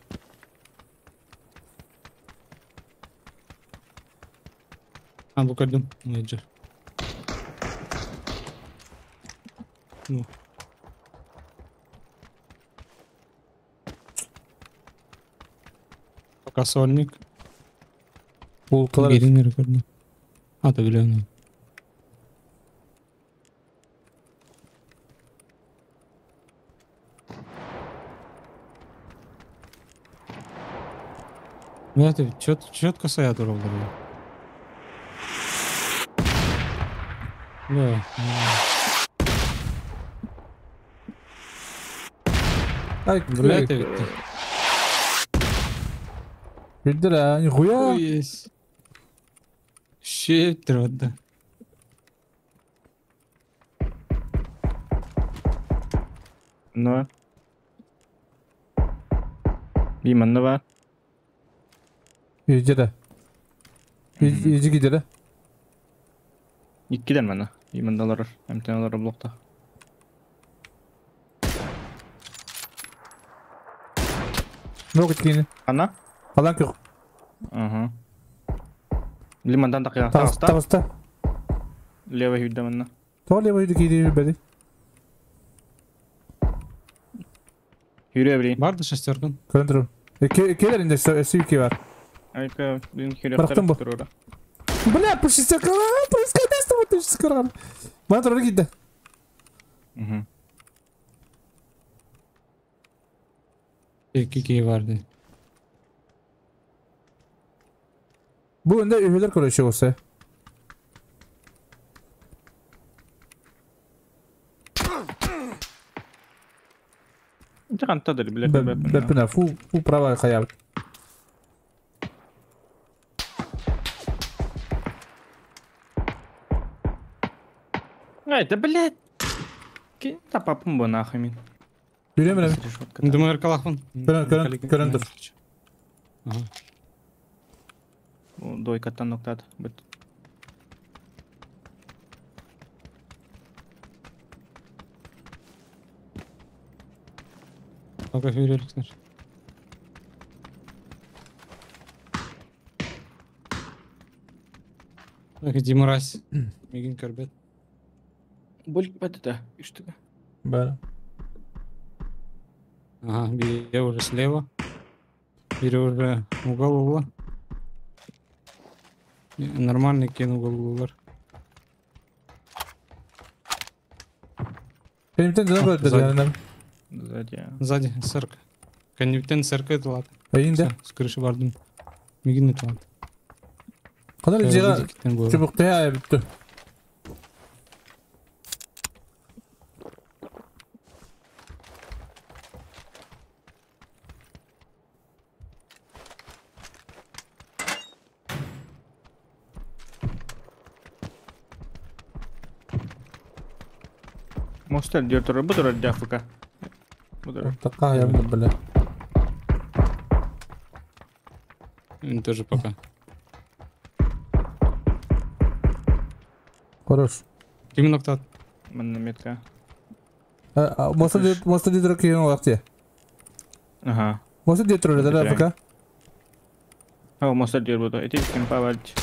А, bu kadın. Nece? Ну. Пока сольник. Булкалар. Бирин рекордно. А, ты билен. Ну это четко стоят ровно. Да. Ай, Бля, это ведь. Видела, нихуя. Есть. Щит, да. Ну. Именно var. Yüce Yüce gider. İkkiden bana. İmanda alır. Emten alır blokta. Ne oldu ki? Ana? Alan yok. Aha. Limandan takıyor. Tavasta. Левый yüzde bana. Doğru левый yüzde gidiyor beni. Yürüyor bileyim. Vardı şesterkin. Kontrol. Kelerinde SUK var. Ayka, Bıraktım bu. Бля, по шестерка, происходит, вот шестерка. Bana doğru gitti. Hı. İki vardı. Bu önde üyeler konuşuyor olsa. Çıkan bile. Bepine, fu prava hayal. Ай, да блядь. Кинь та папумба нахуй мин. Yürüyemedim. Думаю, аркалахпын. Көрөн тур. Ага. Дойкаттан ноктат. Бит. Пока yürüyelikler. Так, иди мразь. Мигин корбет. Больк бәті үштігі. Бәрі. Ага, я уже слева. Бери уже угол угла. Нормальный кен угол углар. Benim de böyle yani. Сзади. Сзади, сырк. Коннектен сырк это ладно. Ayında. С крыши бардым. Мигин это ладно. Kadar cira çubuk ya bitti. Мостер diyor tur bu dur Afrika. Bu dur. Такая бля. Тоже пока. Хорош. Ким ноктат? Мен метка. Моста diyor ki vakti. Ага. Моста diyor tur da Afrika. Ha, моста diyor bu da. Eti kim pavalç.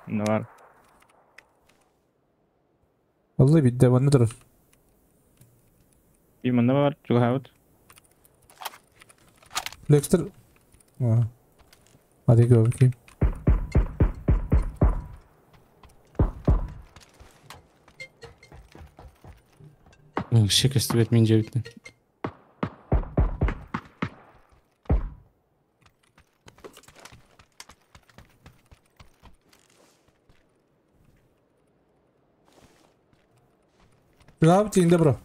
Ne var? Vallahi bitti bana durur. Bir manda var, çok havat. Lexter. Ha. Hadi gör bakayım. Şekesti betmeyince bitti. Ne yaptın bro?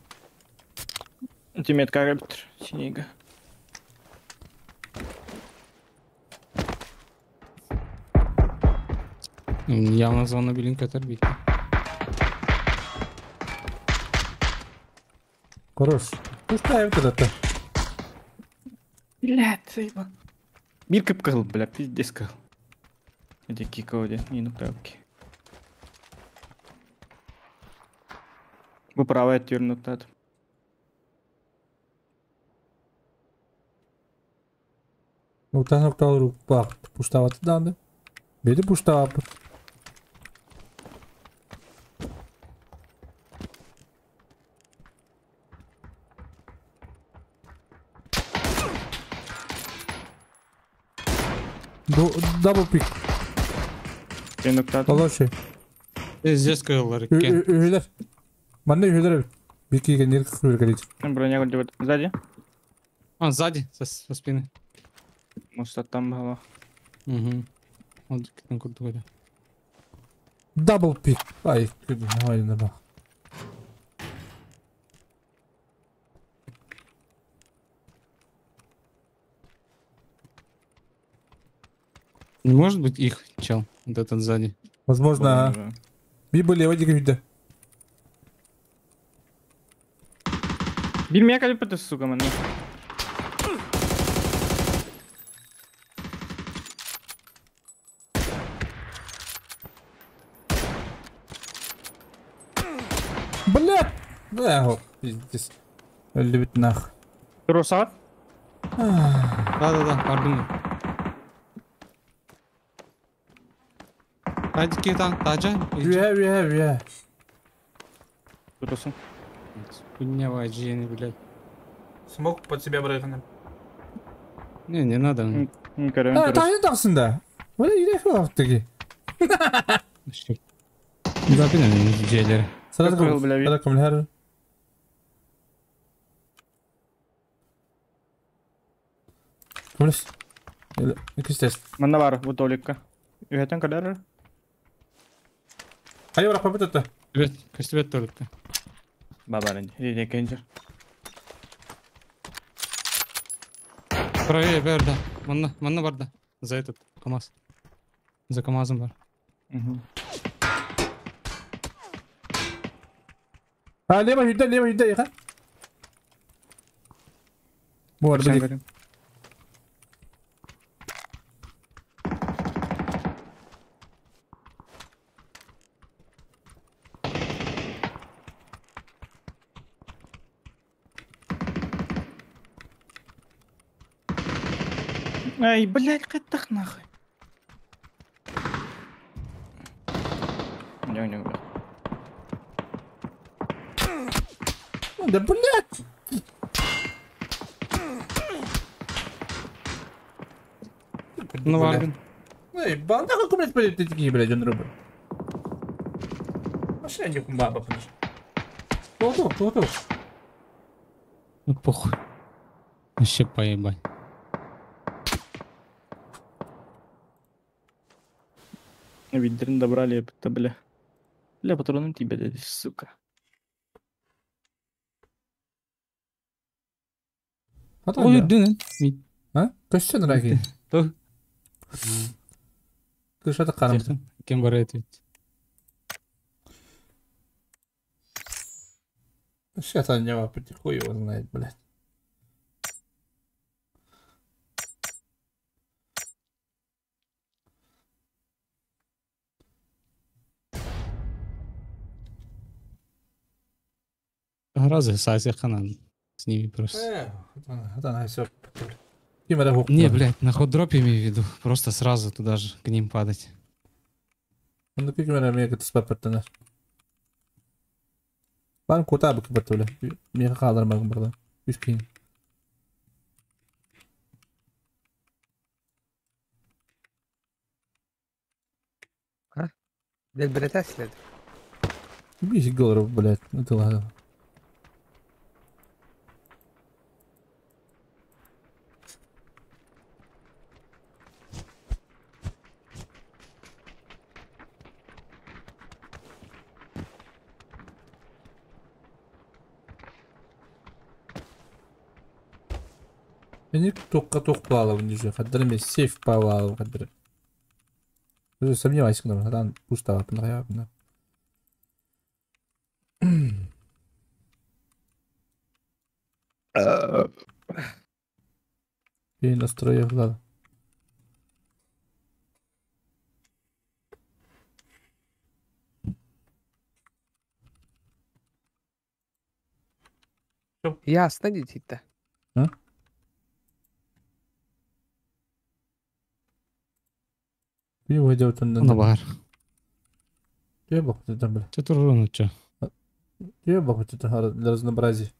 Тимет как Синига. Явно зона билин катар бит. Хорош. Пускай вот это. Блядь, заебал. Мир кып бля, пиздец кыл. Эти кикоди, не ну тавки. Bu prava ettiyorum noktada. Nokta nokta olur bak. Puştavatı dandı. Beni puştavatı. Дабл пик. Олорши. Здесь кыыллар икки. Үһүлэр. Манна үһүлэр эбит. Бир киһи кэннигэр күргэлиир. Броня где сзади. А, сзади, со спины. Может, там было. Угу. Он курдук этэ. Дабл пик. Ай, ай, наба. Не может быть их, чел, вот этот сзади. Возможно, а. Би лево диги Бил меня калипы, сука, man. Бля! Да, пиздец. Любит нах. Русат? Да-да-да, пардон. Hadi kita, Taca. Üye, üye. Dursun. Хуйня ваджи, блядь. Смог под себя брать. Не, не надо. А, тайны тақсында. Бля, ирек таки. Запинали джейлер. Сразу ком Комлес. Икис Манна бар, вот толикка. Үһәтен кадар. Хайы барак папыт это. Привет, көстүбөт толикка. Бабарын, иди кенджер. Правее, бер, да. Манна, манна бар да. За этот КамАЗ. За КамАЗом бар. Угу. А, лево, юда, лево, юда, яха. Бор, блин. Ай, блядь, каттах нахуй. Не, не, блядь. Да, блядь! Ну ладно. Эй, банда как блядь, блядь, ты такие, блядь, он рубль. Машина не баба, потому что. Кто? Ну похуй. Вообще поебать. Видрин добрали, это, бля. Бля, патроны тебе, сука. Ой, дын. А? Көстен раки. То. Кышата карам. Кем бар это ведь? Сейчас он не хуй его знает, блядь. Разве Сазия Ханан с ними просто. Не, блядь, на хот-дропе имею в виду. Просто сразу туда же к ним падать. Ну, Бан кута бу кыбырты Меха калдырмагын burada. Үс кийин. А? Дел Бись голову, блядь. Ну ты ладно. Мени тоққа тоқ балабын десе, қадыр емес, сейф балабын қадыр. Өзі сомневаюсь, когда адам пуш табапын, қаяпын. И настрой влада. Ясно, дети-то. А? Ну бар. Я бог ты там, бля. Что туру, чё? Я бог ты там для разнообразия.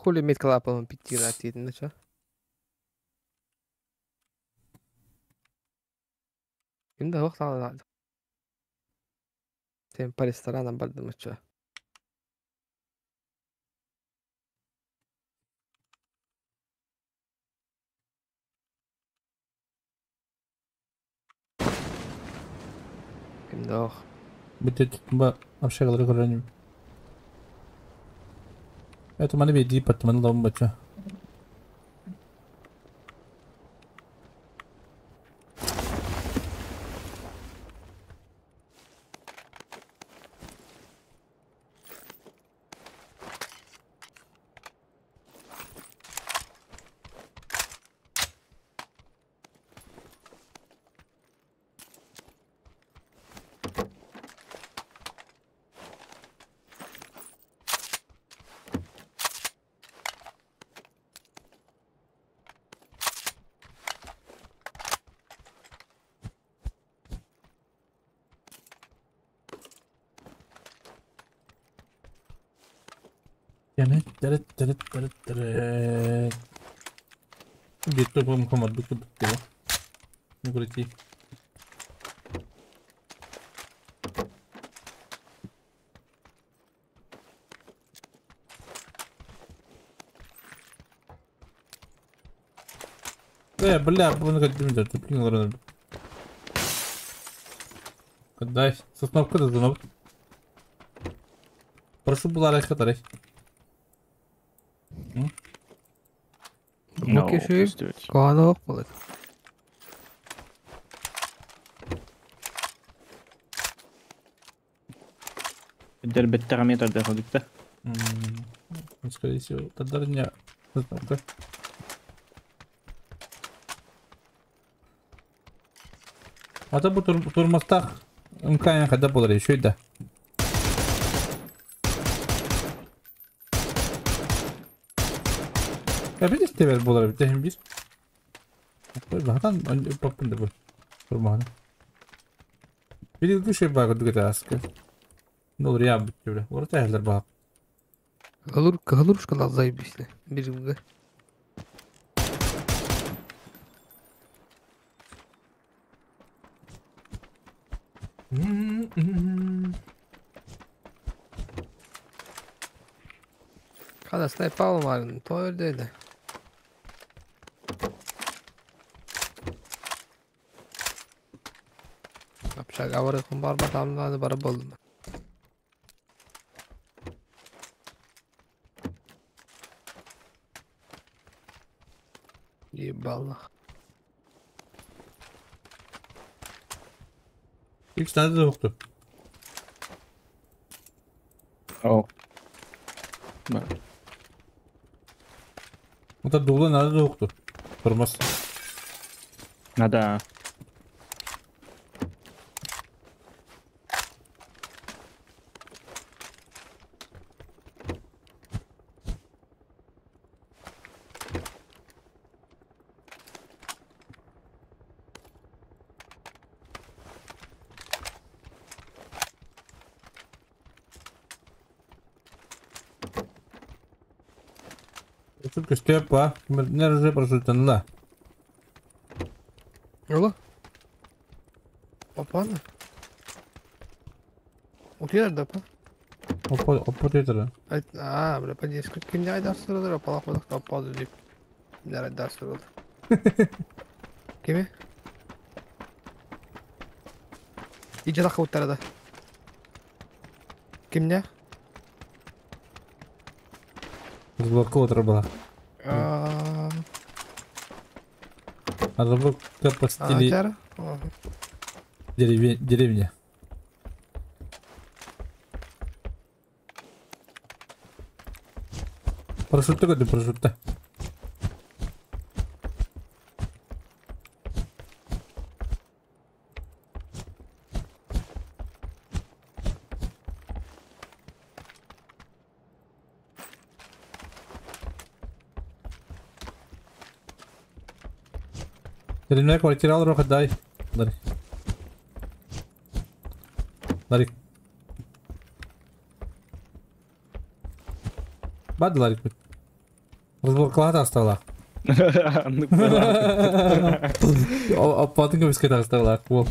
Хули меткалапалым питтигин аттиитин да ча. Ким да хуох саҕалаах. Сен по ресторанам бардым оччо. Ким да ох. Бүтүт ба общагалары көрөнүм. Это маны беди паттыманы лабын бача. Битто по команду кудуктева. Не крути. Бля, бля, бля, Дай, сосновка да звонок. Прошу буларай хатарай. No, Куана ох болот. Дер беттега метр да ходит. Скорее всего, тогда не сосновка. А то бу турмастах мкаян хада болар еще да. Ya bir de болар бит hem bir. Zaten bakın da bu. Turmahana. Bir de şey bak düge askı. Ne olur ya bitti bile. Orada yerler bak. Калур, калурушка заебись. Бери Kada снайп алмарын, то öldü. Общага барып бар батамнаны барып болдум. Ебало. Üç tane de yoktu. Oh. O da dolu nerede yoktu. Durmaz. Надо. Только степа, не уже прошу да. Алло? Опа. Утуяр да па? Опа, опа тетра. А, бля, поди, сколько не айдар сырылыр, опа, лах, опа, деп. Не айдар сырылыр. Кеме? Иджа да. Кимне? Разблокировал была. Разработка по стиле деревня. Парашют такой, ты парашют-то. Деревня квартира roja дай. Дарик. Дарик. Бад Ларик. Разборкалаах асталаах. Аппатын көмүскэ тасталаах буол.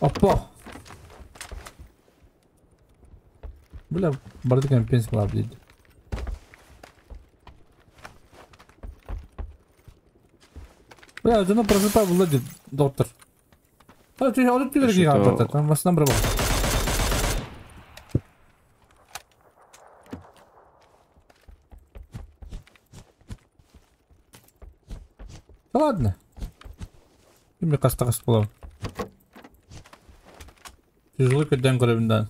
Опа! Бля, барды компенс была, блядь. Бля, жена просыпай, Влади, доктор. А, ты, а ты Что-то- там в основном работа. Да ладно. И мне кажется, так было. Тяжело, когда я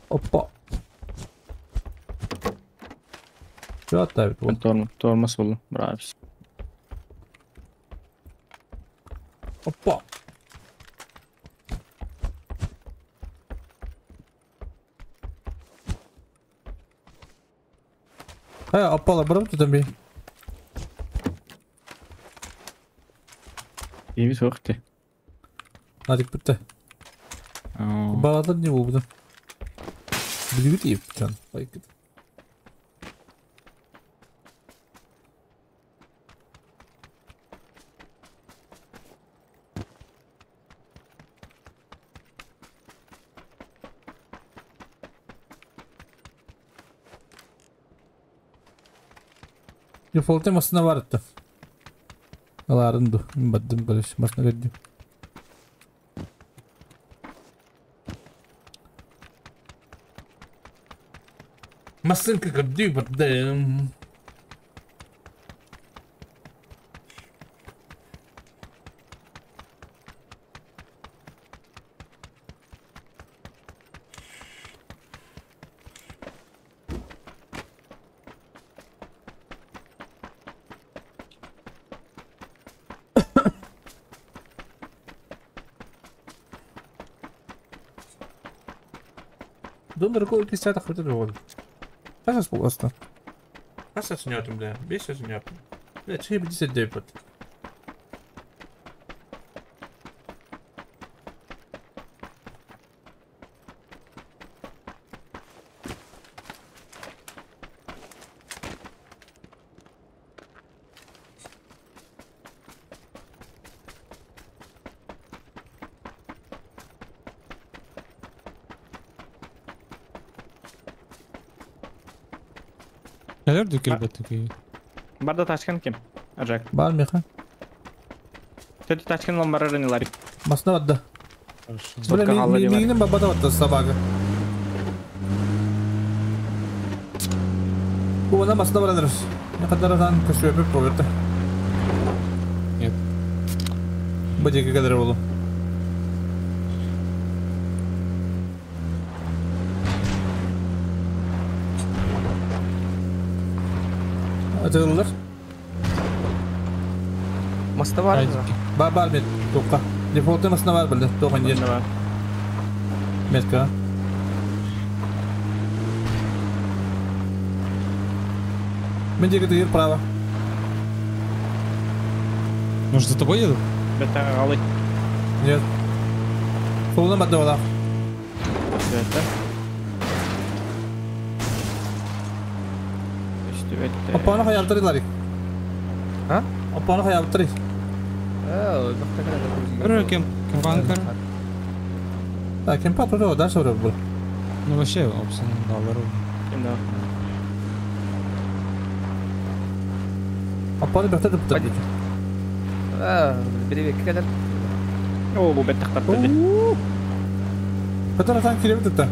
Опа. Что оставит? Вот. Тормоз болду. Браво. Опа. Опала, брат, ты там бей. Ими сохты. Надик бітті. Баладан не болды. Білгіт еп, жан. Лайк. Дефолте машина бар этті. Аларынды. Баддым, короче, машина кәдді. Машинка кәдді баддым. Донор кол 50 хватит вот. Сейчас просто. Қаса түсінетін, бля? 5 түсінетін. Бля, 59 бит. Neler dökül batı Барда тачкан кем? Ажак. Бар меха. Төтө тачкан лом барар не ларик. Машина бадда. Бля, мигнен бабада бадда собака. Она машина бараныр. Не кадар дан көшөпүп болду. Нет. Бу жеке кадар болду. Атылыр. Маста бар mı? Бар бар мет тоққа. Дефолтте масына бар білді. Тоқан жер. Метка. Мен жеке тегер право. Может, за тобой еду? Бета алы. Нет. Солынан бадда бала. Бета. Оппаны хаялтыры ларик. А? Оппаны хаялтыры. Кем? Кемпанкар? Да, кемпа тоже дальше вроде был. Ну вообще, опция долларов. Кем да? Оппаны бәхтә дип тор. Бiri kadar. О, бу бет тактап Катар atan кире битте.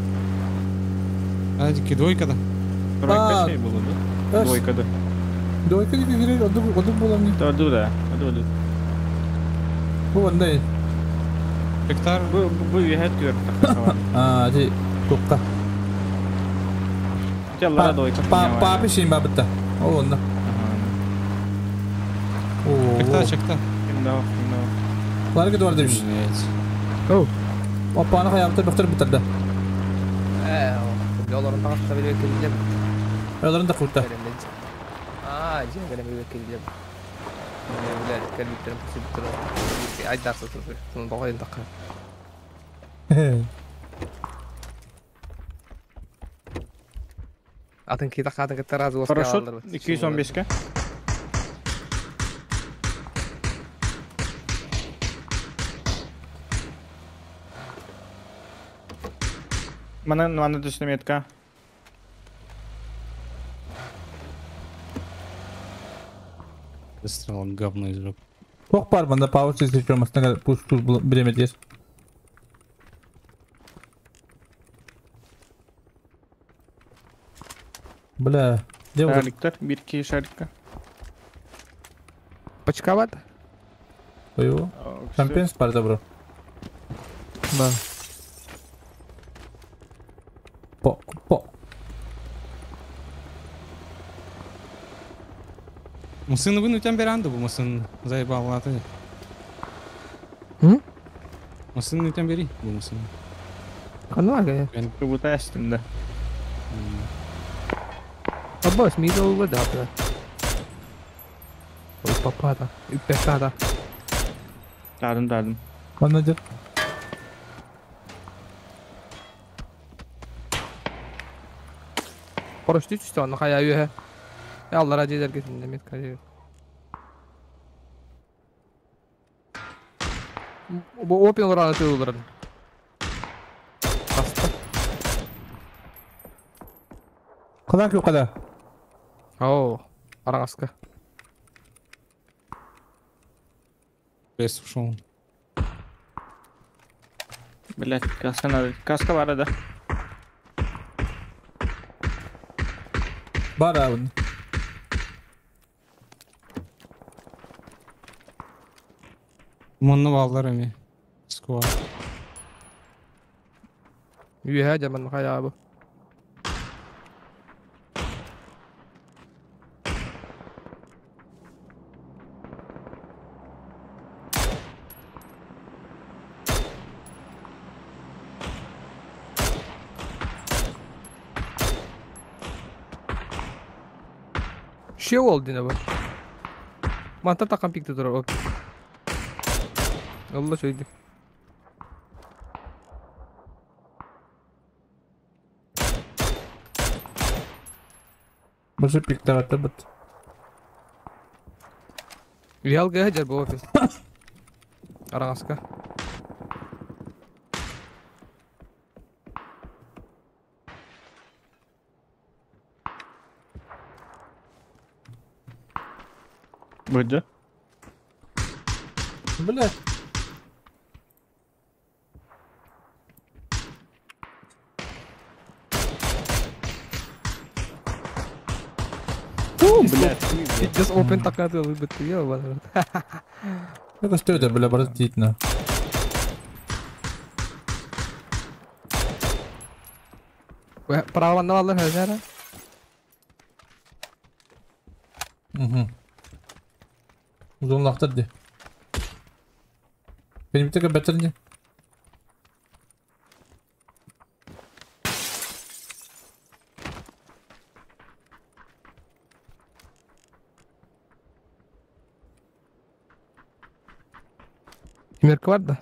А, двойка да. Тройка şey было, да? Двойка да. Двойка дике кире, оду оду буламни. Оду да, оду оду. Бу андай. Гектар. Бу бу вихет көр. А, ти тукка. Жаллара двойка. Па па пишин ба битте. О, онда. Чекта, чекта. Ким да, ким да. Ларик Эдуардович. Оу. Оппаны хаябыта бөхтөр бүтэрдэ. Олорун тағыста билбек келдем. Олорун да кутта. Аа, же гәрем билбек келдем. Билер, келбиттерим пусибиттерим. Айдарса турду. Тун багайын такка. Атын ки такка атын кытта разы болсын. Парашют 215-ке. Мана мана түсті метка. Выстрел говно из жопы. Ох бар манда пауз если что, мастага пусту время есть. Бля, где вот? Шариктар, бирки шарикка. Почковат? Твою. Чемпионс пар добро. Да. По, по. Мусын вынуть амберанду, бу мусын заебал латы. М? Мусын не тамбери, бу мусын. Канага. Как будто да. Аббас, мидл вода, Ой, папата, үппәтата. Дадым, дадым. Манна дер. Парашют үстü анна хая үйе. Аллара жедер кетин демет кажы. Бу опен ораны тылдырын. Баста. Кадан кю када? Оу, арагаска. Лес ушел. Блять, каска надо. Каска бар да. Бар абын. Монны балдар эми. Сквад. Үйе жаман хая бу. Şey oldu yine bu. Mantar takan pikti durur. Okey. Allah söyledi. Боже пиктарата бит. Ялга хажар бу офис. Арагаска. Будет, Бля. Блядь. Just open такаты выбыт я Это что это, бля, обратительно. Право на аллах, хажара. Угу. Uzun ди. Benim bir tek beter Мерк var да?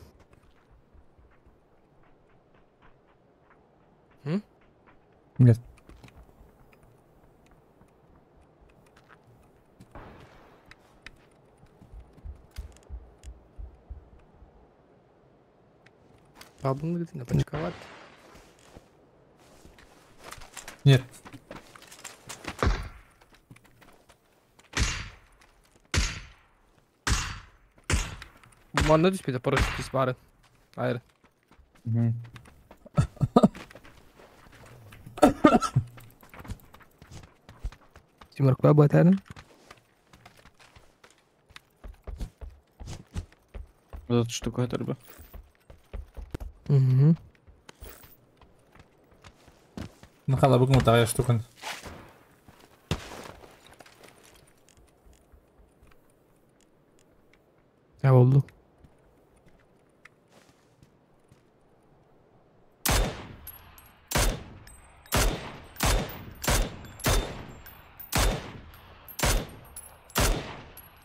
М? Нет. Алдын где-то почковат. Нет. Манна түспеді, парашют түс бары. Айры. Тимур, куда батарын? Вот эту штуку это бы. Угу. Нахала бүгін тағая штукан. Ne oldu?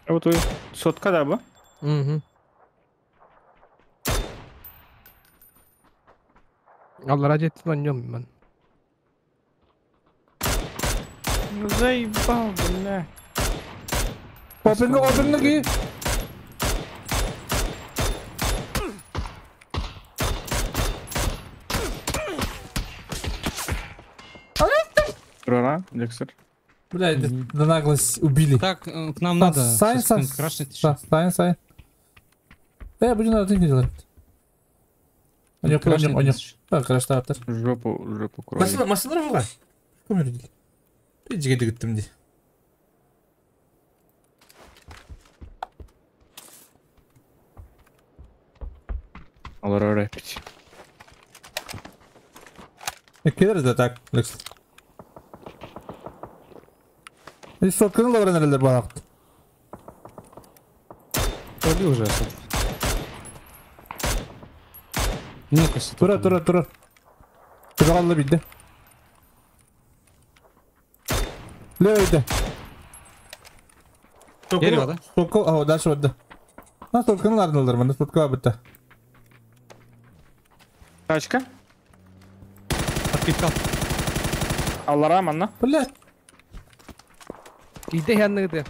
Вот сотка да бу? Угу. Аллара жеттин ойнойм мен. Ну заебал, бля. Опенга, опенга ки. Турара, Дексер. Бля, да наглость убили. Так, к нам надо. Сань, сань, сань, сань. Будем надо не делать. У него. Так, хорошо, автор. Жопу, крови. Машина жила. Померили. Иди, иди, иди. Алара рэпить. Кидер да так, Лекс. И сотканы лавренерлер балакт. Пробил уже сотку. Ну-ка, Тура, тура, тура. Тура бидде. Левый. Дерево, да? Сотка, а, дальше вот да. На сотканы лавренерлер, мана сотка битте. Тачка? Подпитал. Аллара, манна. Блядь. Иди янныгы.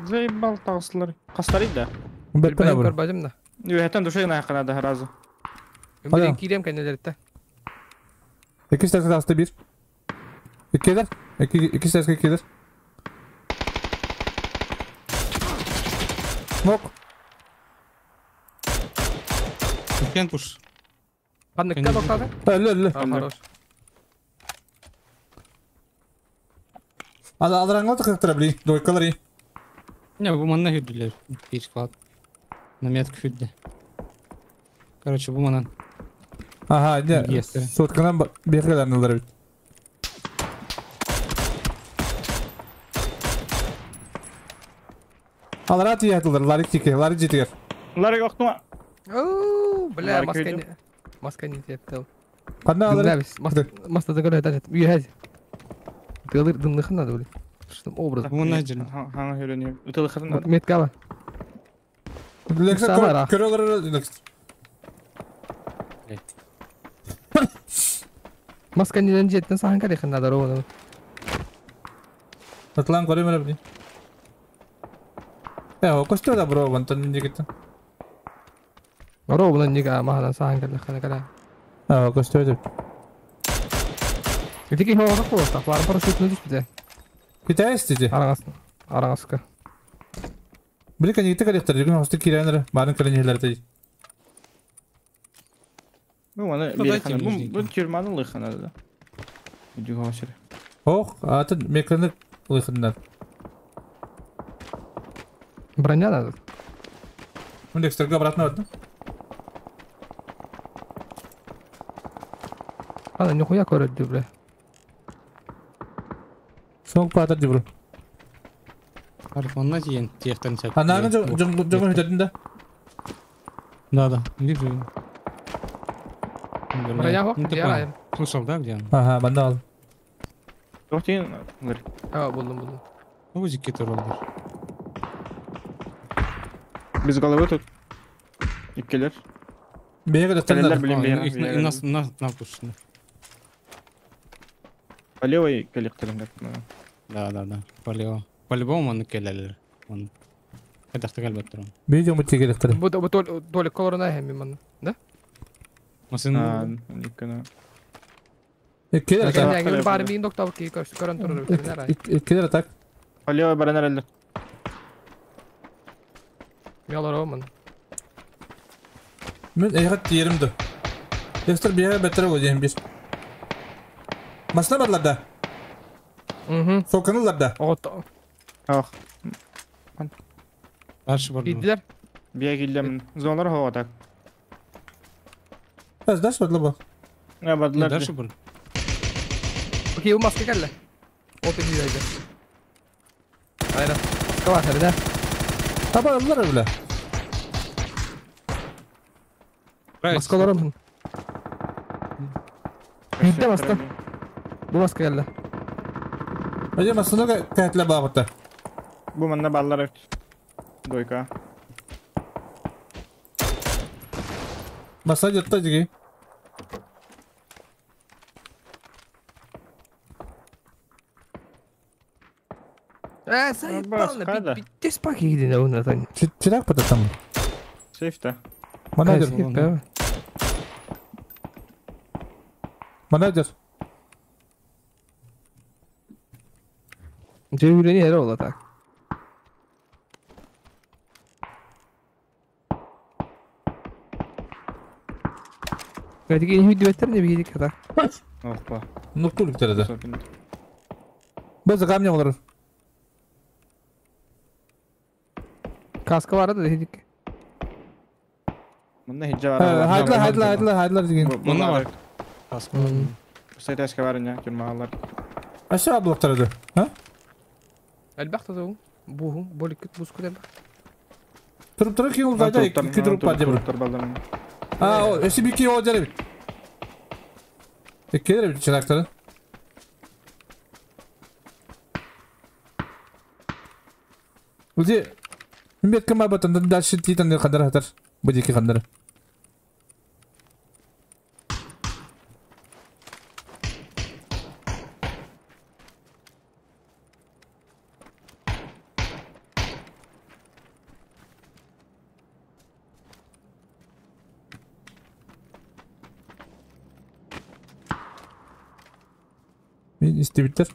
Заебал тағысылар. Қастар да? Бәттен Бер бажым да. Үһәттен душай на хана да разу. Мен кирем кәнелерде. Екі сәске асты bir. Икелер. Екі сәске икелер. Нок. Кен пуш. Қанныкка тоқтады? Әлі, әлі. Хорош. Ала алраңга тыктыра били. Дойкалар. Не, бу манна хүрдүлөр. Бир склад. На метку хүрдү. Короче, бу манан. Ага, не. Сотканан бергелернилер бит. Алара тиятылар, ларик тике, ларик жетигер. Ларик октума. Оу, бля, маска не. Маска не тиятыл. Кандай алар? Маска да көрөт, үйәз. Тылыр дымныхын надо, блин. Что образ? Бу манна жил. Хаңа хүрөнү. Утылыхын надо. Меткала. Лекса көрөлөр лекс. Маска не жеттин сахан карыхын надо ровно. Атлан көрөмөр блин. Костё да бро, вон там не гитта. Ровно нега махана сахан карыхын кара. А, костё это. Тики хоо хоо так, бар парашютны түспүдө. Китайс деди. Араңас. Араңаска. Биле кани тик алыктар, жүгүн хосты кирәнер, барын кирәнерләр ди. Ну, аны бирхана. Бу тюрьманы лыхана да. Үдүгө хосыр. Ох, аты мекрени лыхыннар. Броня надо. Ну, Декстерга обратно вот. Ана нихуя көрөдү, бля. Соң патыр ди, бро. Арфонна тиен, тиехтен сәт. Ананы жогон хөтөдүн да. Да, да, вижу. Броня хок, я. Слышал, да, где он? Ага, бандал. Тохтин, А, булдум, булдум. Ну, узики туралдар. Без головы тут. Иккелер. Беге Келер, блин, беге. И нас на пушны. По левой коллектором, да? Да, да, да. По левой. По-любому он келелер. Он. Это что кальбатер. Видео мы тебе коллекторы. Бу толик колорна хем да? Масын. Келер так. Бар мин доктор ки көрөн турur. Келер так. По левой баранар эле. Ялар оман. Мен эйгат yerimdi. Декстер бияга бетер болду бир. Машина барлар да. Угу. Соканулар да. Ох. Дальше бар. Кийдилер. Бияга килдем. Зоналар хоо так. Баз дальше барлар бу. Не барлар. Дальше бар. Окей, у маска келди. Опен үйрөйдү. Айра. Маска бар, да? Таба алар бile. Маска олором. Бирде маска. Бу маска келди. Ажа масканы кәтле багытта. Бу манна баллар Дойка. Массаж ятта диги. Заебал, пиздец пахи на он Чирак потом. Сейф-то. Менеджер. Менеджер. Дьүүлүнү эрэ ола так. Эдиги хүдүбэттер не бигидик ката. Опа. Ну кулик да. Без камня олар. Каска бар да дедик. Мында хиджа бар. Хайдла хайдла хайдла хайдла деген. Мында бар. Каска. Сайташка бар не, тюрмалар. Аша блоктар да. А? Элбахта зоң. Буху, болик бус күләм. Туруп туруп кин ул зайда ики туруп бар деп. А, о, эси бики о жере. Эккелер бит чырактары. Узи Мбет кем батан дальше титан кадар хатар. Бу дики кадар. Истебиттер.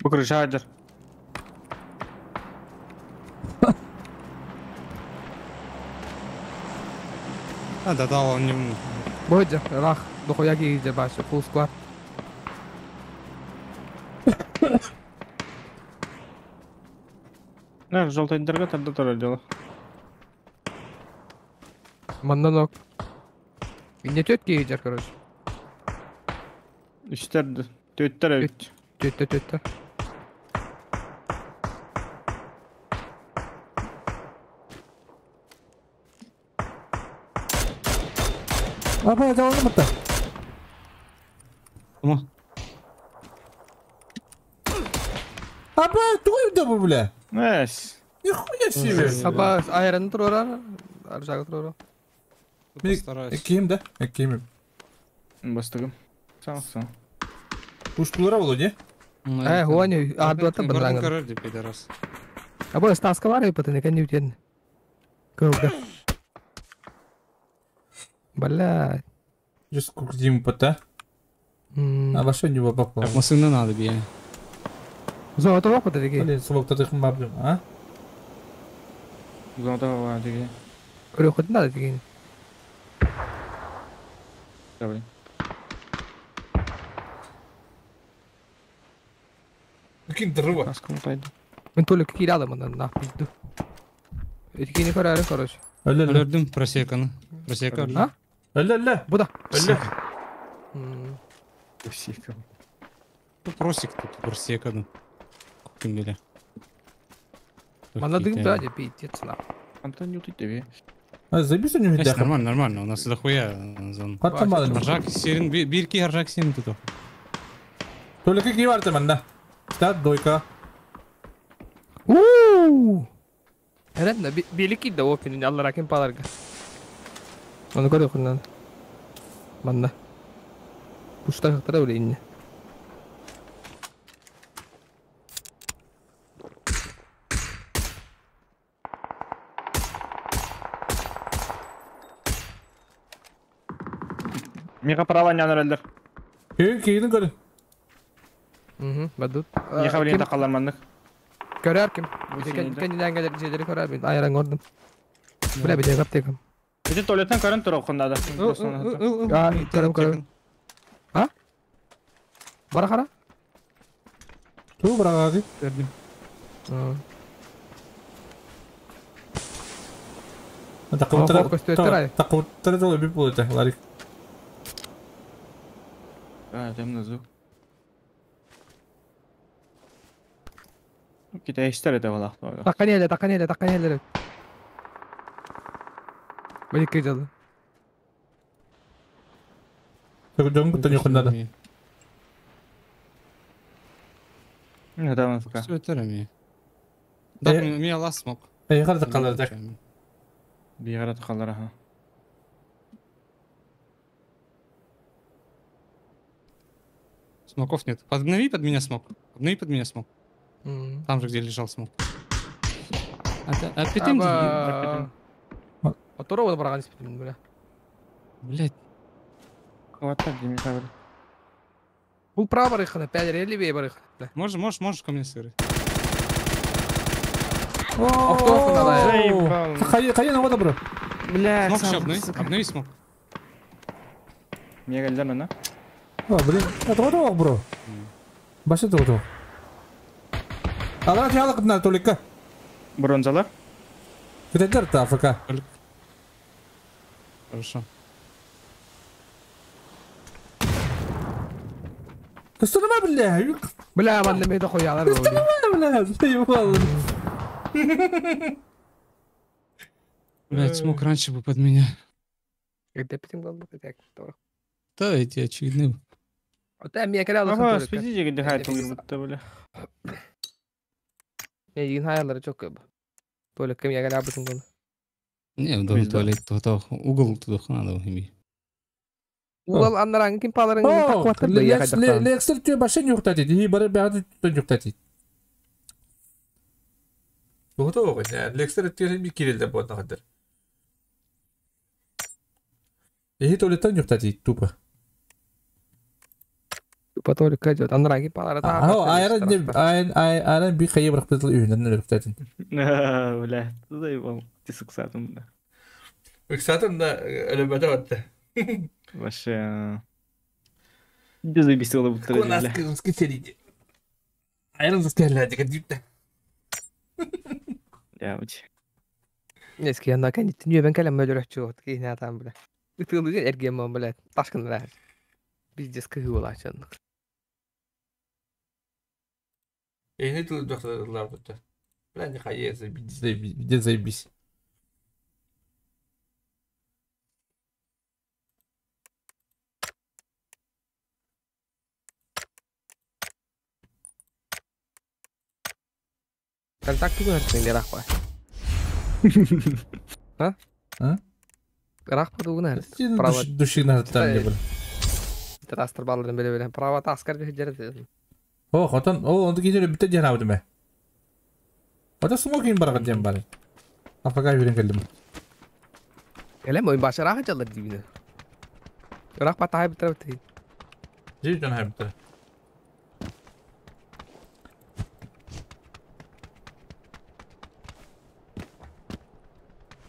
Бу крышадыр. А, да, да, он не... Бойджа, рах, дохуя киги баш, full squad. На, желтый дорога тогда тоже дело. Маннанок. Не тетки идер, короче. Үстер, төттер өт. Төттер, төттер. Апа, жауын мытта. Ама. Апа, туй да бу бля. Эс. Нихуя себе. Апа, айран турора, аржага турора. Ким да? Ким? Бастыгым. Сам сам. Пуштулара Володя? Хуани, ардуата банданган. Король пидорас. Або стаска бар патыны кән үтен. Көлгә. Бля. Just кукдим пата. А ваше не бабакло. Так, машина надо бия. Золото пата деги. Блин, собак татых мабдым, а? Золото деги. Көрө надо деги. Давай. Какие дрова? Мен только киралым андан нахуй. Эткини көрәрі, короче. Өлөрдүм просеканы. Просека. А? Өлө-өлө. Буда. Өлө. Просека. Просек тут просеканы. Ким биле. Мана дым да, пиздец на. Антон не тебе. А забись у него Нормально, нормально, у нас дохуя зон. Аржак сирин, бирки аржак сирин тут. Только какие варты манда? Стат дойка. Ууу. Эрен билики да опин аллар акин паларга. Оны көрө куннан. Манна. Пушта хактара билейин. Миха права не анарелдер. Кейин көрө. Угу, бадут. Миха билейин такалар мандык. Көрөр ким? Кендинен келер жерлери көрөр мен айран көрдүм. Бля, бир жагап текем. Эти туалеттен көрөн туруп кындады. А, көрөм көрөм. А? Бара кара? Ту барага. Көрдүм. Такуттар жолу бир болот, Ларик. А, темный звук. Китайстар это было. Таканеле, таканеле, таканеле. Били кидал. Жон кутан юкунда. Не там сука. Все это рами. Да, у меня лаз смог. Эйхар да калар так. Бигара тахалар аха. Смоков нет. Подобнови под меня смок. Обнови под меня смок. Там же, где лежал смок. Аппетим. Оторого бараган испитим, бля. Блять. Хватает, Димитр. Бул право барыхана, пять рели бей барыхана. Можешь, можешь, можешь ко мне сыграть. Заебал. Хайы на вода, бро. Бля, Смок еще обнови. Обнови смок. Мне говорили, на? О, блин, это вот бро. Башы тоғыту. Алар ялык на толика. Бронзалар? Кітәдер та АФК. Хорошо. Кыстырма, бля. Бля, манна мейді қоялар. Кыстырма, бля. Заебал. Блять, смог раньше бы под меня. Где питим был, так, Да, эти очевидные. Ага, спидите, где хайт будто, бля. Не, един хайлар çok көп. Туалетке меня галя бутын гол. Не, в дом туалет, то угол туда надо иметь. Угол аннаран ким паларын такваттыр да я хайдактан. Лекстер тө башын юктат ди, бары бәгәт төн юктат. Готово, Лекстер тө би кирилде бу нахадыр. Эхи туалеттан юктат тупо. Тупо туалетке идет. Аннаран ким палары та. Аа, айран би хайы бирак битл үйүнөн юктат. Бля, заебал. Ты с иксатом, да. Иксатом да, әлбәттә ватты. Вообще... Где заебись было будто, бля. Айран заскелләде кадипте. Я уч. Нески янна кән түнө бен кәләм мөлөрөчү вот кийне атам бля. Ытылы эргем бля. Ташкын бля. Пиздец кыгы чын. Эни тыл доктор бутта. Бля не хайе заебись, заебись. Контакт тугун хартын рахпа. А? А? Рахпа тугун харт. Право. Души на там не был. Трастер балларын биле биле. Право таскар бир жерде. О, хотон, о, онды кийде битте жана бутуме. Ота смокин барган жем бар. Афага жүрен келдим. Элем ой башы рахат жалар дибине. Рахпа тайып битер бит. Жи жана битер.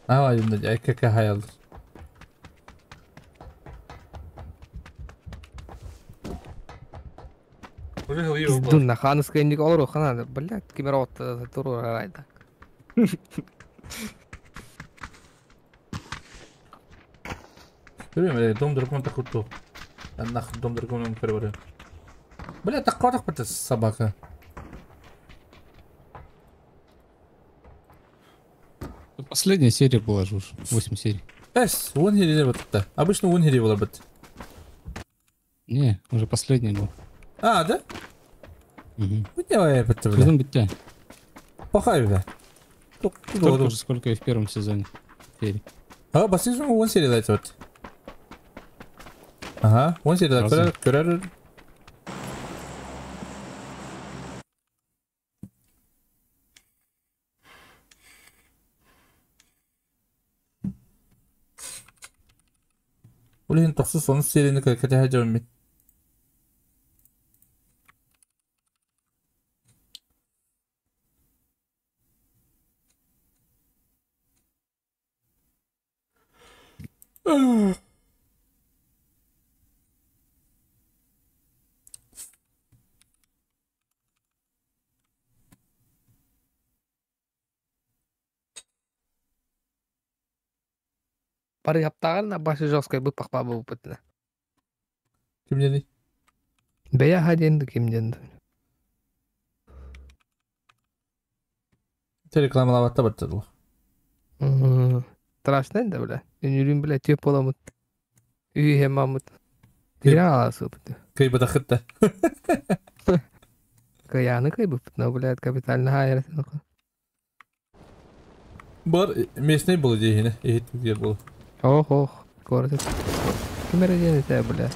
Аа, юнда айкка хаял. Дунна ханыс кенник олор хана, блядь, кимер от туру райда. Көрөм, дом дракон такуту. Нах дом дракон переборе. Бля, так кодах пата собака. Последняя серия была же уж, 8 серий. Эс, вон серия вот это. Обычно вон серия была бы. Не, уже последняя была. А, да? Угу. Бля. Сезон битте. Пахай, бля. Столько же, сколько и в первом сезоне. Серий. А, последний вон серия дайте вот. Ага, вон серия дайте. Блин, тохсус он серияны кәтәһә җәммит. Пары хаптаган башы жесткой бы пахпа бу бутна. Ким деді? Бәя хаденді ким деді. Рекламалабатта баттады. Страшно да, бля. Үнүрүн бля теп боламыт. Үй хемамыт. Тира аласы бут. Кый бадахытта. Кыяны кый бу, но, блядь, капитально хайыр. Бар местный был дегені, ехет был. Ох, ох, город. Ким эрэ это, бля.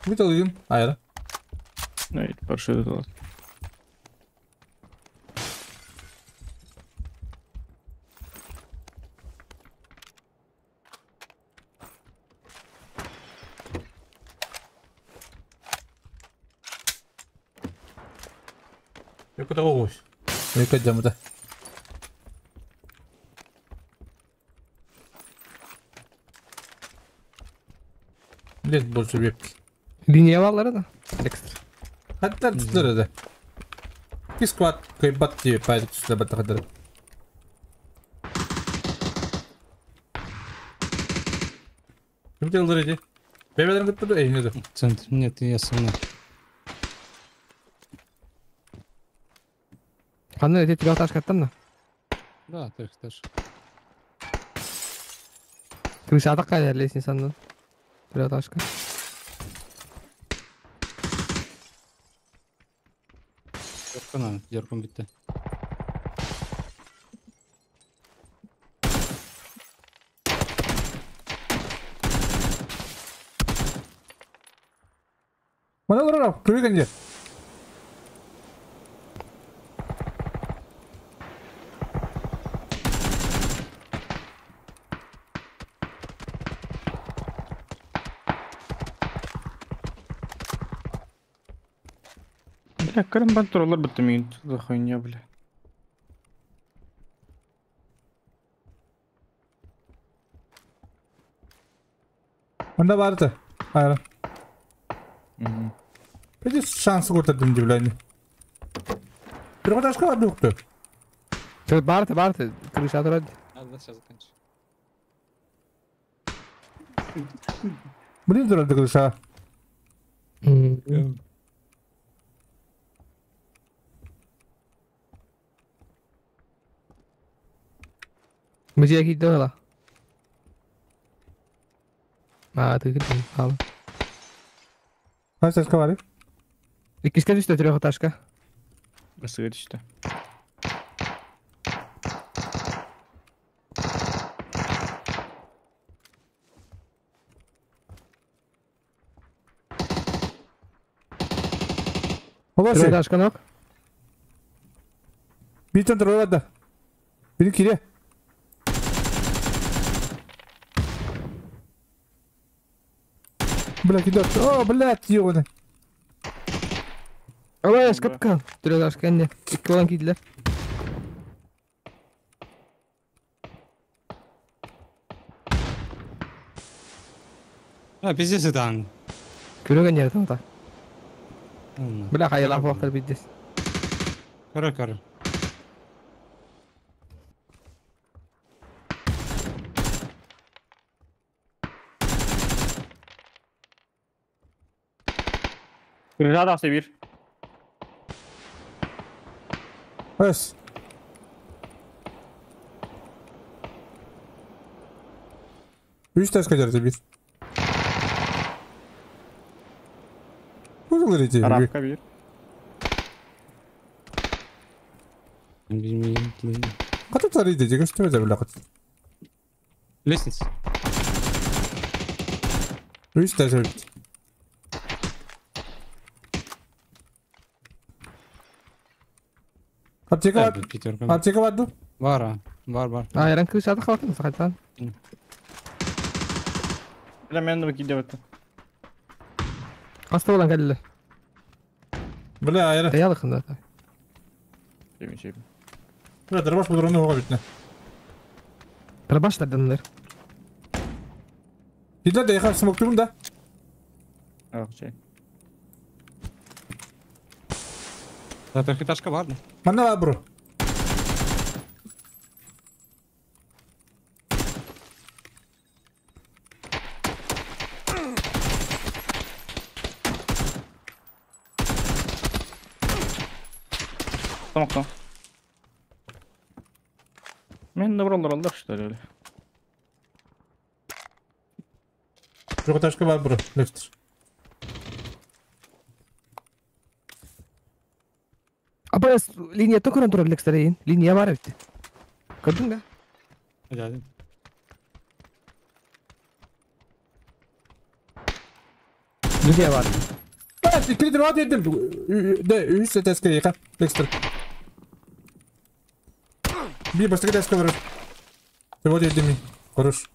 Металлин, айра. Ну, паршивый вот. Куда ось? Яка дямда. Лет больше вепки. Линия баллары да. Экстра. Hatta tutlar da. Bir squad kaybat diye paylaşıp tutlar batta kadar. Kim geldi idi? Bebelerin kutlu da de. Центр. Нет, я со мной. Ханна, эти тебя ташка там на? Да, ты тоже. Крыша такая лестница, ну. Трехэтажка. Деркана, дерком битте. Мана лора, күргән дә. Бля, көрім бан туралар бітті мен за хуйня, бля. Мында барды. Айра. Пәде шансы көртірдім деп біләйін. Бір қоташқа барды өкті. Барды, барды. Крыша тұрады. Надо сейчас закончу. Блин, тұрады крыша. Музей кидала. А, ты где? Хала. Қайсы ташка бар? Иккиске түсті трехэтажка. Ысыгы түсті. Трехэтажка ног. Битен тұрады. Бені кире. Блядь, идет. О, блядь, ёбаный. Ой, скапка. Трехэтажка, не. Икки olan кийдилер. А, пиздец это ан. Көрөгөн жер там. Бля, хайла фохтар пиздец. Көрө, көрө. Крыша да bir. Өс. Үш ташка жерде bir. Кузылар эти. Арабка bir. Ката тарыйды, деген что это, бля, Лестница. Үш ташка. Аптека бар. Аптека бар ду? Бар, бар, бар. А, яран крышада қалатын, сақайтан. Бля, мен де киде бітті. Қаста болан кәлі. Бля, айра. Таялықында. Чебін, чебін. Бля, дробаш патроны оға бітіне. Дробаш тарданылар. Киде да, яқар смок тұрмын да. Ақ, чей. Трехэтажка бар, да? Мана бар, бро. Tamam, tamam. Мен de buralar aldık işte öyle. Трехэтажка бар бро, Лекстер. АБС линия көрөн турар Лекстер эйин. Линия бар эбит. Көрдүң да? Hadi. Линия бар. Бля, икки дрова дедим. Да, үс этажка ека, Лекстер. Би бастык этажка бар. Дрова дедим. Хорош.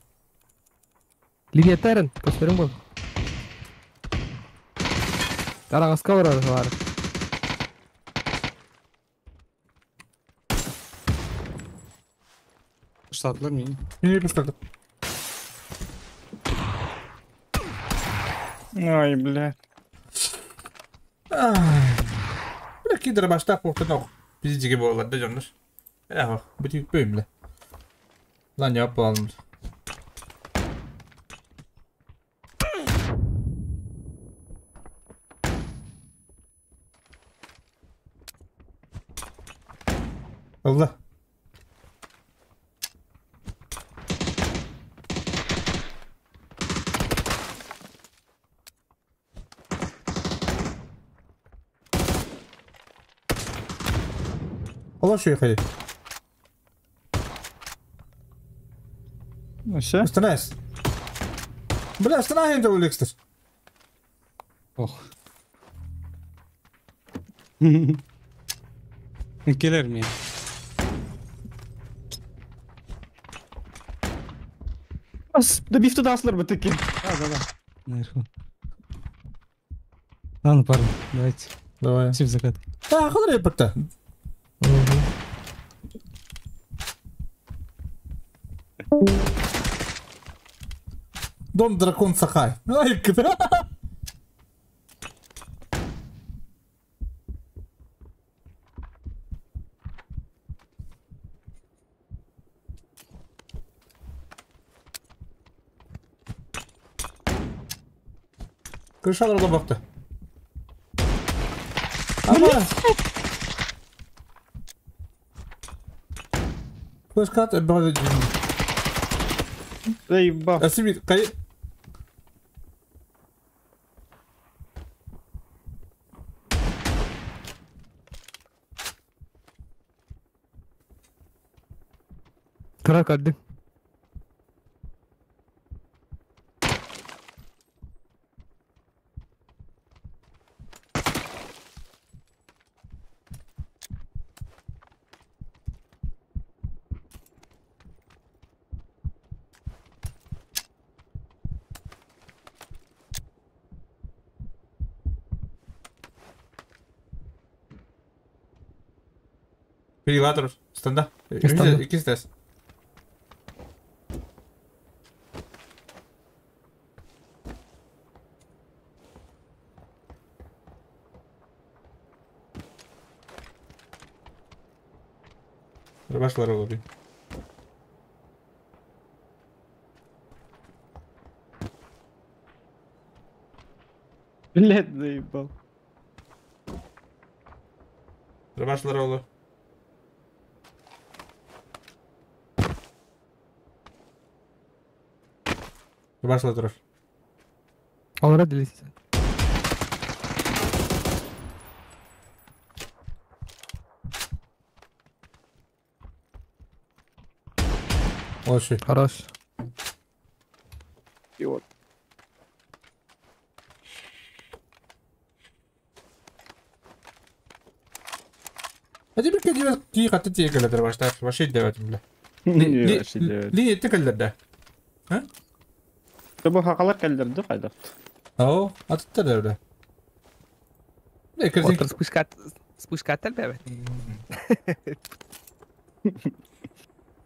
Линия тәрін, көстерің бол. Араңызға барар бар. Штатлар мини. Мини пустады. Ой, блядь. Бля, кидер башта қорқытын Пиздиге болалар да жондар. Эх, бүтүк бөйм бля. Lan yap alalım. Allah. Allah şu yukarı. Все? Останайся. Бля, останай это Лекстер. Ох. Келер ми? Бас, добив туда аслар бытыки. Да. Наверху. Ладно, парни, давайте. Давай. Все в закат. Да, ходи репорта. Дом дракон Сахай. Ай, Крышаларга бакты. Ама. Флешкат бары. Заебал. Асимит, кай. Тұра көрдім. Перелатор, станда. Станда. Икки тест. Рыбашлар олар. Блядь, заебал. Рыбашлар олар. Рыбашлар турар. Олара делесен. Оши. Хорош. И вот. А тебе кадива ки хаты тие келдер башта. Вообще девать бля. Не, вообще девать. Ли ты келдер да. А? Тобо хакалар келдер да кайда? О, а тут да бля. Не, картинка. Отыр спускат спускатель бе.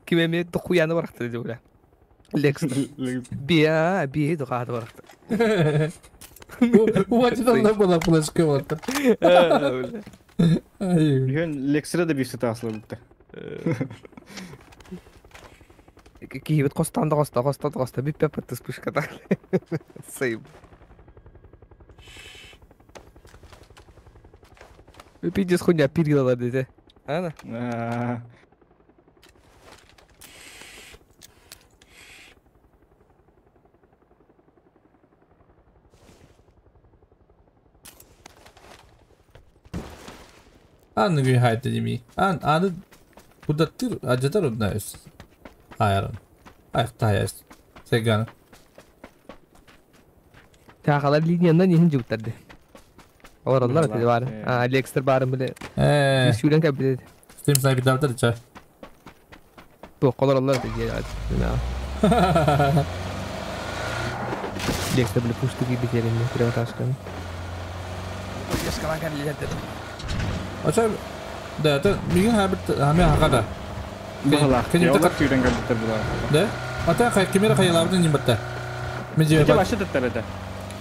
Кимеме дохуяны баракты диде бля. Лекс. Бия, бия дохады баракты. Вот это была флешка вот. Бүгін Лексері де бифті тағысылар бітті. Киебит костанды коста, костанды коста, бип пеппет спуската. Сейм. Пиздец хуйня пиргилалар деди. Ана? Аны хайта деми. Ан аны кудаттыр ажатар однайс. Айран. Айхтаяс. Сегана. Тахалар линиянан иһин жугуттарды. Олороллар эти бар. А, Лекстер барын биле. Сүүрэн кэбилет. Стрим снайпер давтар ча. Бу колороллар эти же. Лекстер биле пушты кийби теринни приваташкан. Ача да, это мигин хабит хаме хакада. Бахалах. Кеним Олар сүүрэн кэлбиттэр булар. Да? Ата хай кемера хайалабытын нимбатта. Мен Ити жебе. башы таттар это.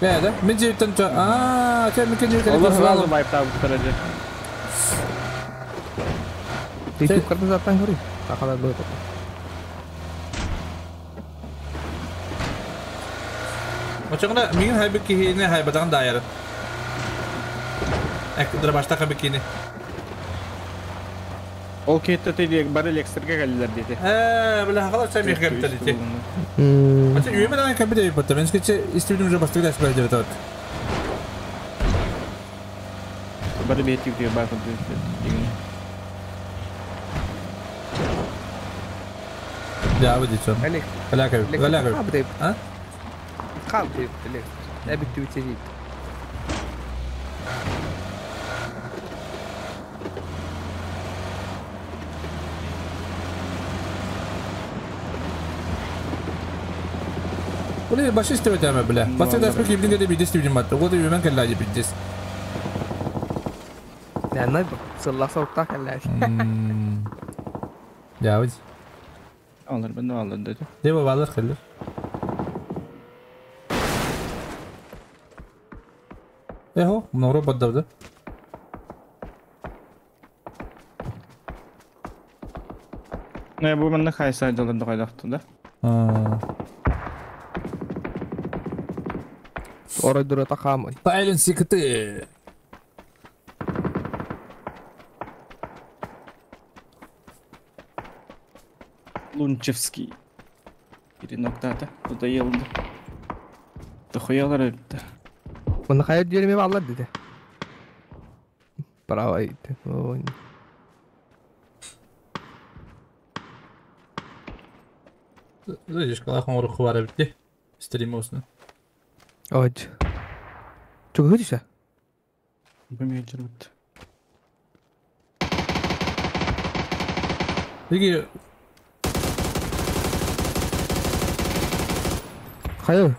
Да, да. Мен жебеттен ча. Аа, ча мен кеним Олар сразу байптабыттар эти. Ютуб карта заттан көрүй. Тахалар бу. Очоңна мигин хайбы кихине хайбатан дайыр. Эк дробашта хабы кини. Ол кетті тейде бары Лекстерге кэллилер дети. Э, бля, хакалар ча мих кепте дити. Ача үйемен ан кепте бит. Мен скече истибдим уже бастык даш бер деп. Бары бетик диye байкап деген. Да, вот дичо. Галя Галя. А? Кабы Лекстер. Эбит түтери. Бля, башы истебет әмә бля. Бастык даш бер кибдин гәдә бит истибдим батты. Годы үйемен кәллә дип бит. Нәнай бу. Сылла соктак әллә. Да, вот. Алар ben de alır dedi. Деба балар хәлләр. Эхо, мына робот давды. Ne bu bende kaysa acılarında kaydaktı da. Орой дура тахамай. Тайлен сикты. Лунчевский. Biri noktata. Bu da yıldı. Дохуялар öptü. Мына хайыр жереме баллар деди. Браво айт. Ой. Видишь, калахан ору хвара битти. Стрим olsun. Oj. Чугу дишә. Bu mecbur bitti. Peki Хайыр.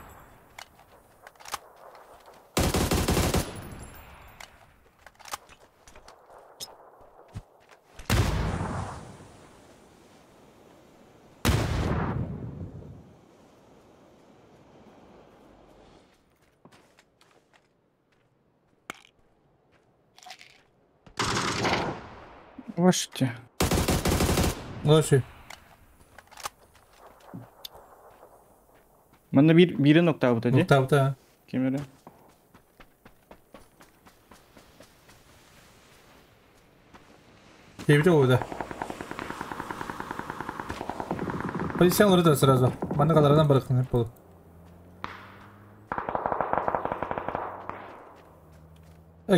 Вашите. Ваши. Bende bir biri nokta bu dedi. Nokta bu da. Kemeri. Keyifli oldu. Полиция da сразу. Bana kadardan bırakın hep olur.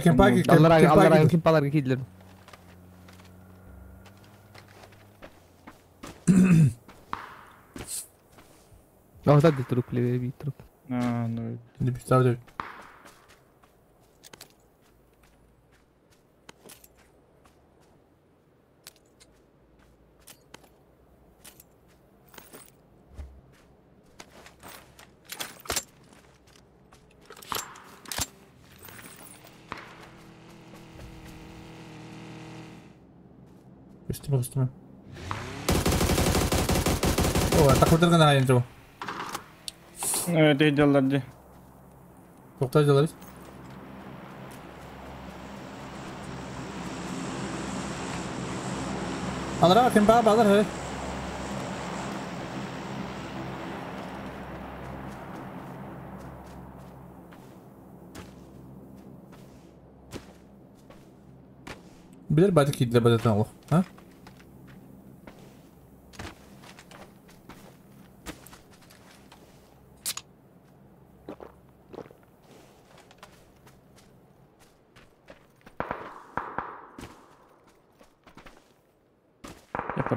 Кемпаги, Аллар аллар кемпаларга кийдилер. Охта ди труп леве би труп. А, ну. Не представляю. Üstüme üstüme. О, takılдырган айын жо. Evet ediyorlar Тоқтай жалар. Алара кем ба балар хэ. Билер бады кидле бады олох, а?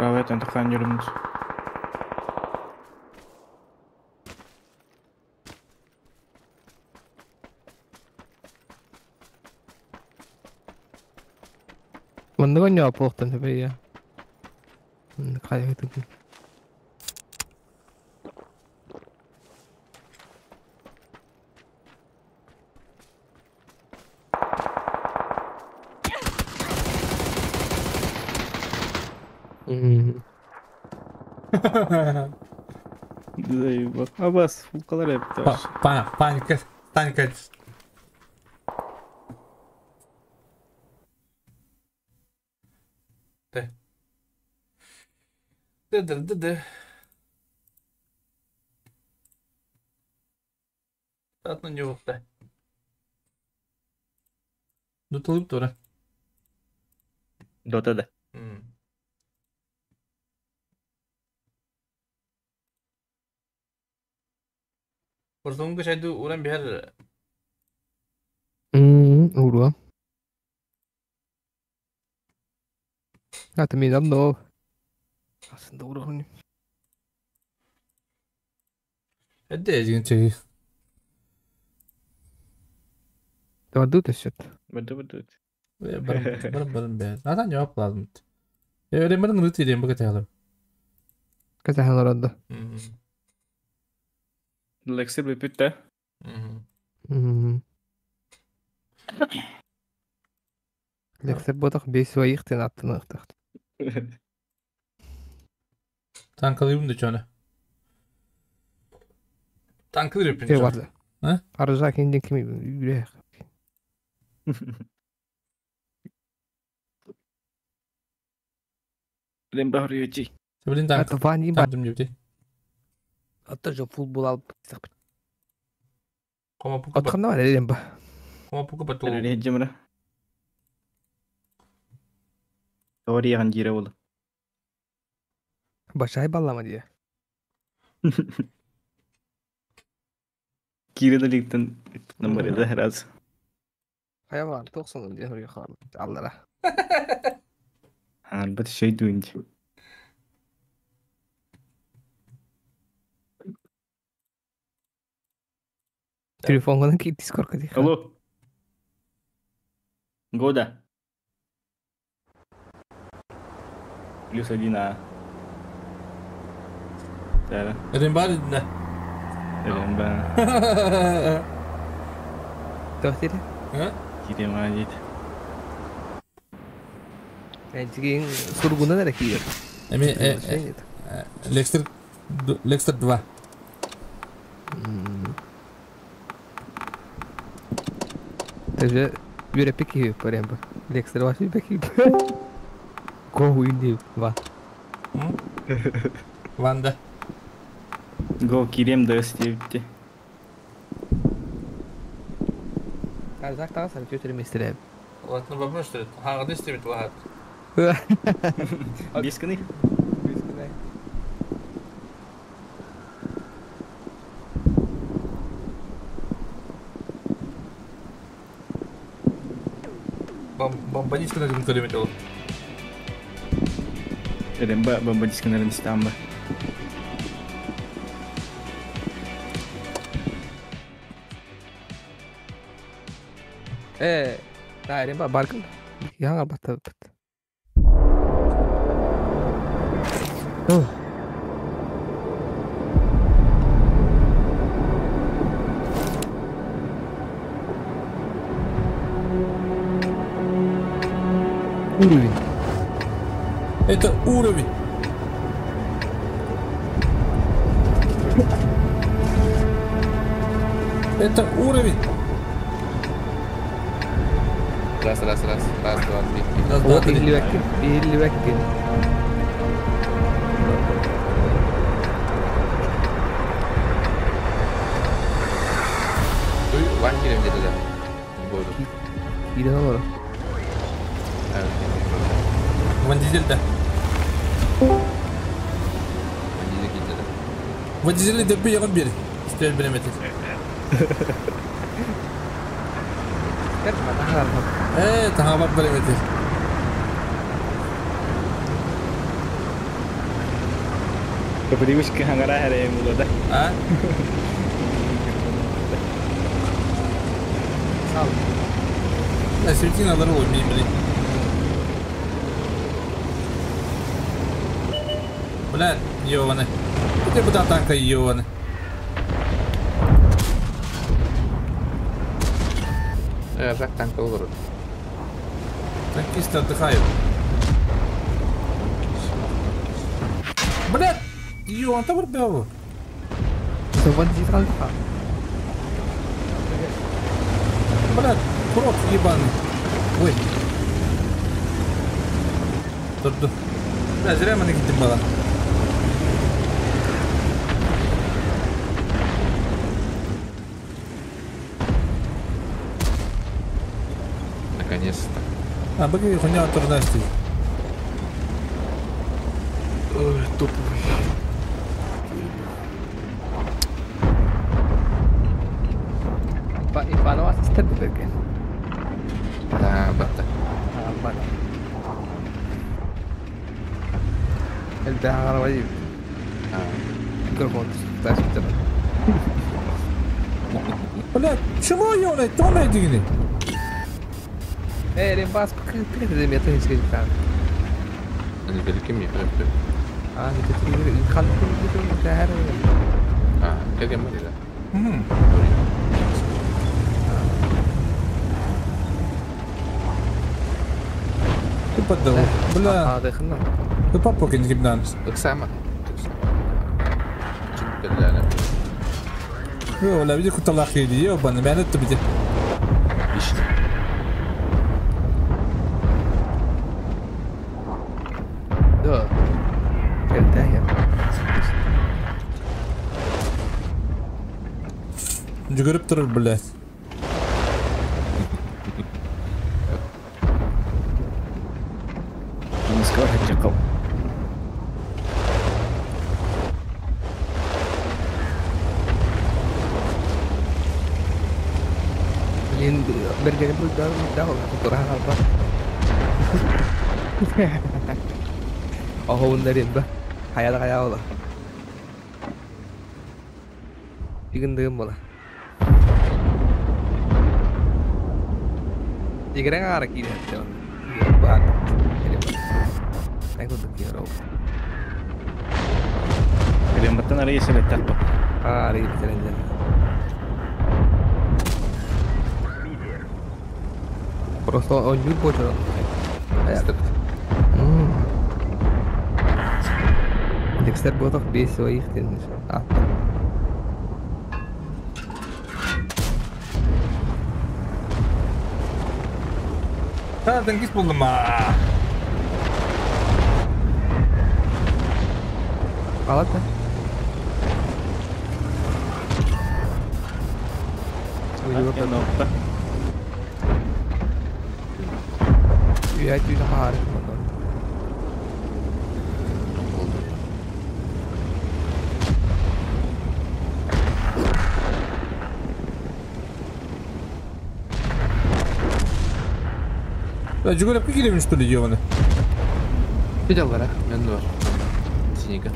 Правая там такая не рынус. Манныга ньоо буолуохтан сөбүй хайа тыгын. Заебал. А вас фулкалар эптер. Паника, танка. Д. Д, Д, Д, Д. Татно не вопта. Дуталып тура. Дота да. Порзонга шайды уран бихер. Уруа. Ата мен давно. Aslında uğraşın. Эдде деген чеги. Давай төсөт. Баду баду. Бар бар бар бе. Ата жауап lazım. Öyle ben rıt edeyim bak eteyalım. Казахан ородо. Лексер бүттэ. Лексер ботах бес вайыктен аттын ыктакт. Танкалыйым да чоны. Танкалыр Те барды. Аржа кенден кими үрэх. Лембар ючи. Блин танк. Ата вани ба. Танк дем Ата жо футбол алып. Кома пука. Атканда бар элем ба. Кома пука бату. Режимра. Теория жире болду. Башай баллама дие. Кире да ликтен номер да раз. Хайван 90 дие хөргө хар. Аллара. Албат şey дуинч. Телефонгонан ки Дискордка дих. Алло. Года. Плюс один а. Да. Рембар да. Рембар. Тохтир. А? Кире мажит. Эжиген сургунан эре киер. Эми Лексер Лексер 2. Даже бюрепики паремба. Лексер ваши беки. Го уинди ва. Ванда. Го кирем да степти. Арзак тагы сар көтөрө местер. Ладно, бабы что это? Ха, где степет вахат. Бесканы? Бесканы. Бомбадиска на гранатомете. Ремба бомбадиска на стамба. Да, ремба баркын. Яңа бата бит. Уровень. Это уровень. Это уровень. Раз, раз, раз, раз, два, три. Раз, два, три. Илли Ван кирем где-то, да. Не буду. Кирен олар. Ван Дизель, да. Ван Дизель где-то, да. Ван Дизель деп ягын бер. Истер береметил. Тахабап береметил. По привычке хангара хәрәйем булды да. А? Сал. Да, середина дорогу, блин. Бля, ёбаны. Где бы танка ёбаны? Так танк olur. Танкисты отдыхают. Бля, ёбан, там рбяву. Бля, крот ебаный. Ой. Dur. Бля, зря мы gittim bana. Наконец-то. А, быги хуйня турнасти. Ой, топовый. Ipano asistente perché? Да, батта. А, бана. El вадим. Микрофон, да, Бля, чего ёлай, то найдигни? Эй, Рембас, ты это не скажешь там. Великими. А, это ты хан ты А, как я могу, да? Ты поддал. Бля. Ты папу кинь гибнан. Сама. ولا بدي كنت الله خيري يوبا انا معناته بدي. Да. Это Жүгіріп тұрыр, блядь. Не скажете, Блин, бергені бұл да туран алба. Оһоун дәрен ба. Хаяда хая ола. Игіндігім бола. Игрен ара кире хатте. Бар. Ай кудuk кире. Элембаттан ары еселеттер ба. Ары еселеттер. Просто он не хочет. Декстер был бес своих. А, танкист был на. Палата. Я чуть хаар Да, Жигуля, какие что ли, ёбаны? Видел, да? Мен бар. Синика.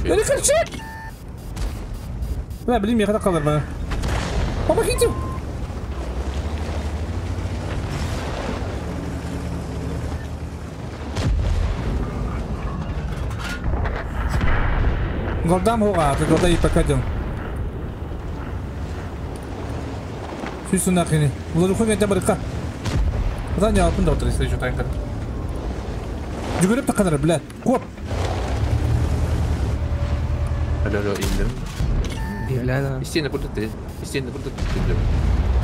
Да не кричи! Бля, блин, я хотел бля. Помогите! Голдам хуга, ты голда и покадил. Сүйсін нахрен. Бұлар хуй мен табырыққа. Одан не алып да отыр, если еще танкер. Жүгіріп таққандар, бля. Коп. Алло, алло, индем. Бля. Истинно куда ты? Истинно куда ты?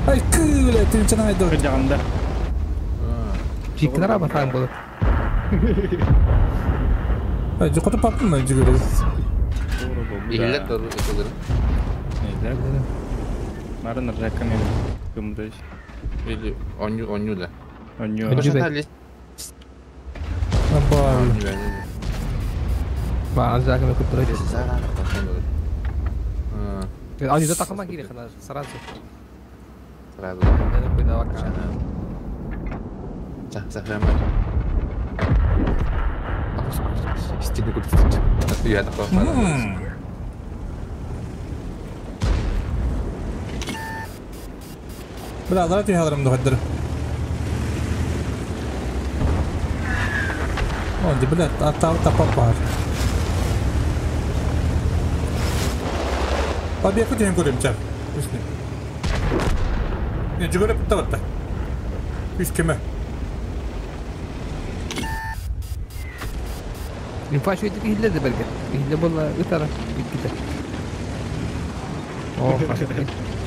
Ай, кыля, ты начинай дать. Жағында. Чикнара батан болады. Ай, жоқта папым мен жүгіріп. Илер дору этелер. Илер. Марын ржаками гымдыш. Или оню оню да. Оню. Ба, ржаками куптырды. Они за таком могиле, сразу. Сразу. Я такой, давай. За, за, Стены курдук. Я такой. Бля, давайте я аларым дохаддыр. О, бля, аттау тапап бар. Побег өтен көрем чар. Үстіне. Не, жүгіріп бітті батта. Үш кеме. Инфа şu etik hille de belki. Hille bolla ıtara bitti. Oh,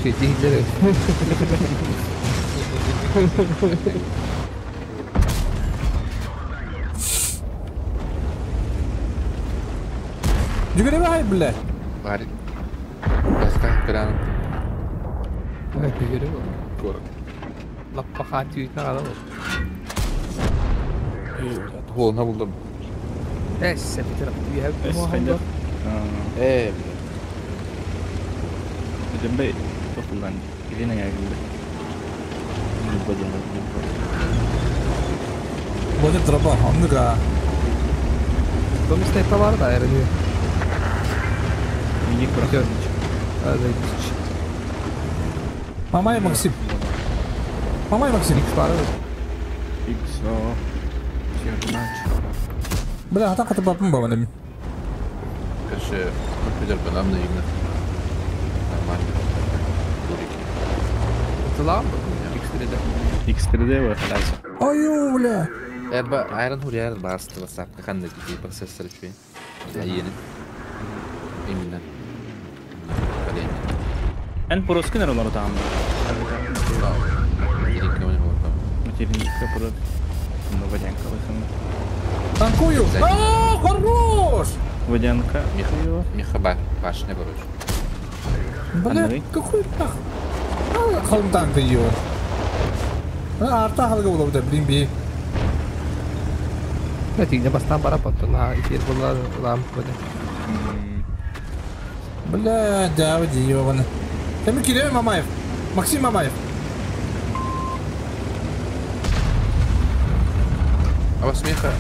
şey hille. Жүгіріп ай, бля. Барик. Баста кран. Evet, жүгіріп. Город. Лаппа хати үтіне қала ол. Холна булдым. Эс, сәпітір. Эс, қайда? Ödembe tokuldan Елена geldi. Боне дроба, онныга. Домиста бар да, әрі. Миник проходит. Мамай Максим. Мамай Максим. Икс бар. Икс, о. Бля, ата катып бапым ба менен. Короче, компьютер по нам наивно. Нормально. Дурики. Злам, X3D. X3D var. Аю, бля. Erba Iron Hurrier басты басап, қандай дейді процессор үшін. Yeni. Именно. Поколение. En poroskiner олар там. Материнка про. Ну, водянка выхана. Танкую! А, хорош! Водянка. Миха башня, короче. Бля, какой нах. Қалым танкы ее. Арта халга болады, блин, би. Нәтиже бастан бара потом, а эфир была лампа. Бля, да, вот ебано. Там Кирилл Мамаев. Максим Мамаев. А вас смеха?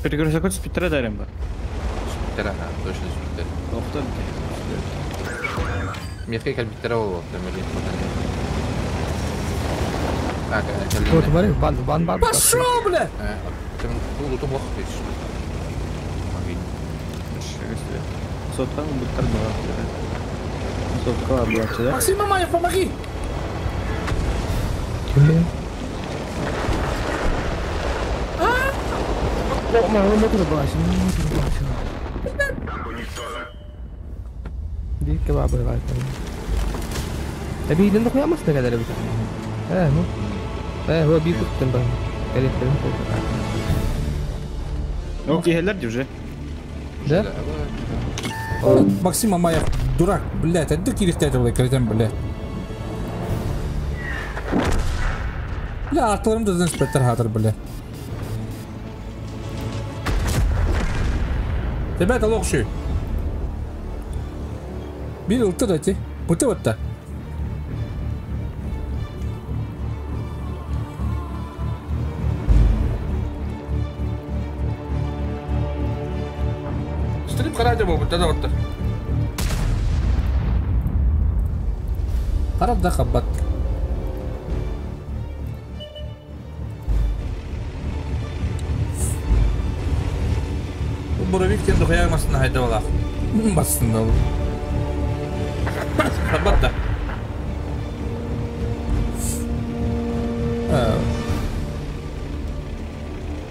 Перегрузок спиттера дарим ба. Спиттера, а, точно спиттера. Охта. Меха калбиттера ол, там или А, Вот, смотри, бан, бан, бан. Пошел, бля! Там лутом лох есть. Сотка, буттар была. Сотка была, да? Максим Мамаев, помоги! Ким? Tabii de koyamazsın ne kadar bir tane. He, bu. He, bu bir kutu ben. Gelip benim Ну, гелер уже. Да? Максим Мамаев, дурак, блядь, а ты кирихтять кретен, блядь. Бля, артыларым да инспектор хатыр, блядь. Ребята, локши. Bir ıltı da ti. Pıtı vıttı. Стрип карадя bu, da vıttı. Karad da kabat. Боровик тен дохуя масына хайда бала. Басында ол. Хабат да.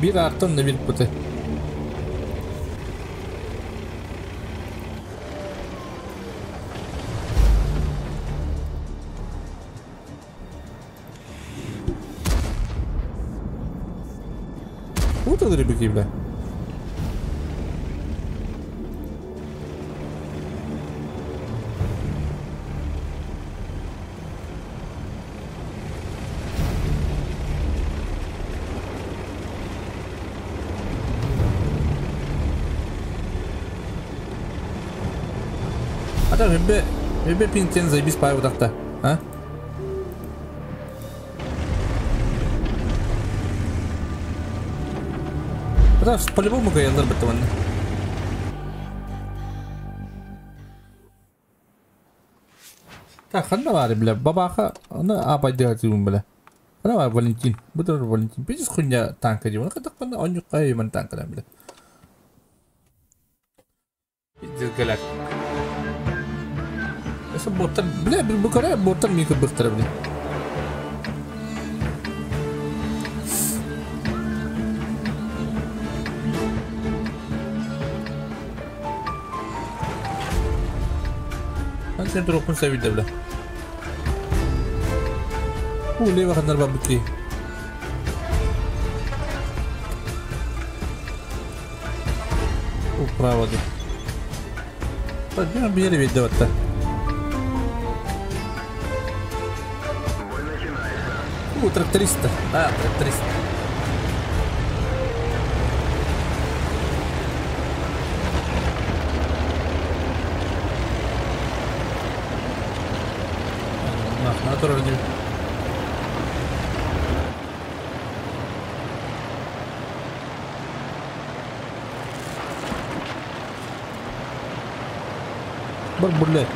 Bir arttın da bir pıtı. Вот это рыбаки, бля. А там ребе, ребе пинтен заебись пай вот так-то, а? Да, по-любому каялар баттаманна. Так, ханна баар, бля, бабаха, аны апайдыга тыыбын, бля. Ханна бар Валентин, бу Валентин. Пиздец хуйня танка дии. Оны катакпана онньукка юман танка, бля. Пиздец галяк. Эсэ боттар, бля, бу көрө боттар мика быктара, бля. Ан сен турукпун сабидде, бля. У лево ханнар бабыки. У право ди. Подъем бери ведь давать-то. У, тракториста. А, тракторист. На, натурально. Бар, блядь.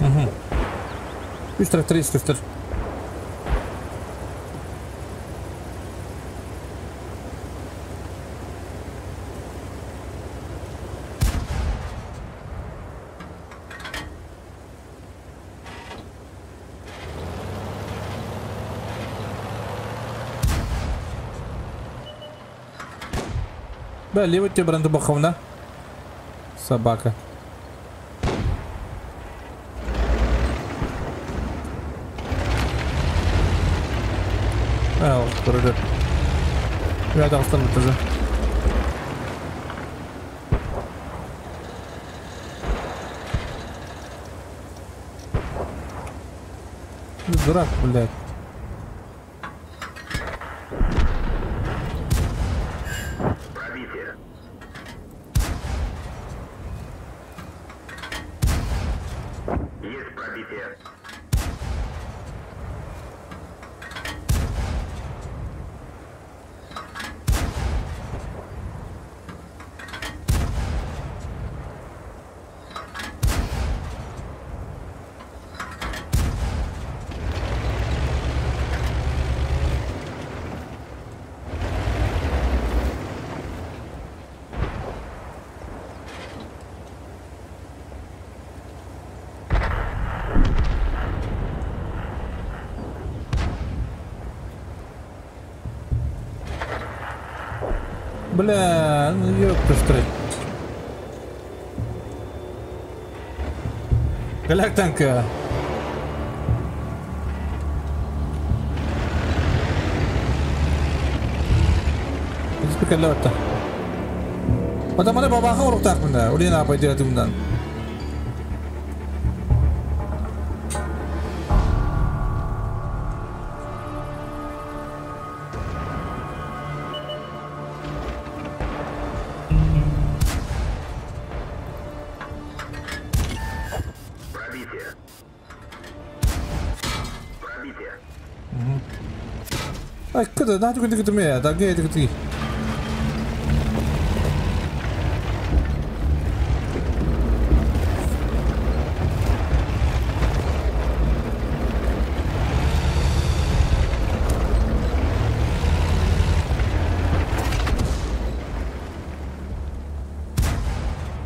Угу. Үс тракторист көстөр. Да, левый тебе бранду баховна. Собака. А, вот, вроде. Я там стану тоже. Дурак, блядь. Бля, ну ёпта ж. Голяк танка. Спекалёта. Потому что бабаха урок мында. Улина апай дымдан. Ай, куда? На, ты куда меня? Да где ты?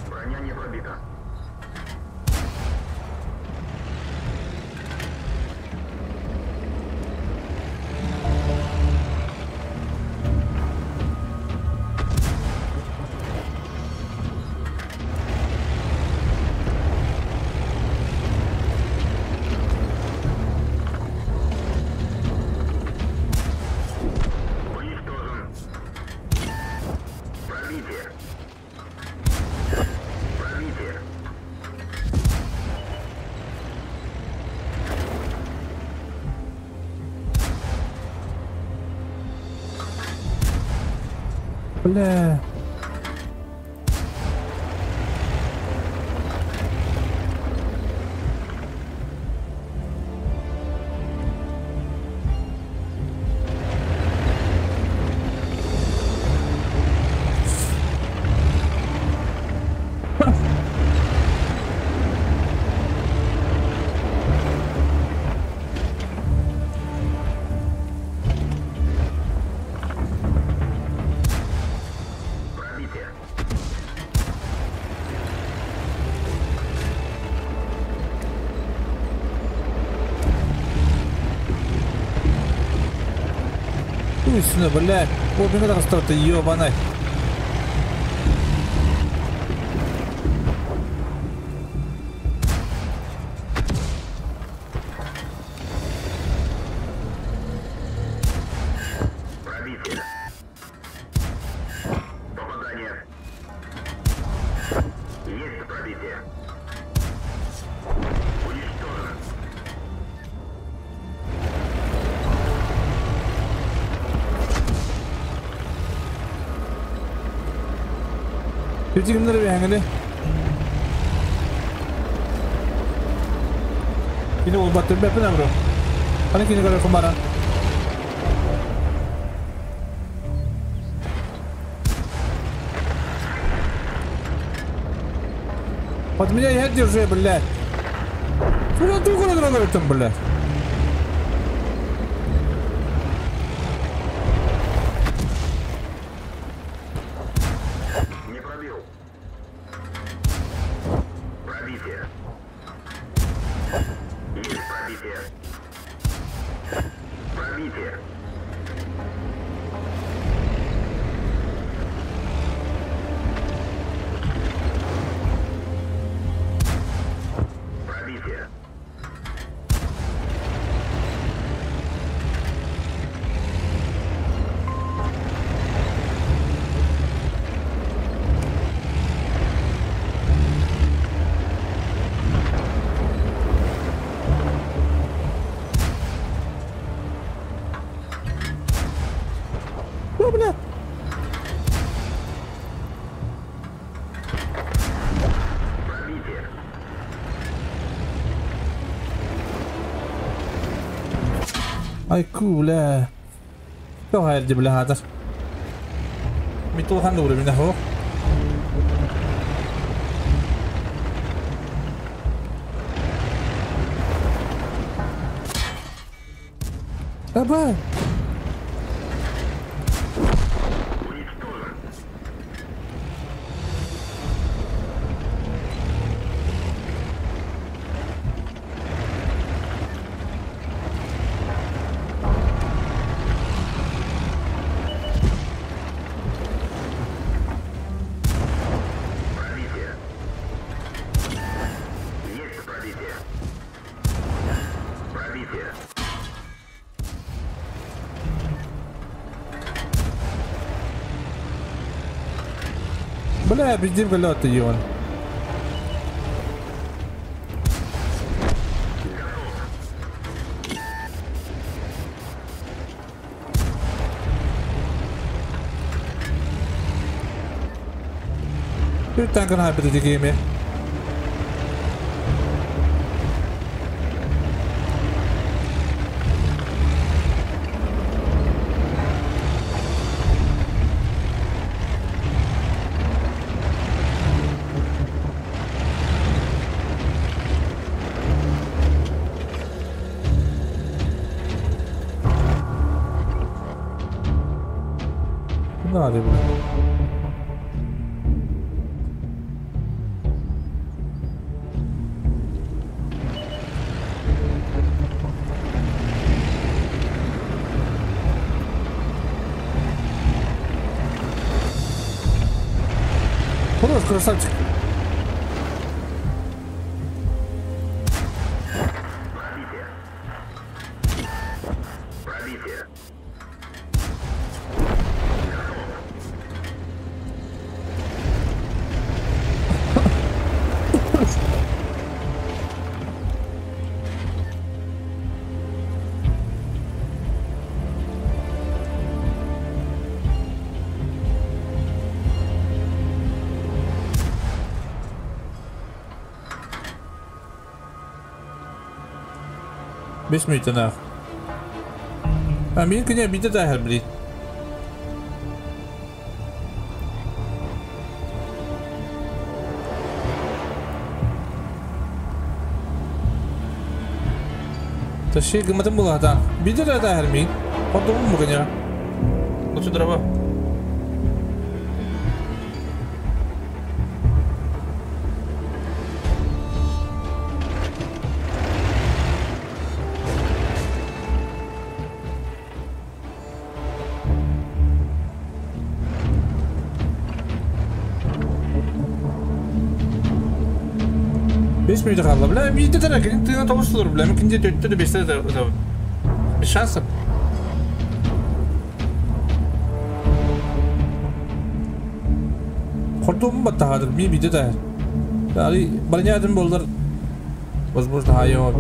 Броня не пробита. Бля. Хуй блядь. О, меня так ты ёбаный. Пробитие. Попадание. Есть пробитие. Уничтожено. Үтігімдер бәңілі. Кini ол баттыр бәпін әмірі. Аны кini көрі құмара. Под меня я держи, блядь. Бля, ты куда там, блядь? Не пробил. Пробитие. Есть пробитие. Пробитие. Пробитие. О, бля. Пробитие. Айку, бля. Кто хайрди, бля, хатар? Митул ханду, бля, хо. Давай. Уничтожен. Пробитие. Есть пробитие. Пробитие. Бля, бездим голёт, ебан. Bir tankın hyper game. Надо, бля. Хорош, красавчик. Пробитие. Пробитие. 5 минут А мин кене бите да блин. Тащи гыматын булата. Бите да да мин. Потом мугня. Ну что дрова? Минут қалды, бля, бейді тара, кенен тыына тоғыз бля, мен күнде төртте де бесте де без шансов. Хордуым баттағадыр, мен бейді тар. Али, бронядым болдар, возможно, хайо.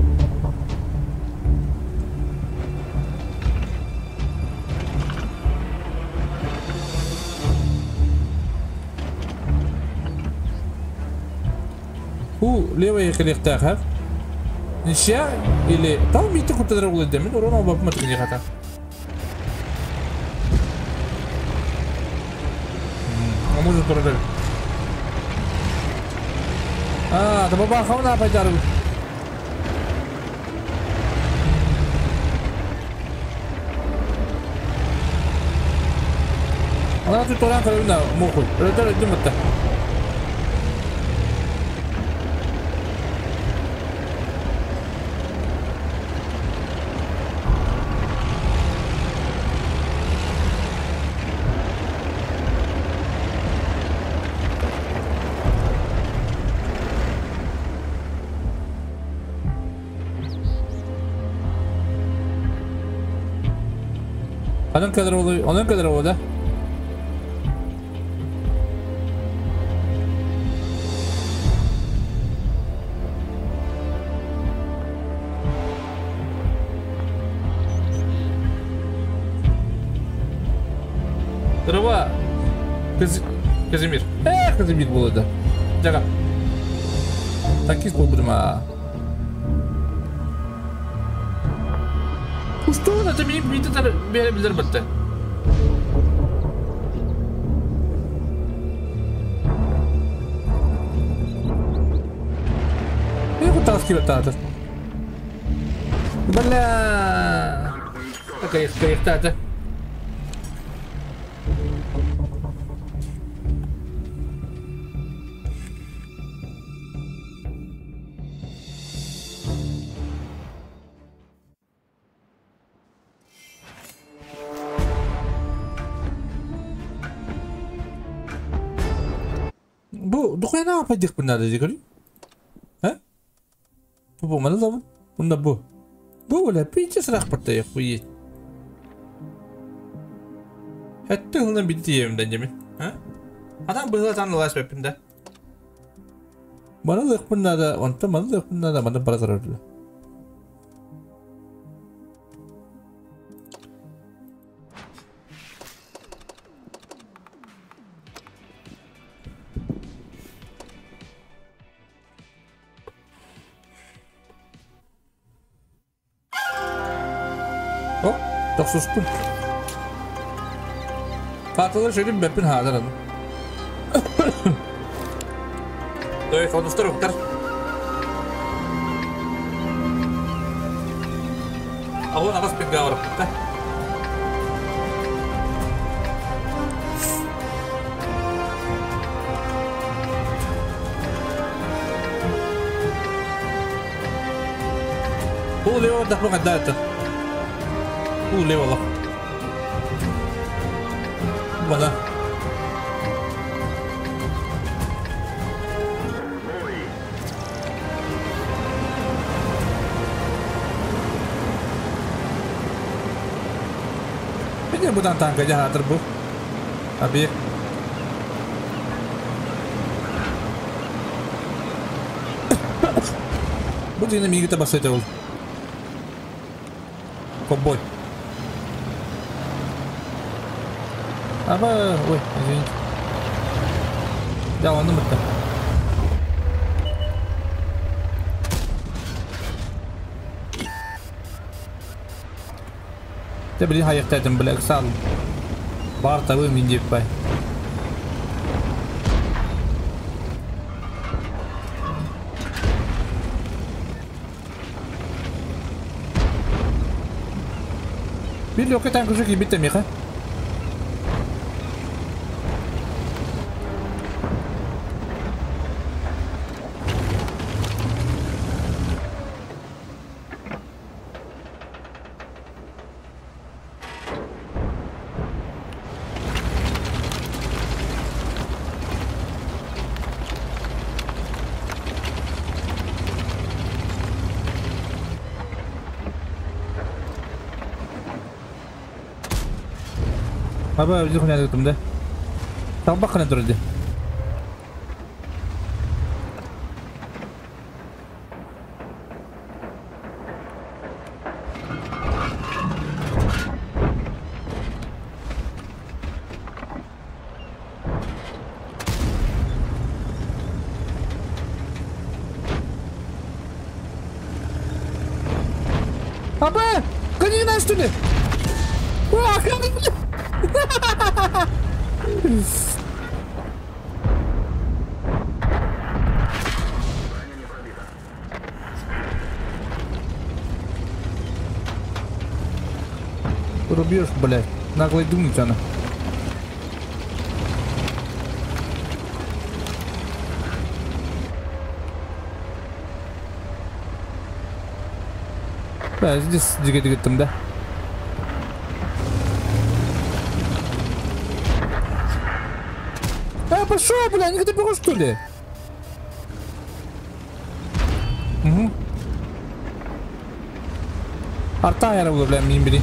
Левая коллектор, Ничья или там митик куда дорогу дэмин, урон оба матки не хата. А может тоже. А, да баба хавна пайдару. Она тут торан карабина мохуй. Это дымата. Onun kadar oluyor, onun kadar oldu. Дрова. Казимир. Казимир был это. Дяга. Такие будем, а. Что это мне били бітті. Я вытаскиваю это. Бля. Какая их-то. Духуя на надо дикари? А? Бу мана zaman? Bunda bu. Bu böyle bir sırak partta ya хуй. Hatta hıldan bitti yerimden yemin. Ha? Adam bıhla tanrılaş bepinde. Bana da bunda da, onta bana da bunda da bana para zararlı. Тохсуспун. Катылыр шөрүн бәппин хадаран. Той фонустар уктар. Ауын ағас пен гаврап. Бұл лево дақпа қадда лево Бана. Ini bukan tangga jahat terbu. Abi. Bu yine migite basaydı ol. Ковбой. Аба, ой, извините. Я ладно, бітті. Те били хайыктайтын бile ыксал. Бар табы мин деп бай. Bir loketan kuşu gibi bitti Miha. Аба өзі хуня дедім да. Талбақ қана тұрды. Аба! Конина что ли? О, как Рубеж, блядь. Наглый думать она. Да, здесь дигет да? А, пошел, бля, не ты что ли? Угу. Арта я бля, мне бери.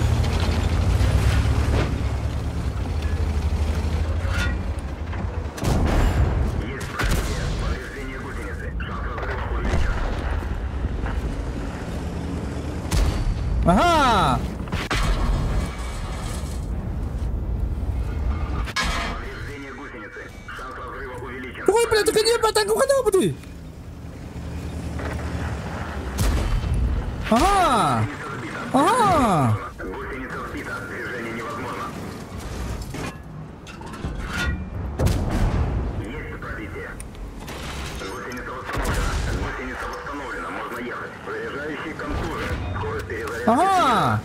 Ага! Ой, блядь, так не, так уходил бы ты! Ага! Ага! Ага!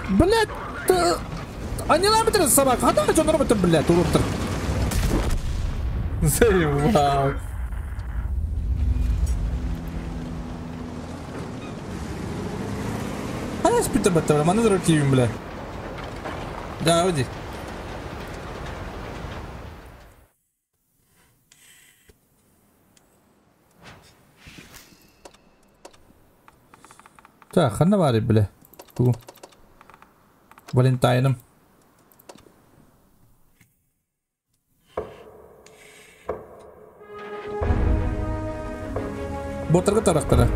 Блядь, они нам это собака, а там что нормально, блядь, урод. Заебал. А я спит об этом, она руки, бля. Да, уйди. Так, ханна бары, бля. Ту. Валентайном. Ботарға тарақтара.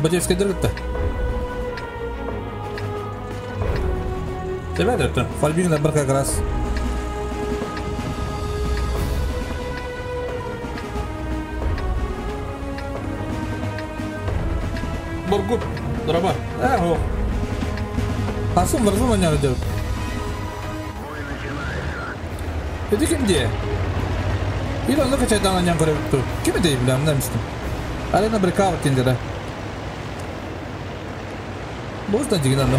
Батевский дыргытта. Тебя это, фальбин на как раз. Бургут, дроба. Эх, Асым варзун на делает. Это кем где? Или он качает на нем корректу. Кем это бля, на месте. Арена брекал киндера. Можно дигнано?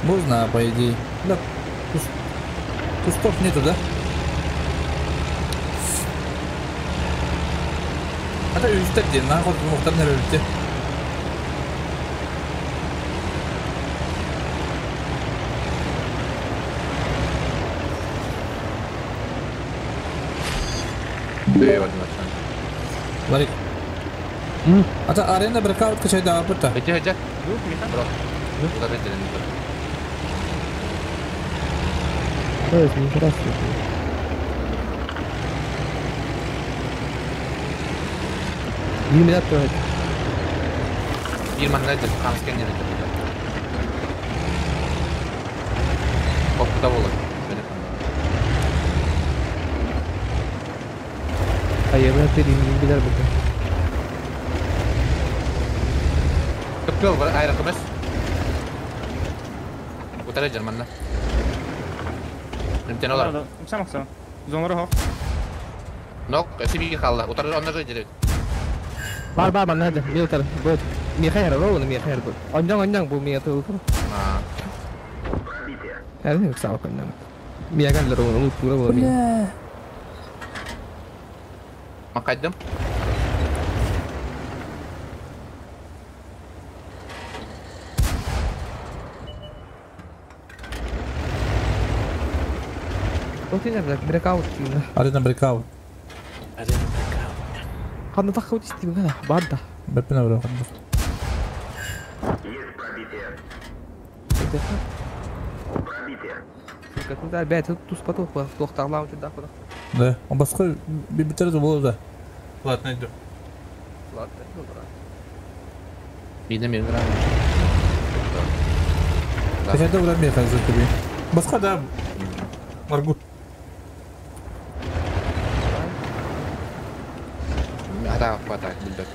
Можно, по идее. Да. Кустов нету, да? Это үстер ден, нахуй мухтар не өлтө. Ларик. Ата арена брекаут качай да апта. Эти хотят? Бро. Куда ты Да, это не Именно то. Bir manna edip kamsken yere edip. Hopta olur. Beni Ayağımı dediğim biler bakın. Kıpkıl var ayrı kımız. Utara jermanna. Nimten olar. Сам акса. Зонлары хок. Нок, сибиги халла. Утара онна же жерет. Бар бар манна hadi. Bir utara. Bu. Михаил ровно Михаил bu. Ondan ondan bu Михаил utara. Her ne sağ ondan. Михаил ровно utara bu. Бля. Макайдым. Отин брекаут тиina. Арена брекаут. Ханна таххут истиин барда. Беппин бро. Куда опять тут туспату тохтарлау туда куда. Да, он басқа бибитер было да. Ладно, иду. Ладно, добра. Видно, мир грамм. Хотя добра меха за тебе. Басқа да. Маргут. Ата хватает, бульдог.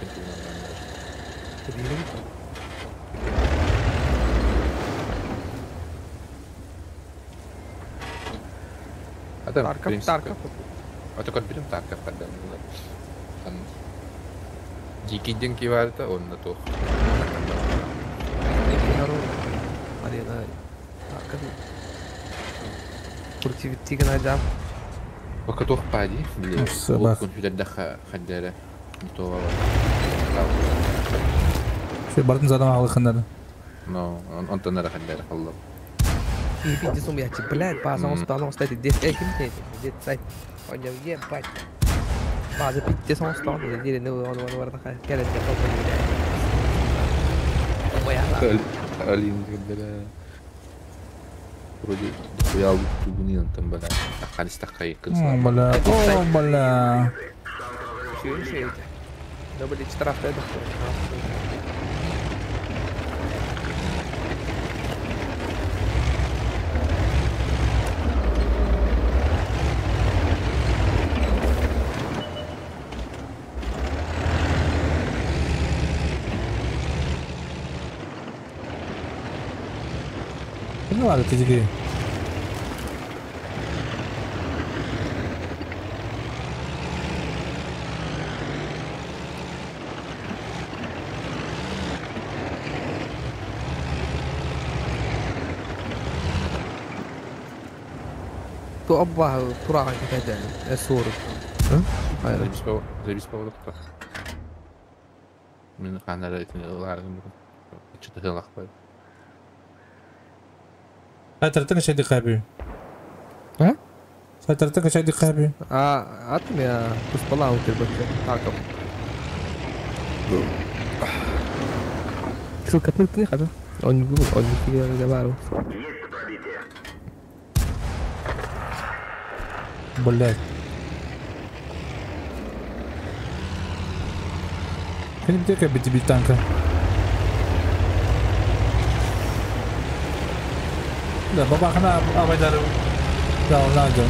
Тарков, Тарков. А то как берем Тарков тогда. Там дикий деньги варта, он на то. Арена Тарков. Куртивити гнадя. Пока тох пади, блин. Собак. Хаддера. То. Все, бартын задам алыхыннары. Но он то нара хаддера халла. И пиздец, он, блядь, блядь, база, он стал, он стоит, здесь, эй, кем ты, здесь, сайт, он не ебать. База, пиздец, он стал, здесь, ну, он, он, он, он, келет, он, Алин, бля. Вроде дохуя тугунин там, бля. Аханис такай О, бля, о, бля. Да, блядь, штраф, да, Ну ладно, ты тебе. То обба тураан кэдэн эсур. Заебись по водокто. Мен ханара этин ларым. Что-то хылах бай. Сайтартың шайды қабы. А? Сайтартың шайды қабы. А, атмия туспала утыр бөккө. Тарков. Ссылка ты хада. Он гу, он не бару. Блять. Кем тебе тебе танка? Да, бабахна абайдары. Да, он надо.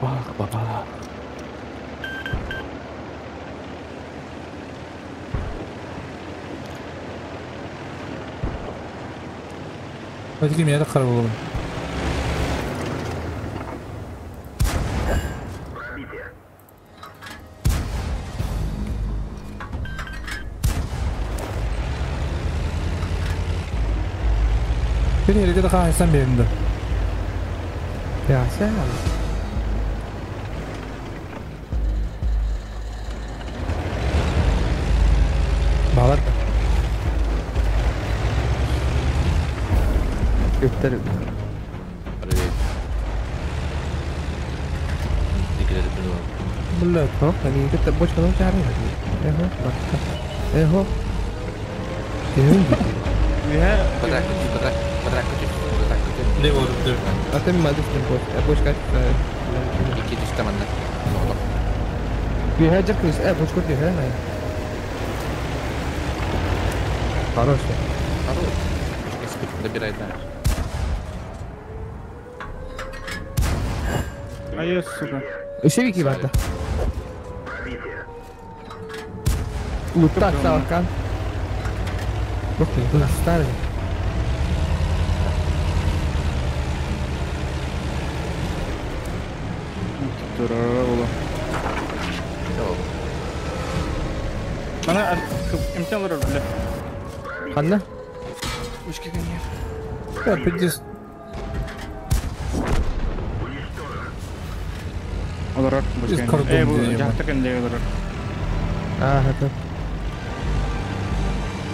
Бабах, бабах. Hadi kim yere karabalım. Bir yere de kahve benim de. Ya sen. Bağlar. Götürüm. Блядь, ну, они это бочка ну чары. Эхо, эхо. Подай, подай, Квадрат көтүт, квадрат көтүт. Лево да. А ты мадыс не бочка. Бочка. Икки түстэ манна. Тоҕо. Бүйэ жер кыз. Бочка дүйэ. Хорош. Хорош. Добирай дальше. А я, сука. Еще вики барда. Лутак савакан. Ух ты, тут старый. Турароло. Ана имтен лорор, бля. Ханна? Бочка нет. Да, пиздец. Олорор, Из бочка. кордон Эй, бу где жактык энде олорор. А, это.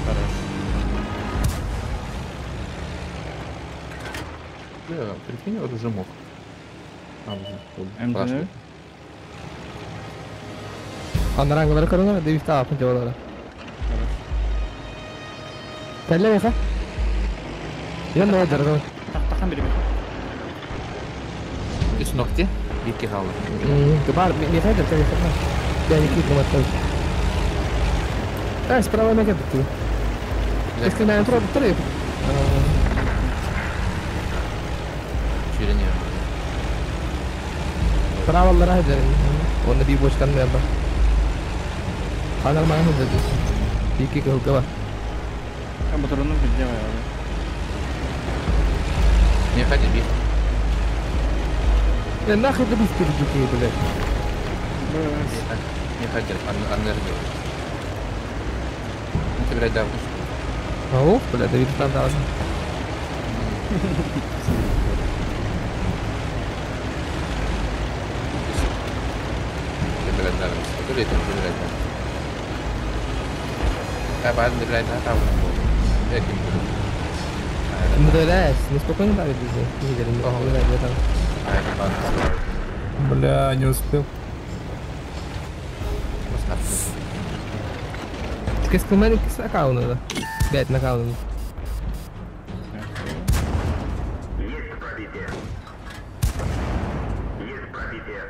Хорош. Бля, прикинь, вот уже мог. А, вот, МТН? прошли. Анараңғылары көріңдер, деп апын жолары. Тәлі меха? Ян ой жарган. Тақтақан береме. Үс ногти, битке қалды. Бар, меха деп тәлі меха. Я не кит наматтал. А, справа меха бітті. Если на интро бітті. Ширине. Справа лара жарган. Оны би бочкан мен бар. Анар маған да Бики кылгыба. Я батарею сделаю. Не ходи, бить. Я нахуй ты быстро дюки, блядь. Не ходи, аннер Ну, ты, блядь, давно. Ау, блядь, Давид там должен. Ты, блядь, давно. Ты, блядь, давно. А, бад, блядь, да, там. Я кем буду. Ну да, не спокойно давит везде. А, это бад. Бля, не успел. Кескілмені кис аккаунты, да. Блядь, на аккаунты. Есть пробитие. Есть пробитие.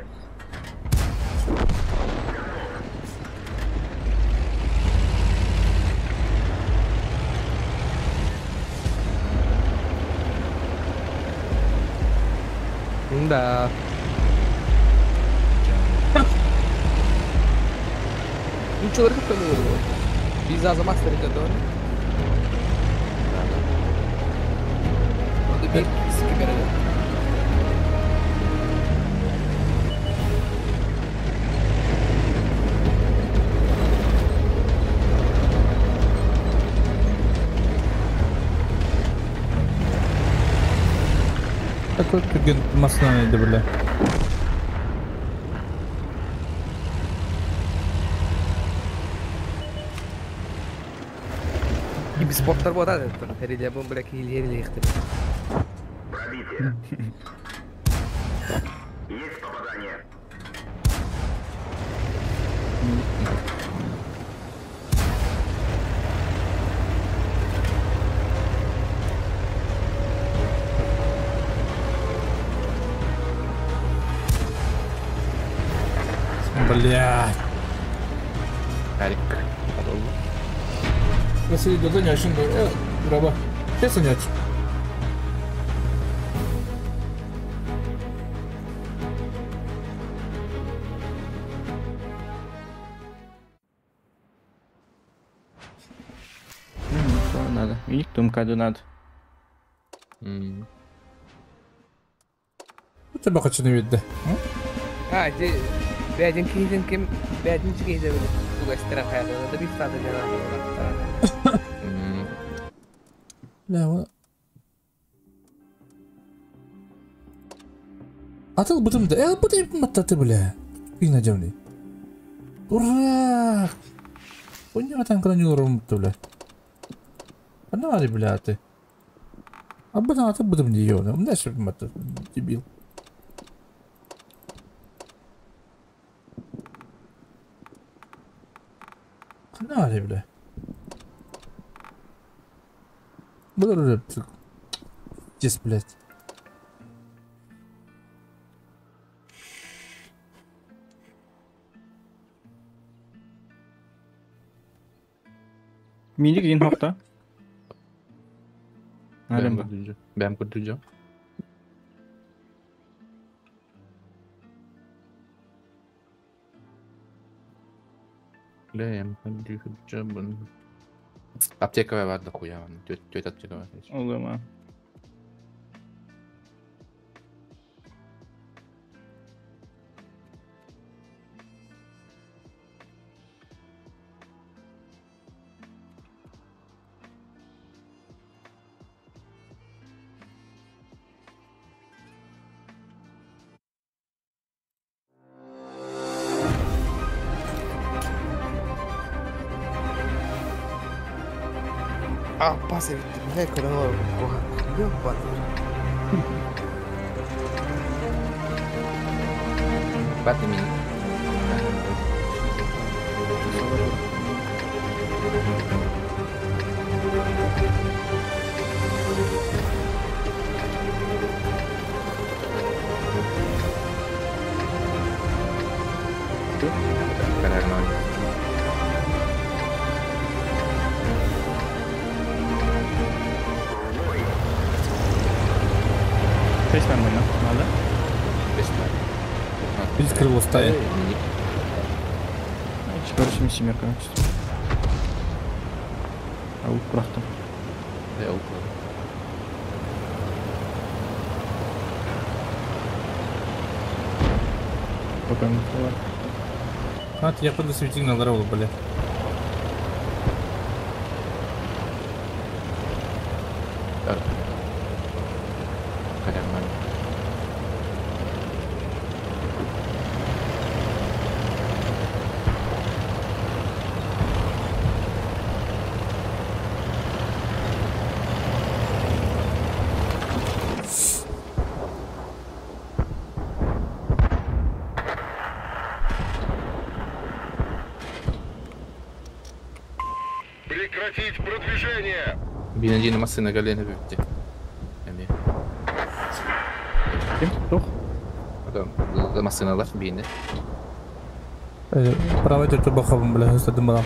Да. Ну что, как было? Виза за мастер идет, да? Да, да. Такой түрген машинаны еді, бля. Gibi спорттар болады Хериле бун бля кийлериле ихтир. Пробитие. Есть попадание. Бля. Арик. Василий Додоня, очень раба. Песня. Что надо? И тумкаду надо. Это бакачını видді. А, де бәдин кейден кем бәдин кейде бile. Тугастыра хайда. Да бир сады жана. Бля, вот. Атыл бытым да. Бытым маттаты, бля. Пина земли. Ура! Хуйня там когда не уром, бля. Панали, бля, ты. А бытым, а ты бытым не ёбна. У меня еще мат, дебил. Панали, бля. Бля, Пиздец, блядь. Миник дин хокта. Бэм көрдүжө. Бэм көрдүжө. Бэм көрдүжө бун. Аптека бар да хуя. Төт аптека бар. Олума. А, пас эбит, бля, көрөн олорбут куһаҕан. Ёбаный. Бат мини. Карагнон. Пес нормально, надо. Бес бар. Видишь, крыло стаи. Короче, семерка. Аук прахтам. Да, аук. Пока не было. А, я буду светить на дорогу, бля. Так. Карагнон. Прекратить продвижение! Бенедина массына галена бипти. Эми. Ким? Тух? Да, массыналар бейне. Право это бахабым, бля, өстәдем бала.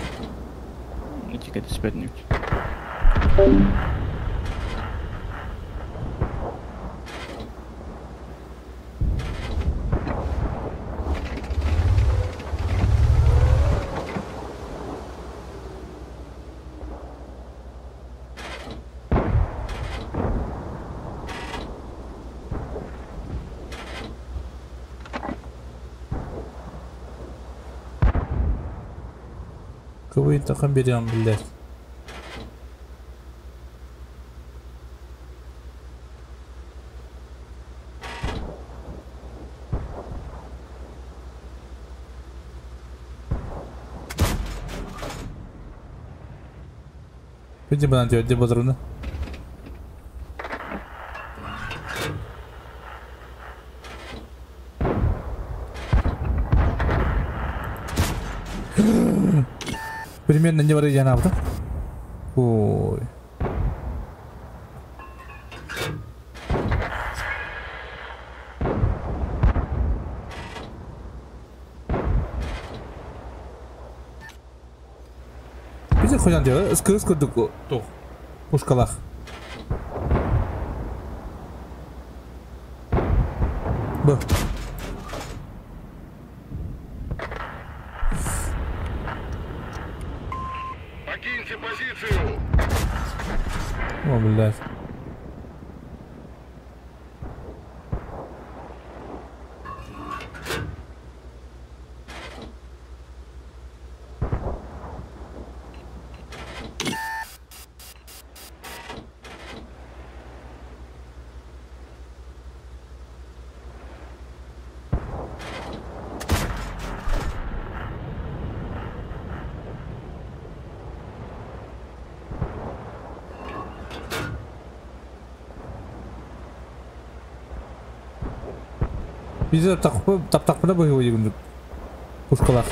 Тик это спять не Кого это берем, блядь? Иди банан делать, где патроны? Примерно не варить она, да? Ой. Бизе хуян дело, скрыс курдук тух. Пушкалах. Б. Покиньте позицию! О, блядь. Бизе таптақпына бойы ойын пушкалақ.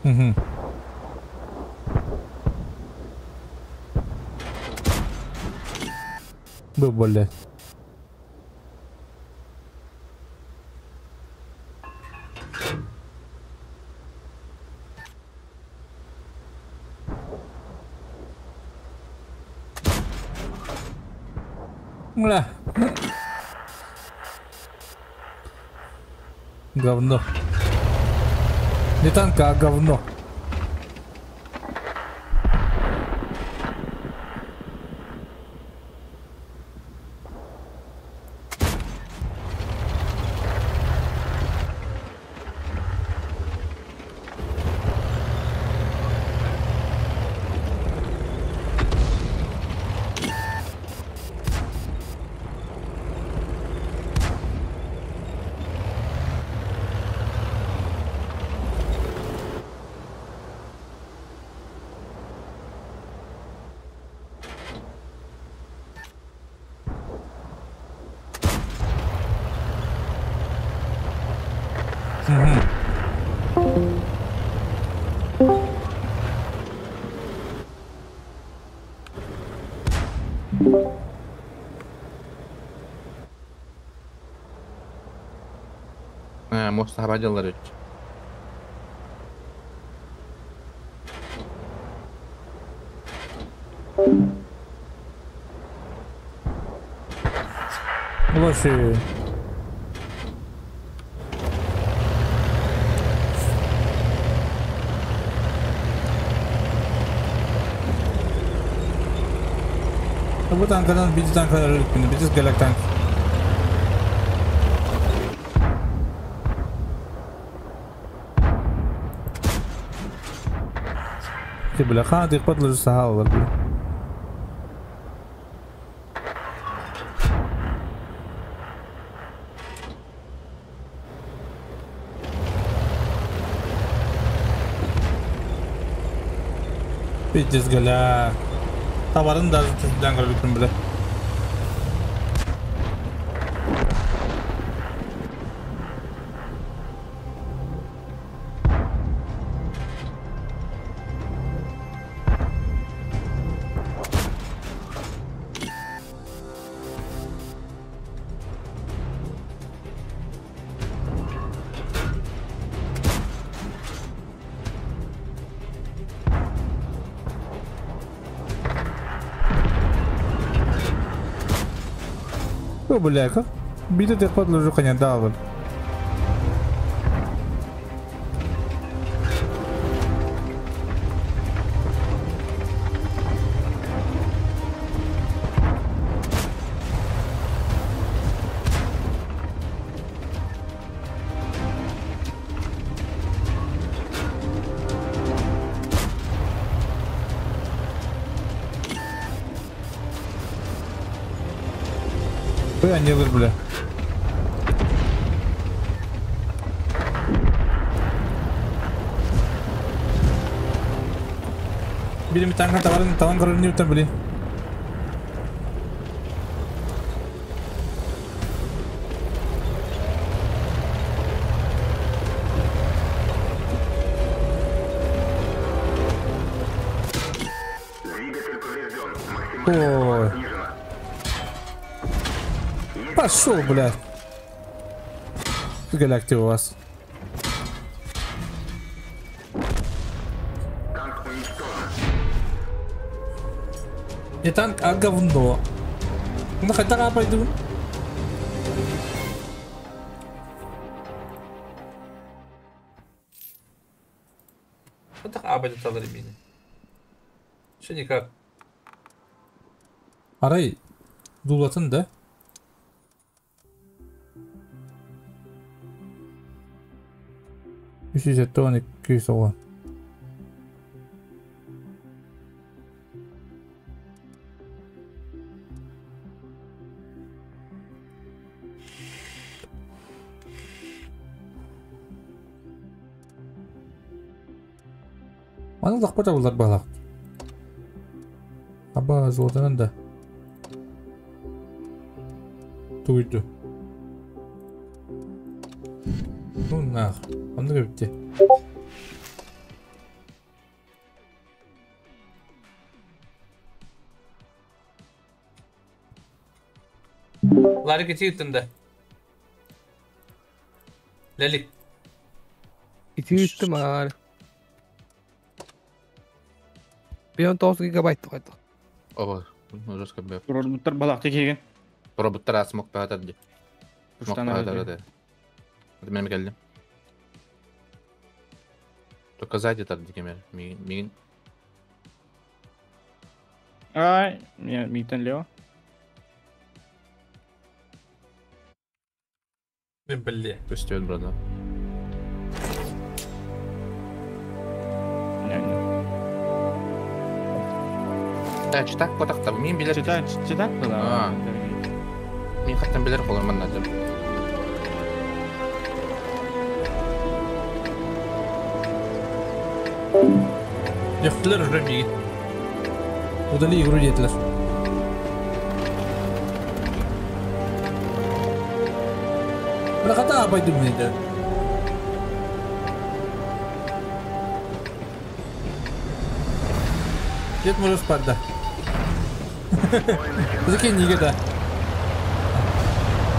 Угу. Был, блядь. Бля. Говно. Не танк, а говно. Моста хабадьалар үч. Лоши. Bu tankadan bir tank kadar öldük beni. Biz galak tank. Бля, хана ты падла же сахалар, бля. Пиздец, гля. Товарын даже чуть көрбүтүм, бля. О, бля, как? Бита ты падла уже коня дал. Бля, не бля. Били танка таварын таван көрөр не били. Ой. Пошел, блядь. Галактика у вас. Не танк, а говно. Ну хотя пойду. Вот так абайду мини. Что никак. Арай дулатын да? Үш жүз жеті он екі жүз он. Аны лақпата олар балақ. Аба золотанан да. Туйду. Ну нах. Онда бітті. Ларик ити ыттын да. Лелик. Ити ыттым аар. 1.9 гигабайт тухайдах. Ого, жестко бе. Роботтар балакты келген. Роботтар асмок баатар ди. Смок Пуштан баатар алды. да. Это мен келдим. Только сзади тар дикемер. Мигин, мигин. Ай, не, мийтен лево. Бля. Пустит, брат, да. Не, не. Да, читак потакта. Мин билер. Читак, читак А. Мин хаттан билер колорман надыр. Яқтылар уже миги. Удали игру детлер. Бля, хата апайдым мейді. Дед Мороз барда. Бізге неге да?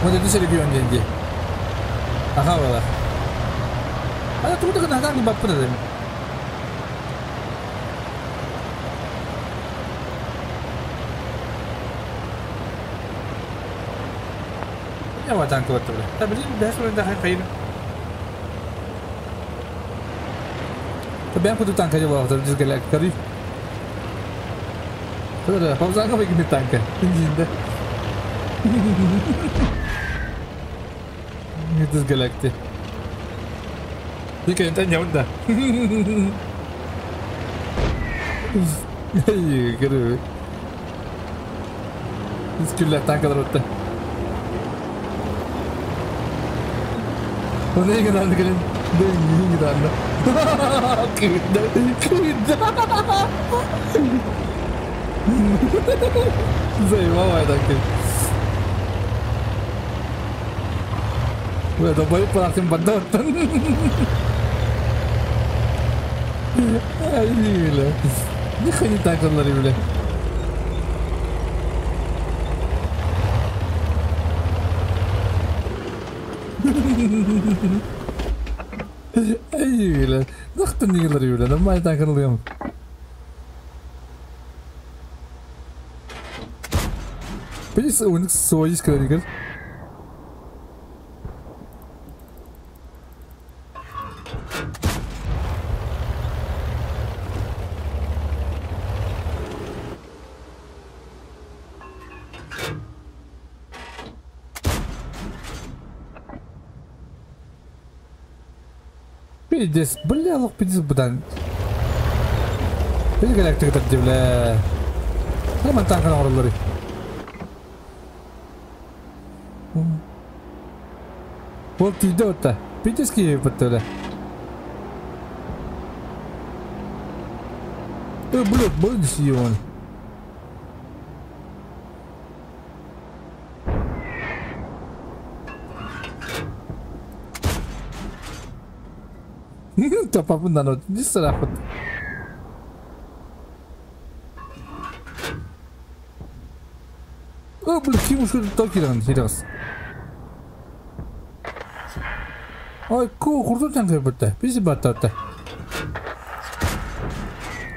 Вот это регион денди. Ага, бала. Ана тугуда гына не баппын эдем. Я вот танк вот бля. Да блин, бәс да хайыр. Та бәм куду танка дела, там здесь галяк, кари. Да, пауза выкинь танка. Да. Это с галакти. Дика, это не да. Ай, короче. Скюля танка дрота. Оны гынан келен. Дэн гынан. Кыда, кыда. Заебал я так. Бля, долбоеб палахтын баддаттан. Ай, бля. Нихуя не так онлары, бля. Ай, бля. Нахтын нигелери, бля. Нормально так онлыйм. Видишь, у них свой скринер. Пиздец, бля, лох пиздец, бдан. Пиздец, галактика так, бля. Нормально танк на оралары. Вот идет-то. Пиздец, бля. Блядь, блядь, он. Тапапын народ, не сарахот. О, блин, ким уж токиран, хирос. Ой, ку, хурду танкер бутта, бизи батта.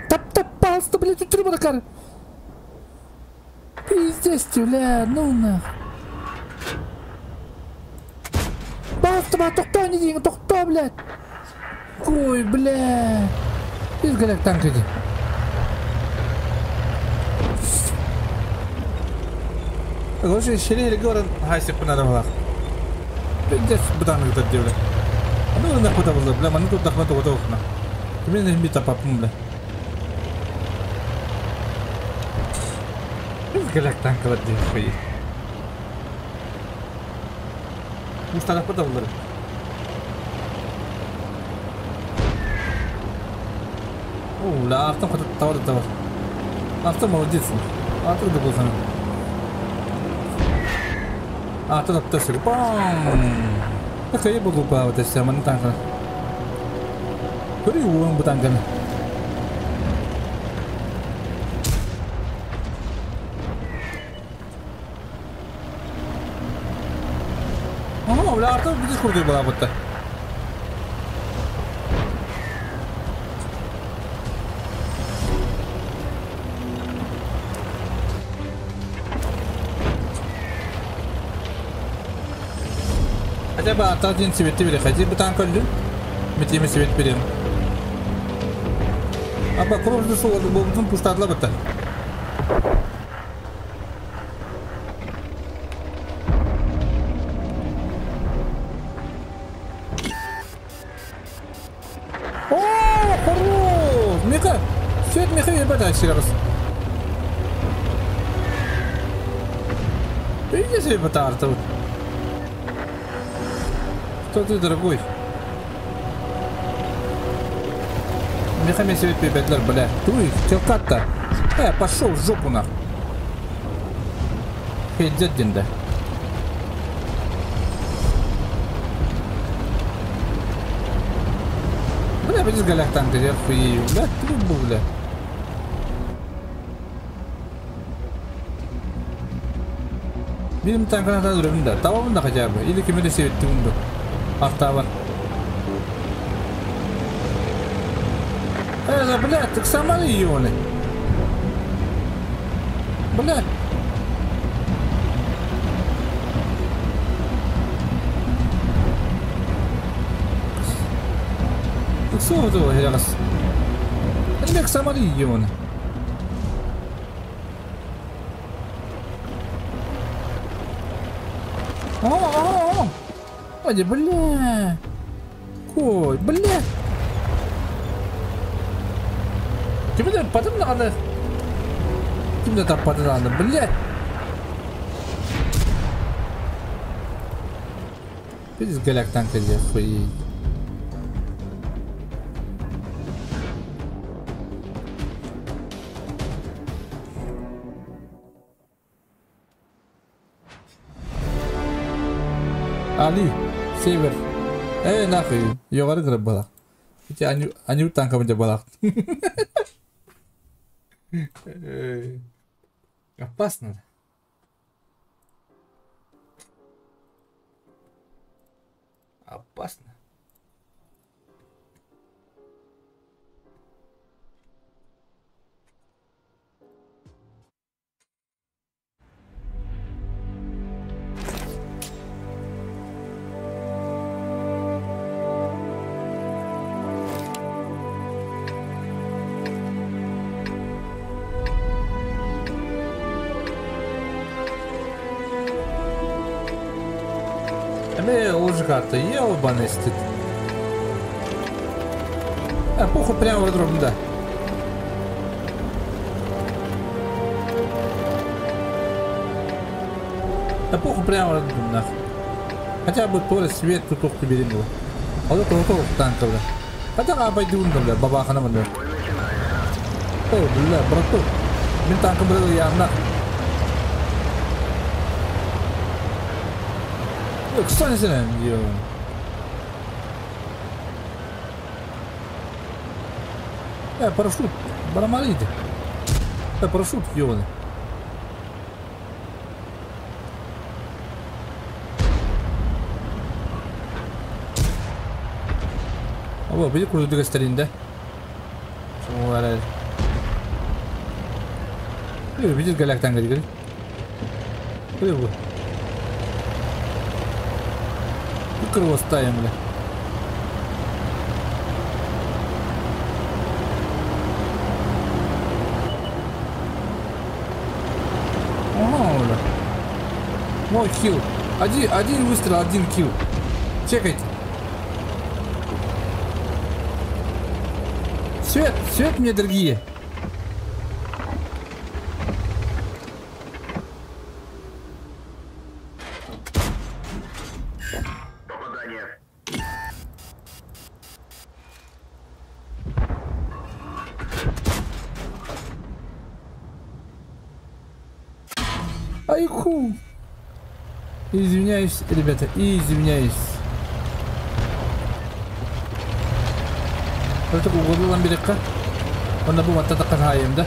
Тап-тап, палста, блядь, тут треба накар. Пиздец, бля, ну нах. Палста, бля, тохто, не деньги, тохто, блядь. Ой, бля. Из галяк танк иди. Короче, шире город хайсик панадамлах. Пиздец, бутанок тут делали. А ну нахуй там было, бля, ману тут нахуй вот окна. Ты меня не бита папум, бля. Из галяк танк вот делали. Мустана подавлали. О, бля, Артем хоть товар давал. Артем молодец. Артем добыл сам. Артем аптечка. Бам! Так я буду глупа, вот это все, танка. Кури уон бутанкан. бля, Артур видишь крутой была будто. Хотя бы от один цвет ты хотя бы танк один. Мы тебе цвет берем. А по кровью солоду был пустадла бы-то. О, хорош! Миха! Свет Миха ебать, раз. Иди себе батарта. Кто ты, дорогой? Миха мне свет пипетлер, бля. Туй, телкат-то. Пошел в жопу нах. Пиздец, да. Бля, видишь, голяк танк, я хуею. Бля, трубу, бля. Benim tankına da duruyorum da. Tamam da хотя бы. Или кime de sevitti bunu. Arta var. Бля, так сама ее. Бля. Так что это раз? Это сама ее. О, Ой, бля. Ой, бля. Тебе потом надо. Тебе там потом надо, блядь. Видишь, голяк танк где хуй. Али, север. Нахуй, югары кырып балак. Эти они танком где балак. Опасно. Опасно. Карта, ебаный стыд. А похуй прямо в аэродром, да. Да похуй прямо в аэродром, нахуй. Хотя бы то свет тут только бери было. А вот это вот танка, бля. Хотя обойду, бля, бабаха на бля. О, бля, браток. Мин танка, бля, я нахуй. Кстати, парашют, барамалиде. Парашют, ёбаный. А вот, видишь, куда ты старин, да? Видишь, голяк там говорит. Крыло ставим, бля. Ага, бля. Мой килл. Один выстрел, один килл. Чекайте. Свет, свет мне, дорогие. Айху. Извиняюсь, ребята, извиняюсь. Только угодил берекка. Он на бумагу татакаем, да?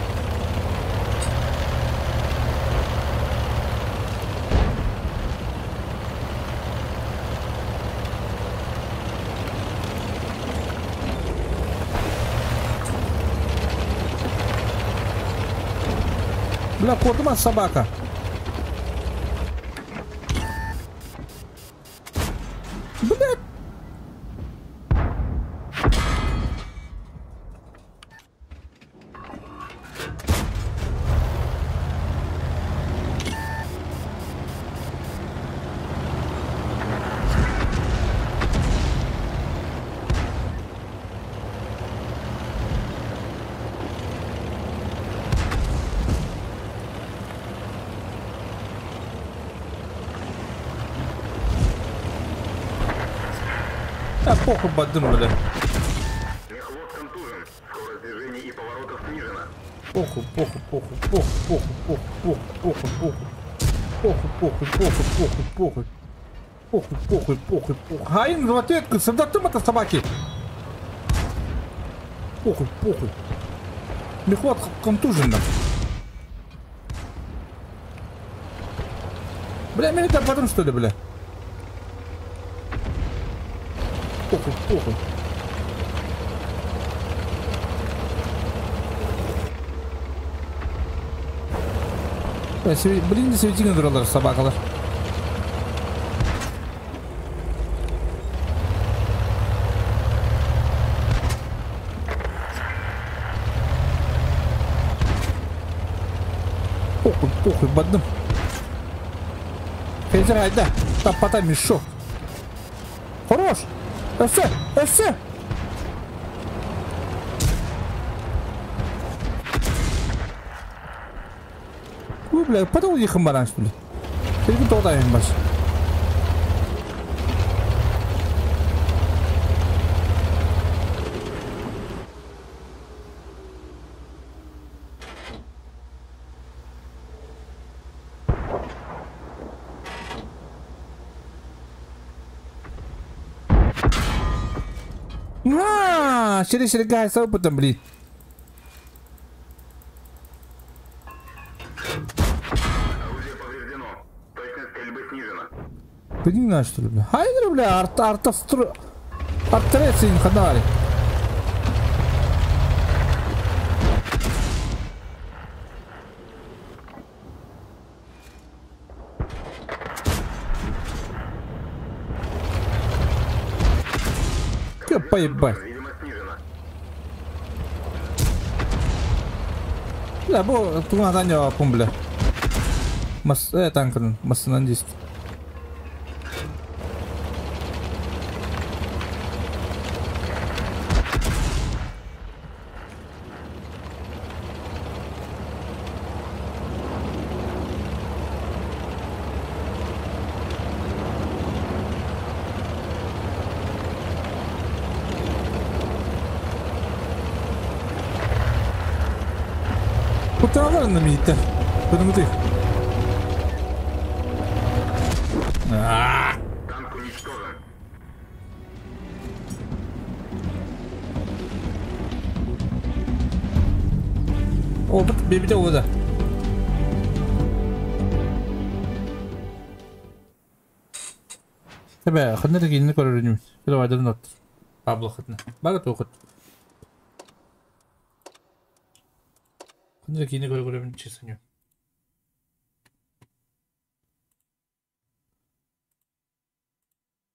Бля, куотума собака. Блядь. Да похуй бадым, бля. Похуй, похуй, похуй, похуй, похуй, похуй, похуй, похуй, похуй, похуй, похуй, похуй, похуй, похуй, похуй, похуй, похуй. Хаин в ответку, садатым это собаки. Похуй, похуй. Мехват контужен. Бля, меня это потом что ли, бля? Похуй, похуй. Блин, светильник дуралар, собакалар. Похуй, похуй, бадным. Фейзер, айда, тапата мешок. Хорош! Эссе! Эссе! Ой, бля, потом уехал баран, что ли? Ты толкаем, баш. Через guys опытом, блин. Орудие повреждено. Точность стрельбы снижена. Ты не знаешь, что ли, бля? Ай, бля, арт-арт-арт-арт-арт хадали. Поебать. Бля, бу туган апын, бля. Мас, танкын, масынан диск. Куталар на мите. Потому ты. Танк уничтожен. О, бебите вода. Тебе, хадна таки не корорню. Давай, давай, Пабло хадна. Багато ход. Хадна таки не корорню, честно.